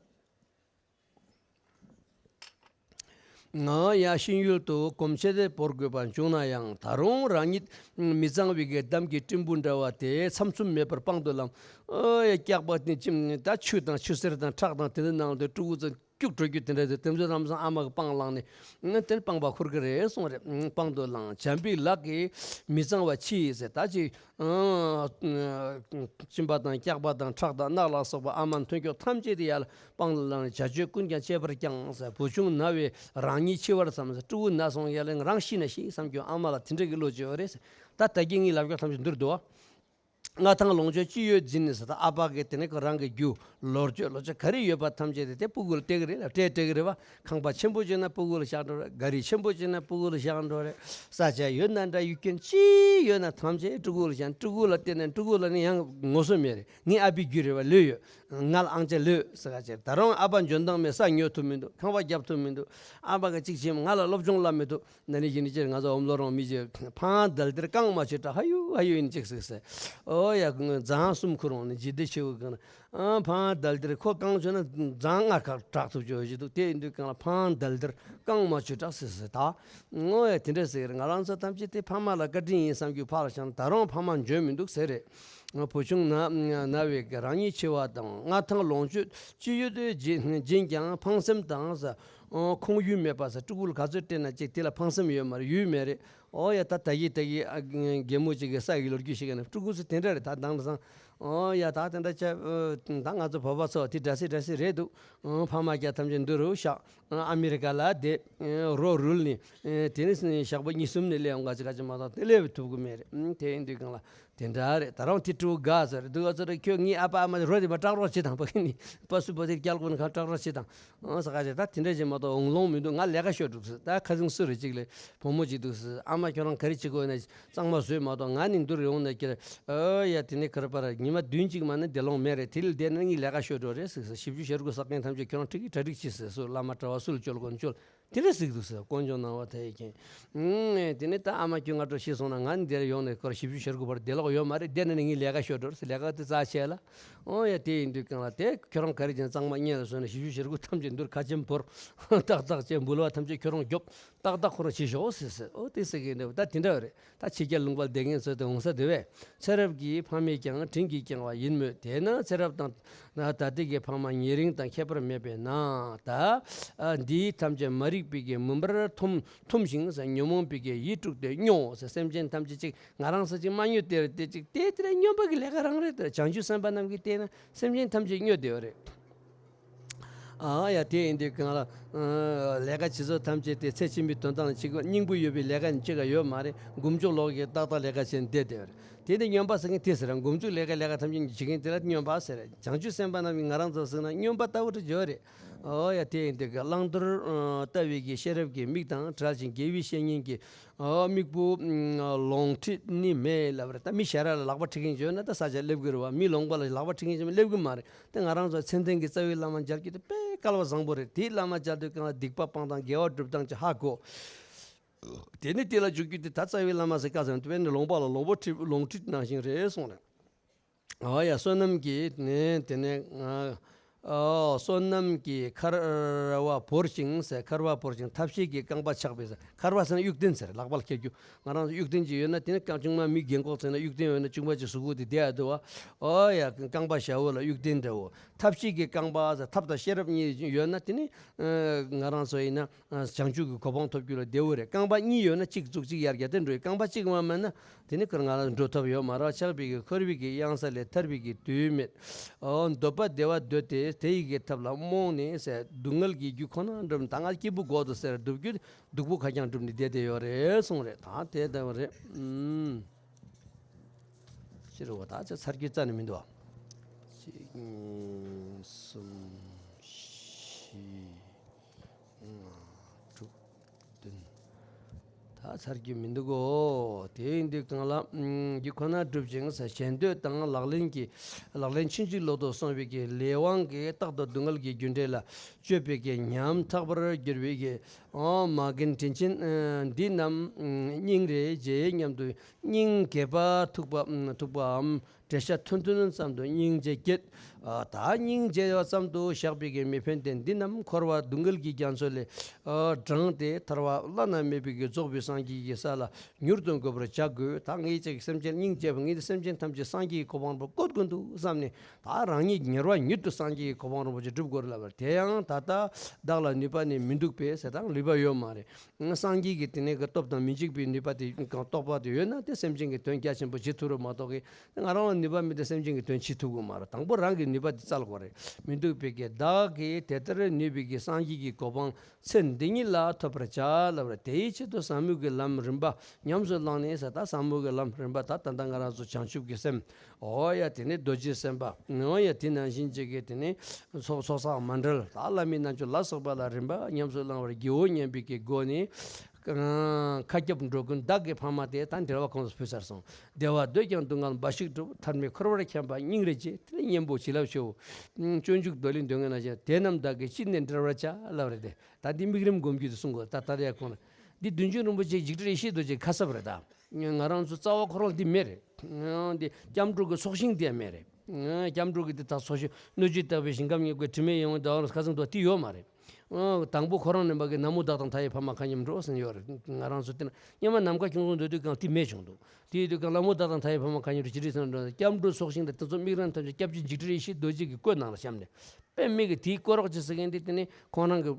ང་ཡང་གཤིན་ཡུལ་དུ་གོམས་ཆེ་དེ་བོར་དགོས་པ་བྱུང་ན་ཡང་། ད་རུང་རང་ཉིད་མི་གཙང་བའི་གི་འདམ་གྱི་སྲིན་འབུ་འདྲ་བ་དེ་མཚམས་མཚམས་མེད་པར་སྤང་དུ་ལངས། ཨོ་ཡ། སྐྱག་པ་དེ་ཅིམ་ད་ཆུ་དང་ཆུ་སེར་དང་ཁྲག་དང་དེ་ཚོ་ནང་དུ་ཕྲུ་གུ་ཚོ་སྐྱུག་བྲོ་རྒྱུ་དེ་འདྲ་དེ། དེ་ཚོ་ལམ་སང་ཨ་མ་གི་སྤང་བླངས་ནས་དེ་སྤང་པ་ཁུར་གི་རེད་གསུངས་རེད། སྤང་དུ་ལངས། བྱམས་པའི་ལག་གིས་མི་གཙང་བ་ཕྱིས་ཟེར། ད་ཅི། ཨང་། གཅིན་པ་དང་སྐྱག་པ་དང་ཁྲག་དང་རྣག་ལ་སོགས་པ་ཨ་མ་མཐུན་ཕྱོགས་ཐམས་ཅད་དེ་ཡར་སྤང་ལ་ལངས་ནས། བྱ་སྤྱོད་ཀུན་ཀྱང་བཅས་པར་ཀྱང་ཟེར། བུ་ཆུང་ན་བས་རང་ཉིད་འཆི་བར་བསམ་ཟེར། ཕྲུ་གུ་ན་སོང་ཡ་ལ་རང་ཤི་ན་ཤི་བསམ་རྒྱུ། ཨ་མ་ལ་དེ་འདྲ་གི་བློ་ཅིག་ཡོད་རེད་ཟེར། ད་ད་གིན་ངའི་ལབ་ཕྱོགས་ཐམས་ཅད་འདིར་འདུག་བ། མངའ་ཐང་ལོངས་སྤྱོད་ཅི་ཡོད་སྦྱིན་ནས་ཟེར། ད་ཨ་ཕ་གིས་དེ་ནས་ཁོ་རང་གི་རྒྱུ་ལོངས་སྤྱོད་ལོངས་སྤྱོད་ག་རེ་ཡོད་པ་ཐམས་ཅད་དེ་དེ་སྤུ་གུ་ལ་སྤྲད་གི་རེད་ལ། སྤྲད་སྤྲད་གི་རེད་བ། ཁང་པ་ཆེན་པོ་བྱས་ན་སྤུ་གུ་ལ་བཞག་འགྲོ་རེད། ག་རི་ཆེན་པོ་བྱས་ན་སྤུ་གུ་ལ་བཞག་འགྲོ་རེད། ས་ཆ་ཡོད་ན་འདྲ། ཡུལ་སྐྱོན་ཅི་ཡོད་ན་ཐམས་ཅད་ཕྲུ་གུ་ལ་བཞག། ཕྲུ་གུ་ལ་བརྟེན་ནས། ཕྲུ་གུ་ལ་ནི་ཡང་ངོ་སོ་མེད་རེད། ངའི་ཨ་ཕའི་རྒྱུ་རེད་བ། ལོས་ཡོད། ང་ལ་ཨང་ཅག་ལོས་ཟེར་ག་ཅེར། ད་རུང་ཨ་ཕ་འཇོན་ཐང་མེད། ས་ཉོ་ཐུབ་མི་འདུག། ཁང་པ་རྒྱབ་ཐུབ་མི་འདུག། ཨ་ཕ་གིས་གཅིག་བྱས། ང་ལ་སློབ་སྦྱོང་བསླབ་མི་འདུག། ན་ནིང་གཞེས་ནིང་ཅིག་ང་ཚོ་ཨོམ་ལོ་རོང་མི་ཅིག་ཕང་དལ་དལ་རྐང་མ་ཆོད་དྲགས། ཧ་ཡུ་ཧ་ཡུ་ཡིན་ཅིག་ཟིག་ཟེར། ཨོ་ཡ། རྫོང་གསུམ་ཁུར་འོང་ནས་ཇི་ལྟར་ཆེ་བོ་གང་ན། ཨ། ཕང་དལ་དལ་ཁོ་རྐང་ཆོད་ན་རྫོང་ལྔ་ཁག་དྲག་ཐུབ་ཆོག་ཞིག་འདུག། དེ་ཡིན་དུས་གང་ལ་ཕང་དལ་དལ་རྐང་མ་ཆོད་དྲགས་ཟེར་ཟེར། ད་ངོ་ཡ་དེ་འདྲ་ཟེར། ང་རང་ཚོ་ཐམས་ཅད་དེ་ཕ་མ་ལ་བཀའ་དྲིན་ཡིན་བསམ་རྒྱུ་ཕར་བཞག་ན། ད་རུང་ཕ་མ་འཇོན་མི་འདུག་ཟེར་རེད། བུ་ཆུང་ན་ན་བས་རང་ཉིད་འཆི་བ་དང་། མངའ་ཐང་ལོངས་སྤྱོད་ཅི་ཡོད་དུ་སྦྱིན་སྦྱིན་ཀྱང་ཕངས་སེམས་དང་ཟེར། ཁོང་ཡུལ་མེད་པ་ཟེར། ཕྲུ་གུ་ལ་ག་ཚོད་སྤྲད་ན་ཅིག་དེ་ལ་ཕངས་སེམས་ཡོད་མ་རེད། ཡུལ་མེད་རེད། ཨོ་ཡ། ད་ད་གི་ད་གི་ཨ་རྒན་མོ་གཅིག་གི་ས་ཡི་ལོ་རྒྱུས་ཤིག་ག་ནས་ཕྲུ་གུ་ཚོ་དེ་འདྲ་རེད། ད་དང་དུ་སང་ཨོ་ཡ། ད་དེ་འདྲ་བྱས། ཨ་ད་ང་ཚོ་བོད་པ་ཚོ་དེ་འདྲ་སེ་འདྲ་སེ་རེད་འདུག་ཨ་ཕ་མ་རྒྱ་ཐམས་ཅད་འདུག་རུ་ཤག་ཨ་ཨ་མི་རི་ཀ་ལ་བསྡད། ཨ་རོ་རུལ་ནས། ཨ་དེ་ནས་ཞག་པོ་གཉིས་གསུམ་ནས་སླེབས་འོང་ག་ཅི་ག་ཅི་མ་གཏོགས་དེ་སླེབས་ཐུབ་ཀྱི་མེད་རེད། ཨ་དེ་ཡིན་དུས་གང་ལ་དེ་འདྲ་རེད། ད་རུང་དེ་ཕྲུ་གུ་དགའ་ཟེར་འདུག་ཨ་ཚོ་རེ་ཁྱོད་ངའི་ཨ་ཕ་ཨ་མ་རོ་དེ་མ་སྐྲག་རོགས་བྱེད་དང་། ཕ་གི་ནི་པ་སུ་པ་དེ་སྐྱལ་དགོས་ན་གང་སྐྲག་རོགས་བྱེད་དང་། ཨང་ས་ག་ཅེ་ད་དེ་འདྲ་ཅིག་མ་གཏོགས་འོང་ལོང་མི་འདུག་ང་ལས་ཀ་ཤོར་འགྲོ་སྲིད། ད་ཁ་སང་སུ་རེ་གཅིག་ལས་བུ་མོ་གཅིག་འདུག་སྲིད། ཨ་མ་ཁྱོད་རང་ག་རེ་བྱེད་དགོས་ན་གཙང་མ་བཟོས་མ་གཏོགས་ང་ནི་འདུར་ཡོང་ནས་ཁྱེར། ཨོ་ཡ། དེ་ནས་ཁར་པར་ཉི་མ་བདུན་གཅིག་མ་ནི་བདེ་ལོང་མེད་རེད། དེ་ལས་བསྡད་ན་ངའི་ལས་ཀ་ཤོར་འགྲོ་རེད་ཟེར་ཟེར། ཞིབ་འཇུག་བྱེད་དགོས་ས་མཁན་ཐམས་ཅད་ཁྱོད་རང་ཁྲིད་ཀྱི་གྲ་སྒྲིག་བྱེད་ཟེར། སུ་བླ་མ་གྲྭ་བ་སུ་ལ་བཅོལ་དགོས་ན་བཅོལ། དེ་འདྲ་ཟིག་འདུག་ཟེར། དཀོན་མཆོག་གནང་བ་དེ་ཡི་མཁན། ཨང་། དེ་ནས་ད་ཨ་མ་ཁྱོད་སྔ་དྲོ་ཤི་སོང་ན་ང་ནི་འདིར་ཡོང་ནས་ཁོར་ཞིབ་འཇུག་བྱེད་དགོས་པར་བདེ་ལོག་ཡོད་མ་རེད། བསྡད་ན་ནི་ངའི་ལས་ཀ་ཤོར་འགྲོ་ཟེར། ལས་ཀ་དེ་རྩ་ཆེ་ལ། ཨོ་ཡ། དེ་ཡིན་དུས་གང་ལ་དེ་ཁྱོད་རང་ག་རེ་ཅན་གཙང་མ་བརྙན་ལ་བཟོས་ན་ཞིབ་འཇུག་བྱེད་དགོས་ཐམས་ཅད་འདུར་ཁ་ཆེམས་བོར་ཏག་ཏག་བྱས། འབུལ་བ་ཐམས་ཅད་ཁྱོད་རང་རྒྱོབ། ཏག་ཏག་ཁོ་རང་བྱེད་ཤོག་ཟེར་ཟེར། ཨོ་དེ་ཟེར་གི་འདུག་ད་དེ་འདྲ་རེད། ད་ཕྱི་རྒྱལ་ལུང་པར་བསྡད་མཁན་ཚོ་དེ་འོང་ས་དེ་བས། ཚེ་རབས་ཀྱི་ཕ་མས་ཀྱང་དྲིན་གྱིས་བསྐྱངས་པ་ཡིན་མོད། དེས་ན་ཚེ་རབས་དང་ད་ལྟའི་གི་ཕ་མ་ཉེ་རིང་དང་ཁྱད་པར་མེད་པས་ན། ད་འདི་ཐམས་ཅད་མ་རིག་པའི་གི་མུན་པར་འཐུམ་འཐུམ་ཞིང་ཟེར། ཉོན་མོངས་པའི་གི་ཡིད་དཀྲུགས་ཏེ་སྨྱོ་ཟེར། སེམས་ཅན་ཐམས་ཅད་ཅིག་ང་རང་ཚོ་ཅིག་མ་སྨྱོ་དེ་རེད། དེ་ཅིག་དེ་དེ་རེད། སྨྱོན་པ་གི་ལས་ཀ་རང་རེད། ད་བྱང་ཆུབ་སེམས་དཔའ་རྣམས་ཀྱིས་བལྟས་ན་སེམས་ཅན་ཐམས་ཅད་སྨྱོ་བསྡད་པ་རེད། ཨ་ཡ། དེ་ཡིན་དུས་གང་ལ། ཨ་ལས་ཀ་བྱེད་ཚོ་ཐམས་ཅད་དེ་ཚེ་ཕྱི་མའི་དོན་དག་ལ་གཅིག་སྙིང་པོ་ཡོད་པའི་ལས་ཀ་ནི་གཅིག་ཀ་ཡོད་མ་རེད། མགོ་མཇུག་ལོག་གི་ཏག་ཏག་ལས་ཀ་བྱས་ནས་བསྡད་བསྡད་པ་རེད། དེ་ནི་སྨྱོན་པ་ཟེར་མཁན་དེ་ཟེར། མགོ་མཇུག་ལས་ཀ་ལས་ཀ་ཐམས་ཅད་བྱེད་མཁན་དེ་ལ་སྨྱོན་པ་ཟེར། བྱང་ཆུབ་སེམས་དཔའ་རྣམས་ཀྱིས་ང་རང་ཚོ་གཟིགས་ན་སྨྱོན་པ་ལྟ་བུ་འདྲ་ཅིག་ཡོད་རེད། ཨོ་ཡ། དེ་ཡིན་དུས་གང་བླང་དོར་ཨ་ལྟ་བའི་གི་ཤེས་རབ་ཀྱི་མིག་དང་བྲལ་ཞིང་དགེ་བའི་བཤེས་གཉེན་གྱི་ཨོ་མིག་དཔེ་ཨ་ལོང་ཁྲིད་ནི་མེད་ལབ་རེད། ད་མི་ཞར་ར་ལ་ལག་པ་ཁྲིད་མཁན་ཅིག་ཡོད་ན་ད་ས་ཆ་སླེབས་ཀྱི་རེད་བ། མི་ལོང་པ་ལ་ལག་པ་ཁྲིད་མཁན་ཅིག་སླེབས་ཀྱི་མ་རེད། དེ་ང་རང་ཚོ་མཚན་ལྡན་གྱི་རྩ་བའི་བླ་མ་མཇལ་རྒྱུ་དེ་དཔེ་སྐལ་བ་བཟང་པོ་རེད། དེའི་བླ་མ་མཇལ་དུས་གང་ལ་སྡིག་པ་སྤང་སྟངས་དགེ་བ་སྒྲུབ་སྟངས་ཀྱི་ཧ་གོ། དེ་ནས་དེ་ལ་འཇུག་རྒྱུ་དེ་ད་རྩ་བའི་བླ་མ་ཟེར་བཀའ་ཟེར་དཔེ་ནི་ལོང་པ་ལ་ལོང་པོ་ཁྲིད་ལོང་ཁྲིད་ནང་བཞིན་རེད་གསུངས་རེད། ཨ་ཡ། བསོད་ནམས་ཀྱི་ནས་དེ་ནས་ཨ་ཨོ་བསོད་ནམས་ཀྱི་འཁར་བ་བོར་ཞིང་ཟེར། འཁར་བ་བོར་ཞིང་ཐབས་ཤེས་ཀྱི་རྐང་པ་ཆག་པའི་ཟེར། འཁར་བ་ཟེར་ན་དབྱུག་རྟེན་ཟེར། ལག་པ་ལ་འཁྱེར་རྒྱུ། ང་རང་ཚོ་དབྱུག་རྟེན་ཅིག་ཡོད་ན་དེ་ནི་རྐང་ཆུང་མ་མི་རྒན་གོག་ཟེར་ན་དབྱུག་རྟེན་ཡོད་ན་ཆུང་མ་ཅིག་གཟུགས་པོ་དེ་བསྡད་ཡ་འདུག་བ། ཨོ་ཡ། རྐང་པ་ཞབས་པ་ལ་དབྱུག་རྟེན་འདྲ་བོ། ཐབས་ཤེས་ཀྱི་རྐང་པ་ཟེར། ཐབས་དང་ཤེས་རབ་གཉིས་ཡོད་ན་དེ་ནི་ཨ་ང་རང་ཚོ་ཡིན་ན་ཨ་བྱང་ཆུབ་ཀྱི་གོ་འཕང་ཐོབ་རྒྱུ་ལ་བདེ་བོ་རེད། རྐང་པ་གཉིས་ཡོད་ན་གཅིག་བཙུགས་གཅིག་ཡར་རྒྱས་ཏེ་འགྲོ་ཡི། རྐང་པ་གཅིག་མ་མེད་ན་དེ་ནི་ཁོ་རང་ང་རང་འགྲོ་ཐབས་ཡོད་མ་རེད། ཆགས་པའི་གི་འཁོར་བའི་གི་གཡང་ས་ལས་ཐར་བའི་གི་དུས་མེད། ཨོ་འདོད་པ་བདེ་བ་འདོད་དེ་དེ་ཡི་གི་ཐབས་ལ་རྨོངས་ནས་ཟེར། སྡུག་བསྔལ་གྱི་རྒྱུ་ཁོ་ན་འགྲུབ། ད་ང་སྐྱིད་པོ་དགོས་འདུག་ཟེར། སྡུག་རྒྱུ་སྡུག་པོ་ཁ་རྐྱང་སྒྲུབ་ནས་བསྡད་དེ་ཡོད་རེད་གསུངས་རེད། ད་དེ་ལྟ་བུ་རེད། ཨུམ། ཕྱི་རུ་བ་ད་ཆ་ཚར་རྒྱུ་རྩ་ནས་མི་འདུག་བ། གཅིག་གཉིས་གསུམ་བཞི་ལྔ་དྲུག་བདུན། ད་ཚར་རྒྱུ་མི་འདུག་གོ། དེ་ཡིན་དུས་གང་ལ་ཨུམ་རྒྱུ་ཁོ་ན་སྒྲུབ་ཅིང་ཟེར། ཞེ་འདོད་དང་ལག་ལེན་གྱི་ལག་ལེན་ཕྱིན་ཅི་ལོག་ཏུ་སོང་བའི་གི་ལས་དབང་གིས་རྟག་ཏུ་སྡུག་བསྔལ་གྱི་རྒྱུ་འབྲས་ལ་སྤྱོད་པའི་གི་ཉམ་ཐག་པར་གྱུར་པའི་གི་ཨོ་མ་རྒན་དྲིན་ཆེན་ཨ་འདི་རྣམས་ཨ་སྙིང་རེ་རྗེ་སྙམ་དུ་སྙིང་གད་པ་ཐུག་པའམ་ཐུག་པའམ་བྲེད་ཤ་ཐོན་ཐོན་ཙམ་དུ་སྙིང་རྗེ་སྐྱེད། ཨ་ད་སྙིང་རྗེ་བ་ཙམ་དུ་བཞག་པའི་གི་མི་ཕན་བདེ་འདི་རྣམས་འཁོར་བ་སྡུག་བསྔལ་གྱི་རྒྱ་མཚོ་ལས་ཨ་དྲངས་ཏེ་ཐར་པ་བླ་ན་མེད་པའི་གི་རྫོགས་པའི་སངས་རྒྱས་ཀྱི་ས་ལ་མྱུར་དུ་འགོད་པར་བྱ་དགོས། ད་ངས་ཅིག་སེམས་ཅན་སྙིང་རྗེ་བ་ངས་འདི་སེམས་ཅན་ཐམས་ཅད་སངས་རྒྱས་ཀྱི་གོ་འཕང་རིན་པོ་བཀོད་དགོས་འདུག་བསམ་ནས། ད་རང་ཉིད་ཉེ་བར་མྱུར་དུ་སངས་རྒྱས་ཀྱི་གོ་འཕང་རིན་པོ་ཆེ་སྒྲུབ་དགོས་རེད་ལབ་པ་རེད། དེ་ཡང་ད་ལྟ་བདག་ལ་ནུས་པ་ནི་མི་འདུག་པས་ཟེར། ད་ནུས་པ་ཡོད་མ་རེད། སངས་རྒྱས་ཀྱི་དེ་ནས་གི་སྟོབས་དང་མི་འཇིགས་པའི་ནུས་པ་དེ་གང་རྟོགས་པ་དེ་ཡོད་ན་དེ་སེམས་ཅན་གྱི་དོན་རྒྱ་ཆེན་པོ་བྱེད་ཐུབ་རེད་མ་གཏོགས་གི་ང་རང་ལ་ནུས་པ་མེད་དེ་སེམས་ཅན་གྱི་དོན་བྱེད་ཐུབ་ཀྱི་མ་རེད། དང་པོ་རང་གི་ནུས་པ་དེ་བཙལ་དགོས་རེད། མི་འདུག་པས་ཀྱི་བདག་གིས་དེ་ལྟར་ནུས་པའི་གི་སངས་རྒྱས་ཀྱི་གོ་འཕང་ཚེ་འདི་ཉིད་ལ་ཐོབ་པར་བྱ་ལབ་རེད། དེའི་ཆེད་དུ་ཟབ་མོ་གི་ལམ་རིམ་པ་ཉམས་སུ་བླངས་ནས་ཟེར། ད་ཟབ་མོ་གི་ལམ་རིམ་པ་ད་ད་ལྟ་ང་རང་ཚོ་བྱང་ཆུབ་ཀྱི་སེམས། ཨོ་ཡ། དེ་ནས་རྡོ་རྗེ་སེམས་དཔའ། ཨོ་ཡ། དེ་ནང་བཞིན་ཅིག་གི་དེ་ནས་ཚོགས་ཚོགས་བསགས་མ་འབྲེལ་ད་བླ་མའི་རྣལ་འབྱོར་ལ་སོགས་པ་ལ་རིམ་པ་ཉམས་སུ་བླང་བར་བགྱིའོ་སྙམ་པའི་གི་སྒོ་ནས། ཨ་མཁའ་ཁྱབ་འགྲོ་ཀུན་བདག་གི་ཕ་མ་སྟེ། ད་འགྲེལ་པ་ཁོང་ཚོ་ཕུལ་ཚར་སོང་། བདེ་བ་འདོད་ཀྱང་སྡུག་བསྔལ་འབའ་ཞིག་སྒྲུབ། ཐར་མེད་འཁོར་བར་འཁྱམས་པ་སྙིང་རེ་རྗེ། དེ་ནས་གཉེན་པོ་བྱིན་རླབས་ཆེའོ། སྤྱོད་འཇུག་མདོ་ལས། མདོ་སྔོན་ན་བཤད། དེ་རྣམས་བདག་གིས་ཅི་ནས་འབྲེལ་བར་བྱ་ལབ་རེད་དེ། ད་འདི་དམིགས་རིམ་སྒོམ་རྒྱུ་དེ་གསུང་དགོས། ད་ད་ལྟ་ཡ་ཁོང་ལ་འདི་བདུན་ཅུ་རིན་པོ་ཆེ་འཇིགས་བྲལ་ཡེ་ཤེས་རྡོ་རྗེ་ཁ་གསབ་རེད་ད། ང་རང་ཚོ་རྩ་བ་ཁོ་རང་འདི་མེད་རེད། འདི་སྐྱབས་འགྲོ་གི་ཚོགས་ཞིང་འདི་ཡང་མེད་རེད། སྐྱབས་འགྲོ་གི་འདི་ད་ཚོགས་ཞིང་སྣོད་བཅུད་བརྟག་པའི་ཞིང་ཁམས་ཉེར་དགུའི་དྲི་མེད་ཡིད་འོང་ཟླ་བ་ཁ་སང་དུ་འདི་ཡོད་མ་རེད། དང་པོ་ཁོ་རང་ནས་མ་གི་ན་མོ་བདག་དང་མཐའ་ཡས་ཕ་མ་མཁའ་མཉམ་འགྲོ་ཟེར་ཡོད་རེད། ང་རང་ཚོ་དེ་ན་སྔོན་མ་ནམ་མཁའ་ཁྱུང་སོང་སྡོད་དུས་གང་དེ་མེད་བྱུང་འདུག་དེ་ཡིན་དུས་གང་ན་མོ་བདག་དང་མཐའ་ཡས་ཕ་མ་མཁའ་མཉམ་འགྲོ་ཅི་རིགས་ཟེར་ན་འགྲོ་ན། སྐྱབས་འགྲོ་ཚོགས་ཞིང་ལ་དེ་ཚོ་དམིགས་རིམ་ཐམས་ཅད་སྐྱབས་རྗེ་འཇིགས་བྲལ་ཡེ་ཤེས་རྡོ་རྗེ་གི་སྐུ་ནང་ལ་བཤམས་ནས་དཔེ་མི་གི་དེའི་སྐུ་རོགས་ཅི་ཟེར་མཁན་དེ་དེ་ནི་ཁོང་རང་གི་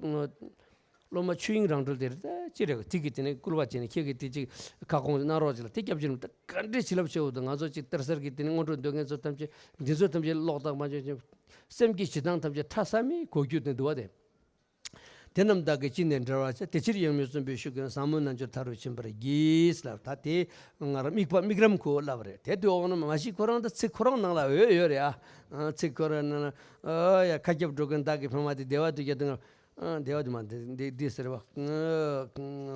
སློབ་མ་ཆོས་དབྱིངས་རང་གྲོལ་དེ་རེད། ད་ཅི་རེད། དེ་གི་དེ་ནས་སྐུར་བ་བྱས་ནས་ཁྱེད་ཀྱིས་དེ་ཅིག་ཁ་སྐོང་གནང་རོགས་བྱེད་ལ། དེ་སྐྱབས་རྗེ་རིན་པོ་ཆེ་ག་འདྲའི་བྱིན་རླབས་ཆེ་བོ་འདུག་ང་ཚོ་ཅིག་གཏེར་གསར་གྱི་དེ་ནས་སྔོན་འགྲོ་འདོན་མཁན་ཚོ་ཐམས་ཅད་འདི་ཚོ་ཐམས་ཅད་ཀློག་སྟངས་མ་བྱུང་ཅིག་སེམས་ཀྱི་བྱེད་སྟངས་ཐམས་ཅད་ཕྲ་ས་མེད་གོ་རྒྱུ་དེ་འདུག་བ། དེ། དེ་རྣམས་བདག་གིས་ཅི་ནས་འགྲེལ་བར་བྱ། དེ་ཕྱིར་ཡང་མོས་བརྩོན་པས་ཤུགས་ཀུན་ནས། ཟབ་མོ་རྣལ་འབྱོར་མཐའ་རུ་ཕྱིན་པར་བགྱི། ལབ། ད་དེ་ང་རང་དམིགས་པ་དམིགས་རམ་ཁོ་ལབ་རེད། དེ་དུས་འོག་ན་མ་གཞི་ཁོ་རང་ད་ཚིག་ཁོ་རང་ནང་ལ་འོས་ཡོད་རེད་ཨ། ཚིག་ཁོ་རང་ནང་ལ་ཨ་ཡ་མཁའ་ཁྱབ་འགྲོ་ཀུན་བདག་གིས་ཕན་པ་དེ། བདེ་བ་དུ་རྒྱ་དུ་ང་ཨ་བདེ་བ་དུ་མ་འདི་འདི་འདི་ཟེར་བ་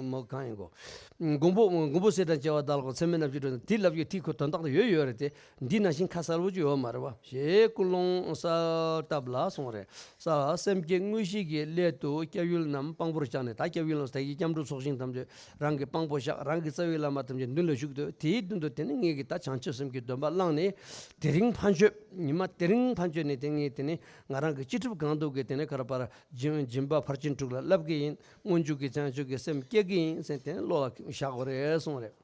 མོ་གང་ཡིན་གོ། མགོན་པོ་མགོན་པོ་སྲས་དང་བཅས་པ་བདག་ལ་གོང་། ཚད་མེད་རྣམ་བཞི་སྒྲོན་དེ་ལབ་ཀྱི་དེ་ཁོ་དོན་དག་ཏུ་ཡོད་ཡོད་རེད་དེ། འདི་ནང་བཞིན་ཁ་གསལ་པོ་ཅིག་ཡོད་མ་རེད་བ། ཞེས་ཀུན་སློང་གསལ་བཏབ་ལ་གསུངས་རེད། ས། སེམས་བསྐྱེད་དངོས་གཞི་གི་སླད་དུ་སྐྱབས་ཡུལ་རྣམས་དཔང་པོར་བཞག་ནས། ད་སྐྱབས་ཡུལ་ལ་ད་ཡི་སྐྱབས་འགྲོ་ཚོགས་ཞིང་ཐམས་ཅད་རང་གི་དཔང་པོ་བཞག་རང་གི་རྩ་བའི་བླ་མ་ཐམས་ཅད་མདུན་ལ་བཞུགས་སྡོད། དེའི་མདུན་དུ་དེ་ནས་ངེད་ཀྱིས་ད་བྱང་ཆུབ་སེམས་ཀྱི་སྡོམ་པ་བླངས་ནས་དེ་རིང་ཕན་ཆོད་ཉི་མ་དེ་རིང་ཕན་ཆོད་ནས་དེ་ངས་དེ་ནས་ང་རང་གི་ཅི་ཐུབ་གང་ཐུབ་ཀྱིས་དེ་ནས་ག་རེ་པར་སྦྱིན་སྦྱིན་པ་ཕར་ཕྱིན་དྲུག་ལ་བསླབ་ཀྱི་ཡིན། སྔོན་འཇུག་གི་བྱང་ཆུབ་ཀྱི་སེམས་བསྐྱེད་ཀྱི་ཡིན་ཟེར་དེ་ནས་བློ་ལ་བཞག་དགོས་རེད་གསུངས་རེད།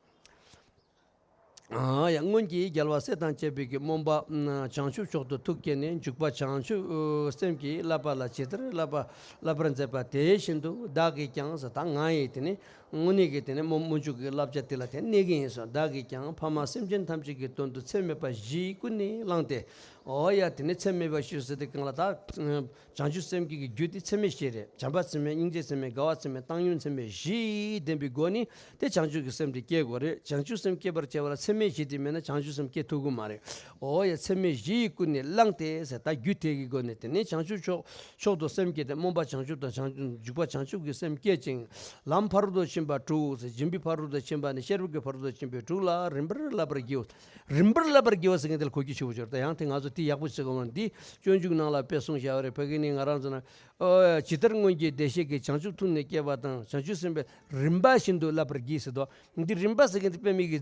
ཨ་ཡ། སྔོན་གྱི་རྒྱལ་བ་སྲས་དང་བཅས་པའི་གི་སྨོན་པ་བྱང་ཆུབ་མཆོག་ཏུ་ཐུགས་བསྐྱེད་ནས། འཇུག་པ་བྱང་ཆུབ་སེམས་ཀྱིས་བསླབ་པ་ལ་ཇི་ལྟར་བསླབ་པ་བསླབ་པར་མཛད་པ་དེ་བཞིན་དུ་བདག་གིས་ཀྱང་ཟེར། ད་ང་ཡིས་དེ་ནི་དངོས་གནས་ཀྱི་དེ་ནི་སྨོན་སྨོན་འཇུག་གི་བསླབ་བྱ་དེ་ལ་དེ་གནས་ཀྱི་ཡིན་གསུངས། བདག་གིས་ཀྱང་ཕ་མ་སེམས་ཅན་ཐམས་ཅད་ཀྱི་དོན་དུ་ཚད་མེད་པ་བཞི་ཀུན་ནས་བླངས་ཏེ། འོ་ཡ། དེ་ནི་ཚད་མེད་པ་བཞི་ཟེར་དུས་སྒང་ལ་ད། བྱང་ཆུབ་སེམས་བསྐྱེད་ཀྱི་རྒྱུ་དེ་ཚད་མེད་བཞི་རེད། བྱམས་པ་ཚད་མེད། སྙིང་རྗེ་ཚད་མེད། དགའ་བ་ཚད་མེད། བཏང་སྙོམས་ཚད་མེད་བཞི་ལྡན་པའི་སྒོ་ནས་དེ་བྱང་ཆུབ་ཀྱི་སེམས་དེ་སྐྱེ་དགོས་རེད། བྱང་ཆུབ་སེམས་སྐྱེ་བར་བྱ་བ་ལ་ཚད་མེད་བཞི་དེ་མེད་ན་བྱང་ཆུབ་སེམས་སྐྱེ་ཐུབ་ཀྱི་མ་རེད། འོ་ཡ། ཚད་མེད་བཞི་ཡི་ཀུན་ནས་བླངས་ཏེ་ཟེར། ད་རྒྱུ་དེ་གི་སྒོ་ནས་དེ་ནས་བྱང་ཆུབ་མཆོག་མཆོག་ཏུ་སེམས་བསྐྱེད་དེ། སྨོན་པ་བྱང་ཆུབ་དང་བྱང་འཇུག་པ་བྱང་ཆུབ་ཀྱི་སེམས་བསྐྱེད་ཅིང་། ལམ་ཕ་རོལ་ཏུ་ཕྱིན་པ་དྲུག་ཟེར། སྦྱིན་པའི་ཕ་རོལ་ཏུ་ཕྱིན་པ་ནས་བཤད་པའི་གི་ཕ་རོལ་ཏུ་ཕྱིན་པའི་དྲུག་ལ་རིམ་པར་བསླབ་པར་བགྱིའོ། རིམ་པར་བསླབ་པར་བགྱིའོ་ཟེར་མཁན་དེ་ལ་གོ་རྒྱུ་ཆེ་བོ་ཅིག་ཡོད་རེད། ད་ཡང་དེ་ང་ཚོ་དེ་ཡག་པོ་ཤེས་དགོས་མ་རེད། འདི་སྤྱོད་འཇུག་ནང་ལ་དཔེ་གསུངས་བཞག་ཡོད་རེད། ཕ་གི་ནི་ང་རང་ཚོ་ན། ཨོ། ཇི་ལྟར་སྔོན་གྱི་བདེ་གཤེགས་ཀྱིས། བྱང་ཆུབ་ཐུགས་ནི་བསྐྱེད་པ་དང་། བྱང་ཆུབ་སེམས་དཔའི་རིམ་པ་བཞིན་དུ་བསླབ་པར་བགྱི་ཟེར་དོ། འདི་རིམ་པ་ཟེར་མཁན་དེ་དཔེ་མེད་ཀྱི་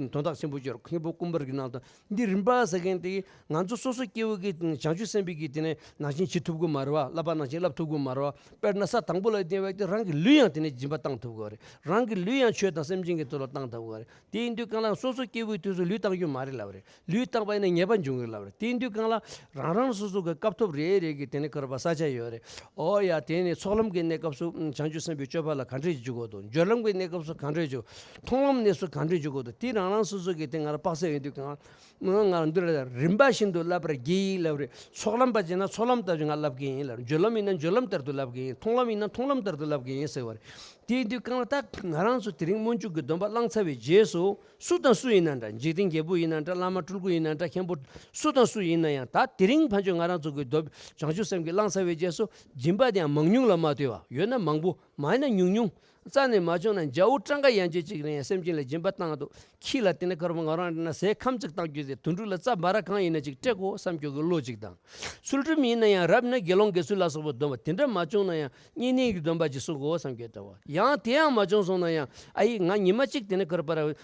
དོན་དག་ཆེན་པོ་ཅིག་ཡོད་རེད། མཁན་པོ་ཀུན་སྤངས་ཀྱི་ནང་དུ་འདི་རིམ་པ་ཟེར་མཁན་དེ་ང་ཚོ་སོ་སོ་སྐྱེ་བོ་གིས་བྱང་ཆུབ་སེམས་དཔའི་གི་དེ་ནས་ནང་བཞིན་བྱེད་ཐུབ་ཀྱི་མ་རེད་བ། བསླབ་པ་ནང་བཞིན་བསླབ་ཐུབ་ཀྱི་མ་རེད་བ། དཔེར་ན་ས་དང་པོ་ལ་བསྡད་པའི་དེ་རང་གི་ལུས་ཡང་དེ་ནས་སྦྱིན་པ་བཏང་ཐུབ་ཀྱི་རེད། རང་གི་ལུས་ཡང་ཆོས་དང་སེམས་ཅན་གྱི་དོན་ལ་བཏང་ཐུབ་ཀྱི་རེད། དེ་ཡིན་དུས་སྒང་ལ་སོ་སོ་སྐྱེ་བོའི་དུས་སུ་ལུས་བཏང་རྒྱུ་མ་རེད་ལབ་རེད། ལུས་བཏང་པ་ཡིན་ན་ཉེས་པ་འབྱུང་གི་ལབ་རེད། དེ་ཡིན་དུས་སྒང་ལ་རང་རང་སོ་སོ་གི་སྐབས་ཐོབ་རེ་རེ་གི་དེ་ནས་ཁོ་ར་བ་ས་ཆ་ཡོད་རེད། ཨོ་ཡ། དེ་ནས་ཚོགས་ལམ་གྱི་གནས་སྐབས་སུ་བྱང་ཆུབ་སེམས་དཔའི་སྤྱོད་པ་ལ་ག་འདྲས་འཇུག་དགོས་འདུག་སྦྱོར་ལམ་གྱི་གནས་སྐབས་སུ་ག་འདྲས་འཇུག་མཐོང་ལམ་གནས་སུ་ག་འདྲས་འཇུག་དགོས་འདུག་དེ་རང་རང་སོ་སོ་གི་དེ་ང་རང་དཔག་ཚད་ཡོད་དུས་སྒང་ང་ང་རང་འདི་ལ་རིམ་པ་བཞིན་དུ་བསླབ་པར་བགྱི་ལབ་རེད། ཚོགས་ལམ་པ་ཡིན་ན་ཚོགས་ལམ་ལྟར་དུ་ང་བསླབ་ཀྱི་ཡིན་ལབ་རེད། སྦྱོར་ལམ་ཡིན་ན་སྦྱོར་ལམ་ལྟར་དུ་བསླབ་ཀྱི་ཡིན། མཐོང་ལམ་ཡིན་ན་མཐོང་ལམ་ལྟར་དུ་བསླབ་ཀྱི་ཡིན་ཟེར་བ་རེད། དེ་ཡིན་དུས་སྒང་ལ་ད་ང་རང་ཚོ་དེ་རིང་སྨོན་འཇུག་གི་སྡོམ་པ་བླངས་ཚར་བའི་རྗེས་སུ་སུ་དང་སུ་ཡིན་ན་འདྲ། འཇིག་རྟེན་རྒྱལ་པོ་ཡིན་ན་འདྲ། བླ་མ་སྤྲུལ་སྐུ་ཡིན་ན་འདྲ། མཁན་པོ་སུ་དང་སུ་ཡིན་ན་ཡང་ད་དེ་རིང་ཕན་ཆོད་ང་རང་ཚོ་གི་སྡོམ་བྱང་ཆུབ་སེམས་ཀྱི་བླངས་ཚར་བའི་རྗེས་སུ་སྦྱིན་པ་དེ་ཡང་མང་ཉུང་ལ་མ་ལྟོས་པ། ཡོད་ན་མང་པོ། མ་ཡིན་ན་ཉུང་ཉུང་། རྩ་ནས་མ་བྱུང་ན་རྒྱ་བོ་སྤྲང་ཀ་ཡན་ཆད་ཅིག་རེད། ཡང་སེམས་ཅན་ལ་སྦྱིན་པ་བཏང་འདུག་ཁྱི་ལ་དེ་ནས་ཁར་བ་ང་རང་ན་ཟས་ཁམ་ཅིག་བཏང་རྒྱུ་དེ་དུད་འགྲོ་ལ་རྩྭ་འབའ་ར་གང་ཡིན་ན་ཅིག་སྤྲད་དགོས་བསམ་རྒྱུ་གི་བློ་ཅིག་དང་། ཚུལ་ཁྲིམས་ཡིན་ན་ཡང་རབ་ན་དགེ་སློང་དགེ་ཚུལ་ལ་སོགས་པའི་སྡོམ་པ་དེ་འདྲ་མ་བྱུང་ན་ཡང་བསྙེན་གནས་ཀྱི་སྡོམ་པ་ཅིག་སྲུང་དགོས་བསམ་རྒྱུ་ལྟ་བུ། ཡང་དེ་ཡང་མ་བྱུང་སོང་ན་ཡང་ཨ་ཡི་ང་ཉི་མ་གཅིག་དེ་ནས་ཁར་བ་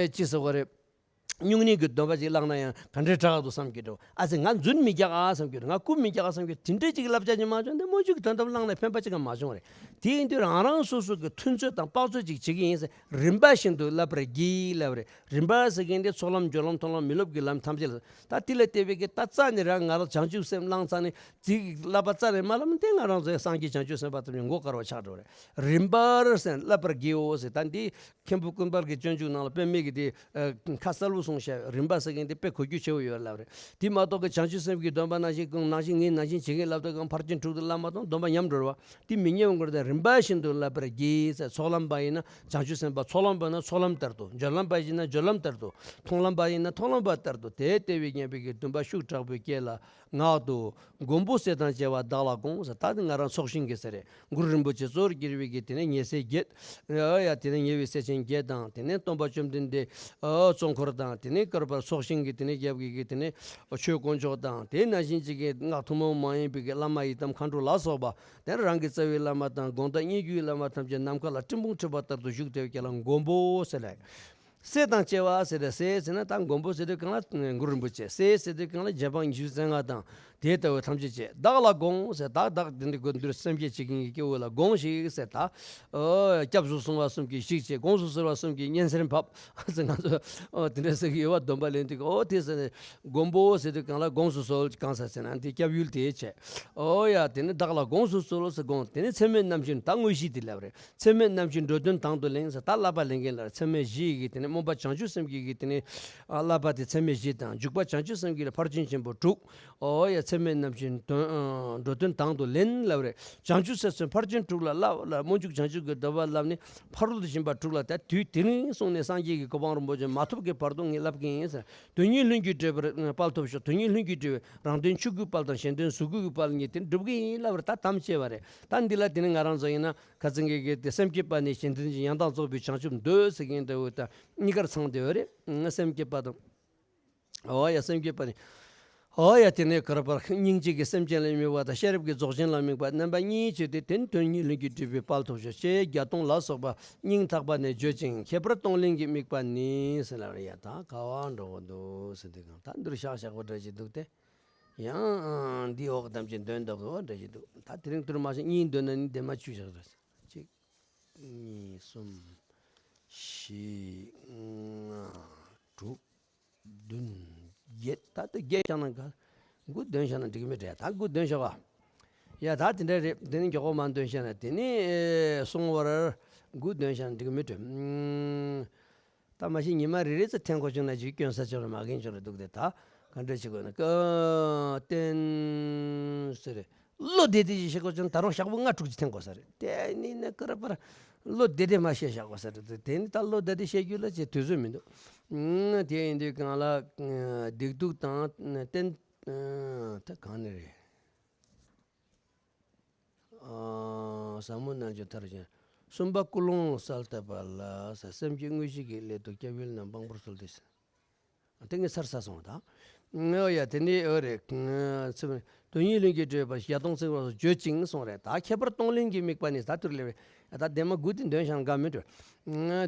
ཅི་ཟེར་བ་རེད། སྨྱུང་གནས་ཀྱི་སྡོམ་པ་ཅིག་བླངས་ན་ཡང་ག་འདྲའི་དྲག་འདུག་བསམ་གྱི་འདུག་ཨ་ཙི་ང་རྫུན་མི་རྒྱག་ཨ་བསམ་གྱི་འདུག་ང་རྐུབ་མི་རྒྱག་ཨ་བསམ་གྱི་འདུག་དེ་འདྲའི་ཅིག་བསླབ་བྱ་ཅིག་མ་བྱུང་ན་སྨོན་འཇུག་གི་དོན་དམ་བླངས་ནས་ཕན་པ་ཅིག་ཀྱང་མ་བྱུང་རེད། དེ་ཡིན་དུས་རང་རང་སོ་སོ་གི་མཐུན་ཚོད་དང་དཔག་ཚོད་ཅིག་བྱེད་ཀྱི་ཡིན་ཟེར། རིམ་པ་བཞིན་དུ་བསླབ་པར་བགྱི་ལབ་རེད། རིམ་པ་ཟེར་མཁན་དེ་ཚོགས་ལམ་སྦྱོར་ལམ་མཐོང་ལམ་མི་སློབ་ཀྱི་ལམ་ཐམས་ཅད་ལ། ད་དེ་ལ་བལྟས་པའི་གི་ད་རྩ་ནས་རང་ང་རང་བྱང་ཆུབ་སེམས་བླངས་ཚར་ནས་ཚིག་བསླབ་པ་རྩ་ནས་མ་བསླབ་ན་དེ་ང་རང་ཚོའི་སངས་རྒྱས་བྱང་ཆུབ་སེམས་དཔའ་ཐམས་ཅད་མགོ་དཀར་བ་ཆགས་འགྲོ་རེད། རིམ་པར་སེམས་བསླབ་པར་བགྱིའོ་ཟེར། ད་འདི་མཁན་པོ་ཀུན་སྤངས་ཀྱི་སྤྱོད་འཇུག་ནང་ལ་དཔེ་མེད་ཀྱི་དེ་ཁ་གསལ་པོ་གསུངས་བཞག་རིམ་པ་ཟེར་མཁན་དེ་དཔེ་གོ་རྒྱུ་ཆེ་བོ་ཡོད་ལབ་རེད། དེ་མ་གཏོགས་ཀྱི་བྱང་ཆུབ་སེམས་ཀྱི་སྡོམ་པ་ནང་བཞིན་ཀུན་ནང་བཞིན་ངས་ནང་བཞིན་བྱེད་མཁན་ལབ་དུས་ཀྱང་ཕར་ཕྱིན་དྲུག་ཏུ་བླ་མ་དང་སྡོམ་པ་ཉམས་འགྲོ་བ་དེ་མི་ཉན་དགོས་རེད། རིམ་པ་བཞིན་དུ་བསླབ་པར་བགྱི་ཟེར། ཚོགས་ལམ་པ་ཡིན་ན་བྱང་ཆུབ་སེམས་དཔའ་ཚོགས་ལམ་པ་ཡིན་ན་ཚོགས་ལམ་ལྟར་དུ། སྦྱོར་ལམ་པ་ཡིན་ན་སྦྱོར་ལམ་ལྟར་དུ། མཐོང་ལམ་པ་ཡིན་ན་མཐོང་ལམ་པ་ལྟར་དུ། དེ་ལྟ་བུའི་སྙན་པའི་གི་འདུན་པ་ཤུགས་དྲག་པོས་བསྐྱེད་ལ། ངག་ཏུ། མགོན་པོ་སྲས་དང་བཅས་པ་བདག་ལ་དགོངས་ཟེར། ད་ང་རང་ཚོགས་ཞིང་གི་ཟེར་རེད། གུ་རུ་རིན་པོ་ཆེ་གཙོར་གྱུར་པའི་གི་དེ་ནས་ཉེ་སྲས་བརྒྱད། ཨ་ཡ་དེ་ནས་ཉེ་བའི་སྲས་ཆེན་བརྒྱད་དང་། དེ་ནས་སྟོན་པ་བཅོམ་ལྡན་འདས་ཨ་གཙོ་འཁོར་དང་། དེ་ནས་བསྐལ་པར་ཚོགས་ཞིང་གི་དེ་ནས་རྒྱབ་ཀྱི་གི་དེ་ནས་ཆོས་དཀོན་མཆོག་དང་། དེ་ནང་བཞིན་གཅིག་གི་སྔགས་ཐུན་མོང་མ་ཡིན་པའི་གི་བླ་མ་ཡི་དམ་མཁའ་འགྲོ་ལ་སོགས་པ། དེ་ནས་རང་གི་རྩ་བའི་བླ་མ་དང་དགོངས་དག་སྙན་བརྒྱུད་བླ་མ་ཐམས་ཅད་ནམ་མཁའ་ལ་སྤྲིན་ཕུང་འཁྲིགས་པ་ལྟར་དུ་བཞུགས་ཏེ་བསྐྱེད་ལ་མགོན་པོ་ཟེར་ལ། སྲས་དང་བཅས་པ་ཟེར་ཏེ། སྲས་ཟེར་ན་ད་མགོན་པོ་ཟེར་དུས་སྒང་ལ་གུ་རུ་རིན་པོ་ཆེ། སྲས་ཟེར་དུས་སྒང་ལ་རྗེ་འབངས་ཉི་ཤུ་རྩ་ལྔ་དང་ དེ་ལྟ་བུ་ཐམས་ཅད་བྱས། བདག་ལ་དགོངས་ཟེར། བདག་བདག་དེ་འདྲའི་སྒོ་འདིར་སེམས་བསྐྱེད་བྱེད་མཁན་གྱི་སྐྱེ་བོ་ལ་དགོངས་ཤིག་ཟེར། ད་ཨོ་སྐྱབས་སུ་སོང་བ་གསུམ་གྱིས་ཤིག་བྱས། དགོངས་སུ་གསོལ་བ་གསུམ་གྱིས་སྙན་སེང་ཕབ་ཟེར། ང་ཚོ་ཨོ་དེ་འདྲ་ཟེར་གྱི་ཡོད་པ། སྡོམ་པ་ལེན་དུས་ཨོ་དེ་ཟེར་ནས་མགོན་པོ་ཟེར་དུས་གང་ལ་དགོངས་སུ་གསོལ། གང་ཟེར་ཟེར་ན་དེ་སྐྱབས་ཡུལ་དེ་བྱས། ཨོ་ཡ་དེ་ནི་བདག་ལ་དགོངས་སུ་གསོལ་ཟེར། དགོངས་དེ་ནི་ཚད་མེད་རྣམ་བཞིན་ད་དངོས་གཞི་དེ་ལབ་རེད། ཚད་མེད་རྣམ་བཞིན་འགྲོ་དོན་དང་དུ་ལེན་ཟེར། ད་བསླབ་པ་ལེན་མཁན་ལ་ཚད་མེད་བཞི་ཡི་གི་དེ་ནི་སྨོན་པ་བྱང་ཆུབ་སེམས་ཀྱི་གི་དེ་ནི་ཨ་བསླབ་པ་དེ་ཚད་མེད་བཞི་དང་། འཇུག་པ་བྱང་ཆུབ་སེམས་ཀྱི་ལ་ཕར་ཕྱིན་ཆེན་པོ་དྲུག་ཨོ་ཡ་ཚད་མེད་རྣམ་བཞིན་དོན་ཨ་འགྲོ་དོན་དང་དུ་ལེན་ལབ་རེད། བྱང་ཆུབ་སེམས་ཕར་ཕྱིན་དྲུག་ལ་བསླབ་ལ་སྨོན་འཇུག་བྱང་ཆུབ་ཀྱི་སྒྲུབ་པ་བསླབ་ནས་ཕ་རོལ་ཏུ་ཕྱིན་པ་དྲུག་ལ་ད་དུས་དེ་རིང་སོང་ནས་སངས་རྒྱས་ཀྱི་གོ་འཕང་རིན་པོ་ཆེ་མ་ཐོབ་ཀྱི་བར་དུ་ངས་བསླབ་ཀྱི་ཡིན་ཟེར། དོན་གཉིས་ལྷུན་གྱིས་གྲུབ་པའི་དཔལ་ཐོབ་ཤོག་དོན་གཉིས་ལྷུན་གྱིས་གྲུབ་པའི་རང་དོན་ཆོས་སྐུའི་དཔལ་དང་གཞན་དོན་གཟུགས་སྐུའི་དཔལ་གཉིས་དེ་འགྲུབ་ཀྱི་ཡིན་ལབ་རེད། ད་དམ་བཅས་པ་རེད། ད་འདི་ལ་དེ་ནི་ང་རང་ཚོ་ཡིན་ན་ཁ་ཚིག་གི་གི་དེ་སེམས་བསྐྱེད་པ་ནི་གཞན་དོན་གྱི་ཡང་དག་རྫོགས་པའི་བྱང་ཆུབ་འདོད་ཟེར་མཁན་འདྲ་བོ་དང་གཉིས་ཀར་ཚང་བསྡད་ཡོད་རེད། སེམས་བསྐྱེད་པ་དང་། ཨོ་ཡ་སེམས་བསྐྱེད་པ་ནི། ཨོ་ཡ་དེ་ནས་ག་རེ་བར་སྙིང་རྗེ་གི་སེམས་ཅན་ལ་དམིགས་པ་དང་ཤེས་རབ་ཀྱི་རྫོགས་ཆེན་ལ་དམིགས་པ་རྣམ་པ་གཉིས་བྱས་ཏེ་དེ་ནི་དོན་གཉིས་ལྷུན་གྱིས་གྲུབ་པའི་དཔལ་ཐོབ་ཤོག་ཅེས་བརྒྱད་སྟོང་ལ་སོགས་པ་སྙིང་ཐག་པ་ནས་བརྗོད་ཅིང་ཁྱད་པར་གཏོང་ལེན་གྱི་དམིགས་པ་ནི་ཟེར་ལབ་རེད། ཡ་ད་ག་བ་འགྲོ་གི་འདུག་ཟེར་དུས་གང་ད་འདིར་བཞག་བཞག་པ་འདྲ་ཞིག་འདུག་སྟེ། ཡང་འདི་འོག་ཐམས་ཅད་འདོན་འདོགས་འོ་འདྲ་ཞིག་འདུག་ད་དེ་རིང་ཐུར་མ་ཞིག་གཉིས་འདོན་ན་ནི་འདན་མ་བཅུ་བཞག་རེད། གཅིག་གཉིས། གསུམ། བཞི། ལྔ། དྲུག་བདུན། བརྒྱད། ད་ལྟ་བརྒྱད་བཞག་ན་ག་དགུ་འདོན་བཞག་ན་འགྲིག་མི་འདྲ། ད་དགུ་འདོན་བཞག་པ། ཡ་ད་དེ་འདྲ་རེད། དེ་ནི་མགྱོགས་པོ་མ་འདོན་བཞག་ན་དེ་ནི་སོང་བར་དགུ་འདོན་བཞག་ན་འགྲིག་མི་འདྲ། ད་མ་གཞི་ཉི་མ་རེ་རེ་ཙམ་འཐེན་དགོས་བྱུང་ན་ཅིག་སྐྱོན་ས་ཆོག་རེད། མ་གིན་ཆོག་རེད་འདུག་སྟེ། ད་ག་འདྲ་བྱེད་དགོས་ན་ཀ་བསྟན་ཟེར་རེད། བློ་བདེ་བདེ་ཅིག་བྱེད་དགོས་བྱུང་ན་ད་རུང་ཞག་པོ་ལྔ་དྲུག་ཅིག་འཐེན་དགོས་ས་རེད། དེ་ནི་ནི་ཀ་ར་པ་ར་བློ་བདེ་བདེ་མ་བཤད་བཞག་པ་ས་རེད། དེ་ནི་ད་བློ་བདེ་བདེ་བཤད་རྒྱུ་ལ་ཅིག་དུས་ཚོད་མི་འདུག་དེ་ཡིན་དུས་གང་ལ་སྡིག་སྡུག་དང་བསྟན་ད་གང་ནས་རེད། ཨ་ཟབ་མོ་རྣལ་འབྱོར་མཐར་ཕྱིན། གསུམ་པ་ཀུན་སློང་གསལ་བཏབ་པ་ལ། སེམས་བསྐྱེད་དངོས་གཞི་གི་སླད་དུ་སྐྱབས་ཡུལ་རྣམས་དཔང་པོར་གསོལ་ཏེ། དེ་ངས་ཚར་ཚར་སོང་ད། ཨོ་ཡ་དེ་ནས་ཨོ་རེད། དོན་གཉིས་ལྷུན་གྱིས་གྲུབ་པ་བརྒྱད་སྟོང་ཚིག་བར་དུ་བརྗོད་ཅིང་གསུངས་རེད། ད་ཁྱད་པར་གཏོང་ལེན་གྱི་དམིགས་པ་ནི་ད་དུར་ལེ་བས། ད་དེ་མ་དགུ་དེ་འདོན་ཤང་དགའ་མི་འགྲོ།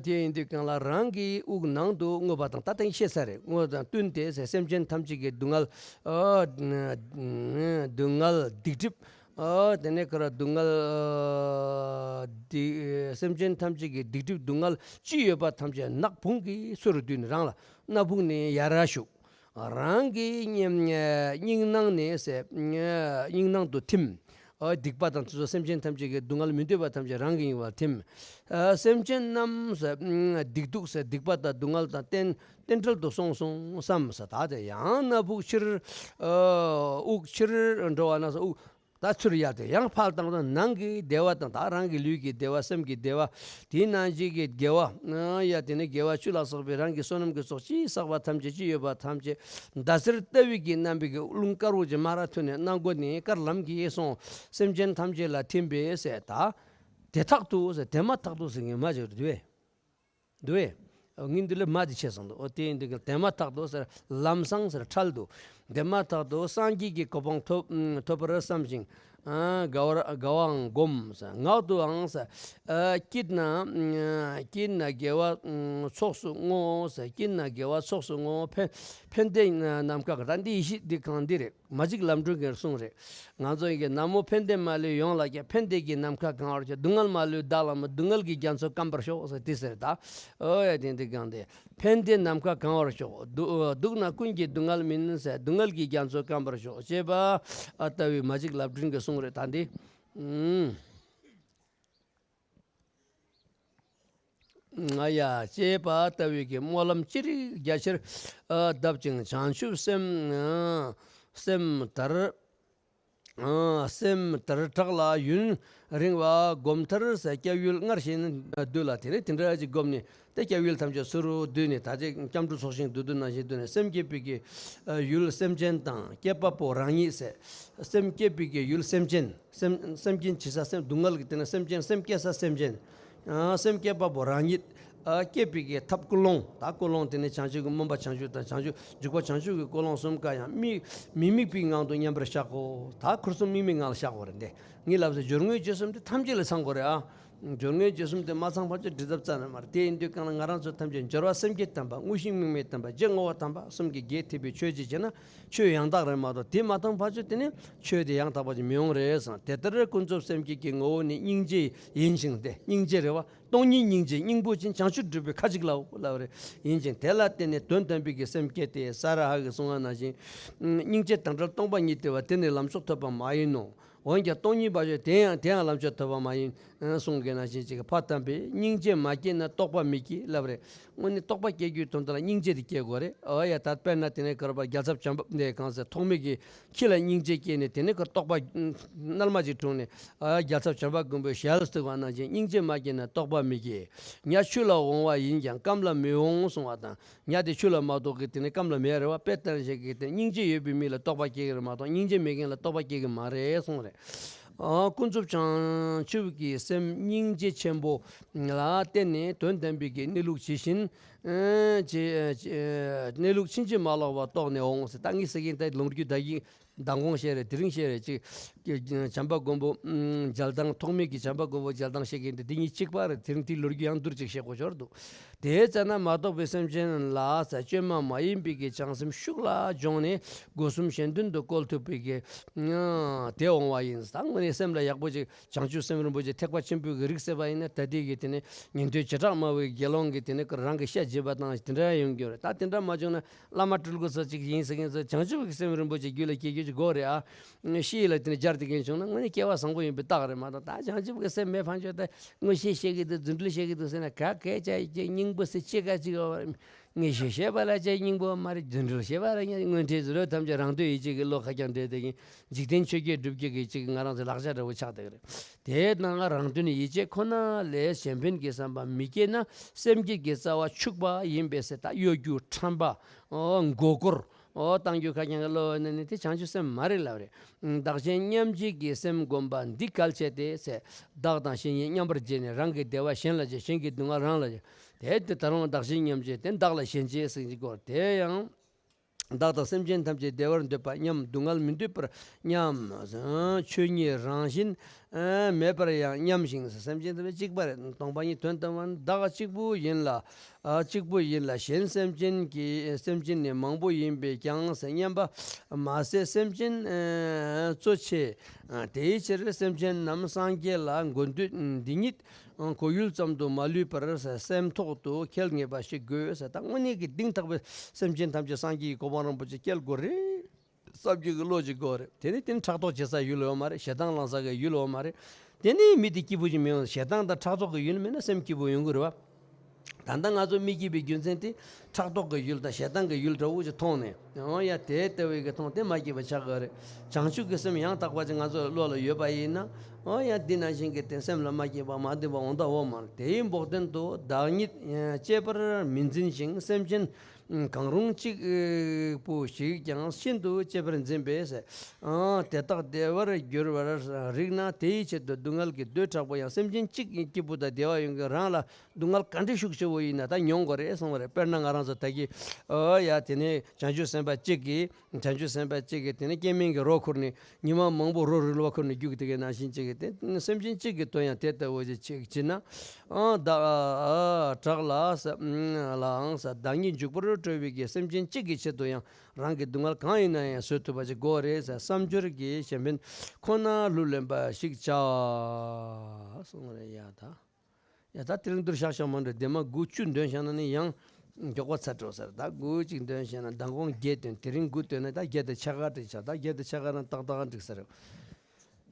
དེ་ཡིན་དུས་གང་ལ་རང་གི་དབུགས་ནང་དུ་མངོན་པ་དང་། ད་ལྟ་ངས་བཤད་ས་རེད། མངོན་དང་བསྟུན་ཏེ་སེམས་ཅན་ཐམས་ཅད་ཀྱི་སྡུག་བསྔལ། ཨ་སྡུག་བསྔལ་སྡིག་སྒྲིབ། ཨ་དེ་ནས་ཁོ་ར་སྡུག་བསྔལ་ཨ་སྡིག་སེམས་ཅན་ཐམས་ཅད་ཀྱི་སྡིག་སྒྲིབ་སྡུག་བསྔལ་ཅི་ཡོད་པ་ཐམས་ཅད་ནག་ཕུང་གི་ཚུ་རུ་བསྡུས་ནས་རང་ལ་སྣ་ཕུང་ནས་ཡར་ཞུགས། རང་གི་སྙིང་སྙིང་ནང་ནས་སེ་སྙིང་ནང་དུ་ཐིམ། ཨ་སྡིག་པ་དང་དེ་ཚོ་སེམས་ཅན་ཐམས་ཅད་ཀྱི་སྡུག་བསྔལ་མི་འདོད་པ་ཐམས་ཅད་རང་གི་སྙིང་པར་ཐིམ། ཨ་སེམས་ཅན་རྣམས་སེ་སྡིག་སྡུག་སེ་སྡིག་པ་དང་སྡུག་བསྔལ་དང་བསྟན་བསྟན་བྲལ་དུ་སོང་སོང་བསམ་ས། ད་དེ་ཡང་སྣ་ཕུག་ཕྱིར་ཨ་དབུགས་ཕྱིར་འགྲོ་བ་ན་སེ་དབུགས་ད་ཚུར་ཡར་དེ་ཡང་ཕར་བཏང་དང་ནང་གི་བདེ་བ་དང་ད་རང་གི་ལུས་ཀྱི་བདེ་བ་སེམས་ཀྱི་བདེ་བ་དེའི་ནང་བཞིན་གྱི་དགེ་བ་ཨ་ཡ་དེ་ནི་དགེ་བ་བཅུ་ལ་སོགས་པའི་རང་གི་བསོད་ནམས་ཀྱི་ཚོགས་ཅི་བསགས་པ་ཐམས་ཅད་ཅི་ཡོད་པ་ཐམས་ཅད་ཟླ་ཟེར་ལྟ་བུའི་གི་རྣམ་པའི་གི་རླུང་དཀར་པོ་ཅིག་མར་ཐོན་ནས་སྣ་སྒོ་ནས་དཀར་ལམ་གྱིས་སོང་སེམས་ཅན་ཐམས་ཅད་ལ་ཐིམ་པས་ཟེར། ད་དེ་ཐག་ཏུ་ཟེར་དེ་མ་ཐག་ཏུ་ཟེར་ངས་མ་བརྗོད་རེད་དེ། འདུག་ངས་འདི་ལ་མ་དེ་ཆད་སོང་འདུག་ཨོ་དེ་ཡིན་དུས་ཀྱང་དེ་མ་ཐག་ཏུ་ཟེར་ལམ་སང་ཟེར་འཕྲལ་དུ། དེ་མ་ཐག་ཏུ་སངས་རྒྱས་ཀྱི་གོ་འཕང་ཐོབ་ཐོབ་པར་བསམ་ཞིང་། ཨ་དགའ་བར་དགའ་བའང་བསྒོམ་ཟེར། ངག་ཏུའང་ཟེར། ཨ་སྐྱིད་ན་སྐྱིད་ན་དགེ་བ་ཚོགས་སུ་བསྔོ་ཟེར། སྐྱིད་ན་དགེ་བ་ཚོགས་སུ་བསྔོ། ཕན་ཕན་བདེ་ནམ་མཁའ་གང་། ད་འདི་ཡེ་ཤེས་འདི་གང་འདི་རེད། མ་གཅིག་ལམ་སྒྲོན་གྱིས་གསུངས་རེད། ང་ཚོ་ཡི་གེ་ན་མོ་ཕན་བདེ་མ་ལུས་ཡོངས་ལ་ཁྱབ། ཕན་བདེ་གི་ནམ་མཁའ་གང་བར་ཤོག་སྡུག་བསྔལ་མ་ལུས་བདག་ལ་མོ། སྡུག་བསྔལ་གྱི་རྒྱ་མཚོ་སྐམ་པར་ཤོག་ཟེར་དེ་ཟེར་ད། ཨོ་ཡ་དེ་འདི་གང་དེ། ཕན་བདེ་ནམ་མཁའ་གང་བར་ཤོག་སྡུག་སྡུག་ན་ཀུན་གྱི་སྡུག་བསྔལ་མིན་ཟེར། སྡུག་བསྔལ་གྱི་རྒྱ་མཚོ་སྐམ་པར་ཤོག་ཅེས་པ་ཨ་ལྟ་བུའི་མ་གཅིག་ལམ་སྒྲོན་གྱིས་གསུངས་རེད་ད་འདི། ཨུམ། ང་ཡ་ཅེས་པ་ལྟ་བུའི་གི་སྨོན་ལམ་ཅི་རིགས་རྒྱ་ཆེར་ཨ་གདབ་ཅིང་བྱང་ཆུབ་སེམས་ཨ་སེམས་དར་ཨ་སེམས་དར་དྲག་ལ་ཡུན་རིང་བ་སྒོམ་མཐར་ཟེར་སྐྱབས་ཡུལ་སྔར་བཞིན་བསྡུས་ལ་དེ་ནས་དེ་འདྲ་ཅིག་བསྒོམས་ནས་དེ་སྐྱབས་ཡུལ་ཐམས་ཅད་ཚུ་རུ་བསྡུས་ནས་ད་ཅིག་སྐྱབས་འགྲོ་ཚོགས་ཞིང་བསྡུ་བསྡུ་ནང་བཞིན་བསྡུས་ནས་སེམས་བསྐྱེད་པའི་གི་ཡུལ་སེམས་ཅན་དང་བསྐྱེད་པ་པོ་རང་ཉིད་ཟེར། སེམས་བསྐྱེད་པའི་གི་ཡུལ་སེམས་ཅན། སེམས་སེམས་ཅན་བྱེད་ས་སེམས་སྡུག་བསྔལ་གྱི་དེ་ནི་སེམས་ཅན་སེམས་བསྐྱེད་ས་སེམས་ཅན། ཨ་སེམས་བསྐྱེད་པ་པོ་རང་ཉིད། ཨ་བསྐྱེད་པའི་གི་ཐབས་ཀུན་སློང་། ད་ཀུན་སློང་དེ་ནི་བྱང་ཆུབ་ཀྱི་སྨོན་པ་བྱང་ཆུབ་དང་བྱང་ཆུབ་འཇུག་པ་བྱང་ཆུབ་ཀྱི་ཀུན་སློང་གསུམ་ཀ་ཡང་དམིགས་མི་དམིགས་པའི་ངང་དུ་མཉམ་པར་བཞག་གོ། ད་ཁུར་གསུམ་དམིགས་མེད་ངང་ལ་བཞག་དགོས་རེད་འདི། ངས་ལབ་ཟེར་སྦྱོར་དངོས་རྗེས་གསུམ་དེ་ཐམས་ཅད་ལ་ཚང་དགོས་རེད་ཨ། སྦྱོར་ངན་བརྒྱད་གསུམ་དེ་མ་ཚང་ཕར་ཚུར་འདྲིས་ཐབས་རྩ་ནས་མ་རེད། དེ་ཡིན་དུས་གང་ལ་ང་རང་ཚོ་ཐམས་ཅད་སྦྱོར་བ་སེམས་བསྐྱེད་དམ་པ། དངོས་གཞི་དམིགས་མེད་དམ་པ། རྗེ་བསྔོ་བ་དམ་པ་གསུམ་གྱི་རྒྱས་ཐེབས་པའི་ཆོས་ཅིག་བྱས་ན་ཆོས་ཡང་དག་རེད་མ་གཏོགས། དེ་མ་ཐོན་ཕར་ཚུར་དེ་ནི་ཆོས་དེ་ཡང་དག་པ་ཅིག་མི་ཡོང་རེད་བསམ། དེ་ལྟར་ཀུན་རྫོབ་སེམས་བསྐྱེད་ཀྱི་ངོ་བོ་ནི་སྙིང་རྗེ་ཡིན་ཞིང་སྟེ། སྙིང་རྗེ་རེད་བ། སྟོང་ཉིད་སྙིང་རྗེ་སྙིང་པོ་ཅན། བྱང་ཆུབ་སྒྲུབ་པའི་ཁ་ཅིག་ལའོ་ལབ་རེད། ཡིན་ཅིང་དེ་ལ་བརྟེན་ནས་དོན་དམ་པའི་གི་སེམས་བསྐྱེད་དེ། ས་ར་ཧ་གིས་གསུངས་པ་ནང་བཞིན། སྙིང་རྗེ་དང་བྲལ་སྟོང་པ་ཉིད་དེ་བ། དེ་ནི་ལམ་མཆོག་ཐོབ་པ་མ་ཡིན་ནོ། འོན་ཀྱང་སྟོང་ཉིད་པ་ཞིག་དེ་ཡང་དེ་ཡང་ལམ་མཆོག་ཐོབ་པ་མ་ཡིན། གསུང་གི་ནང་བཞིན་ཅིག་ཕ་དམ་པས། སྙིང་རྗེ་མ་སྐྱེས་ན་རྟོགས་པ་མི་སྐྱེ་ལབ་རེད། དངོས་གནས་རྟོགས་པ་སྐྱེ་རྒྱུའི་དོན་དག་ལ་སྙིང་རྗེ་དེ་སྐྱེ་དགོས་རེད། འོ་ཡ། ད་དཔེར་ན་དེ་ནས་ག་རེ་བ། རྒྱལ་ཚབ་བྱམས་པ་འདི་གང་ཟེར། ཐོགས་མེད་ཀྱི་ཁྱི་ལ་སྙིང་རྗེ་སྐྱེས་ནས། དེ་ནས་ཁོ་རྟོགས་པ་རྣལ་མ་ཅིག་འཁྲུངས་ནས། ཨ། རྒྱལ་ཚབ་བྱམས་པ་མགོན་པོས་ཞལ་གཟིགས་པ་ནང་བཞིན། སྙིང་རྗེ་མ་སྐྱེས་ན་རྟོགས་པ་མི་སྐྱེ། ཉ་ཆུ་ལ་འོང་བ་ཡིན་ཀྱང་སྐམ་ལ་མི་འོང་གསུང་བ་དང་། ཉ་དེ་ཆུ་ལ་མ་གཏོགས་ཀྱི་དེ་ནི་སྐམ་ལ་མེད་རེད་བ། དཔེ་ལྟར་ཞིག་གིས་དེ་སྙིང་རྗེ་ཡོད་པའི་མི་ལ་རྟོགས་པ་སྐྱེ་གི་རེད་མ་གཏོགས། སྙིང་རྗེ་མེད་མཁན་ལ་རྟོགས་པ་སྐྱེ་གི་མ་རེད་གསུངས་རེད། ཨ། ཀུན་རྫོབ་བྱང་ཆུབ་ཀྱི་སེམས་སྙིང་རྗེ་ཆེན་པོ་ལ་བརྟེན་ནས་དོན་དམ་པའི་གི་གནས་ལུགས་ཇི་བཞིན། ཨ། ཇི། ཨ། གནས་ལུགས་ཕྱིན་ཅི་མ་ལོག་པ་རྟོགས་ནས་འོང་ཟེར། ད་ངས་ཟེར་གྱིན་ད་ལོ་རྒྱུས་ད་གིན་མདང་དགོང་བཤད་རེད། དེ་རིང་བཤད་རེད། ཅིག་བྱམས་པ་མགོན་པོ་མཇལ་སྟངས། ཐོགས་མེད་ཀྱི་བྱམས་པ་མགོན་པོ་མཇལ་སྟངས་བཤད་གྱིན་དེ། འདི་གཉིས་གཅིག་པ་རེད། དེ་རིང་དེའི་ལོ་རྒྱུས་ཡང་བསྡུར་ཅིག་བཤད་དགོས་ཞོར་དུ། དེའི་རྩ་ན་མ་རྟོགས་པའི་སེམས་ཅན་ལ་ཟེར། བཅོས་མ་མ་ཡིན་པའི་གི་བྱང་སེམས་ཤུགས་ལ་སྦྱོང་ནས་སྒོ་གསུམ་གཞན་དོན་དུ་བཀོལ་ཐུབ་པའི་གི་དེ་འོང་བ་ཡིན། ད་དངོས་གནས་སེམས་ལ་ཡག་པོ་ཅིག་བྱང་ཆུབ་སེམས་རིན་པོ་ཆེ་ཐེག་པ་ཆེན་པོའི་གི་རིགས་སད་པ་ཡིན་ན། ད་ལྟའི་གི་དེ་ནས་ཉན་ཐོས་བྱེ་བྲག་སྨྲ་བའི་དགེ་སློང་གི་དེ་ནས་རང་གི་ཤ་འབྱེད་པ་དང་དེ་འདྲ་ཡོང་རྒྱུ་རེད། ད་དེ་འདྲ་མ་བྱུང་ན། བླ་མ་སྤྲུལ་སྐུ་སོགས་ཅིག་ཡིན་ཟེར་མཁན་ཚོ་བྱང་ཆུབ་ཀྱི་སེམས་རིན་པོ་ཆེ་རྒྱུད་ལ་སྐྱེ་རྒྱུ་ཅིག་དགོས་རེད་ཨ། ཤེས་ལ་དེ་ནས་སྦྱར་ཏེ་མཁན་བྱུང་ན་དངོས་གནས་སྐལ་བ་བཟང་པོ་ཡིན་པའི་རྟགས་རེད་མ་གཏོགས། ད་བྱང་ཆུབ་ཀྱི་སེམས་མེད་ཕན་ཆོད་དེ་མངོན་ཤེས་བཤད་ཀྱི་འདུག་རྫུ་འཕྲུལ་བཤད་ཀྱི་འདུག་ཟེར་ན། ག་གས་ཅག་ཡི་གེ་སྙིང་པོ་སེ་ཅི་ག་ཅིག་ཡོད་རེད། མངོན་ཤེས་བཤད་པ་ལ་ཅག་སྙིང་པོ་མ་རེད། རྫུ་འཕྲུལ་བཤད་པ་ལ་ཉ། དངོས་འབྲེལ་རྫུ་འཕྲུལ་ཐམས་ཅད་རང་དོན་ཡིད་བྱེད་ཀྱི་བློ་ཁ་རྐྱང་སྤྲད་དེ་གིན། འཇིག་རྟེན་ཆོས་བརྒྱད་སྒྲུབ་རྒྱུ་གི་ཅིག་ང་རང་ཚོའི་ལག་ཆ་འདྲ་བོ་ཆགས་བསྡད་ཀྱི་རེད། དེའི་ནང་ལ་རང་དོན་ཡིད་བྱེད་ཁོ་ན་ལས་གཞན་ཕན་གྱི་བསམ་པ་མི་སྐྱེས་ན། སེམས་བསྐྱེད་ཀྱི་རྩ་བ་ཕྱུག་པ་ཡིན་པས་ཟེར། ད་གཡོ་སྒྱུ་ཁྲམ་པ། ཨོ། མགོ་སྐོར། ཨོ། བཏང་རྒྱུ་ཁ་རྐྱང་གི་བློ་ཡོད་ན་ནི་དེ་བྱང་ཆུབ་སེམས་མ་རེད་ལབ་རེད། བདག་གཞན་མཉམ་བརྗེ་གི་སེམས་སྒོམ་པ་འདི་གལ་ཆེ་སྟེ་ཟེར། བདག་དང་གཞན་གཉིས་མཉམ་པར་བརྗེས་ནས། རང་གི་བདེ་བ་གཞན་ལ་བྱེད། གཞན་གྱི་སྡུག་བསྔལ་རང་ལ་བྱེད། དེ་དེ་ད་རུང་བདག་གཞན་མཉམ་བརྗེ་དེ་བདག་ལ་གཞན་གཅེས་ཟེར་གྱི་སྐོར། དེ་ཡང་། བདག་དང་སེམས་ཅན་ཐམས་ཅད་བདེ་བར་འདོད་པ་མཉམ། སྡུག་བསྔལ་མི་འདོད་པར་མཉམ། ཆོས་ཉིད་རང་བཞིན་མེད་པར་ཡང་མཉམ་ཞིང་། སེམས་ཅན་ཐམས་ཅད་གཅིག་པ་རེད། སྟོང་པ་ཉིད་དོན་དམ་པར་བདག་གཅིག་པུ་ཡིན་ལ། གཅིག་པུ་ཡིན་ལ་གཞན་སེམས་ཅན་གྱི། སེམས་ཅན་ནི་མང་པོ་ཡིན་པས་ཀྱང་ཟེར། མཉམ་པ་མ་ཟད་སེམས་ཅན་གཙོ་ཆེ། དེའི་ཕྱིར་སེམས་ཅན་རྣམས་སངས་རྒྱས་ལ་འགོད་འདོད་འདི་ཉིད། གོ་ཡུལ་ཙམ་དུ་མ་ལུས་པར་སེམས་ཐོག་ཏུ་ཁེལ་ངེས་པ་ཞིག་དགོས་ཟེར། ད་དངོས་གནས་ཀྱི་གཏིང་ཐག་པའི་སེམས་ཅན་ཐམས་ཅད་སངས་རྒྱས་ཀྱི་གོ་འཕང་རིན་པོ་ཆེ་སྐྱེལ་དགོས་རེད་བསམ་རྒྱུ་གི་བློ་ཅིག་དགོས་རེད། དེ་ནི་དེ་ནི་ཕྲག་དོག་བྱེད་ས་ཡུལ་ཡོད་མ་རེད། ཞེ་སྡང་ལངས་ས་གི་ཡུལ་ཡོད་མ་རེད། དེ་ནི་མི་དེ་སྐྱིད་པོ་ཅིག་མི་ཡོང་། ཞེ་སྡང་དང་ཕྲག་དོག་གི་ཡུལ་མེད་ན་སེམས་སྐྱིད་པོ་ཡོང་གི་རེད་བ། ད་ལྟ་ང་ཚོ་མི་སྐྱིད་པའི་རྒྱུ་མཚན་དེ་ཕྲག་དོག་གི་ཡུལ་དང་ཞེ་སྡང་གི་ཡུལ་འདྲ་བོ་ཅིག་མཐོང་ནས། འོ་ཡ། དེ་ལྟ་བུའི་གི་མཐོང་དེ་མ་སྐྱིད་པ་ཆགས་དགོས་རེད། བྱང་ཆུབ་ཀྱི་སེམས་ཡང་དག་པ་ཅིག་ང་ཚོ་བློ་ལ་ཡོད་པ་ཡིན་ན། འོ་ཡ། འདི་ནང་བཞིན་གྱི་དེ་སེམས་ལ་མ་སྐྱིད་པ་མ་བདེ་བ་འོང་ད་འོ་མ་རེད། དེའི་འབོག་དོན་དུ་བདག་ཉིད་གཅེས་པར་མི་འཛིན་ཞིང་། སེམས་ཅན་གང་རུང་གཅིག་པུ་ཞིག་ཀྱང་ཤིན་ཏུ་གཅེས་པར་འཛིན་པས་ཟེར། དེ་དག་བདེ་བར་འགྱུར་བར་རིགས་ན། དེའི་ཆེད་དུ་སྡུག་བསྔལ་གྱི་བདོས་དྲག་པོ་ཡང་། སེམས་ཅན་གཅིག་སྐྱིད་པོ་དང་བདེ་བ་ཡོང་གི་རང་ལ་སྡུག་བསྔལ་ག་འདྲ་ཤུགས་ཆེ་བོ་ཡིན་ན་ད་མྱོང་དགོས་རེད་གསུངས་པ་རེད། དཔེར་ན་ང་རང་ཚོ་ད་གི། ཨོ་ཡ། དེ་ནས་བྱང་ཆུབ་སེམས་དཔའ་གཅིག་གིས། བྱང་ཆུབ་སེམས་དཔའ་གཅིག་གིས་དེ་ནས་སྐྱེ་དམན་གྱི་རོ་ཁུར་ནས། ཉི་མ་མང་པོ་རོ་རིལ་བ་ཁུར་ནས་རྒྱུག་དེ་གའི་ནང་བཞིན་གཅིག་གིས་དེ་སེམས་ཅན་གཅིག་གི་དོན་ཡང་དེ་ལྟ་བུ་ཞིག་བྱེད་ན། ཨ། བདག་ཨ། བྲག་ལ་ས། ལའང་ས། བདག་ཉིད་འཇུག་པར་སྤྲོ་བའི་གི་སེམས་ཅན་གཅིག་གི་ཆེད་དུ་ཡང་རང་གི་སྡུག་བསྔལ་གང་ཡིན་ན་ཡང་བཟོད་ཐུབ་པ་ཞིག་དགོས་རེད་ཟེར། བསམ་སྦྱོར་གྱི་གཞན་ཕན་ཁོ་ན་ལུས་ལེན་པ་ཞིག་བྱ། གསུངས་རེད་ཡ། ད། ཡ། ད་དེ་རིང་བསྡུར་བཞག་བཞག་མ་འགྲོ། དེ་མ་དགུ་བཅུ་འདོན་བཞག་ན་ནི་ཡང་མགྱོགས་པ་ཚར་འགྲོ་ཟེར། ད་དགུ་གཅིག་འདོན་བཞག་ན་མདང་དགོང་བརྒྱད་འདོན། དེ་རིང་དགུ་འདོན་ན་ད་བརྒྱད་དང་ཕྱེད་ཀ་བྲིས་བཞག་ད་བརྒྱད་དང་ཕྱེད་ཀ་རང་ཏག་ཏག་འགྲིག་ས་རེད།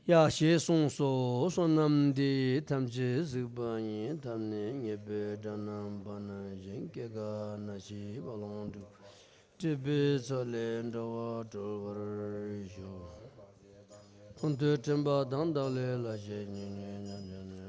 ཡ། ཞེས་གསུངས་སོ། བསོད་ནམས་འདི་ཐམས་ཅད་གཟིགས་པ་ཉིད། ཐོབ་ནས་ཉེས་པའི་དགྲ་རྣམས་ཕམ་ནང་བཞིན། སྐྱེ་རྒ་ན་འཆིའི་རྦ་ཀློང་འཁྲུགས། སྲིད་པའི་མཚོ་ལས་འགྲོ་བ་སྒྲོལ་བར་ཤོག། མཐོང་ཐོས་དྲན་པ་དང་བདག་ལས་སླ་བྱེད། ཉོན་མོངས་ཉམས་ཆག་ནད་